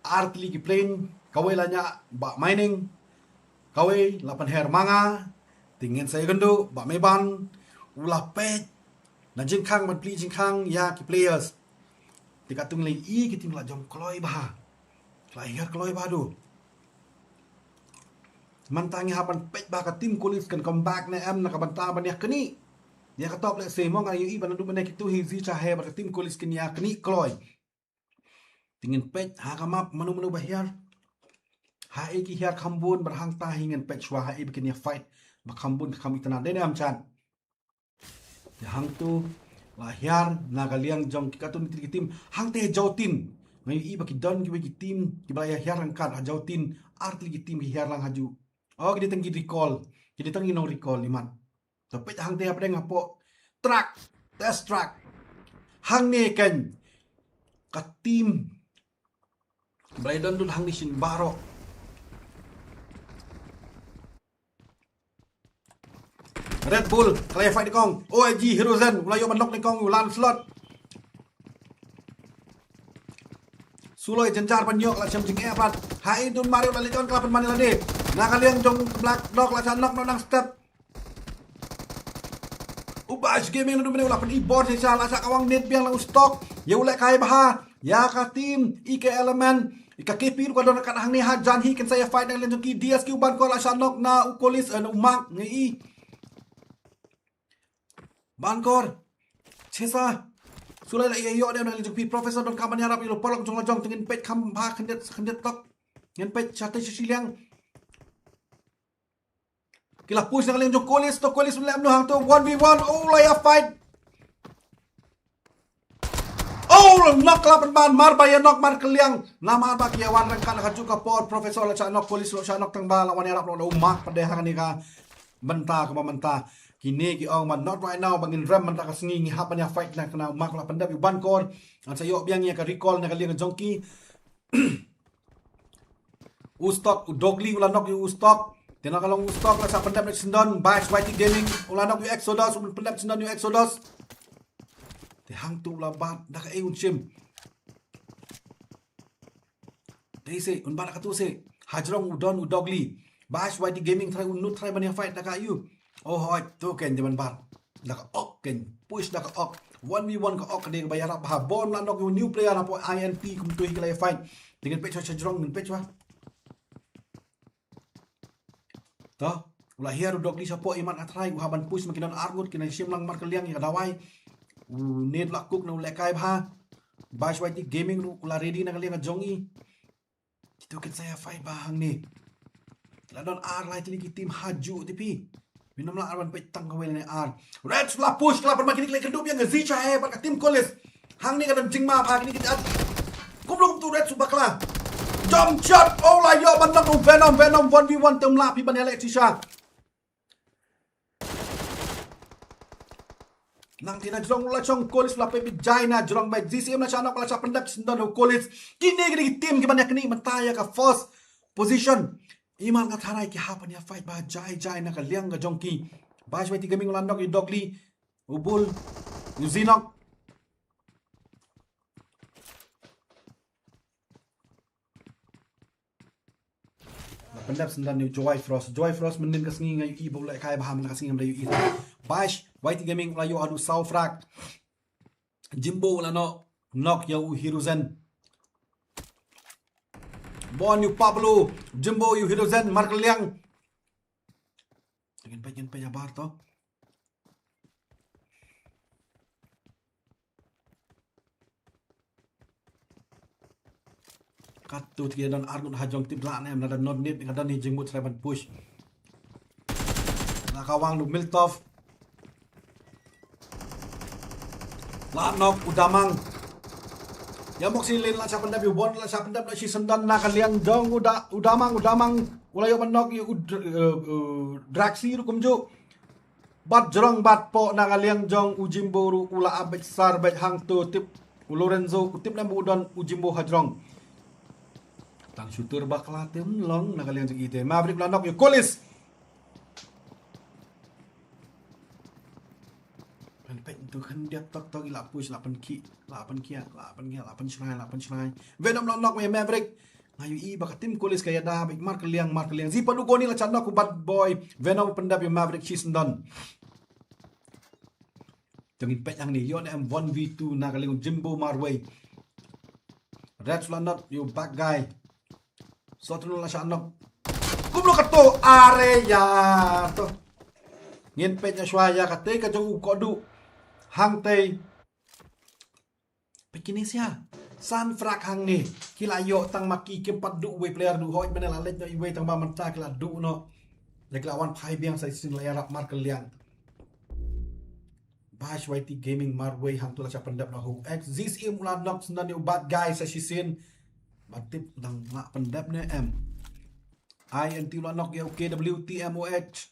ar tylli ki plane, kawei la ñiah Bah Mining, kawei la pynher ma nga, te ngin sa ïakynduh Bah Meban, u la peit na jingkhang ban plie jingkhang ïa ki players. Te katto la ïohi ki team la jong kloi bha. La hiar kloi bha du. Mynta ngi hap ban peit ba ka team Kolis kan come back ne em na ka bynta ban ïa knieh. Ïa ka top lehse mo nga ïohi ba naduh mynne kito hi Zi Chahe bad ka team Kolis kin ïa knieh kloi. Te ngin peit ha ka map mano mano ba hiar. Ha ei ki hiar kham bun bad hangta hi ngin peit shuwa ha ei ba kin ïa fight ba kham bun ka kham itynnad, dei ne em Chan? Te hangto la hiar na ka liang jong ki katto tylli ki team. Hangte ha Jowtin nga ïohi ba ki don kiwei ki team kiba la ïa hiar ryngkat ha Jowtin, ar tylli ki team ki hiar lang ha ju. Oh, ki dei tang ki recall, ki dei tang ki nong recall imat. To peit hangte hapdeng hapoh track, test track. Hangne kan ka team ba la ïa don dun hangne shin baroh. Red Bull ka la ïa fight nyngkong. O I G Hirozen u la ïoh ban knock nyngkong u Lancelot. Suloi jynjar ban ïoh la shem jingeh pat. Ha ei dun Mario la leit on ka la pynman ïa lade. Na ka liang jong Black Dog la sa knock noh nang step. U Bash Gaming naduh mynne u la pyni bor shisha, la sa kawang nit biang la u Stock. Ïa u lehkai bha ïa ka team E K Element. Ka K P ruh ka don kat hangne ha jan hi kin sa ïa fight na ka liang jong ki. D S Q Bankor la sa knock na u Kolis, eh, na u Mark ngi i. Bankor. Chesa. Sulai la ïa ïoh de na ka liang jong ki. Professor don ka ban ïarap ïa u paralok jong la jong, te ngin peit kham bha khyndiat khyndiat tok. Ngin peit shatei sha shiliang. Ki la push na ka liang jong Kolis, to Kolis un leh kumno hangto one v one, oh la ïa fight. Oh la knock la pynban, mar ba ïa knock mar ka liang. Namar ba ki ïa wan ryngkat ha kajuh ka por, Professor la shah knock, Kolis la shah knock tang ba la wan ïarap noh da u Mark pat de ha kane ka bynta kaba mynta. Kine ki ong ba not right now, ba ngin rem mynta ka sngi, ngi hap ban ïa fight na kane, u Mark la pyndep ïa u Bankor. Ngan sa ïoh biang ïa ka recall na ka liang jong ki. U Stock, u Dogli u la knock ïa u Stock. Te na ka long u Stock la sa pyndep na shisyndon, Bash Y T Gaming u la knock ïa u Exodus, u pyndep shisyndon ïa u Exodus. Te hangto u la bat da kaei un shim. Te se un bat da kato se. Hajrong u don u Dogli. Bash Y T Gaming trai u nud trai ban ïa fight da ka ïu. Oh hoi, to ken jaman bat. Da ka ok ken, push da ka ok. One v one ka ok ka dei kaba ïarap bha. Bom la knock ïa u new player hapoh I N P kumto hi ka la ïa fight. Te ngin peit shuwa Hajrong, ngin peit shuwa. To, u la hiar u Dogli shapoh, imat nga trai u hap ban push, ma ki don arngut, ki nang shim lang mar ka liang ïa ka dawai. U nit la kuk na u lehkai bha. Bash Y T Gaming ruh u la ready na ka liang ka jong i. Kito kin sa ïa fight bha hangne. La don ar lai tylli ki team ha juh te phi. Ngim lah ar ban peit tang kawei lane ar. Reds la push, ka la pynban kine ki la ïakynduh biang ïa ka Zi Chahe bad ka team Kolis. Hangne ka don jingma bha kine ki at. Kumno kumto Reds u bakla. Jump shot, oh la ïoh ban knock u Venom, Venom one v one te um lah phi ban ïaleh shisha. Nangta na jrong la shong Kolis la pynbeit jai na jrong bad G C M la shah knock la shah pyndep shisyndon u Kolis. Kine kine ki team kiban ïa kane mynta ïa ka first position. Imat nga tharai ki hap ban ïa fight bha jai jai na ka liang ka jong ki. Bash Y T Gaming u la knock ïa u Dogly. U Bull. U Zinok. La pyndep syndon ïa u Joy Frost. Joy Frost mynnin ka sngi nga ïohi ba u lehkai bha, mynta ka sngi ngam da ïohi. Bash Y T Gaming u la ïoh haduh saw frag. Jimbo u la knock, knock ïa u Hirozen. Bun ïa u Pablo. Jimbo ïa u Hirozen, markylliang. Ngin peit, ngin peit habar to. Katto te ki don arngut ha jong team, lah ne em, lada not need ka don hi jingmut srai ban push. La kawang u Miltov. La knock u Damang. Ïa Moxie Lin la shah pyndep, ïa u Bun la shah pyndep, la shisyndon na ka liang jong u Da-, u Damang, u Damang. U la ïoh ban knock ïa u Dr-, eh, eh, Draxi ruh kumjuh. Bad jrong bad poh na ka liang jong u Jimbo ruh u la ap beit sar beit hangto, tip u Lorenzo, u tip ne em ba u don u Jimbo ha jrong. Tang shooter bakla te ym long na ka liang jong ite. Maverick la knock ïa u Kolis. Peit, peit, tu khyndiat tok tok, i la push, la pynkhih, la pynkhih, la pynkhih, la pynshrai, la pynshrai. Venom la knock ïa u Maverick. Nga ïohi ba ka team Kolis ka ïada beit, markylliang, markylliang. Zee Padukone la shah knock u Bad Boy. Venom pyndep ïa u Maverick shisyndon. Te ngin peit hangne, ïoh ne em one v two na ka liang u Jimbo marwei. Reds la knock ïa u Bad Guy. Sotnu la shah knock. Kumno kato, are ïa to. Ngin peit ïa shuwa ïa katei ka jong u Koduh. Hangtei. Peit kine sia. San frag hangne. Ki la ïoh tang ma ki, kim pat duh uwei player duh, hooid mynne la leit noh iwei tang ba mynta ki la duh noh. Lada ki la wan phai biang sa shisien la ïarap markylliang. Bash Y T Gaming marwei, hangto la shah pyndep na u X. Zee Syiem u la knock syndon ïa u Bad Guy sa shisien. Ba tip dang lah pyndep ne em. I N T u la knock ïa u K W T M O H.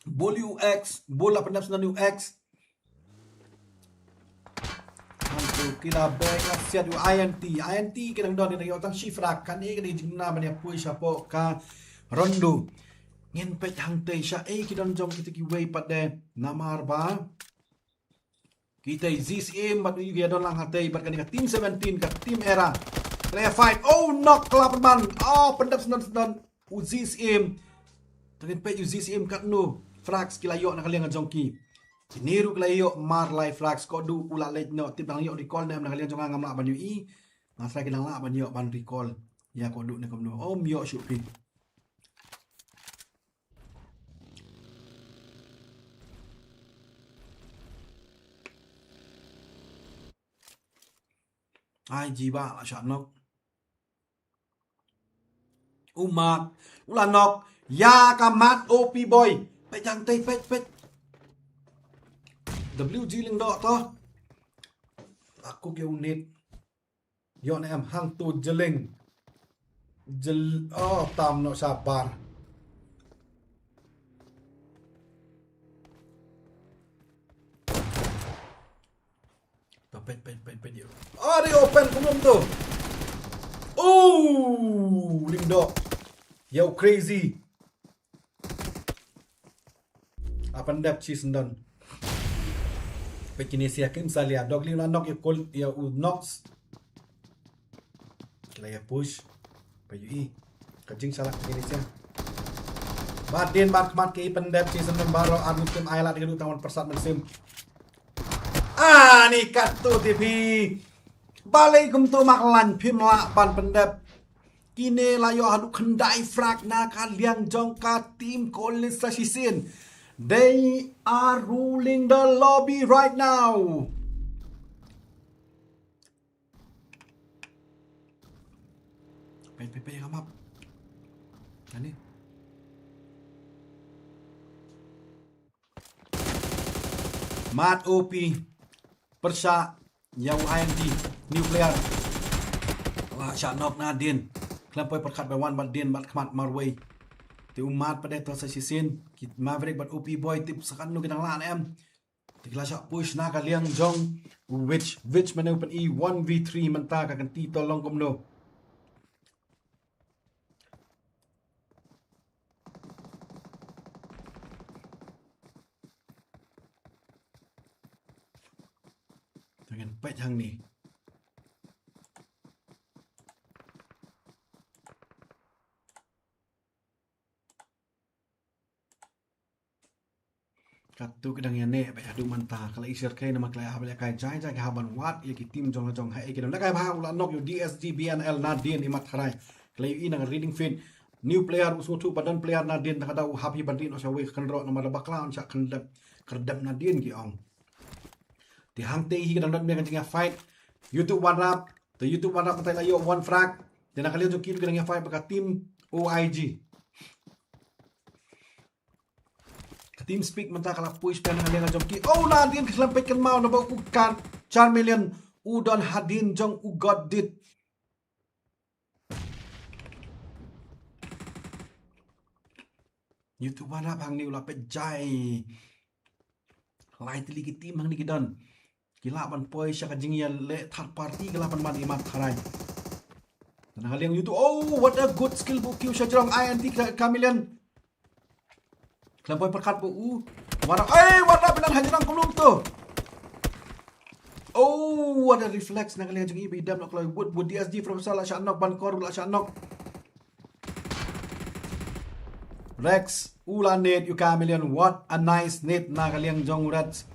Bull ïa u X, Bull la pyndep syndon ïa u X. Hangto ki la beh ka siat ïa u I N T. I N T ki dang don, ki dang ïoh tang shi frag, kane ka dei jingna ban ïa push shapoh ka round two. Ngin peit hangtei shaei ki don jong kita kiwei pat de, namar ba kitei Zee Syiem bad u ïa don lang hatei bad kane ka team seventeen, ka team Era. Clear fight. Oh, knock la pynban. Oh, pyndep syndon syndon u Zee Syiem. Te ngin peit u Zee Syiem katno frags ki la ïoh na ka liang jong ki. Kine ruh ki la ïoh mar lai frags, Koduh u la leit noh, tip dang ïoh recall ne em na ka liang jong nga ngam lah ban ïohi. Nga sa ki dang lah ban ïoh ban recall. Ïa Koduh ne kumno. Ym ïoh shuh phi. Ai jiba la shah knock. U Mat u la knock ïa ka Mat O P boy. Peit hangtei, peit, peit. W G Lyngdoh to. La kuk ïa u nit. Ïoh ne em hangto jylleng. Jyl-, oh, tam noh shabar. To peit, peit, peit, peit ïa u. Ah, dei open kumno to. Oh, Lyngdoh. Ïa u Crazy. La pyndep shi syndon. Peit kine sia kim salia. Dogly la knock ïa u Kol, ïa u Nox. Ki la ïa push. Peit ïohi ka jingshalak kine sia. Bad dien bad khmat ki pyndep shi syndon baroh, arngut kim ailad ïa ka duh tang ban pyrsad mynsiem. Ani katto te phi. Balei kumto Mark Lan, phim lah ban pyndep. Kine la ïoh haduh khyndai frag na ka liang jong ka team Kolis sa shisien. They are ruling the lobby right now. Peit, peit, peit ka map. Ani. Mat O P pyrshah ïa u I N T, new player. La shah knock na dien. Khlem poi pyrkhat ba wan bad dien bad khmat marwei. Te u Mat pat de to sa shisien, ki Maverick bad O P boy tip sa katno ki dang lah ne em. Te ki la shah push na ka liang jong u Witch. Witch mynne u pyni one v three mynta, ka kynti to long kumno. peit hangne. Katto ki dang ïa ne ba ïa du mynta ka la i share kai namar ka la ïa hap ïa kai jai jai ki hap ban wad ïa ki team jong la jong ha e ki dang la kai ba u la nok ïa u D S G B N L nadien i mat harai. Ka la ïa i nang reading feed. New player u sngewthuh ba don player nadien da ka dau hap hi ban ri noh sha wei ka kynroh namar da bakla un sha kyndep kyrdep nadien ki ong. Te hangtei hi ka dang don mia ka jingïa fight. YouTube One Rap. Te YouTube One Rap mynta la ïoh one frag. Te na ka liang jong ki ka dang ïa fight ba ka team O I G. Ka team Speak mynta ka la push pen ha liang jong ki. Oh, nadien ka khlem peit kynmaw naba u kan Charmeleon u don hadien jong u Got Dit. YouTube One Rap hangne u la peit jai. Lai tylli ki team hangne ki don. Ki lah ban poi sha ka jingïaleh third party ki lah ban ban i mat harai. Te na ka liang YouTube. Oh, what a good skill bu kiu sha jrong I N T ka Chameleon. Khlem poi pyrkhat bu u. One Rap. Ei, One Rap pynban ha jrong kumlum tu. Oh, what a reflex na ka liang jong i ba i dam na kloi wut bu D S G Professor la sha nok ban kor la sha nok. Rex, u la nade ïa u Chameleon, what a nice nade na ka liang jong u Rex.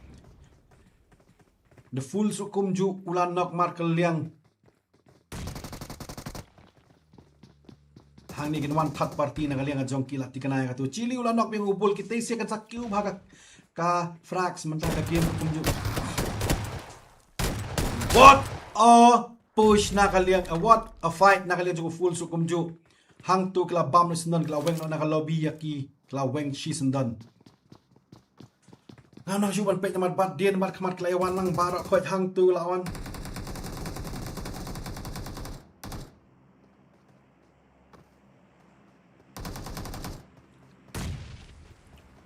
The full sukum ju u la nok mar ka liang. Hangne kin wan third party na ka liang jong ki la tikna ïa katu. Chili u la nok biang u bul ki te sia kan sa kiu bha ka, ka frags mynta ka game kumjuh. What a push na ka liang, a what a fight na ka liang jong u full sukum ju. Hangtu ki la bam na sendon ki la weng na ka lobby ïa ki, ki la weng shi sendon. Nga nang shu ban peit namar bat dien namar khmat ki la ïa wan lang baroh khoit hangtu la wan.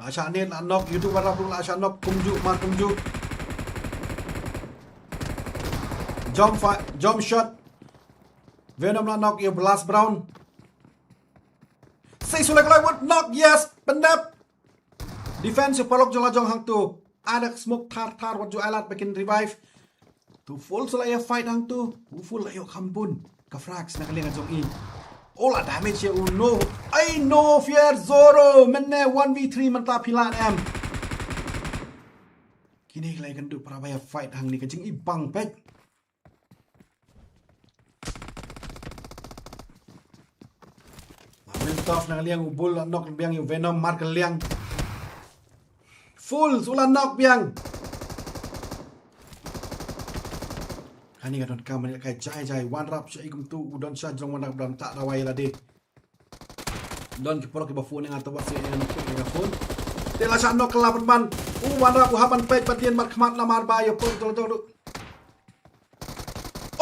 La shah nade la nok, YouTube One Rap ruh la shah nok, kumjuh mar kumjuh. Jump fa-, jump shot. Venom la nok ïa u Blast Brown. Sei sulek lai wut nok, yes, pyndep. Defense ïa u paralok jong la jong hangtu. Adak smoke thar thar wat ju ai lad ba kin revive. Tu full sa la ïa fight hangtu. U full la ïoh kham bun. Ka frags na ka liang jong i. Oh la damage ïa u no. Ai no fear Zoro. Mynne one v three mynta phi lah em. Kine ki la ïa kynduh para ba ïa fight hangne ka jingibang peit. Mentos na ka liang u bul la nok biang ïa u Venom mar ka liang. Full, u la nok biang. Kane ka donkam ka jai jai, One Rap sha i kumtu, u don sha jong One Rap don ta dawai lade. Don ki paralok kiba phone nga tawat sha i nga phone. Te la sha nok ka la pynban. U One Rap u hap ban peit pat dien mat khmat namar ba ïa pun tol tol.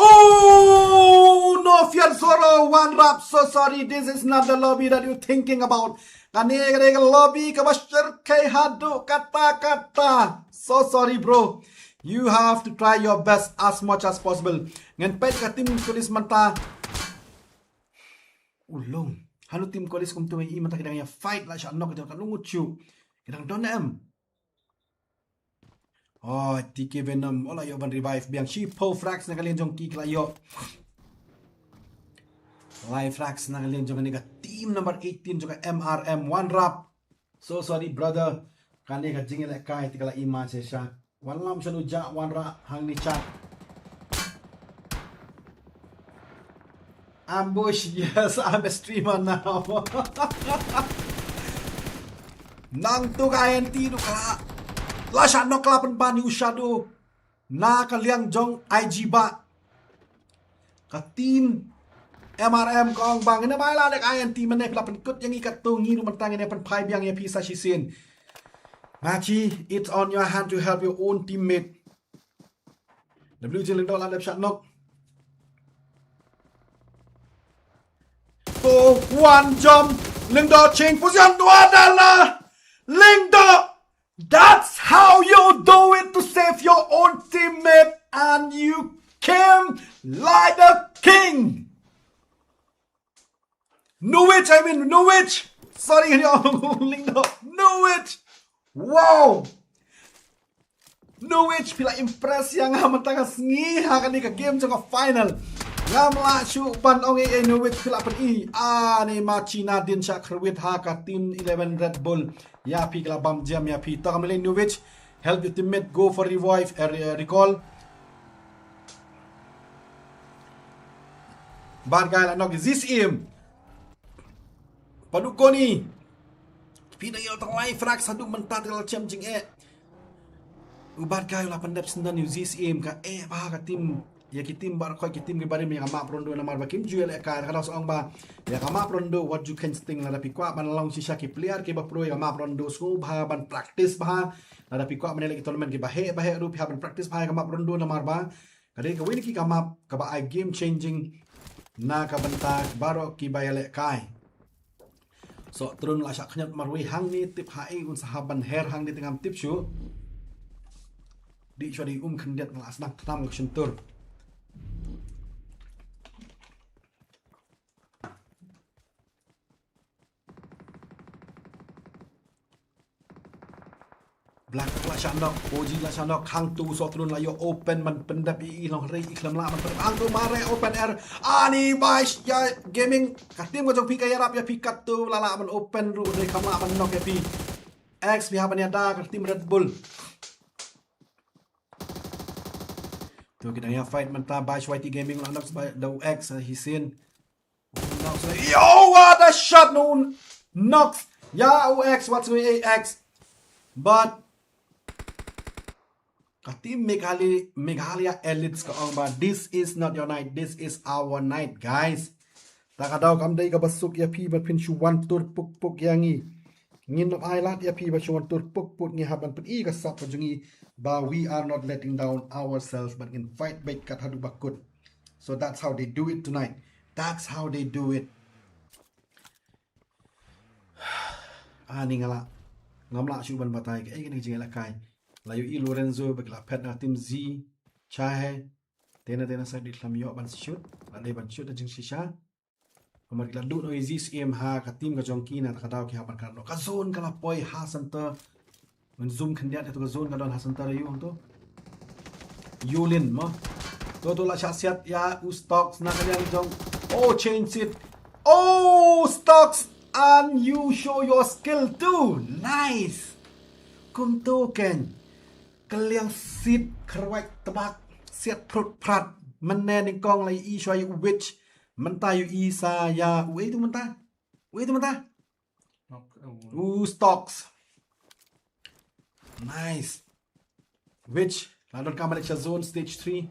Oh, no fear Zoro, One Rap, so sorry, this is not the lobby that you thinking about. Kane ka dei ka lobby kaba shyrkhei haduh katta katta. So sorry bro. You have to try your best as much as possible. Ngan peit ka team Kolis mynta. U long. Hanu team Kolis kumtu i mynta ki dang ïa fight la sha nok ka jong ka nungut shu. Ki dang don em. Oh, T K Venom. Oh, la ïoh ban revive biang. Shiphew frags na ka liang jong ki ki la ïoh. Lai frags na ka liang jong kane ka team number eighteen jong ka M R M, One Rap. So sorry brother. Kane ka jingïalehkai te ka la i man shisha. Wan lam shanu ja One Rap hangne chat. Ambush, yes, I'm a streamer now. Nangtu ka I N T tu ka la, la sha nok la pynban ïa u Shadow. Na ka liang jong I G ba. Ka team M R M ka ong ba ngin ym ai lad ïa ka I N T mynne phi la pynkut ïa ngi katto ngi ruh mynta ngin ïa pynphai biang ïa phi sa shisien. Ngachi, it's on your hand to help your own teammate. W J Lyngdoh la dep shah knock. To one jump. Lyngdoh change position. Dua dala. Lyngdoh. That's how you do it to save your own teammate. And you came like a king. Norwich, I mean, Norwich. Sorry, Lyngdoh. Norwich. Wow. Norwich phi la impress ïa nga mynta ka sngi ha kane ka game jong ka final. Ngam lah shuh ban ong ei ei, Norwich phi la pyni. Ani ma China dien shah kyrwit ha ka team eleven Red Bull. Ïa phi ka la bam jam ïa phi. To kam lei Norwich. Help your teammate go for revive, eh, re-, eh, recall. Bad guy la knock, Zis im. Padu koni. Phi da ïoh tang lai frag sa du mynta te la chem jingeh. U bad guy la pyndep sendon ïa u Zis im ka eh ba ka team. Ïa ki team baroh khoit ki team ki barim ïa ka map Rondo namar ba kim ju ïalehkai, ka daw sa ong ba ïa ka map Rondo wat ju khein sting. Lada phi kwah ban long shisha ki player kiba pro ïa ka map Rondo, sngewbha ban practice bha. Lada phi kwah ban ïaleh ki tournament kiba heh ba heh ruh phi hap ban practice bha ïa ka map Rondo namar ba ka dei kawei na ki ka map kaba ai game changing na ka bynta baroh kiba ïalehkai. So Trun la shah khñiot marwei hangne, tip ha ei un sa hap ban her hangne te ngam tip shuh. Dih shuwa dih um khyndiat, nga la sdang khnam ka shyntur. Black la shah knock, O G la shah knock, hangtu Sotrun la ïoh open ban pyndep ïa i long rei i khlem lah ban pyndep. Hangtu Mare open air. Ani bai ïa gaming ka team ka jong phi ka ïarap ïa phi katto la lah ban open ruh, rei kham lah ban knock ïa phi. X phi hap ban ïada ka team Red Bull. To ki dang ïa fight mynta, bai shwai ti gaming la knock bai da u X, eh, hi sin. Knox, yo, what a shot, no, Knox. Yeah, U X, what's going A X? But ka team Meghalaya, Meghalaya Elites ka ong ba, this is not your night, this is our night, guys. Ta ka daw kam dei kaba suk ïa phi ba phin shu wan tur puk puk ïa ngi. Ngin ym ailad ïa phi ba shu wan tur puk puk, ngi hap ban pyni ka sap ka jong ngi ba we are not letting down ourselves, but ngin fight back kat haduh ba kut. So that's how they do it tonight. That's how they do it. Ani nga la, ngam lah shuh ban batai kaei kane ka jingïalehkai. La ïohi Lorenzo ba ki la phet na team Z. Cha he. Tena tena sa di khlam ïoh ban shoot. La dei ban shoot da jingshisha. Namar ki la duh noh ïa Zis im ha ka team ka jong ki, na ta ka daw ki hap ban kynnoh. Ka zone ka la poi ha center. Ngan zoom khyndiat ïa tu ka zone ka don ha center ïa u hangto. Yulin mo. To to la shah siat ïa u Stocks na ka liang jong. Oh, change it. Oh, Stocks, and you show your skill too. Nice. Kumto ken. Ka liang sit kyrwat tbak, siat phrut phrat. Mynne nyngkong la i shwa ïa u Witch. Mynta ïa i sa ïa u ei tu mynta. U ei tu mynta. Knock, oh. U Stocks. Nice. Witch la don ka Malaysia zone stage three.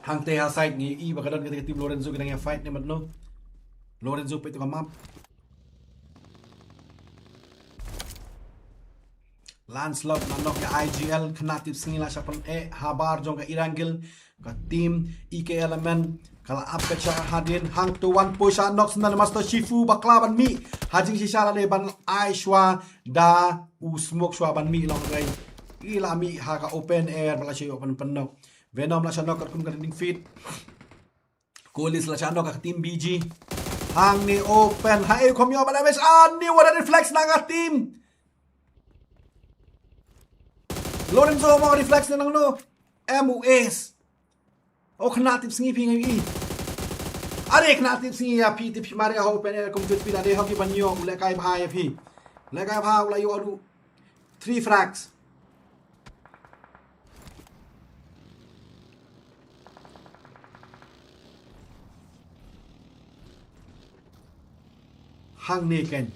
Hangte ha side ngi i ba ka don ka team Lorenzo ki dang ïa fight ne mat no. Lorenzo peit tu ka map. Lancelot la knock ïa I G L, khynnah tipsngi la shah pyneh habar jong ka Erangel, ka team E K Element ka la ap pyrshah hadien, hangto wan push, shah knock shen da Master Shifu, bakla ban mih ha jingshisha la dei ban ai shwa da u Smoke shwa ban mih long rei. I la mih ha ka open air ba la shah ïoh ban pynnock. Venom la shah knock katkum ka landing feed. Kolis la shah knock ka team B G. Hangne open, haei kham ïoh ba damage. Ani, what a reflex na ka team. Lorenzo mo, reflex na nangno. M U S. O khynnah tipsngi phi ngi i. Are khynnah tipsngi ïa phi, tip phi mare ha open air kum tut phi la dei hoki ban ïoh, u lehkai bha ïa phi. Lehkai bha u la ïoh du. Three frags. Hangne ken.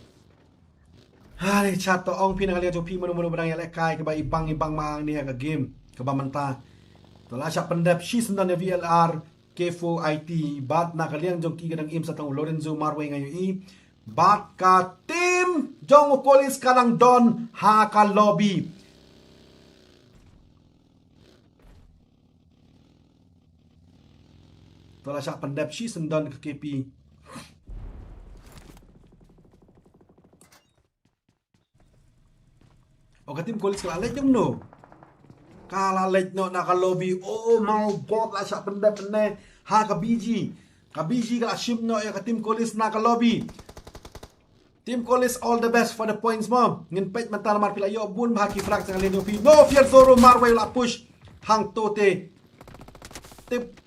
Hale chat, to ong phi na ka liang jong phi mano mano ba dang ïalehkai kaba i bang i bang ma hangne ha ka game kaba mynta. To la shah pyndep shi shen da na V L R K four I T, bad na ka liang jong ki ka dang im sa tang u Lorenzo marwei nga ïohi. Bad ka team jong u Kolis ka dang don ha ka lobby. To la shah pyndep shi shen da na ka K P. O ka team Kolis ka la leit noh. Ka la leit noh na ka lobby. Oh my God, la shah pyndep ne ha ka B G. Ka B G ka la shim noh ïa ka team Kolis na ka lobby. Team Kolis, all the best for the points mo. Ngin peit mynta namar phi la ïoh bun bha ki frag sha ka liang jong phi. No Fear Zoro marwei la push. Hangto te. Tip.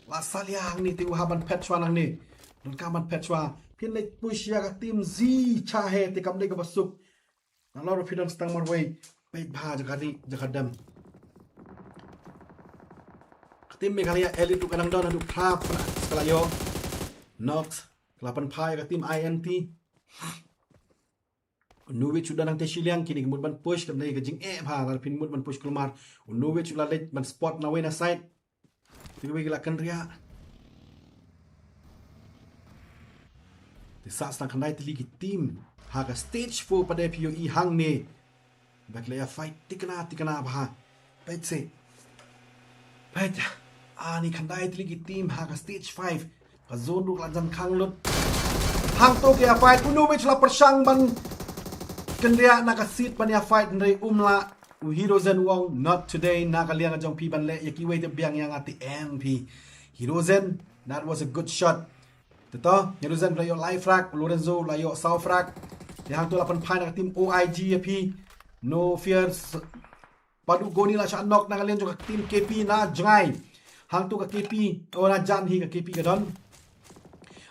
La salia hangne te u hap ban phet shuwa nangne. Donkam ban phet shuwa. Phin leit push ïa ka team Zi Cha He te kam dei kaba suk. Nalor phi don stang marwei. Peit bha jaka ri jaka dem. Ka team Meghalaya Elite ruh ka dang don haduh phra phra ka la ïoh. Nox ka la pynphai ka team I N T. Uno wich u don hangtei shiliang, kine ki mut ban push, kam dei ka jingeh bha lada phin mut ban push kulmar. Uno wich u la leit ban spot na wei na side. Te kawei ki la kynriah. Te sah stang khyndai tylli ki team ha ka stage four pat de phi ïohi hangne. Ba ki la ïa fight thikna thikna bha. Peit se. Peit. Ani khyndai tylli ki team ha ka stage five. Ka zone ruh ka la jan khang lut. Hangto ki ïa fight, uno wich la pyrshang ban kynriah na ka seat ban ïa fight, hynrei um lah. U Hirozen u ong, "Not today, na ka liang jong phi ban leh ïa kiwei te biang ïa nga te em phi." Hirozen, that was a good shot. Te to, Hirozen la ïoh lai frag, Lorenzo la ïoh saw frag. Te hangto la pynphai na ka team O I G ïa phi. No Fear, Padu Goni la shah knock na ka liang jong ka team K P na jngai. Hangto ka K P, oh, na jan hi ka K P ka don.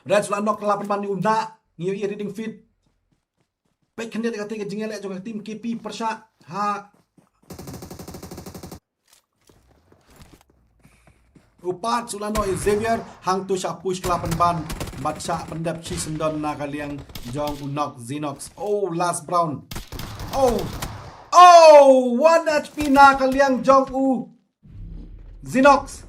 Reds la knock la pynban ni u Nah, ngi ïohi reading feed. Peit khyndiat ka te ka jingïaleh jong ka team K P pyrshah ha. U Pat u la noh ïa u Xavier, hangto shah push ka la pynban bad shah pyndep shisyndon na ka liang jong u Nox, Zinox. Oh, last round. Oh. Oh, one H P na ka liang jong u Zinox.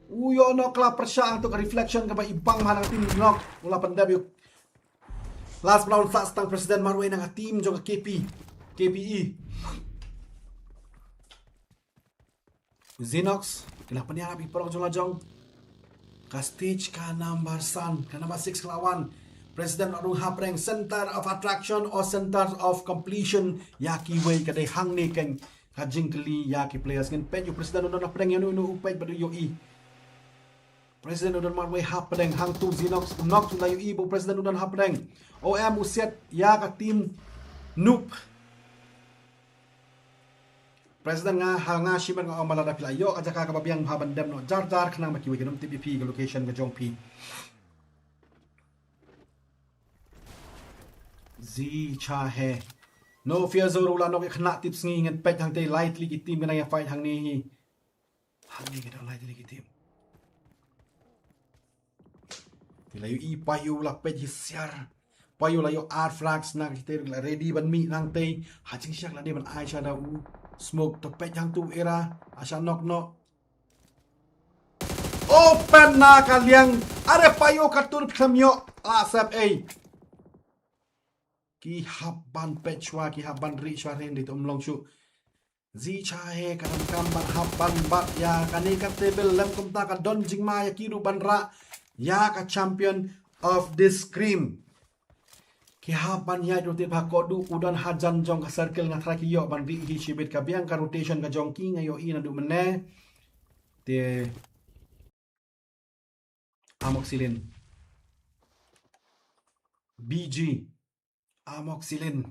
U ïoh knock ka la pyrshah, hangto ka reflection kaba i bang ha na ka team Nox. U la pyndep ïa u. Last round sah stang President marwei na ka team jong ka K P, K P E. Zinox, ki la pynïarap ïa ki paralok jong la jong. Ka stage ka number san, ka number six ka la wan. President la rung hapdeng, center of attraction or center of completion. Ïa kiwei ka dei hangne keiñ ka jingkylli ïa ki players. Ngin peit ïa u President u don hapdeng, ïa uno uno u peit bad u ïohi. President u don marwei hapdeng, hangto Zinox, u Nox u la ïohi ba u President u don hapdeng. O M u siat ïa ka team Noob. President, nga ha nga shimet nga ong ba lada phi la ïoh ka jaka kaba biang bha ban dem noh jar jar, khnang ba kiwei kin ym tip ïa phi ka location ka jong phi. Zi Cha He. No Fear Zoro la knock ïa khynnah tipsngi, ngin peit hangtei lai tylli ki team ki nang ïa fight hangne hi. Hangne ki don lai tylli ki team. Ki la ïohi Payu la peit hi siar. Payu la ïoh ar frags na ka jingtei, la ready ban mih nangtei. Ha jingshisha la dei ban ai sha da u Smoke, to peit hangto u Era. A shah knock noh. Open na ka liang. Are Payu ka tur phi khlem ïoh. La sep ei. Ki hap ban peit shuwa, ki hap ban rieh shuwa, hynrei to ym long shuh. Zi Cha He ka donkam ban hap ban bat ïa kane ka table, lym kumta ka don jingma ïa ki ruh ban rah ïa ka champion of this scrim. Ki hap ban ïaid rotate bha, koduh u don hajan jong ka circle, nga tharai ki ïoh ban rieh hi shibit. Ka biang ka rotation ka jong ki, nga ïohi naduh mynne. Te Amoxicillin. B G. Amoxicillin.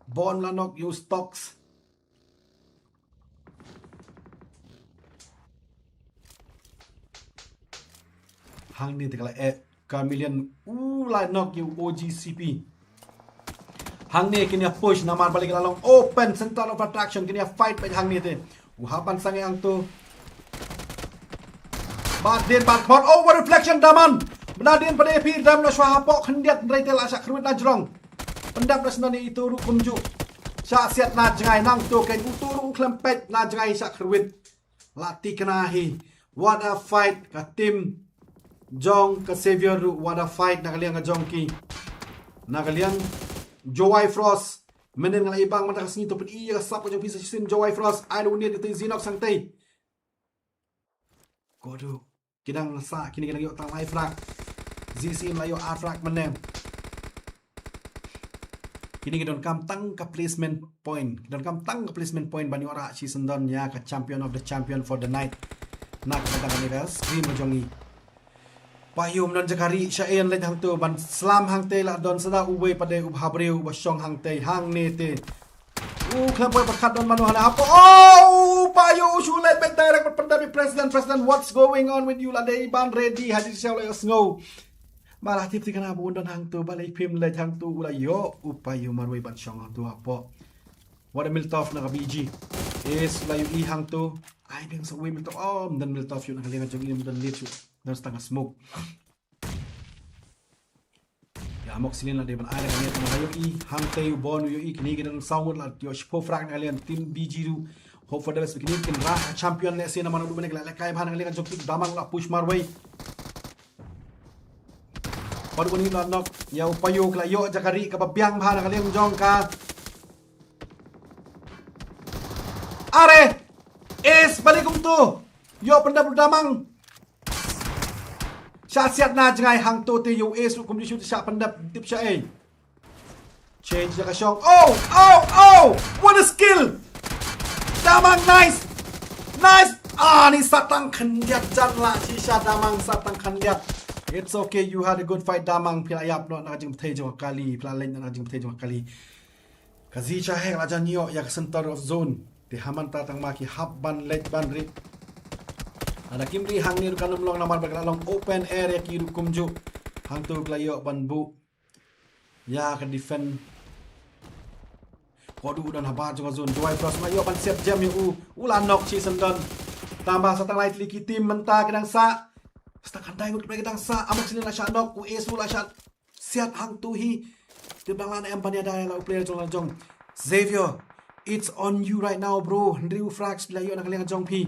Bom la knock ïa u Stocks. Hangne te ka la eh Chameleon, u la knock ïa u O G C P. Hangne kin ïa push namar balei ka la long open, center of attraction, kin ïa fight beit hangne te. U hap ban sangeh hangto. Bad dien bad khot, oh, what reflection, Daman. Bad dien pat de phi dam na shuwa hapoh khyndiat, hynrei te la shah kyrwit na jrong. Pyndap na shnong ïa ito ruh kumjuh. Shah siat na jngai, nangto keiñ uto ruh u khlem peit na jngai, shah kyrwit. La thikna hi. What a fight ka team jong ka Xavier ruh, what a fight na ka liang ka jong ki. Na ka liang Jowai Frost. Mynnin nga la i bang mynta ka sngi, to pyni ïa ka sap ka jong phi sa shisien Jowai Frost. Ai da u nit ïa u Zinox hangtei. Koduh. Ki dang sah, kine ki dang ïoh tang lai frag. Zi Siem la ïoh ar frag mynne. Kine ki donkam tang ka placement point. Ki donkam tang ka placement point ban ïoh rah shisyndon ïa ka champion of the champion for the night. Na ka bynta kane ka scrim ka jong ngi. Payu ym don jaka ri sha ei leit hangtu ban slam hangtei la don sa da uwei pat de u bhabriew uba shong hangtei hangne te. U khlem poi pyrkhat don mano hana hapoh. Oh, u Payu u shu leit beit direct bad pyndep ïa President. President, what's going on with you? La dei ban ready ha jingshisha u la ïohsngew. Ba la tip te kane ba un don hangtu, ba la ïa phim leit hangtu u la ïoh u Payu marwei ban shong hangtu hapoh. Wat a Miltov na ka B G. Ace la ïohi hangtu. Ai dang sa uwei Miltov. Oh, ym don Miltov shuh na ka liang jong i, ym don lead shuh. Don sa tang ka smoke. Ïa, Amoxicillin la dei ban ai na ka liang, la ïohi hangtei u Bon u ïohi kine ki dang saw ngut la ïoh shiphew frag na ka liang team B G ruh. Hope for the best ba kine kin rah champion lehse namar naduh mynne ki la lehkai bha na ka liang jong ki. Damang la push marwei. Bad u Bani la knock ïa u Payu, ki la ïoh jaka ri kaba biang bha na ka liang jong ka. Are! Ace, balei kumtu? Ïoh pyndep u Damang. Shah siat na jngai hangtu te ïa u Ace ruh kumjuh shu te shah pyndep, tip sha ei. Change ïa ka shong. Oh, oh, oh! What a skill! Damang, nice! Nice! Ah, ni sa tang khyndiat jan la shisha Damang, sa tang khyndiat. It's okay, you had a good fight Damang, phi la ïap noh na ka jingpyrthei jong ka kali, phi la leit noh na ka jingpyrthei jong ka kali. Ka Zi Chahe ka la jan ïoh ïa ka center of zone. Te ha mynta tang ma ki hap ban leit ban ri. Lada kim ri hangne ruh kan ym long namar ba ka la long open air ïa ki ruh kumjuh. Hangtu ka la ïoh ban buh ïa ka defend. Ko du u don habar jong ka zone. Jowai Frost ma ïoh ban siat jem ïa u. U la knock shi syndon. Tang ba sa tang lai tylli ki team mynta ki dang sah. Sa tang khyndai ngut ki dang sah. Amoxicillin la shah knock, u Ace u la shah siat hangtu hi. Te ba la na em ban ïada ïa la u player jong la jong. Xavier, it's on you right now bro. Hynriew frags la ïoh na ka liang jong phi.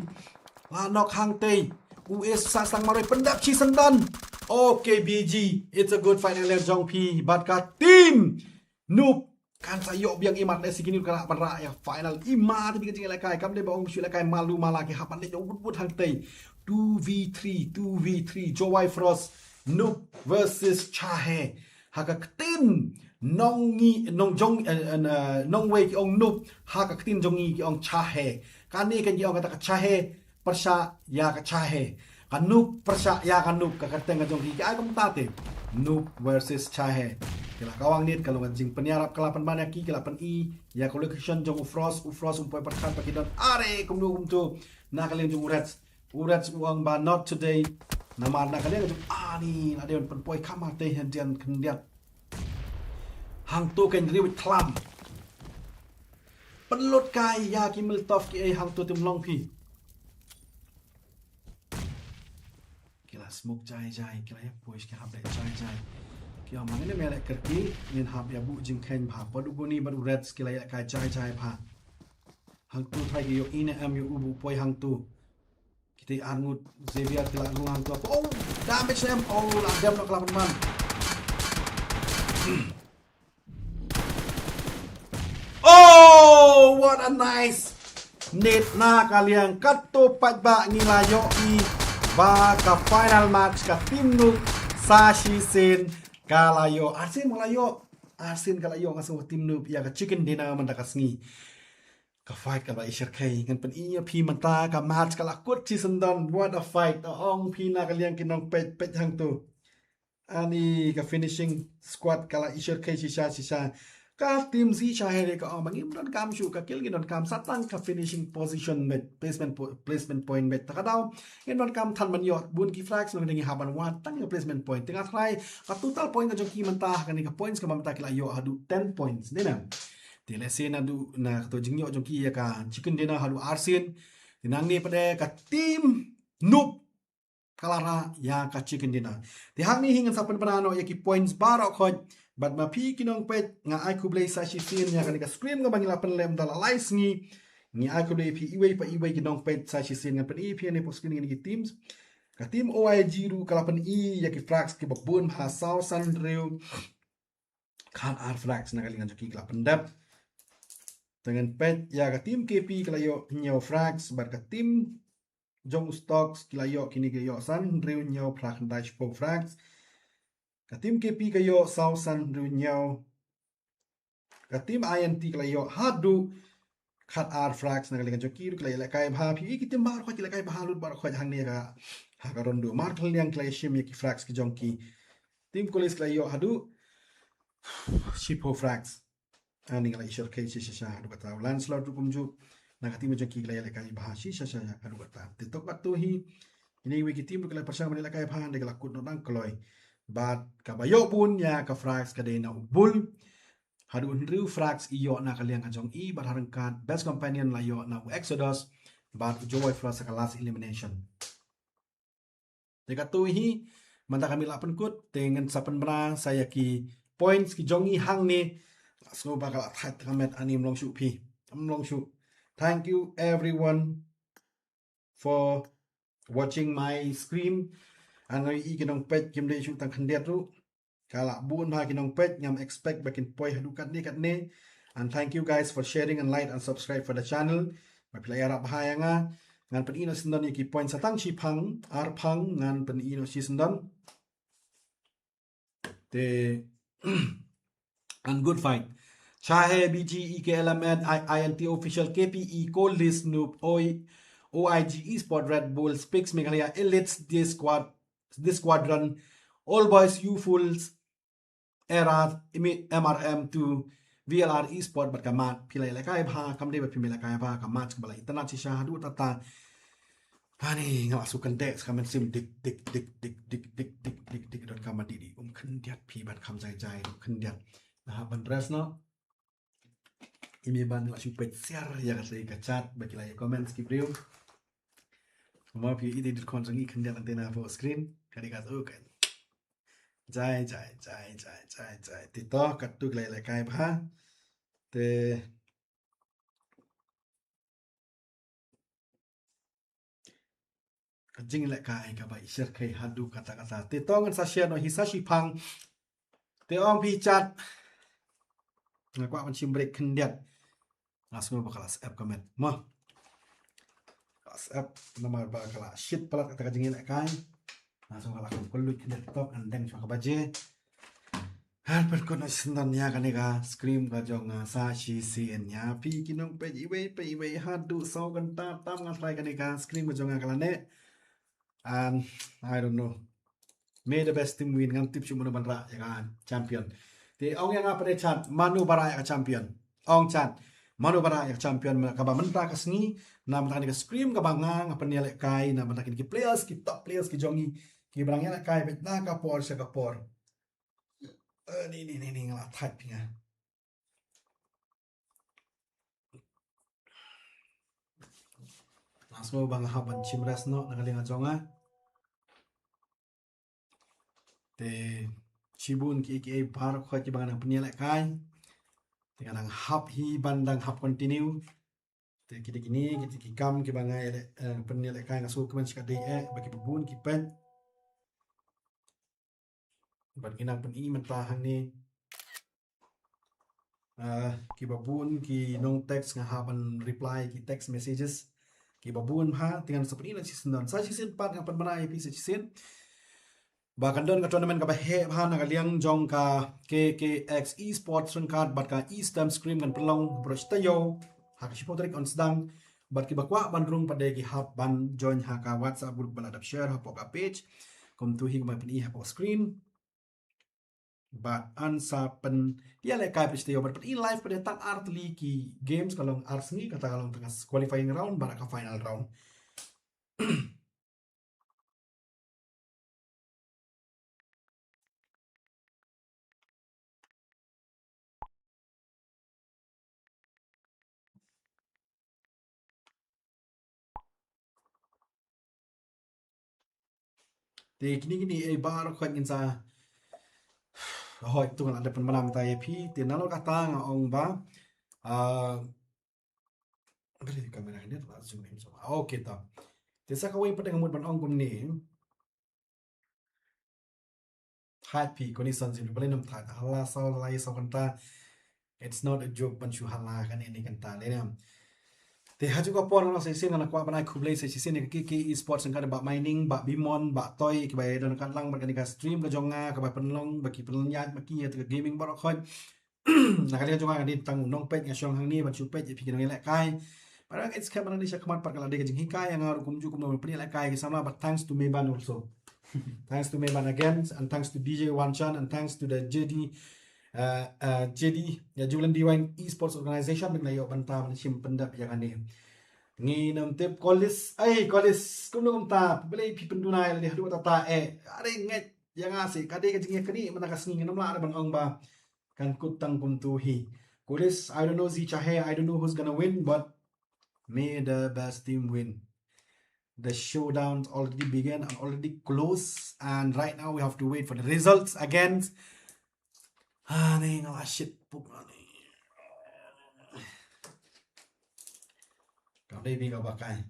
La knock hangtei. U Ace sa tang marwei pyndep shi syndon. Okay B G, it's a good fight na ka liang jong phi. Bad ka team Noob kan sa ïoh biang imat lehse kine ruh ka lah ban rah ïa final. Imat te phi ka jingïalehkai kam dei ba ong shu ïalehkai malu mala, ki hap ban leit wut wut hangtei. Two v three, two v three, Jowai Frost, Noob versus Chahe. Ha ka ktien nongi, nong jong, eh, eh, nongwei ki ong Noob, ha ka ktien jong ngi ki ong Chahe. Kane kan ki ong kata ka Chahe pyrshah ïa ka Chahe. Ka Noob pyrshah ïa ka Noob, ka kyrteng ka jong ki, ki ai kumta te. Noob versus Chahe. Ki la kawang nit, ka long ka jingpynïarap ka la pynban ïa ki, ki la pyni ïa ka location jong u Frost, u Frost um poi pyrkhat ba ki don are kumno kumto na ka liang jong u Reds. U Reds u ong ba not today. Namar na ka liang jong ani la dei ban pynpoi kham martei hyndiat khyndiat. Hangto kein riewit khlam. Pynlut kai ïa ki Miltov ki ei hangto te ym long phi. Ki la smoke jai jai, ki la ïa push, ki hap leh jai jai. Ki ong ma ngin ym ïa leh kyrkieh, ngin hap ïa buh jingkheiñ bha. Bad u Goni bad u Reds ki la ïalehkai jai jai bha. Hangto trai ki ïohi ne em ïa u ba u poi hangto. Kita ar ngut Xavier ki la rung hangto. Oh, damage ne em. Oh, la dem noh ka la pynman. Oh, what a nice nit na ka liang. Katto pat ba ngi la ïohi ba ka final match ka team Noob sa shisien ka la ïoh. Arsien ma la ïoh. Arsien ka la ïoh nga sngew team Noob ïa ka chicken dinner mynta ka sngi. Ka fight ka la i shyrkhei, ngan pyni ïa phi mynta ka match ka la kut shi syndon, what a fight. Ong phi na ka liang ki nongpeit, peit hangto. Ani ka finishing squad ka la i shyrkhei shisha shisha. Ka team Zi Chahe ka ong ba ngim donkam shuh ka kill, ngim donkam sa tang ka finishing position beit, placement po-, placement point beit. Ta ka daw ngim donkam than ban ïoh bun ki frags, ngi hap ban wad tang ïa placement point. Te nga tharai ka total point ka jong ki mynta, kane ka points ka mynta ki la ïoh haduh ten points. Dei na Te lehse naduh na kato jingïoh jong ki ïa ka chicken dinner haduh arsien. Te nangne pat ka team Noob ka la rah ïa ka chicken dinner. Te hangne hi ngan sa pynbna noh ïa ki points baroh khoit. Bad ma phi ki nongpeit nga ai khublei sa shisien ïa kane ka screen kaba ngi la pynleh mynta la lai sngi. Ngi ai khublei ïa phi iwei pa iwei ki nongpeit sa shisien, ngan pyni ïa phi hangne hapoh screen kine ki teams. Ka team O I G ruh ka la pyni ïa ki frags kiba bun bha, saw san hynriew khat ar frags na ka liang jong ki ki la pyndep. Te ngan peit ïa ka team K P ki la ïoh hynñiew frags, bad ka team jong u Stocks ki la ïoh, kine ki la ïoh san hynriew hynñiew phra khyndai shiphew frags. Ka team K P ka ïoh saw san hynriew hynñiew. Ka team I N T ka la ïoh haduh khat ar frags na ka liang jong ki ruh ki la ïalehkai bha. Phi i ki team baroh khoit ki lehkai bha lut baroh khoit hangne ka, ha ka round two. Mar ka liang ki la ïashim ïa ki frags ki jong ki. Team College ki la ïoh haduh shiphew frags. Ani nga la ïashim kai shi sha sha haduh katta. Lancelot ruh kumjuh. Na ka team jong ki ki la ïalehkai bha shi sha sha haduh katta. Te tok katto hi, kine kiwei ki team ruh ki la pyrshang ban ïalehkai bha, hynrei ki la kut noh dang kloi. Bad kaba ïoh bun ïa ka frags ka dei na u Bull. Haduh hynriew frags i ïoh na ka liang ka jong i, bad ha ryngkat Best Companion la ïoh na u Exodus, bad u Joy Frost ha ka last elimination. Te katto hi, mynta ka mih la pynkut, te ngan sa pynbna sa ïa ki points ki jong i hangne. Nga sngew ba ka la thait ka met, ani ym long shuh phi. Ym long shuh. Thank you everyone for watching my stream. Nga ïohi ki nongpeit kim dei shuh tang khyndiat ruh. Ka la bun bha ki nongpeit, ngam expect ba kin poi haduh katne katne. And thank you guys for sharing and like and subscribe for the channel. Ba phi la ïarap bha ïa nga. Ngan pyni noh shisyndon ïa ki point, sa tang shiphang, arphang, ngan pyni noh shisyndon. Te and good fight. Chahe B G E K L M at I- INT official K P E Cold List Noob Oi O I G Esport Red Bull Speaks Meghalaya Elites Disquad Disquadron All Boys You Fools Era M R M two V L R Esport bad ka mat phi la ïalehkai bha kam dei bad phi me lehkai bha ka mat kaba la itynnad shisha haduh tata. Ani nga la shu kyndit sa ka mynsiem dik dik dik dik dik dik dik dik dik dot kam ma dik dik um khyndiat phi ban kham jai jai um khyndiat. Nga hap ban rest noh. Imi ban la shu peit share ïa ka sei ka chat ba ki la ïa comments ki briew. Mo phi i dei dot com jong i khyndiat nangta na pho screen. Ka dei ka tu kan. Jai jai jai jai jai jai. Te to katto ki la ïalehkai bha. Te ka jinglehkai kaba i share kai haduh katta katta. Te to ngan sa share noh hi sa shiphang. Te ong phi chat. Nga kwah ban shim break khyndiat. Nga sngew ba ka la sep ka met. Mo. Ka la sep namar ba ka la shit palat kata ka jinglehkai. Nga sngew ka la kum kylluid khyndiat tok, and then shuwa ka baje. Hap ban pynkut noh shisyndon ïa kane ka screen ka jong nga sa shisien ïa phi ki nongpeit iwei pa iwei haduh saw kynta tam nga try kane ka screen ka jong nga ka la neh. And I don't know. May the best team win, ngam tip shuh mano ban rah ïa ka champion. Te ong ïa nga pat de chat mano ba rah ïa ka champion. Ong chat mano ba rah ïa ka champion kaba mynta ka sngi, na mynta kane ka screen kaba nga nga pynïalehkai na mynta kine ki players, ki top players ki jong ngi, kiba dang ïalehkai beit na ka por sha ka por. Eh, ni ni ni ni nga la thait phi nga. Nga sngew ba nga hap ban shim rest noh na ka liang ka jong nga. Te shibun kiei kiei baroh khoit kiba nga dang pynïalehkai. Te nga dang hap hi ban dang hap continue. Te kita kine kita ki kam kiba nga ïaleh, eh, pynïalehkai nga sngew kmen shikatdei eh ba kiba bun ki peit. Bad ngi nang pyni mynta hangne. Ah, kiba bun ki nong text nga hap ban reply ki text messages. Kiba bun bha, te ngan sa pyni noh shisyndon. Sa shisien pat nga pynbna ïa phi sa shisien ba kan don ka tournament kaba heh bha na ka liang jong ka K K X Esports ryngkat bad ka Eastern Scream kan pynlong baroh shi taïew ha ka shiphew tarik un sdang. Bad kiba kwah ban rung pat de ki hap ban join ha ka WhatsApp group ba la dep share hapoh ka page. Kumtu hi kumba pyni hapoh screen. Bad yn sa pynïalehkai phi sha taïew bad pyni live pat de tang ar tylli ki games, ka long ar sngi, kata ka long tang ka qualifying round bad ka final round. Te kine kine ei baroh khoit ngin sa, hooid, to nga la dep pynbna mynta ïa phi. Te nalor kata nga ong ba, ah, beri kamera ka dei la zoom in sama. Okay, to. Te sa kawei pat nga mut ban ong kumne. Thait phi, koni san zim, balei nam thait. Hala saw, hala saw kynta. It's not a joke ban shu hala kane ne kynta lei ne. Te ha juh ka por nga sa shisien nga kwah ban ai khublei sa shisien ïa ka K K Esports ryngkat Bah Mining, Bah Bimon, Bah Toi, kiba ïadon ryngkat lang bad kane ka stream ka jong nga, kaba pynlong, ba ki pynlong ïa ma ki ïa ka gaming baroh khoit. Na ka liang jong nga, nga dei tang u nongpeit, nga shong hangne ban shu peit ïa phi ki nongïalehkai. Ba dang its kam ban dei sha khmat pat, ka la dei ka jinghikai ïa nga ruh kumjuh kumno ban pynïalehkai ki samla, but thanks to Meban also. Thanks to Meban again, and thanks to D J Wanchan, and thanks to the J D, uh, uh, J D, ïa Jubilant Divine Esports Organization, ba la ïoh bynta ban shim pyndep ïa kane. Ngi nym tip Kolis, ai Kolis, kumno kumta, balei phi pynduna ïa lade haduh katta eh. Are ngeit ïa nga seh, ka dei ka jingïaknieh mynta ka sngi, ngam lah ban ong ba kan kut tang kumtu hi. Kolis, I don't know Zi Chahe, I don't know who's gonna win, but may the best team win. The showdown's already begun and already close, and right now we have to wait for the results again. Ah, ni nga la shit pup ni. Kau dei bi kau pakai.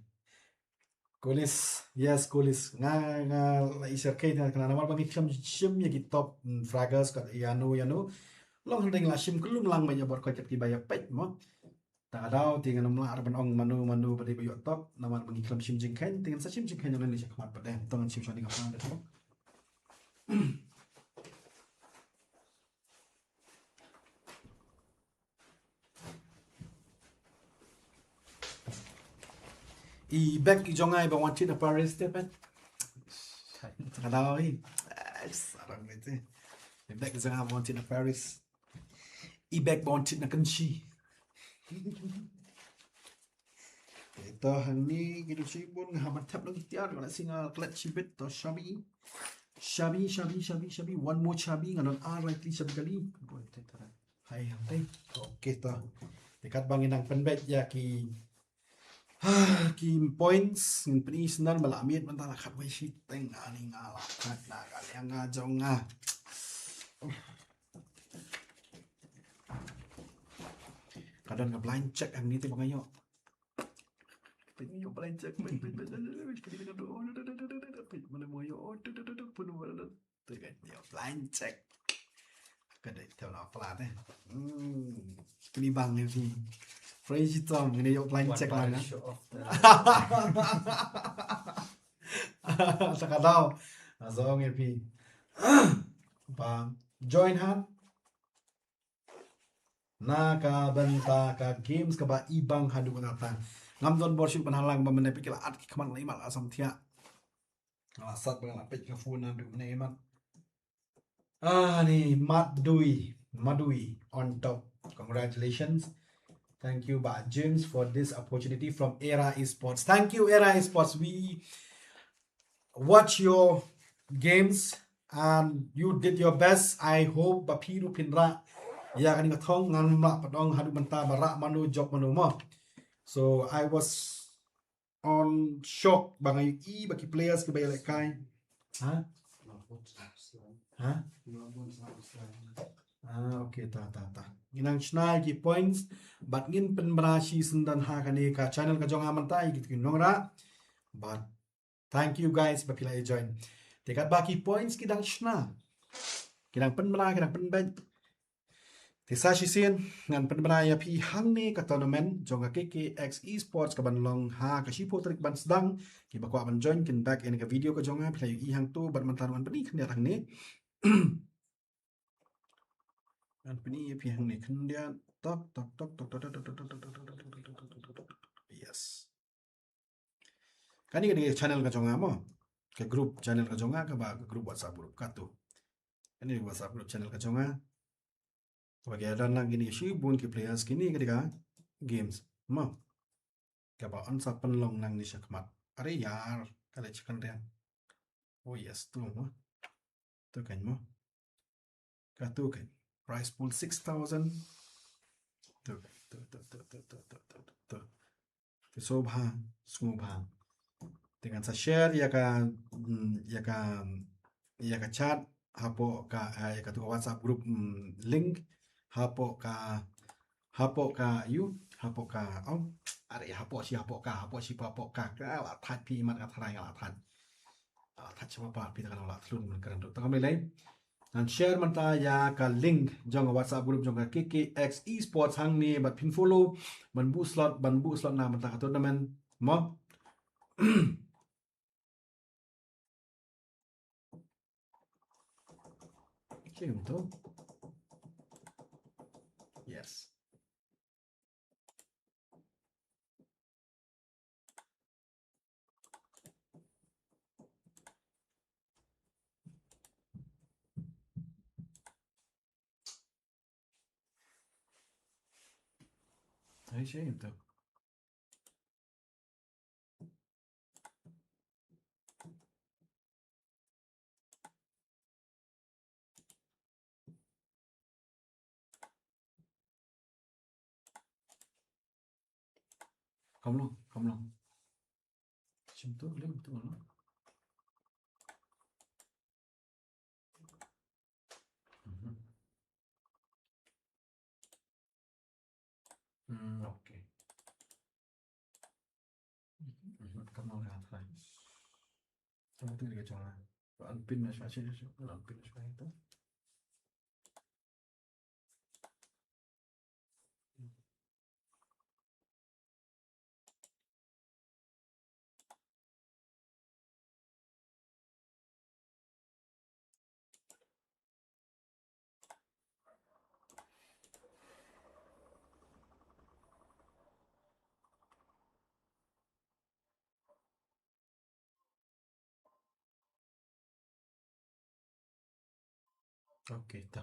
Kolis, yes, Kolis. Nga, nga la i share kai na, kena namar ba ngi khlem shim ïa ki top, mm, fraggers kat ïano, ïano. Long hynrei nga la shim kyllum lang ba ïa bor ko kat ki ba ïa peit mo. Ta ka daw te ngan ym lah ban ong mano mano ba dei ba ïoh top, namar ba ngi khlem shim jingkheiñ, te ngan sa shim jingkheiñ ïa ngi sha khmat pat de. Tang ngan shim shwa ni ka phang de. I bag i jong nga i ba wanted na Paris te pen. Ka daw i. Ai, sarong ni te. I bag i jong nga ba wanted na Paris. I bag ba wanted na Kynshi. Ito hangne ki duk shibun nga haban tap lagi tiar, nga la singa klet shibit to shabi. Shabi, shabi, shabi, shabi. One more shabi, nga don ar lai shabi kali. Boy, te tara. Hai, hai. Okay to. Dekat bang inang pynbeit ïa ki, ah, ki points, ngin pyni sendar ba la miet mynta la khat wei shi teng ani nga la khat na ka liang nga jong nga. Ka don ka blind check hangne te ba nga ïoh. Peit, ïoh blind check, peit, peit, peit, peit, peit, peit, peit, peit, mana mo ïoh, oh, tu, tu, tu, tu, pun mo, tu, tu, kan, ïoh blind check. Ka dei tau na plat eh. Hmm. Kini bang ni phi. Crazy Tom, ini ïoh blind check mana? Show off. Sa ka daw. Azong ni phi. Ba join han. Na ka bynta ka games kaba i bang haduh katta. Ngam don bor shuh ban halang ba mynne phi ki la at ki khmat la imat la sam thiah. Nga la sat ba nga la peit ka phone haduh mynne imat. Ah, ni Madui, Madui on top. Congratulations. Thank you, Bah James, for this opportunity from Era Esports. Thank you, Era Esports. We watch your games and you did your best. I hope ba phi ruh phin rah ïa kane ka thong, ngam lah pat ong haduh mynta ba rah mano jop mano mo. So I was on shock ba nga ïohi ba ki players kiba ïalehkai. Ha? Ha? Ah, okay, ta, ta, ta. Ngi nang shna ki points bad ngin pynbna shi sendar ha kane ka channel ka jong nga mynta ïa kito ki nongrah. Bad thank you guys ba phi la join. Te katba ki points ki dang shna, ki dang pynbna, ki dang pynbeit. Te sa shisien ngan pynbna ïa phi hangne ka tournament jong ka K K X Esports kaban long ha ka shiphew tarik ban sdang. Kiba kwah ban join kin back ïa ka video ka jong nga, phi la ïohi hangto bad mynta ngan pyni khyndiat hangne. Ngan pyni ïa phi hangne khyndiat. Tok, tok, tok, tok. Yes. Kane ka dei ka channel ka jong nga mo. Ka group channel ka jong nga, kaba ka group WhatsApp group kato. Kane ka WhatsApp group channel ka jong nga. Kaba ki don lang kine shibun ki players, kine ka dei ka games mo. Kaba yn sa pynlong nangne shakhmat. Are ïar, ka leh chicken riang. Oh yes, tu mo. Tu kan mo. Kato kan. Prize pool six thousand. Tu, tu, tu. Te sngewbha, sngewbha. Te ngan sa share ïa ka, mm, ïa ka, ïa ka chat hapoh ka, eh, ïa kato ka WhatsApp group, mm, link hapoh ka, hapoh ka, ïu, hapoh ka, oh, are hapoh shi, hapoh ka, hapoh shi, hapoh ka, ka la thait phi mat ka tharai ka la thait. Ah, thait sha pha phi ta ka la thlun man ka rem ta ka me lei. Ngan share mynta ïa ka link jong ka WhatsApp group jong ka K K X Esports hangne bad phin follow ban buh slot, ban buh slot na mynta ka tournament mo. Shem to. X. Ai, shame to. Kam long, kam long. Shim tu, lim tu, no? Mhm. Hmm, okay. Mhm, kam long, ha, fine. Kam tu dia jong la. Unpin na shuwa, shuwa, shuwa. Unpin na shuwa itu. Okay, ta.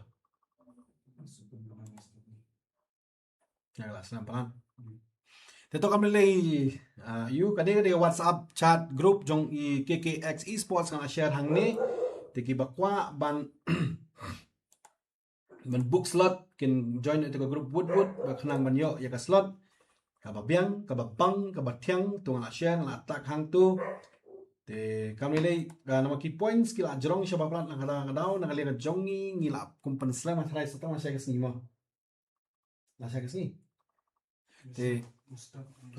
Ya, la slam palan. Te to kam lei, ah, ïa kane ka dei WhatsApp chat group jong i K K X Esports nga la share hangne. Te kiba kwah ban, ban book slot kin join ïa ka group wut wut, ba khnang ban ïoh ïa ka slot. Kaba biang, kaba pang, kaba thiang, to nga la share, nga la tag hangto. Te kam lei, ka namar ki points ki la jrong sha ba palat na ka daw, na ka daw, na ka liang ka jong ngi, ngi la kum pynslem ha tharai sa tang la shai ka sngi mo. La shai ka sngi. Te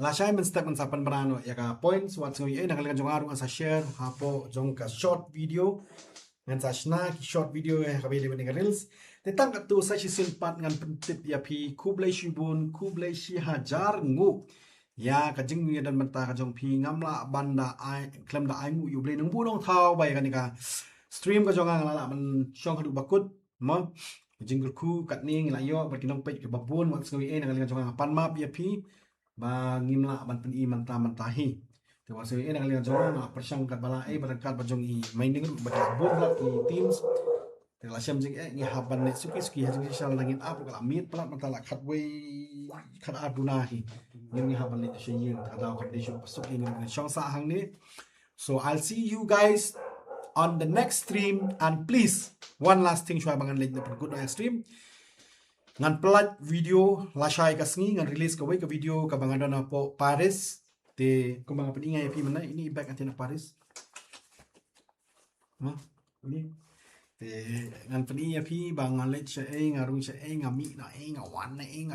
la shai mynstep ngan sa pynbna noh ïa ka points, wat sngew ïa, na ka liang ka jong nga ruh ngan sa share hapoh jong ka short video. Ngan sa shna ki short video ïa kaba ïadei bad ka reels. Te tang katto sa shisien pat ngan pyntip ïa phi, khublei shibun, khublei shihajar nguh ïa ka jingïadon bynta ka jong phi. Ngam lah ban da ai, khlem da ai nguh ïa U Blei Nongbuh Nongthaw ba ïa kane ka stream ka jong nga nga la lah ban shong haduh ba kut. Mo, ka jingkyrkhu katne ngi la ïoh bad ki nongpeit kiba bun, wat sngew ïa, na ka liang ka jong nga nga pan map ïa phi ba ngim lah ban pyni mynta mynta hi. Te wat sngew ïa, na ka liang ka jong nga nga pyrshang katba lah, eh, bad ryngkat bad jong i Meining ruh bad la bun bad ki teams. Te la shem jingeh, ngi hap ban leit suki suki ha jingshisha, la ngin ap ruh ka la miet palat mynta la khatwei khatar duna hi. Ngi, ngi hap ban leit sha ïing, te ka daw kam dei shuh ba suk ïing, ngi shong sah hangne. So I'll see you guys on the next stream, and please, one last thing, shuwa ba ngan leit na pynkut ïa ka stream, ngan pynlait video lashai ka sngi, ngan release kawei ka video kaba nga don hapoh Paris. Te kumba nga pyni ïa phi mynne, ini i bag nga tei na Paris. Ma, ini. Te ngan pyni ïa phi ba nga leit shaei, nga rung shaei, nga mih na ei, nga wan na ei, nga